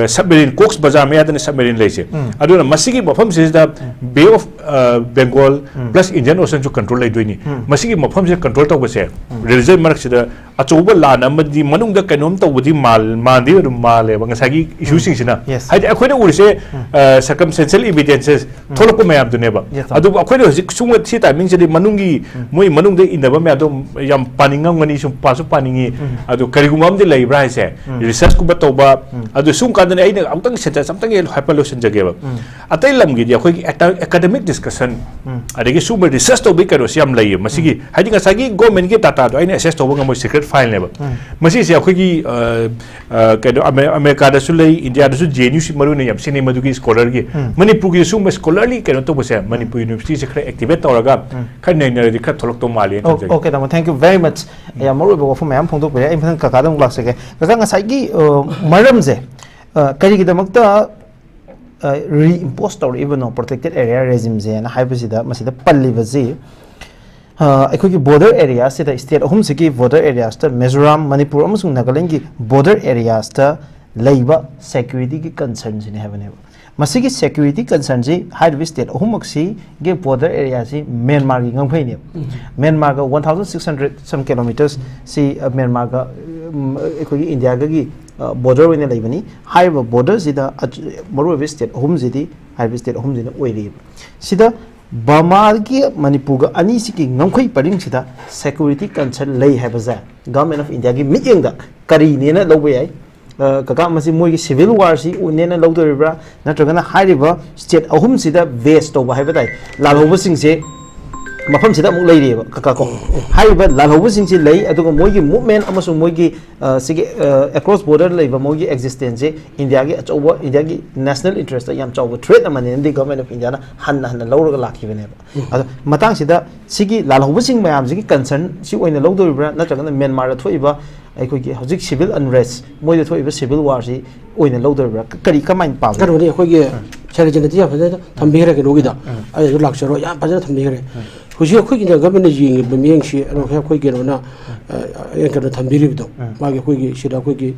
ꯁꯕꯃꯦꯔꯤꯟ, ꯀꯣꯛꯁ ꯕꯖꯥꯔ ꯃꯌꯥꯗꯅꯤ ꯁꯕꯃꯦꯔꯤꯟ ꯂꯩꯁꯦ꯫ ꯑꯗꯨꯅ ꯃꯁꯤꯒꯤ ꯃꯐꯝꯁꯤꯗ bay of Bengal plus Indian ꯑꯣꯁꯟꯁꯨ ꯀꯟꯇ꯭ꯔꯣꯜ ꯂꯩꯗꯣꯏꯅꯤ꯫ ꯃꯁꯤꯒꯤ ꯃꯐꯝꯁꯤꯗ ꯀꯟꯇ꯭ꯔꯣꯜ ꯇꯧꯕꯁꯦ, ꯔꯤꯖꯟ ꯃꯔꯛꯁꯤꯗ ꯑꯆꯧꯕ ꯂꯥꯟ ꯑꯃꯗꯤ ꯃꯅꯨꯡꯗ ꯀꯩꯅꯣꯝ ꯇꯧꯕꯗꯤ ꯃꯥꯜ-, ꯃꯥꯟꯗꯤ ꯑꯗꯨꯝ ꯃꯥꯜꯂꯦꯕ ꯉꯁꯥꯏꯒꯤ ꯏꯁꯨꯁꯤꯡꯁꯤꯅ꯫ Yes. ꯍꯥꯏꯗꯤ ꯑꯩꯈꯣꯏꯅ ꯎꯔꯤꯁꯦ circumstantial evidences ꯊꯣꯛꯂꯛꯄ ꯃꯌꯥꯝꯗꯨꯅꯦꯕ꯫ Yes, sir. ꯑꯗꯨꯕꯨ ꯑꯩꯈꯣꯏꯅ ꯍꯧꯖꯤꯛ ꯁꯨꯝ ꯁꯤ ꯇꯥꯏꯃꯤꯡꯁꯤꯗꯤ ꯃꯅꯨꯡꯒꯤ, ꯃꯣꯏ ꯃꯅꯨꯡꯗ ꯏꯟꯅꯕ ꯃꯌꯥꯝꯗꯣ ꯌꯥꯝ ꯄꯥꯅꯤꯡꯉꯝꯒꯅꯤ, ꯁꯨꯝ ꯄꯥꯁꯨ ꯄꯥꯅꯤꯡꯉꯤ꯫ ꯑꯗꯨ ꯀꯔꯤꯒꯨꯝꯕ ꯑꯃꯗꯤ ꯂꯩꯕ꯭ꯔꯥ ꯍꯥꯏꯁꯦ, ꯔꯤꯁꯔꯁꯀꯨꯝꯕ ꯇꯧꯕ꯫ ꯑꯗꯨ ꯁꯨꯝ ꯀꯥꯟꯗꯅꯦ ꯑꯩꯅ ꯑꯃꯨꯛꯇꯪ ꯁꯦꯟꯇꯦꯟꯁ ꯑꯝꯇꯪ ꯍꯥꯏꯐꯦꯠ ꯂꯣꯏꯁꯤꯟꯖꯒꯦꯕ꯫ ꯑꯇꯩ ꯂꯝꯒꯤꯗꯤ ꯑꯩꯈꯣꯏꯒꯤ ꯑꯦꯀꯥꯗꯃꯤꯛ ꯗꯤꯁꯀꯁꯟ, ꯑꯗꯒꯤ ꯁꯨꯝꯕ ꯔꯤꯁꯔꯁ ꯇꯧꯕꯒꯤ ꯀꯩꯅꯣꯁꯤ ꯌꯥꯝ ꯂꯩꯌꯦ꯫ ꯃꯁꯤꯒꯤ ꯍꯥꯏꯗꯤ ꯉꯁꯥꯏꯒꯤ ꯒꯣꯔꯃꯦꯟꯒꯤ ꯗꯥꯇꯥꯗꯣ ꯑꯩꯅ ꯑꯦꯁꯦꯁ ꯇꯧꯕ ꯉꯝꯃꯣꯏ, ꯁꯤꯀ꯭ꯔꯦꯠ ꯐꯥꯏꯜꯅꯦꯕ꯫ ꯃꯁꯤꯁꯦ ꯑꯩꯈꯣꯏꯒꯤ, ꯑ, ꯑ, ꯀꯩꯅꯣ, ꯑꯃꯦ-, ꯑꯃꯦꯔꯤꯀꯥꯗꯁꯨ ꯂꯩ, ꯏꯟꯗꯤꯌꯥꯗꯁꯨ ꯖꯦ ꯑꯦꯟ ꯌꯨ ꯁꯤ ꯃꯔꯨ ꯑꯣꯏꯅ ꯌꯥꯝ ꯁꯤꯖꯤꯟꯅꯩ ꯃꯗꯨꯒꯤ ꯁ꯭ꯀꯣꯂꯔꯒꯤ꯫ ꯃꯅꯤꯄꯨꯔꯒꯤ ꯁꯤꯒꯨꯝꯕ ꯁ꯭ꯀꯣꯂꯔꯂꯤ ꯀꯩꯅꯣ ꯇꯧꯕꯁꯦ ꯃꯅꯤꯄꯨꯔ ꯌꯨꯅꯤꯚꯔꯁꯤꯇꯤꯁꯦ ꯈꯔ ꯑꯦꯛꯇꯤꯚꯦꯠ ꯇꯧꯔꯒ ꯈꯔ ꯅꯩꯅꯔꯗꯤ ꯈꯔ ꯊꯣꯛꯂꯛꯇꯧ ꯃꯥꯜꯂꯤ ꯍꯥꯏꯅ ꯊꯝꯖꯒꯦ꯫ Okay, ꯇꯥꯃꯣ, thank you very much꯫ ꯌꯥꯝ ꯃꯔꯨ ꯑꯣꯏꯕ ꯋꯥꯐꯝ ꯃꯌꯥꯝ ꯐꯣꯡꯗꯣꯛꯄꯤꯔꯦ꯫ ꯑꯩ ꯃꯊꯪ ꯀꯀꯥꯗ ꯑꯃꯨꯛ ꯂꯥꯛꯆꯒꯦ꯫ ꯀꯀꯥ, ꯉꯁꯥꯏꯒꯤ, ꯑ, ꯃꯔꯝꯁꯦ, ꯑ, ꯀꯔꯤꯒꯤꯗꯃꯛꯇ, ꯑ, ꯔꯤꯏꯝꯄꯣꯁ ꯇꯧꯔꯛꯏꯕꯅꯣ ꯄ꯭ꯔꯣꯇꯦꯛꯇꯦꯠ ꯑꯦꯔꯤꯌꯥ ꯔꯦꯖꯤꯝꯁꯦꯅ ꯍꯥꯏꯕꯁꯤꯗ, ꯃꯁꯤꯗ ꯄꯜꯂꯤꯕꯁꯤ, ꯑ, ꯑꯩꯈꯣꯏꯒꯤ border ꯑꯦꯔꯤꯌꯥꯁꯤꯗ, state ꯑꯍꯨꯝꯁꯤꯒꯤ border ꯑꯦꯔꯤꯌꯥꯁꯤꯗ Mizoram, Manipur ꯑꯃꯁꯨꯡ ꯅꯥꯒꯥꯂꯦꯟꯒꯤ ꯕꯣꯔꯗꯔ ꯑꯦꯔꯤꯌꯥꯁꯇ ꯂꯩꯕ ꯁꯦꯀ꯭ꯌꯨꯔꯤꯇꯤꯒꯤ ꯀꯟꯁꯔꯟꯁꯤꯅꯤ ꯍꯥꯏꯕꯅꯦꯕ꯫ ꯃꯁꯤꯒꯤ ꯁꯦꯀ꯭ꯌꯨꯔꯤꯇꯤ ꯀꯟꯁꯔꯟꯁꯤ ꯍꯥꯏꯔꯤꯕ ꯁ꯭ꯇꯦꯠ ꯑꯍꯨꯝꯃꯛꯁꯤꯒꯤ ꯕꯣꯔꯗꯔ ꯑꯦꯔꯤꯌꯥꯁꯤ ꯃ꯭ꯌꯥꯟꯃꯥꯔꯒꯤ ꯉꯝꯈꯩꯅꯦꯕ꯫ ꯃ꯭ꯌꯥꯟꯃꯥꯔꯒ one thousand six hundred some kilometres ꯁꯤ, ꯑ, ꯃ꯭ꯌꯥꯟꯃꯥꯔꯒ, ꯎꯝ, ꯑꯩꯈꯣꯏꯒꯤ ꯏꯟꯗꯤꯌꯥꯒꯒꯤ, ꯑ, ꯕꯣꯔꯗꯔ ꯑꯣꯏꯅ ꯂꯩꯕꯅꯤ꯫ ꯍꯥꯏꯔꯤꯕ ꯕꯣꯔꯗꯔꯁꯤꯗ ꯑꯆ-, ꯃꯔꯨꯑꯣꯏꯕ ꯁ꯭ꯇꯦꯠ ꯑꯍꯨꯝꯁꯤꯗꯤ ꯍꯥꯏꯔꯤꯕ ꯁ꯭ꯇꯦꯠ ꯑꯍꯨꯝꯁꯤꯅ ꯑꯣꯏꯔꯤꯕ꯫ ꯁꯤꯗ ꯕꯔꯃꯥꯒꯤ ꯃꯅꯤꯄꯨꯔꯒ ꯑꯅꯤꯁꯤꯒꯤ ꯉꯝꯈꯩ ꯄꯔꯤꯡꯁꯤꯗ ꯁꯦꯀ꯭ꯌꯨꯔꯤꯇꯤ ꯀꯟꯁꯔꯟ ꯂꯩ ꯍꯥꯏꯕꯁꯦ ꯒꯚꯔꯟꯃꯦꯟ ꯑꯣꯐ ꯏꯟꯗꯤꯌꯥꯒꯤ ꯃꯤꯠꯌꯦꯡꯗ ꯀꯔꯤꯅꯦꯅ ꯂꯧꯕ ꯌꯥꯏ? ꯑ, ꯀꯀꯥ, ꯃꯁꯤ ꯃꯣꯏꯒꯤ ꯁꯤꯚꯤꯜ ꯋꯥꯔꯁꯤ ꯎꯅꯦꯅ ꯂꯧꯗꯣꯔꯤꯕ꯭ꯔꯥ, ꯅꯠꯇ꯭ꯔꯒꯅ ꯍꯥꯏꯔꯤꯕ ꯁ꯭ꯇꯦꯠ ꯑꯍꯨꯝꯁꯤꯗ ꯕꯦꯖ ꯇꯧꯕ ꯍꯥꯏꯕ ꯇꯥꯏ, ꯂꯥꯜꯍꯧꯕꯁꯤꯡꯁꯦ ꯃꯐꯝꯁꯤꯗ ꯑꯃꯨꯛ ꯂꯩꯔꯤꯑꯕ, ꯀꯀꯥ ꯀꯣ? ꯍꯥꯏꯔꯤꯕ ꯂꯥꯜꯍꯧꯕꯁꯤꯡꯁꯤ ꯂꯩ, ꯑꯗꯨꯒ ꯃꯣꯏꯒꯤ ꯃꯨꯞꯃꯦꯟ ꯑꯃꯁꯨꯡ ꯃꯣꯏꯒꯤ, ꯑ, ꯁꯤꯒꯤ, ꯑ, ꯑꯦꯀ꯭ꯔꯣꯁ ꯕꯣꯔꯗꯔ ꯂꯩꯕ ꯃꯣꯏꯒꯤ ꯑꯦꯛꯖꯤꯁꯇꯦꯟꯁꯁꯦ ꯏꯟꯗꯤꯌꯥꯒꯤ ꯑꯆꯧꯕ, ꯏꯟꯗꯤꯌꯥꯒꯤ ꯅꯦꯁꯅꯦꯜ ꯏꯟꯇꯔꯦꯁꯇ ꯌꯥꯝ ꯆꯥꯎꯕ ꯊ꯭ꯔꯦꯠ ꯑꯃꯅꯦꯅꯗꯤ ꯒꯚꯔꯟꯃꯦꯟ ꯑꯣꯐ ꯏꯟꯗꯤꯌꯥꯅ ꯍꯟꯅ ꯍꯟꯅ ꯂꯧꯔꯒ ꯂꯥꯛꯈꯤꯕꯅꯦꯕ꯫ ꯑꯗꯣ ꯃꯇꯥꯡꯁꯤꯗ ꯁꯤꯒꯤ ꯂꯥꯜꯍꯧꯕꯁꯤꯡ ꯃꯌꯥꯝꯁꯤꯒꯤ ꯀꯟꯁꯔꯟ ꯁꯤ ꯑꯣꯏꯅ ꯂꯧꯗꯣꯔꯤꯕ꯭ꯔꯥ, ꯅꯠꯇ꯭ꯔꯒꯅ ꯃ꯭ꯌꯥꯟꯃꯥꯔꯗ ꯊꯣꯛꯏꯕ ꯑꯩꯈꯣꯏꯒꯤ ꯍꯧꯖꯤꯛ civil unrest, ꯃꯣꯏꯗ ꯊꯣꯛꯏꯕ civil warꯁꯤ ꯑꯣꯏꯅ ꯂꯧꯗꯣꯔꯤꯕ꯭ꯔꯥ? ꯀ-, ꯀꯔꯤ, ꯀꯃꯥꯏꯅ ꯄꯥꯝꯒꯦ? ꯀꯩꯅꯣꯅꯤ, ꯑꯩꯈꯣꯏꯒꯤ ꯁꯦꯂꯦꯖꯅꯗꯤ ꯌꯥꯝ ꯐꯖꯅ ꯊꯝꯕꯤꯈ꯭ꯔꯦ ꯀꯩꯅꯣꯒꯤꯗ꯫ ꯑꯩ ꯑꯗꯨ ꯂꯥꯛꯆꯔꯣꯏ, ꯌꯥꯝ ꯐꯖꯅ ꯊꯝꯕꯤꯈ꯭ꯔꯦ꯫ ꯍꯧꯖꯤꯛ ꯑꯩꯈꯣꯏꯒꯤꯅ ꯒꯚꯔꯟꯃꯦꯟꯅ ꯌꯦꯡꯉꯤꯕ ꯃꯤꯠꯌꯦꯡꯁꯤ ꯑꯩꯈꯣꯏ ꯀꯩꯅꯣꯅ, ꯑ, ꯑ, ꯀꯩꯅꯣ ꯊꯝꯕꯤꯔꯤꯕꯗꯣ, ꯃꯥꯒꯤ ꯑꯩꯈꯣꯏꯒꯤ ꯁꯤꯗ ꯑꯩꯈꯣꯏꯒꯤ,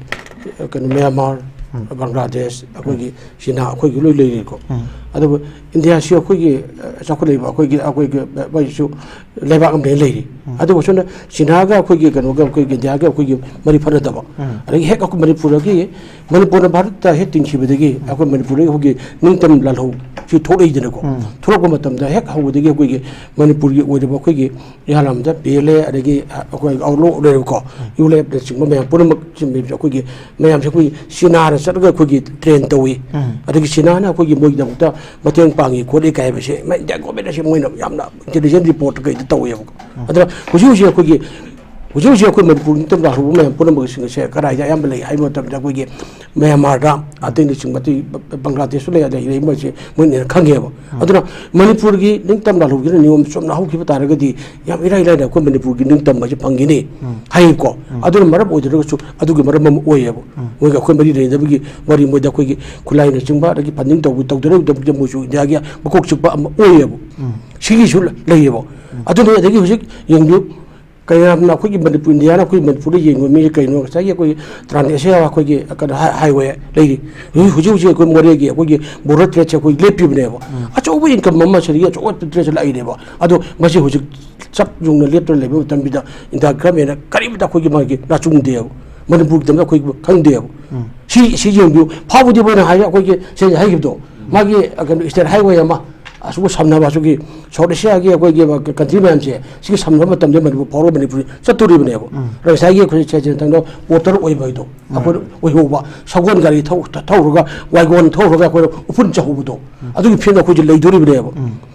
ꯑ, ꯀꯩꯅꯣ, ꯃ꯭ꯌꯥꯟꯃꯥꯔ, ꯕꯪꯒ꯭ꯂꯥꯗꯦꯁ, ꯑꯩꯈꯣꯏꯒꯤ ꯆꯤꯅꯥ, ꯑꯩꯈꯣꯏꯒꯤ ꯂꯣꯏ ꯂꯩꯔꯤꯀꯣ꯫ ꯑꯗꯨꯕꯨ ꯏꯟꯗꯤꯌꯥꯁꯤ ꯑꯩꯈꯣꯏꯒꯤ, ꯑ, ꯆꯥꯎꯈꯠꯂꯛꯏꯕ ꯑꯩꯈꯣꯏꯒꯤ, ꯑꯩꯈꯣꯏꯒꯤ, ꯑ, ꯃꯣꯏꯁꯨ ꯂꯩꯕꯥꯛ ꯑꯃꯗ ꯂꯩꯔꯤ꯫ ꯑꯗꯨꯕꯨ ꯁꯣꯝꯗ ꯆꯤꯅꯥꯒ ꯑꯩꯈꯣꯏꯒꯤ ꯀꯩꯅꯣꯒ ꯑꯩꯈꯣꯏꯒꯤ ꯏꯟꯗꯤꯌꯥꯒ ꯑꯩꯈꯣꯏꯒꯤ ꯃꯔꯤ ꯐꯅꯗꯕ꯫ ꯑꯗꯒꯤ ꯍꯦꯛ ꯑꯩꯈꯣꯏ ꯃꯅꯤꯄꯨꯔꯗꯒꯤ, ꯃꯅꯤꯄꯨꯔꯅ ꯚꯥꯔꯠꯇ ꯍꯦꯛ ꯇꯤꯟꯈꯤꯕꯗꯒꯤ ꯑꯩꯈꯣꯏ ꯃꯅꯤꯄꯨꯔꯗꯒꯤ ꯑꯩꯈꯣꯏꯒꯤ ꯅꯤꯡꯇꯝ ꯂꯥꯜꯍꯧ ꯁꯤ ꯊꯣꯛꯂꯛꯏꯗꯅꯀꯣ꯫ ꯊꯣꯛꯂꯛꯄ ꯃꯇꯝꯗ ꯍꯦꯛ ꯍꯧꯕꯗꯒꯤ ꯑꯩꯈꯣꯏꯒꯤ ꯃꯅꯤꯄꯨꯔꯒꯤ ꯑꯣꯏꯔꯤꯕ ꯑꯩꯈꯣꯏꯒꯤ ꯏꯍꯥꯟ ꯍꯥꯟꯕꯗ ꯄꯤ ꯑꯦꯜ ꯑꯦ, ꯑꯗꯒꯤ ꯑꯩꯈꯣꯏ ꯑꯥꯎꯂꯣ ꯂꯩꯔꯦꯕꯀꯣ, ꯌꯨ ꯑꯦꯜ ꯑꯦꯐꯅꯆꯤꯡꯕ ꯃꯌꯥꯝ ꯄꯨꯝꯅꯃꯛ ꯁꯤꯟꯕꯤꯕꯁꯦ ꯑꯩꯈꯣꯏꯒꯤ ꯃꯌꯥꯝꯁꯦ ꯑꯩꯈꯣꯏꯒꯤ ꯆꯤꯅꯥꯗ ꯆꯠꯂꯒ ꯑꯩꯈꯣꯏꯒꯤ ꯇ꯭ꯔꯦꯟ ꯇꯧꯏ꯫ ꯑꯗꯒꯤ ꯆꯤꯅꯥꯅ ꯑꯩꯈꯣꯏꯒꯤ ꯃꯣꯏꯒꯤꯗꯃꯛꯇ ꯃꯇꯦꯡ ꯄꯥꯡꯉꯤ ꯈꯣꯠꯂꯤ ꯀꯥꯏ ꯍꯥꯏꯕꯁꯦ ꯏꯟꯗꯤꯌꯥ ꯒꯣꯔꯃꯦꯟꯅ ꯁꯤ ꯃꯣꯏꯅ ꯌꯥꯝꯅ ꯏꯟꯇꯦꯂꯤꯖꯦꯟ ꯔꯤꯄꯣꯔꯠ ꯀꯩꯗ ꯇꯧꯋꯦꯕꯀꯣ꯫ ꯑꯗꯨꯅ ꯍꯧꯖꯤꯛ ꯍꯧꯖꯤꯛ ꯑꯩꯈꯣꯏꯒꯤ, ꯍꯧꯖꯤꯛ ꯍꯧꯖꯤꯛ ꯑꯩꯈꯣꯏ ꯃꯅꯤꯄꯨꯔ ꯅꯤꯡꯇꯝ ꯂꯥꯜꯍꯧꯕ ꯃꯌꯥꯝ ꯄꯨꯝꯅꯃꯛꯁꯤꯡ ꯑꯁꯦ ꯀꯗꯥꯏꯗ ꯑꯌꯥꯝꯕ ꯂꯩ ꯍꯥꯏꯕ ꯃꯇꯝꯗ ꯑꯩꯈꯣꯏꯒꯤ ꯃ꯭ꯌꯥꯟꯃꯥꯔꯗ, ꯑꯇꯩꯅꯆꯤꯡꯕ ꯑꯇꯩ ꯕꯪꯒ꯭ꯂꯥꯗꯦꯁꯁꯨ ꯂꯩ, ꯑꯗꯩ ꯂꯩ ꯃꯣꯏꯁꯦ ꯃꯣꯏꯅ ꯍꯦꯟꯅ ꯈꯪꯉꯦꯕ꯫ ꯑꯗꯨꯅ ꯃꯅꯤꯄꯨꯔꯒꯤ ꯅꯤꯡꯇꯝ ꯂꯥꯜꯍꯧꯕꯒꯤ ꯅꯤꯌꯣꯝ ꯆꯨꯝꯅ ꯍꯧꯈꯤꯕ ꯇꯥꯔꯒꯗꯤ ꯌꯥꯝ ꯏꯔꯥꯏ ꯂꯥꯏꯅ ꯑꯩꯈꯣꯏ ꯃꯅꯤꯄꯨꯔꯒꯤ ꯅꯤꯡꯇꯝꯕ ꯍꯥꯏꯁꯦ ꯐꯪꯒꯅꯤ ꯍꯥꯏꯌꯦꯕꯀꯣ꯫ ꯑꯗꯨꯅ ꯃꯔꯝ ꯑꯣꯏꯗ꯭ꯔꯒꯁꯨ ꯑꯗꯨꯒꯤ ꯃꯔꯝ ꯑꯃ ꯑꯣꯏꯌꯦꯕ꯫ ꯃꯣꯏꯒ ꯑꯩꯈꯣꯏ ꯃꯔꯤ ꯂꯩꯅꯗꯕꯒꯤ ꯋꯥꯔꯤ, ꯃꯣꯏꯗ ꯑꯩꯈꯣꯏꯒꯤ ꯈꯨꯠꯂꯥꯏꯅꯆꯤꯡꯕ ꯑꯗꯒꯤ ꯐꯟꯗꯤꯡ ꯇꯧꯕ ꯇꯧꯗꯅꯕꯒꯤꯗꯃꯛꯇ ꯃꯣꯏꯁꯨ ꯏꯟꯗꯤꯌꯥꯒꯤ ꯃꯀꯣꯛ ꯆꯤꯛꯄ ꯑꯃ ꯑꯣꯏꯌꯦꯕ꯫ ꯁꯤꯒꯤꯁꯨ ꯂꯩꯌꯦꯕ꯫ ꯑꯗꯨꯅ ꯑꯗꯒꯤ ꯍꯧꯖꯤꯛ ꯌꯦꯡꯕꯤꯌꯨ, ꯀꯌꯥꯝꯅ ꯑꯩꯈꯣꯏꯒꯤ ꯃꯅꯤꯄꯨꯔ, ꯏꯟꯗꯤꯌꯥꯅ ꯑꯩꯈꯣꯏ ꯃꯅꯤꯄꯨꯔꯗ ꯌꯦꯡꯕ ꯃꯤꯁꯦ ꯀꯩꯅꯣ? ꯉꯁꯥꯏꯒꯤ ꯑꯩꯈꯣꯏꯒꯤ ꯇ꯭ꯔꯥꯟꯁ ꯑꯦꯁꯤꯌꯥ ꯑꯩꯈꯣꯏꯒꯤ ꯀꯩꯅꯣ ꯍꯥꯏ-, ꯍꯥꯏꯋꯦ ꯂꯩꯔꯤ꯫ ꯍꯧꯖꯤꯛ, ꯍꯧꯖꯤꯛ ꯍꯧꯖꯤꯛ ꯑꯩꯈꯣꯏ ꯃꯣꯔꯦꯒꯤ ꯑꯩꯈꯣꯏꯒꯤ ꯕꯣꯔꯗꯔ ꯇ꯭ꯔꯦꯠꯁꯦ ꯑꯩꯈꯣꯏ ꯂꯦꯞꯄꯤꯕꯅꯦꯕ꯫ ꯑꯆꯧꯕ ꯏꯟꯀꯝ ꯑꯃ ꯁꯤꯗꯒꯤ ꯑꯆꯧꯕ ꯇ꯭ꯔꯦꯠꯁꯦ ꯂꯥꯛꯏꯅꯦꯕ꯫ ꯑꯗꯣ ꯃꯁꯤ ꯍꯧꯖꯤꯛ ꯆꯞ ꯌꯨꯡꯅ ꯂꯦꯞꯇꯨꯅ ꯂꯩꯕ ꯃꯇꯝꯁꯤꯗ ꯏꯟꯗꯤꯌꯥ ꯒꯚꯔꯟꯃꯦꯟꯅ ꯀꯔꯤꯝꯇ ꯑꯩꯈꯣꯏꯒꯤ ꯃꯥꯒꯤ ꯅꯥꯆꯨꯡꯗꯦꯕ꯫ ꯃꯅꯤꯄꯨꯔꯒꯤꯗꯃꯛꯇ ꯑꯩꯈꯣꯏ ꯈꯪꯗꯦꯕ꯫ ꯁꯤ, ꯁꯤ ꯌꯦꯡꯕꯤꯌꯨ꯫ ꯐꯥꯎꯕꯗꯤ ꯃꯣꯏꯅ ꯍꯥꯏꯔꯦ ꯑꯩꯈꯣꯏꯒꯤ ꯁꯦ ꯍꯥꯏꯈꯤꯕꯗꯣ, ꯃꯥꯒꯤ, ꯑ, ꯀꯩꯅꯣ, ꯏꯁꯇꯦꯠ ꯍꯥꯏꯋꯦ ꯑꯃ ꯑꯁꯤꯒꯨꯝꯕ ꯁꯝꯅꯕ, ꯑꯁꯤꯒꯤ ꯁꯥꯎꯠ ꯑꯦꯁꯤꯌꯥꯒꯤ ꯑꯩꯈꯣꯏꯒꯤ ꯀꯟꯇ꯭ꯔꯤ ꯃꯌꯥꯝꯁꯦ ꯁꯤꯒꯤ ꯁꯝꯅꯕ ꯃꯇꯝꯗ ꯃꯅꯤꯄꯨꯔ ꯐꯥꯎꯔꯒ ꯃꯅꯤꯄꯨꯔ ꯆꯠꯇꯣꯔꯤꯕꯅꯦꯕ꯫ ꯑꯗꯣ ꯉꯁꯥꯏꯒꯤ ꯑꯩꯈꯣꯏ ꯁꯦ ꯁꯦ ꯊꯪꯗ ꯄꯣꯔꯇꯔ ꯑꯣꯏꯕ ꯍꯥꯏꯗꯣ ꯑꯩꯈꯣꯏꯅ ꯑꯣꯏꯍꯧꯕ, ꯁꯒꯣꯜ ꯒꯥꯔꯤ ꯊꯧ-, ꯊꯧꯔꯒ, ꯋꯥꯏꯒꯣꯟ ꯊꯧꯔꯒ ꯑꯩꯈꯣꯏꯅ ꯎꯐꯨꯟ ꯆꯥꯍꯧꯕꯗꯣ, ꯑꯗꯨꯒꯤ ꯐꯤꯕꯝꯗ ꯑꯩꯈꯣꯏꯁꯦ ꯂꯩꯗꯣꯔꯤꯕꯅꯦꯕ꯫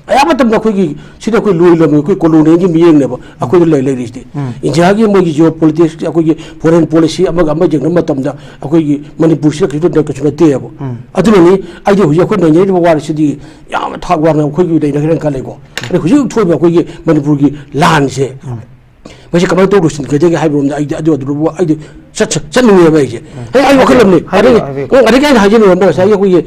ꯑꯌꯥꯝꯕ ꯃꯇꯝꯗ ꯑꯩꯈꯣꯏꯒꯤ ꯁꯤꯗ ꯑꯩꯈꯣꯏ ꯂꯣꯏ ꯂꯝꯃꯤ, ꯑꯩꯈꯣꯏ ꯀꯣꯂꯣꯅꯤꯌꯦꯜꯒꯤ ꯃꯤꯠꯌꯦꯡꯅꯦꯕ ꯑꯩꯈꯣꯏꯗ ꯂꯩ-, ꯂꯩꯔꯤꯁꯤꯗꯤ꯫ ꯏꯟꯗꯤꯌꯥꯒꯤ ꯃꯣꯏꯒꯤ ꯖꯤꯑꯣ ꯄꯣꯂꯤꯇꯤꯛꯁ, ꯑꯩꯈꯣꯏꯒꯤ ꯐꯣꯔꯦꯟ ꯄꯣꯂꯤꯁꯤ ꯑꯃꯒ ꯑꯃ ꯌꯦꯡꯅꯕ ꯃꯇꯝꯗ ꯑꯩꯈꯣꯏꯒꯤ ꯃꯅꯤꯄꯨꯔꯁꯤꯗ ꯀꯩꯁꯨ ꯅꯠꯇꯦ, ꯀꯩꯁꯨ ꯅꯠꯇꯦꯕ꯫ ꯑꯗꯨꯅꯅꯤ ꯑꯩꯗꯤ ꯍꯧꯖꯤꯛ ꯑꯩꯈꯣꯏ ꯅꯩꯅꯔꯤꯕ ꯋꯥꯔꯤꯁꯤꯗꯤ ꯌꯥꯝꯅ ꯊꯥꯛ ꯋꯥꯡꯅ ꯑꯩꯈꯣꯏꯒꯤ ꯂꯩꯅꯈ꯭ꯔꯦꯅ ꯈꯜꯂꯦꯀꯣ꯫ ꯑꯗ ꯍꯧꯖꯤꯛ ꯍꯧꯖꯤꯛ ꯊꯣꯛꯏꯕ ꯑꯩꯈꯣꯏꯒꯤ ꯃꯅꯤꯄꯨꯔꯒꯤ ꯂꯥꯟꯁꯦ, ꯃꯁꯤ ꯀꯃꯥꯏꯅ ꯇꯧꯔ ꯂꯣꯏꯁꯤꯟꯒꯗꯒꯦ ꯍꯥꯏꯕꯔꯣꯝꯗ ꯑꯩꯗꯤ ꯑꯗꯨ ꯑꯗꯨꯕꯨ ꯑꯩꯗꯤ ꯆꯠ- ꯆꯠ- ꯆꯠꯅꯤꯡꯉꯦꯕ ꯑꯩꯁꯦ꯫ ꯍꯌꯦꯡ ꯑꯩ ꯋꯥꯈꯜ ꯑꯃꯅꯤ꯫ ꯍꯥꯏꯕꯤꯌꯨ, ꯑꯗꯒꯤ ꯍꯥꯏꯕꯤꯌꯨ꯫ ꯎꯝ, ꯑꯗꯒꯤ ꯑꯩꯅ ꯍꯥꯏꯖꯅꯤꯡꯕ ꯑꯃꯅ ꯉꯁꯥꯏꯒꯤ ꯑꯩꯈꯣꯏꯒꯤ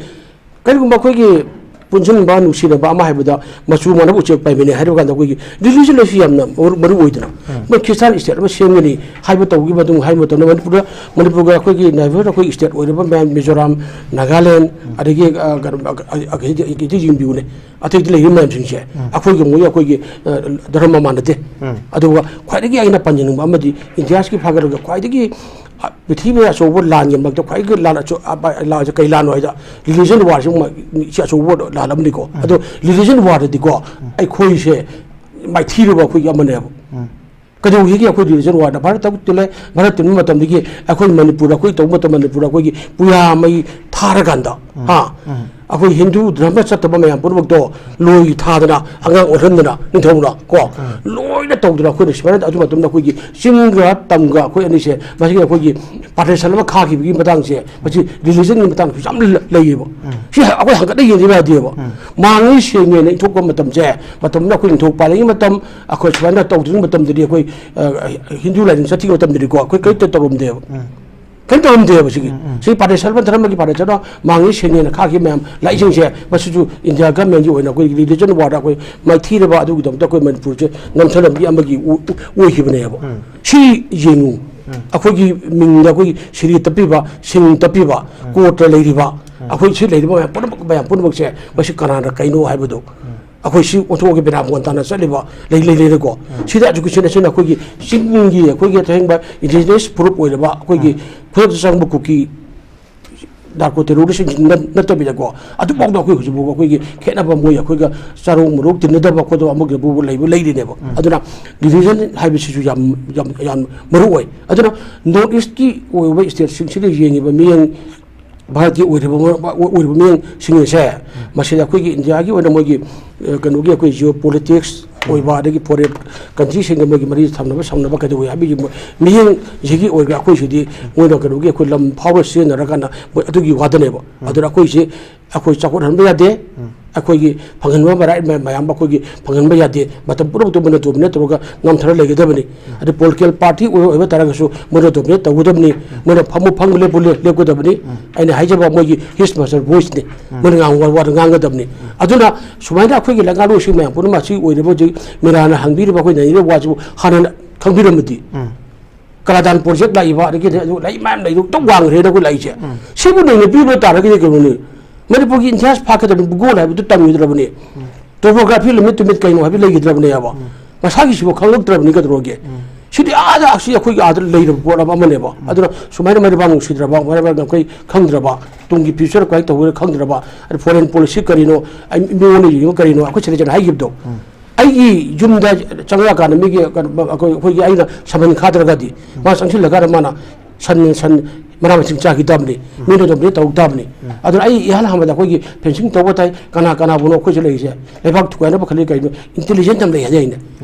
ꯀꯔꯤꯒꯨꯝꯕ ꯑꯩꯈꯣꯏꯒꯤ ꯄꯨꯟꯁꯤꯟꯕ ꯅꯨꯡꯁꯤꯅꯕ ꯑꯃ ꯍꯥꯏꯕꯗ ꯃꯆꯨ ꯃꯥꯟꯅꯕ ꯎꯆꯦꯛ ꯄꯥꯏꯕꯅꯤ ꯍꯥꯏꯔꯕ ꯀꯥꯟꯗ ꯑꯩꯈꯣꯏꯒꯤ religion ꯂꯩꯁꯤ ꯌꯥꯝꯅ ꯃꯔꯨ ꯃꯔꯨ ꯑꯣꯏꯗꯅ ꯃꯣꯏ ꯈ꯭ꯔꯤꯁꯇꯥꯟ state ꯑꯃ ꯁꯦꯝꯒꯅꯤ ꯍꯥꯏꯕ ꯇꯧꯈꯤꯕ ꯃꯇꯨꯡ ꯍꯥꯏꯕ ꯃꯇꯝꯗ ꯃꯅꯤꯄꯨꯔꯗ, ꯃꯅꯤꯄꯨꯔꯒ ꯑꯩꯈꯣꯏꯒꯤ neighbour ꯑꯩꯈꯣꯏ state ꯑꯣꯏꯔꯤꯕ ꯃꯌꯥꯝ ꯃꯤꯖꯣꯔꯥꯝ, ꯅꯥꯒꯥꯂꯦꯟ, ꯑꯗꯒꯤ, ꯑ, ꯀꯩꯅꯣ, ꯑ, ꯑ, ꯑꯗꯩꯗꯤ ꯌꯦꯡꯕꯤꯌꯨꯅꯦ꯫ ꯑꯇꯩꯗ ꯂꯩꯔꯤꯕ ꯃꯌꯥꯝꯁꯤꯡꯁꯦ ꯑꯩꯈꯣꯏꯒ ꯃꯣꯏ ꯑꯩꯈꯣꯏꯒꯤ, ꯑ, ꯙꯔꯃ ꯃꯥꯟꯅꯗꯦ꯫ ꯑꯗꯨꯒ ꯈ꯭ꯋꯥꯏꯗꯒꯤ ꯑꯩꯅ ꯄꯟꯖꯅꯤꯡꯕ ꯑꯃꯗꯤ ꯏꯟꯗꯤꯌꯥꯁꯤꯒꯤ ꯐꯥꯒꯠꯂꯒ ꯈ꯭ꯋꯥꯏꯗꯒꯤ, ꯑ, ꯄ꯭ꯔꯤꯊꯤꯕꯤꯗ ꯑꯆꯧꯕ ꯂꯥꯟꯒꯤ ꯃꯔꯛꯇ ꯈ꯭ꯋꯥꯏꯗꯒꯤ ꯂꯥꯟ ꯑꯆꯧ-, ꯑ, ꯂꯥꯟꯁꯦ ꯀꯩ ꯂꯥꯟꯅꯣ ꯍꯥꯏꯗ religion war ꯁꯤ ꯃ-, ꯁꯤ ꯑꯆꯧꯕ ꯂꯥꯟ ꯑꯃꯅꯤꯀꯣ꯫ ꯑꯗꯣ religion war ꯗꯗꯤꯀꯣ ꯑꯩꯈꯣꯏꯁꯦ ꯃꯥꯏꯊꯤꯔꯕ ꯑꯩꯈꯣꯏꯒꯤ ꯑꯃꯅꯦꯕ꯫ ꯀꯩꯗꯧꯕꯒꯤ ꯑꯩꯈꯣꯏ religion war ꯗ ꯚꯥꯔꯠꯇ ꯇꯤꯜꯂꯦ, ꯚꯥꯔꯠ ꯇꯤꯟꯕ ꯃꯇꯝꯗꯒꯤ ꯑꯩꯈꯣꯏ ꯃꯅꯤꯄꯨꯔꯗ ꯑꯩꯈꯣꯏ ꯇꯧꯕ ꯃꯇꯝ ꯃꯅꯤꯄꯨꯔꯗ ꯑꯩꯈꯣꯏꯒꯤ ꯄꯨꯌꯥ ꯃꯩ ꯊꯥꯔꯀꯥꯟꯗ, ꯍꯥ? ꯑꯩꯈꯣꯏ ꯍꯤꯟꯗꯨ ꯙꯔꯃ ꯆꯠꯇꯕ ꯃꯌꯥꯝ ꯄꯨꯝꯅꯃꯛꯇꯣ ꯂꯣꯏ ꯊꯥꯗꯅ, ꯑꯉꯥꯡ ꯑꯣꯜꯍꯟꯗꯅ, ꯅꯤꯡꯊꯧꯅ ꯀꯣ, ꯂꯣꯏꯅ ꯇꯧꯗꯅ ꯑꯩꯈꯣꯏꯅ ꯁꯨꯃꯥꯏꯅ ꯑꯗꯨ ꯃꯇꯝꯗ ꯑꯩꯈꯣꯏꯒꯤ ꯆꯤꯡꯒ ꯇꯝꯒ ꯑꯩꯈꯣꯏ ꯑꯅꯤꯁꯦ ꯃꯁꯤꯒꯤ ꯑꯩꯈꯣꯏꯒꯤ partition ꯑꯃ ꯈꯥꯈꯤꯕꯒꯤ ꯃꯇꯥꯡꯁꯦ, ꯃꯁꯤ religion ꯒꯤ ꯃꯇꯥꯡꯁꯨ ꯌꯥꯝ ꯂꯩꯌꯦꯕ꯫ ꯁꯤ ꯑꯩꯈꯣꯏ ꯍꯪꯒꯠꯅ ꯌꯦꯡꯗꯕ ꯌꯥꯗꯦꯕ꯫ ꯃꯥꯡꯉꯤ ꯁꯦꯡꯉꯦꯅ ꯏꯟꯊꯣꯛꯄ ꯃꯇꯝꯁꯦ, ꯃꯇꯝꯗ ꯑꯩꯈꯣꯏ ꯅꯤꯡꯊꯧ ꯄꯥꯜꯂꯤꯉꯩ ꯃꯇꯝ, ꯑꯩꯈꯣꯏ ꯁꯨꯃꯥꯏꯅ ꯇꯧꯗ꯭ꯔꯤꯉꯩ ꯃꯇꯝꯗꯗꯤ ꯑꯩꯈꯣꯏ, ꯑ, ꯍꯤꯟꯗꯨ ꯂꯥꯏꯅꯤꯡ ꯆꯠꯇ꯭ꯔꯤꯉꯩ ꯃꯇꯝꯗꯗꯤꯀꯣ ꯑꯩꯈꯣꯏ ꯀꯔꯤꯝꯇ ꯇꯧꯔꯝꯗꯦꯕ꯫ ꯀꯔꯤꯝ ꯇꯧꯔꯝꯗꯦꯕ ꯁꯤꯒꯤ꯫ ꯁꯤ partition ꯑꯃ, ꯙꯔꯃꯒꯤ partition ꯑꯃ, ꯃꯥꯡꯉꯤ ꯁꯦꯡꯉꯦꯅ ꯈꯥꯈꯤꯕ ꯃꯌꯥꯝ ꯂꯥꯛꯏꯁꯤꯡꯁꯦ, ꯃꯁꯤꯁꯨ ꯏꯟꯗꯤꯌꯥ government ꯀꯤ ꯑꯣꯏꯅ ꯑꯩꯈꯣꯏ religion war ꯗ ꯑꯩꯈꯣꯏ ꯃꯥꯏꯊꯤꯔꯕ ꯑꯗꯨꯒꯤꯗꯃꯛꯇ ꯑꯩꯈꯣꯏ ꯃꯅꯤꯄꯨꯔꯁꯦ ꯅꯝꯊꯅꯕꯒꯤ ꯑꯃꯒꯤ ꯑꯣ-, ꯑꯣꯏꯈꯤꯕꯅꯦꯕ꯫ ꯁꯤ ꯌꯦꯡꯉꯨ꯫ ꯑꯩꯈꯣꯏꯒꯤ ꯃꯤꯡꯗ ꯑꯩꯈꯣꯏꯒꯤ ꯁꯤꯔꯤ ꯇꯞꯄꯤꯕ, ꯁꯤꯡ ꯇꯞꯄꯤꯕ, court ꯇ ꯂꯩꯔꯤꯕ, ꯑꯩꯈꯣꯏ ꯁꯤ ꯂꯩꯔꯤꯕ ꯃꯌꯥꯝ ꯄꯨꯝꯅꯃꯛ, ꯃꯌꯥꯝ ꯄꯨꯝꯅꯃꯛꯁꯦ ꯃꯁꯤ ꯀꯅꯥꯅ ꯀꯩꯅꯣ ꯍꯥꯏꯕꯗꯣ꯫ ꯑꯩꯈꯣꯏ ꯁꯤ ꯑꯣꯟꯊꯣꯛꯑꯒ ꯕꯦꯔꯥ ꯀꯣꯟ ꯇꯥꯅ ꯆꯠꯂꯤꯕ ꯂꯩ, ꯂꯩ, ꯂꯩꯔꯦꯀꯣ꯫ ꯁꯤꯗ education ꯑꯁꯤꯅ ꯑꯩꯈꯣꯏꯒꯤ ꯆꯤꯡꯒꯤ, ꯑꯩꯈꯣꯏꯒꯤ ꯑꯁꯦꯡꯕ indigenous proof ꯑꯣꯏꯔꯕ ꯑꯩꯈꯣꯏꯒꯤ ꯈꯨꯗꯛꯇ ꯆꯪꯕ ꯀꯨꯀꯤ narco terrorist ꯁꯤꯡꯁꯤ ꯅꯠ-, ꯅꯠꯇꯕꯤꯗꯀꯣ, ꯑꯗꯨꯐꯥꯎꯗ ꯑꯩꯈꯣꯏ ꯍꯧꯖꯤꯛ ꯐꯥꯎꯕ ꯑꯩꯈꯣꯏꯒꯤ ꯈꯦꯠꯅꯕ, ꯃꯣꯏ ꯑꯩꯈꯣꯏꯒ ꯆꯥꯔꯣꯡ ꯃꯔꯣꯛ ꯇꯤꯟꯅꯗꯕ ꯈꯣꯠꯇꯕ ꯑꯃꯒꯤ ꯐꯥꯎꯕ ꯂꯩꯕ ꯂꯩꯔꯤꯅꯦꯕ꯫ ꯑꯗꯨꯅ religion ꯍꯥꯏꯕꯁꯤꯁꯨ ꯌꯥꯝ, ꯌꯥꯝ, ꯌꯥꯝ ꯃꯔꯨ ꯑꯣꯏ꯫ ꯑꯗꯨꯅ North East ꯀꯤ ꯑꯣꯏꯕ state ꯁꯤꯡꯁꯤꯗ ꯌꯦꯡꯉꯤꯕ ꯃꯤꯠꯌꯦꯡ, ꯚꯥꯔꯠꯀꯤ ꯑꯣꯏꯔꯤꯕ, ꯑꯣꯏꯔꯤꯕ ꯃꯤꯠꯌꯦꯡꯁꯤꯡ ꯑꯁꯦ, ꯃꯁꯤꯗ ꯑꯩꯈꯣꯏꯒꯤ ꯏꯟꯗꯤꯌꯥꯒꯤ ꯑꯣꯏꯅ ꯃꯣꯏꯒꯤ, ꯑ, ꯀꯩꯅꯣꯒꯤ ꯑꯩꯈꯣꯏ geopolitics ꯑꯣꯏꯕ, ꯑꯗꯒꯤ foreign country ꯁꯤꯡꯒ ꯃꯣꯏꯒꯤ ꯃꯔꯤ ꯊꯝꯅꯕ ꯁꯝꯅꯕ ꯀꯩꯗꯧꯋꯤ ꯍꯥꯏꯕꯒꯤ ꯃꯣꯏ ꯃꯤꯠꯌꯦꯡꯁꯤꯒꯤ ꯑꯣꯏꯕ ꯑꯩꯈꯣꯏꯁꯤꯗꯤ ꯃꯣꯏꯅ ꯀꯩꯅꯣꯒꯤ ꯑꯩꯈꯣꯏ ꯂꯝ ꯐꯥꯎꯔ ꯁꯤꯖꯤꯟꯅꯔꯀꯥꯟꯗ ꯃꯣꯏ ꯑꯗꯨꯒꯤ ꯋꯥꯗꯅꯦꯕ꯫ ꯑꯗꯨꯅ ꯑꯩꯈꯣꯏꯁꯦ ꯑꯩꯈꯣꯏ ꯆꯥꯎꯈꯠꯍꯟꯕ ꯌꯥꯗꯦ꯫ ꯑꯩꯈꯣꯏꯒꯤ ꯐꯪꯍꯟꯕ ꯃꯔꯥꯏ ꯃ-, ꯃꯌꯥꯝ ꯑꯩꯈꯣꯏꯒꯤ ꯐꯪꯍꯟꯕ ꯌꯥꯗꯦ꯫ ꯃꯇꯝ ꯄꯨꯝꯅꯃꯛꯇ ꯃꯣꯏꯅ ꯗꯣꯃꯤꯅꯦꯠ ꯇꯧꯔꯒ ꯉꯝꯊꯔ ꯂꯩꯒꯗꯕꯅꯤ꯫ ꯑꯗꯩ ꯄꯣꯂꯤꯇꯤꯀꯦꯜ ꯄꯥꯔꯇꯤ ꯑꯣꯏꯕ, ꯑꯣꯏꯕ ꯇꯥꯔꯒꯁꯨ ꯃꯣꯏꯅ ꯗꯣꯃꯤꯅꯦꯠ ꯇꯧꯒꯗꯕꯅꯤ꯫ ꯃꯣꯏꯅ ꯐꯝꯃꯨ ꯐꯝꯃꯨ ꯂꯦꯞꯄꯨ ꯂꯦꯞ-, ꯂꯦꯞꯀꯗꯕꯅꯤ꯫ ꯑꯩꯅ ꯍꯥꯏꯖꯕ ꯃꯣꯏꯒꯤ ꯍꯤꯁ ꯃꯥꯁꯇꯔ ꯚꯣꯏꯁꯅꯤ꯫ ꯃꯣꯏꯅ ꯉꯥꯡꯕ ꯋꯥꯗ ꯉꯥꯡꯒꯗꯕꯅꯤ꯫ ꯑꯗꯨꯅ ꯁꯨꯃꯥꯏꯅ ꯑꯩꯈꯣꯏꯒꯤ ꯂꯩꯉꯥꯛꯂꯣꯏꯁꯤꯡ ꯃꯌꯥꯝ ꯄꯨꯝꯅꯃꯛ ꯑꯁꯤ ꯑꯣꯏꯔꯤꯕ ꯍꯧꯖꯤꯛ ꯃꯤꯔꯥꯅ ꯍꯪꯕꯤꯔꯤꯕ ꯑꯩꯈꯣꯏ ꯅꯩꯅꯔꯤꯕ ꯋꯥꯁꯤꯕꯨ ꯍꯥꯟꯅ ꯈꯪꯕꯤꯔꯝꯃꯗꯤ, ꯀꯂꯥꯗꯥꯟ ꯄ꯭ꯔꯣꯖꯦꯛ ꯂꯥꯛꯏꯕ, ꯑꯗꯒꯤ ꯑꯗꯨ ꯂꯩ ꯃꯌꯥꯝ ꯂꯩꯗꯣ ꯇꯧ ꯋꯥꯡꯈ꯭ꯔꯦꯅ ꯑꯩꯈꯣꯏ ꯂꯥꯛꯏꯁꯦ꯫ ꯁꯤꯕꯨ ꯅꯩꯅ ꯄꯤꯕ ꯇꯥꯔꯒꯗꯤ ꯀꯩꯅꯣꯅꯤ, ꯃꯅꯤꯄꯨꯔꯒꯤ ꯏꯟꯗꯤꯌꯥꯁ ꯐꯥꯛꯀꯗꯕꯅꯤ, ꯚꯨꯒꯣꯜ ꯍꯥꯏꯕꯗꯨ ꯇꯝꯈꯤꯗ꯭ꯔꯕꯅꯤ, ꯇꯣꯄꯣꯒ꯭ꯔꯥꯐꯤ ꯂꯤꯃꯤꯠ ꯇꯨꯃꯤꯠ ꯀꯩꯅꯣ ꯍꯥꯏꯕ ꯂꯩꯈꯤꯗ꯭ꯔꯕꯅꯦꯕ꯫ ꯃꯁꯥꯒꯤꯁꯤꯕꯨ ꯈꯪꯂꯛꯇ꯭ꯔꯕꯅꯤ ꯀꯩꯗꯧꯔꯒꯦ? ꯁꯤꯗꯤ ꯑꯥꯗ ꯑꯁꯤ ꯑꯩꯈꯣꯏꯒꯤ ꯑꯥꯗ ꯂꯩꯔꯕ ꯄꯣꯠ ꯑꯃ ꯑꯃꯅꯦꯕ꯫ ꯑꯗꯨꯅ ꯁꯨꯃꯥꯏꯅ ꯃꯔꯩꯕꯥꯛ ꯅꯨꯡꯁꯤꯗ꯭ꯔꯕ, ꯃꯔꯩꯕꯥꯛ ꯉꯝꯈꯩ ꯈꯪꯗ꯭ꯔꯕ, ꯇꯨꯡꯒꯤ ꯐ꯭ꯌꯨꯆꯔ ꯀꯃꯥꯏꯅ ꯇꯧꯒꯗ꯭ꯔꯥ ꯈꯪꯗ꯭ꯔꯕ, ꯑꯗ ꯐꯣꯔꯦꯟ ꯄꯣꯂꯤꯁꯤ ꯀꯔꯤꯅꯣ, ꯑꯩ ꯃꯤꯉꯣꯟꯗ ꯌꯦꯡꯉꯨ ꯀꯔꯤꯅꯣ, ꯑꯩꯈꯣꯏ ꯁꯤꯗ ꯍꯥꯏꯈꯤꯕꯗꯣ, ꯑꯩꯒꯤ ꯌꯨꯝꯗ ꯆꯪꯉꯛꯑꯀꯥꯟꯗ ꯃꯤꯒꯤ ꯀꯩꯅꯣ, ꯑꯩꯈꯣꯏ, ꯑꯩꯈꯣꯏꯒꯤ ꯑꯩꯅ ꯁꯃꯟ ꯈꯥꯗ꯭ꯔꯒꯗꯤ ꯃꯥ ꯆꯪꯁꯤꯜꯂꯀꯥꯟꯗ ꯃꯥꯅ ꯁꯟ, ꯁꯟ ꯃꯅꯥ ꯃꯁꯤꯡ ꯆꯥꯈꯤ ꯇꯥꯕꯅꯤ, ꯃꯤꯅ ꯑꯗꯨꯝ ꯇꯧ ꯇꯥꯕꯅꯤ꯫ ꯑꯗꯨꯅ ꯑꯩ ꯏꯍꯥꯟ ꯍꯥꯟꯕꯗ ꯑꯩꯈꯣꯏꯒꯤ ꯐꯦꯟꯁꯤꯡ ꯇꯧꯕ ꯇꯥꯏ, ꯀꯅꯥ ꯀꯅꯥꯕꯨꯅꯣ ꯑꯩꯈꯣꯏꯁꯦ ꯂꯩꯔꯤꯁꯦ, ꯂꯩꯕꯥꯛ ꯊꯨꯒꯥꯏꯅꯕ ꯈꯜꯂꯤ ꯀꯩꯅꯣ, ꯏꯟꯇꯦꯂꯤꯖꯦꯟꯁ ꯌꯥꯝ ꯂꯩ ꯍꯥꯏꯖꯩꯅꯦ꯫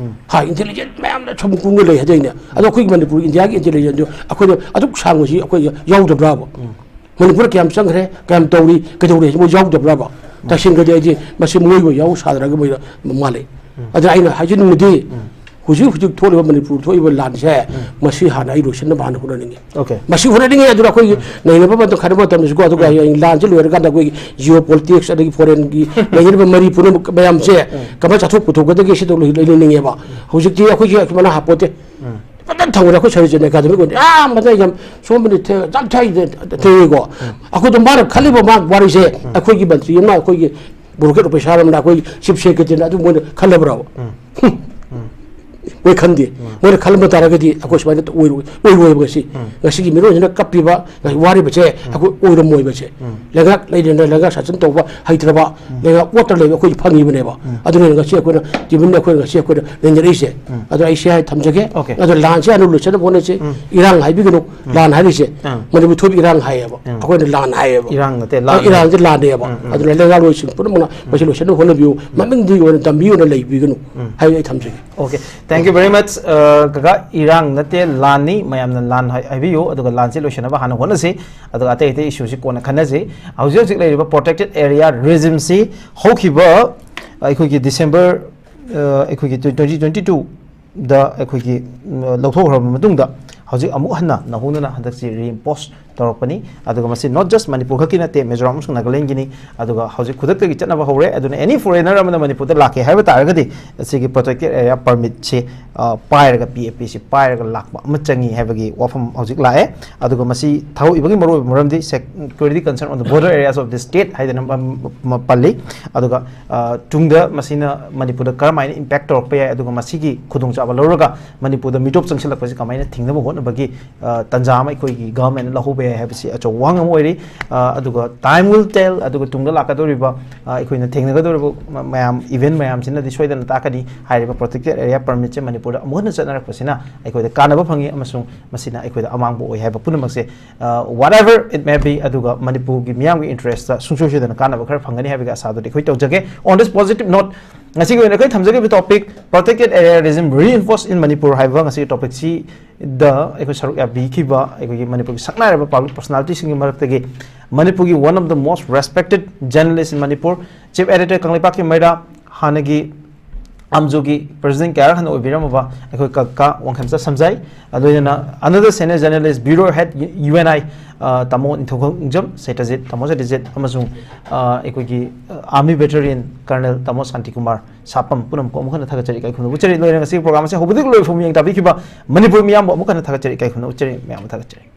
ꯍꯥ, ꯏꯟꯇꯦꯂꯤꯖꯦꯟꯁ ꯃꯌꯥꯝꯅ ꯁꯝ ꯀꯨꯡꯅ ꯂꯩ ꯍꯥꯏꯖꯩꯅꯦ꯫ ꯑꯗꯣ ꯑꯩꯈꯣꯏꯒꯤ ꯃꯅꯤꯄꯨꯔ ꯏꯟꯗꯤꯌꯥꯒꯤ ꯏꯟꯇꯦꯂꯤꯖꯦꯟꯁꯇꯨ ꯑꯩꯈꯣꯏꯗ ꯑꯗꯨꯛ ꯁꯥꯡꯕꯁꯤ ꯑꯩꯈꯣꯏ ꯌꯥꯎꯗꯕ꯭ꯔꯥꯕ? ꯃꯅꯤꯄꯨꯔꯗ ꯀꯌꯥꯝ ꯆꯪꯈ꯭ꯔꯦ, ꯀꯌꯥꯝ ꯇꯧꯔꯤ, ꯀꯩꯗꯧꯔꯤ ꯍꯥꯏꯁꯤ ꯃꯣꯏ ꯌꯥꯎꯗꯕ꯭ꯔꯕ? ꯇꯁꯦꯡꯅꯗꯤ ꯑꯩꯗꯤ ꯃꯁꯤ ꯃꯣꯏꯕꯨ ꯌꯥꯎ ꯁꯥꯗ꯭ꯔꯒ ꯃꯣꯏꯗ ꯃꯥꯜꯂꯤ꯫ ꯑꯗꯨꯅ ꯑꯩꯅ ꯍꯥꯏꯖꯅꯤꯡꯕꯗꯤ, ꯍꯧꯖꯤꯛ ꯍꯧꯖꯤꯛ ꯊꯣꯛꯂꯤꯕ ꯃꯅꯤꯄꯨꯔ ꯊꯣꯛꯏꯕ ꯂꯥꯟꯁꯦ, ꯃꯁꯤ ꯍꯥꯟꯅ ꯑꯩ ꯂꯣꯏꯁꯤꯟꯅꯕ ꯍꯥꯟꯅ ꯍꯣꯠꯅꯅꯤꯡꯉꯤ꯫ ꯃꯁꯤ ꯍꯣꯠꯅꯅꯤꯡꯉꯤ꯫ ꯑꯗꯨꯅ ꯑꯩꯈꯣꯏꯒꯤ ꯅꯩꯅꯕ ꯃꯇꯝ ꯈꯟꯕ ꯃꯇꯝꯗꯁꯨꯀꯣ, ꯑꯗꯨꯒ ꯍꯌꯦꯡ ꯂꯥꯟꯁꯦ ꯂꯣꯏꯔꯀꯥꯟꯗ ꯑꯩꯈꯣꯏꯒꯤ ꯖꯤꯑꯣ ꯄꯣꯂꯤꯇꯤꯛꯁ ꯑꯗꯒꯤ ꯐꯣꯔꯦꯟꯒꯤ ꯂꯩꯅꯔꯤꯕ ꯃꯔꯤ ꯄꯨꯝꯅꯃꯛ ꯃꯌꯥꯝꯁꯦ ꯀꯃꯥꯏꯅ ꯆꯥꯊꯣꯛ ꯄꯨꯊꯣꯛꯀꯗꯒꯦ ꯁꯤꯗ ꯂꯣꯏ-, ꯂꯩꯅꯅꯤꯡꯉꯦꯕ꯫ ꯍꯧꯖꯤꯛꯇꯤ ꯑꯩꯈꯣꯏꯒꯤ ꯃꯅꯥ ꯍꯥꯞꯄꯣꯠꯇꯦ꯫ ꯐꯖꯅ ꯊꯝꯈ꯭ꯔꯦ ꯑꯩꯈꯣꯏ ꯁꯔꯨ ꯆꯦꯟ ꯑꯦꯀꯥꯗꯃꯤꯛ ꯑꯣꯏꯅ꯫ ꯌꯥꯝ ꯃꯊꯛ ꯌꯥꯝ ꯁꯣꯝꯕꯅꯤ ꯊꯦ-, ꯌꯥꯝ ꯊꯦꯡ-, ꯊꯦꯡꯉꯤꯀꯣ꯫ ꯑꯩꯈꯣꯏꯗꯣ ꯃꯥꯅ ꯈꯜꯂꯤꯕ ꯃꯥ ꯋꯥꯔꯤꯁꯦ, ꯑꯩꯈꯣꯏꯒꯤ ꯃꯟꯇ꯭ꯔꯤ ꯑꯃ, ꯑꯩꯈꯣꯏꯒꯤ ꯕ꯭ꯌꯨꯔꯣꯀ꯭ꯔꯦꯠ ꯑꯣꯐꯤꯁꯥꯔ ꯑꯃꯅ, ꯑꯩꯈꯣꯏ ꯆꯤꯐ ꯁꯦꯀ꯭ꯔꯦꯇꯔꯤꯅ ꯑꯗꯨ ꯃꯣꯏꯅ ꯈꯜꯂꯕ꯭ꯔꯕ? ꯃꯣꯏ ꯈꯟꯗꯦ꯫ ꯃꯣꯏꯅ ꯈꯜꯂꯝꯕ ꯇꯥꯔꯒꯗꯤ ꯑꯩꯈꯣꯏ ꯁꯨꯃꯥꯏꯅ ꯑꯣꯏꯔꯣꯏ-, ꯑꯣꯏꯔꯣꯏꯕ ꯉꯁꯤ꯫ ꯉꯁꯤꯒꯤ ꯃꯤꯔꯣꯜꯁꯤꯅ ꯀꯞꯄꯤꯕ, ꯉꯁꯤ ꯋꯥꯔꯤꯕꯁꯦ ꯑꯩꯈꯣꯏ ꯑꯣꯏꯔꯝꯃꯣꯏꯕꯁꯦ꯫ ꯂꯩꯉꯥꯛ ꯂꯩꯔꯦꯅ ꯂꯩꯉꯥꯛ ꯁꯥꯁꯟ ꯇꯧꯕ ꯍꯩꯇ꯭ꯔꯕ, ꯂꯩꯉꯥꯛ ꯑꯣꯠꯇ ꯂꯩꯕ ꯑꯩꯈꯣꯏ ꯐꯪꯉꯤꯕꯅꯦꯕ꯫ ꯑꯗꯨꯅ ꯉꯁꯤ ꯑꯩꯈꯣꯏꯅ, ꯇꯤꯚꯤꯟꯗ ꯑꯩꯈꯣꯏ ꯉꯁꯤ ꯑꯩꯈꯣꯏꯅ ꯅꯩꯅꯔꯛꯏꯁꯦ꯫ ꯑꯗꯣ ꯑꯩ ꯁꯤ ꯍꯥꯏ ꯊꯝꯖꯒꯦ꯫ ꯑꯗꯣ ꯂꯥꯟꯁꯦ ꯍꯥꯟꯅ ꯂꯣꯏꯁꯤꯟꯅꯕ ꯍꯣꯠꯅꯁꯤ꯫ ꯏꯔꯥꯡ ꯍꯥꯏꯕꯤꯒꯅꯨ꯫ ꯂꯥꯟ ꯍꯥꯏꯔꯤꯁꯦ ꯃꯅꯤꯄꯨꯔ ꯊꯣꯛꯏ ꯏꯔꯥꯡ ꯍꯥꯏꯌꯦꯕ꯫ ꯑꯩꯈꯣꯏꯅ ꯂꯥꯟ ꯍꯥꯏꯌꯦꯕ꯫ ꯏꯔꯥꯡ ꯅꯠꯇꯦ, ꯂꯥꯟ ꯏꯔꯥꯡꯁꯦ ꯂꯥꯟꯅꯦꯕ꯫ ꯑꯗꯨꯅ ꯂꯩꯉꯥꯛꯂꯣꯏꯁꯤꯡ ꯄꯨꯝꯅꯃꯛꯅ ꯃꯁꯤ ꯂꯣꯏꯁꯤꯟꯅꯕ ꯍꯣꯠꯅꯕꯤꯌꯨ꯫ ꯃꯃꯤꯡꯗꯤ ꯑꯣꯏꯅ ꯗꯝꯃꯤ ꯑꯣꯏꯅ ꯂꯩꯕꯤꯒꯅꯨ ꯍꯥꯏꯕ ꯑꯩ ꯊꯝꯖꯒꯦ꯫ Okay, thank you. Very much, ꯀꯀꯥ, ꯏꯔꯥꯡ ꯅꯠꯇꯦ, ꯂꯥꯟꯅꯤ꯫ ꯃꯌꯥꯝꯅ ꯂꯥꯟ ꯍꯥꯏꯕꯤꯌꯨ, ꯑꯗꯨꯒ ꯂꯥꯟꯁꯤ ꯂꯣꯏꯁꯤꯟꯅꯕ ꯍꯥꯟꯅ ꯍꯣꯠꯅꯁꯤ, ꯑꯗꯨꯒ ꯑꯇꯩ ꯑꯇꯩ ꯏꯁꯨꯁꯤ ꯀꯣꯟꯅ ꯈꯟꯅꯁꯤ꯫ ꯍꯧꯖꯤꯛ ꯍꯧꯖꯤꯛ ꯂꯩꯔꯤꯕ protected area regimeꯁꯤ ꯍꯧꯈꯤꯕ ꯑꯩꯈꯣꯏꯒꯤ December, ꯑꯩꯈꯣꯏꯒꯤ twenty twenty twoꯗ ꯑꯩꯈꯣꯏꯒꯤ ꯂꯧꯊꯣꯛꯈ꯭ꯔꯕ ꯃꯇꯨꯡꯗ ꯍꯧꯖꯤꯛ ꯑꯃꯨꯛ ꯍꯟꯅ ꯅꯧꯍꯧꯅꯅ ꯍꯟꯗꯛꯁꯤ reimpose ꯇꯧꯔꯛꯄꯅꯤ꯫ ꯑꯗꯨꯒ ꯃꯁꯤ not just ꯃꯅꯤꯄꯨꯔ ꯈꯛꯀꯤ ꯅꯠꯇꯦ, ꯃꯤꯖꯣꯔꯥꯝ ꯑꯃꯁꯨꯡ ꯅꯥꯒꯥꯂꯦꯟꯒꯤꯅꯤ꯫ ꯑꯗꯨꯒ ꯍꯧꯖꯤꯛ ꯈꯨꯗꯛꯇꯒꯤ ꯆꯠꯅꯕ ꯍꯧꯔꯦ꯫ ꯑꯗꯨꯅ any foreigner ꯑꯃꯅ ꯃꯅꯤꯄꯨꯔꯗ ꯂꯥꯛꯀꯦ ꯍꯥꯏꯕ ꯇꯥꯔꯒꯗꯤ ꯑꯁꯤꯒꯤ protected area permitꯁꯤ ꯄꯥꯏꯔꯒ, P A Pꯁꯤ ꯄꯥꯏꯔꯒ ꯂꯥꯛꯄ ꯑꯃ ꯆꯪꯉꯤ ꯍꯥꯏꯕꯒꯤ ꯋꯥꯐꯝ ꯍꯧꯖꯤꯛ ꯂꯥꯛꯑꯦ꯫ ꯑꯗꯨꯒ ꯃꯁꯤ ꯊꯧꯔꯛꯏꯕꯒꯤ ꯃꯔꯨꯑꯣꯏꯕ ꯃꯔꯝꯗꯤ security concern on the border areas of the state ꯍꯥꯏꯗꯅ ꯑꯃ ꯄꯜꯂꯤ꯫ ꯑꯗꯨꯒ ꯇꯨꯡꯗ ꯃꯁꯤꯅ ꯃꯅꯤꯄꯨꯔꯗ ꯀꯔꯝꯍꯥꯏꯅ impact ꯇꯧꯔꯛꯄ ꯌꯥꯏ, ꯑꯗꯨꯒ ꯃꯁꯤꯒꯤ ꯈꯨꯗꯣꯡꯆꯥꯕ ꯂꯧꯔꯒ ꯃꯅꯤꯄꯨꯔꯗ ꯃꯤꯇꯣꯞ ꯆꯪꯁꯤꯜꯂꯛꯄꯁꯤ ꯀꯃꯥꯏꯅ ꯊꯤꯡꯅꯕ ꯍꯣꯠꯅꯕꯒꯤ ꯇꯥꯟꯖꯥ ꯑꯃ ꯑꯩꯈꯣꯏꯒꯤ governmentꯅ ꯂꯧꯍꯧꯕ ꯌꯥꯏ ꯍꯥꯏꯕꯁꯤ ꯑꯆꯧꯕ ꯋꯥꯍꯪ ꯑꯃ ꯑꯣꯏꯔꯤ꯫ ꯑꯗꯨꯒ time will tell, ꯑꯗꯨꯒ ꯇꯨꯡꯗ ꯂꯥꯛꯀꯗꯧꯔꯤꯕ ꯑꯩꯈꯣꯏꯅ ꯊꯦꯡꯅꯒꯗꯧꯔꯤꯕ ꯃꯌꯥꯝ, event ꯃꯌꯥꯝꯁꯤꯅꯗꯤ ꯁꯣꯏꯗꯅ ꯇꯥꯛꯀꯅꯤ꯫ ꯍꯥꯏꯔꯤꯕ protected area permitꯁꯦ ꯃꯅꯤꯄꯨꯔꯗ ꯑꯃꯨꯛ ꯍꯟꯅ ꯆꯠꯅꯔꯛꯄꯁꯤꯅ ꯑꯩꯈꯣꯏꯗ ꯀꯥꯟꯅꯕ ꯐꯪꯉꯤ ꯑꯃꯁꯨꯡ ꯃꯁꯤꯅ ꯑꯩꯈꯣꯏꯗ ꯑꯃꯥꯡꯕ ꯑꯣꯏ ꯍꯥꯏꯕ ꯄꯨꯝꯅꯃꯛꯁꯦ, whatever it may be, ꯑꯗꯨꯒ ꯃꯅꯤꯄꯨꯔꯒꯤ ꯃꯤꯌꯥꯝꯒꯤ interestꯇ ꯁꯨꯡꯁꯣꯏ ꯁꯣꯏꯗꯅ ꯀꯥꯟꯅꯕ ꯈꯔ ꯐꯪꯒꯅꯤ ꯍꯥꯏꯕꯒꯤ ꯑꯁꯥꯗꯨꯗꯤ ꯑꯩꯈꯣꯏ ꯇꯧꯖꯒꯦ꯫ On this positive note, ꯉꯁꯤꯒꯤ ꯑꯣꯏꯅ ꯑꯩꯈꯣꯏ ꯊꯝꯖꯈꯤꯕ topic, protected area regime reinforce in Manipur ꯍꯥꯏꯕ ꯉꯁꯤꯒꯤ topicꯁꯤꯗ ꯑꯩꯈꯣꯏ ꯁꯔꯨꯛ ꯌꯥꯕꯤꯈꯤꯕ ꯑꯩꯈꯣꯏꯒꯤ ꯃꯅꯤꯄꯨꯔꯒꯤ ꯁꯛꯅꯥꯏꯔꯕ public personalityꯁꯤꯡꯒꯤ ꯃꯔꯛꯇꯒꯤ ꯃꯅꯤꯄꯨꯔꯒꯤ one of the most respected journalist in Manipur, chief editor ꯀꯪꯂꯩꯄꯥꯛꯀꯤ ꯃꯩꯔꯥ, ꯍꯥꯟꯅꯒꯤ ꯑꯝꯖꯨꯒꯤ president ꯀꯌꯥꯔꯛ ꯍꯟꯅ ꯑꯣꯏꯕꯤꯔꯝꯃꯕ ꯑꯩꯈꯣꯏ ꯀꯀꯥ ꯋꯥꯡꯈꯦꯝꯆꯥ ꯁꯝꯖꯥꯏ, ꯂꯣꯏꯅꯅ another senior journalist, bureau head, U N I, ꯇꯥꯃꯣ ꯅꯤꯡꯊꯧꯈꯣꯡꯖꯝ ꯁꯩꯇꯖꯤꯠ, ꯇꯥꯃꯣ ꯁꯩꯇꯖꯤꯠ, ꯑꯃꯁꯨꯡ ꯑꯩꯈꯣꯏꯒꯤ army veteran colonel ꯇꯥꯃꯣ ꯁꯥꯟꯇꯤꯀꯨꯃꯥꯔ ꯁꯥꯄꯝ ꯄꯨꯝꯅꯃꯛꯄꯨ ꯑꯃꯨꯛ ꯍꯟꯅ ꯊꯥꯒꯠꯆꯔꯤ, ꯏꯀꯥꯏ ꯈꯨꯝꯅꯕ ꯎꯠꯆꯔꯤ꯫ ꯂꯣꯏꯅ ꯉꯁꯤꯒꯤ programꯁꯦ ꯍꯧꯕꯗꯒꯤ ꯂꯣꯏꯕ ꯐꯥꯎ ꯃꯤꯠꯌꯦꯡ ꯇꯥꯕꯤꯈꯤꯕ ꯃꯅꯤꯄꯨꯔ ꯃꯤꯌꯥꯝꯕꯨ ꯑꯃꯨꯛ ꯍꯟꯅ ꯊꯥꯒꯠꯆꯔꯤ, ꯏꯀꯥꯏ ꯈꯨꯝꯅꯕ ꯎꯠꯆꯔꯤ, ꯃꯌꯥꯝꯕꯨ ꯊꯥꯒꯠꯆꯔꯤ꯫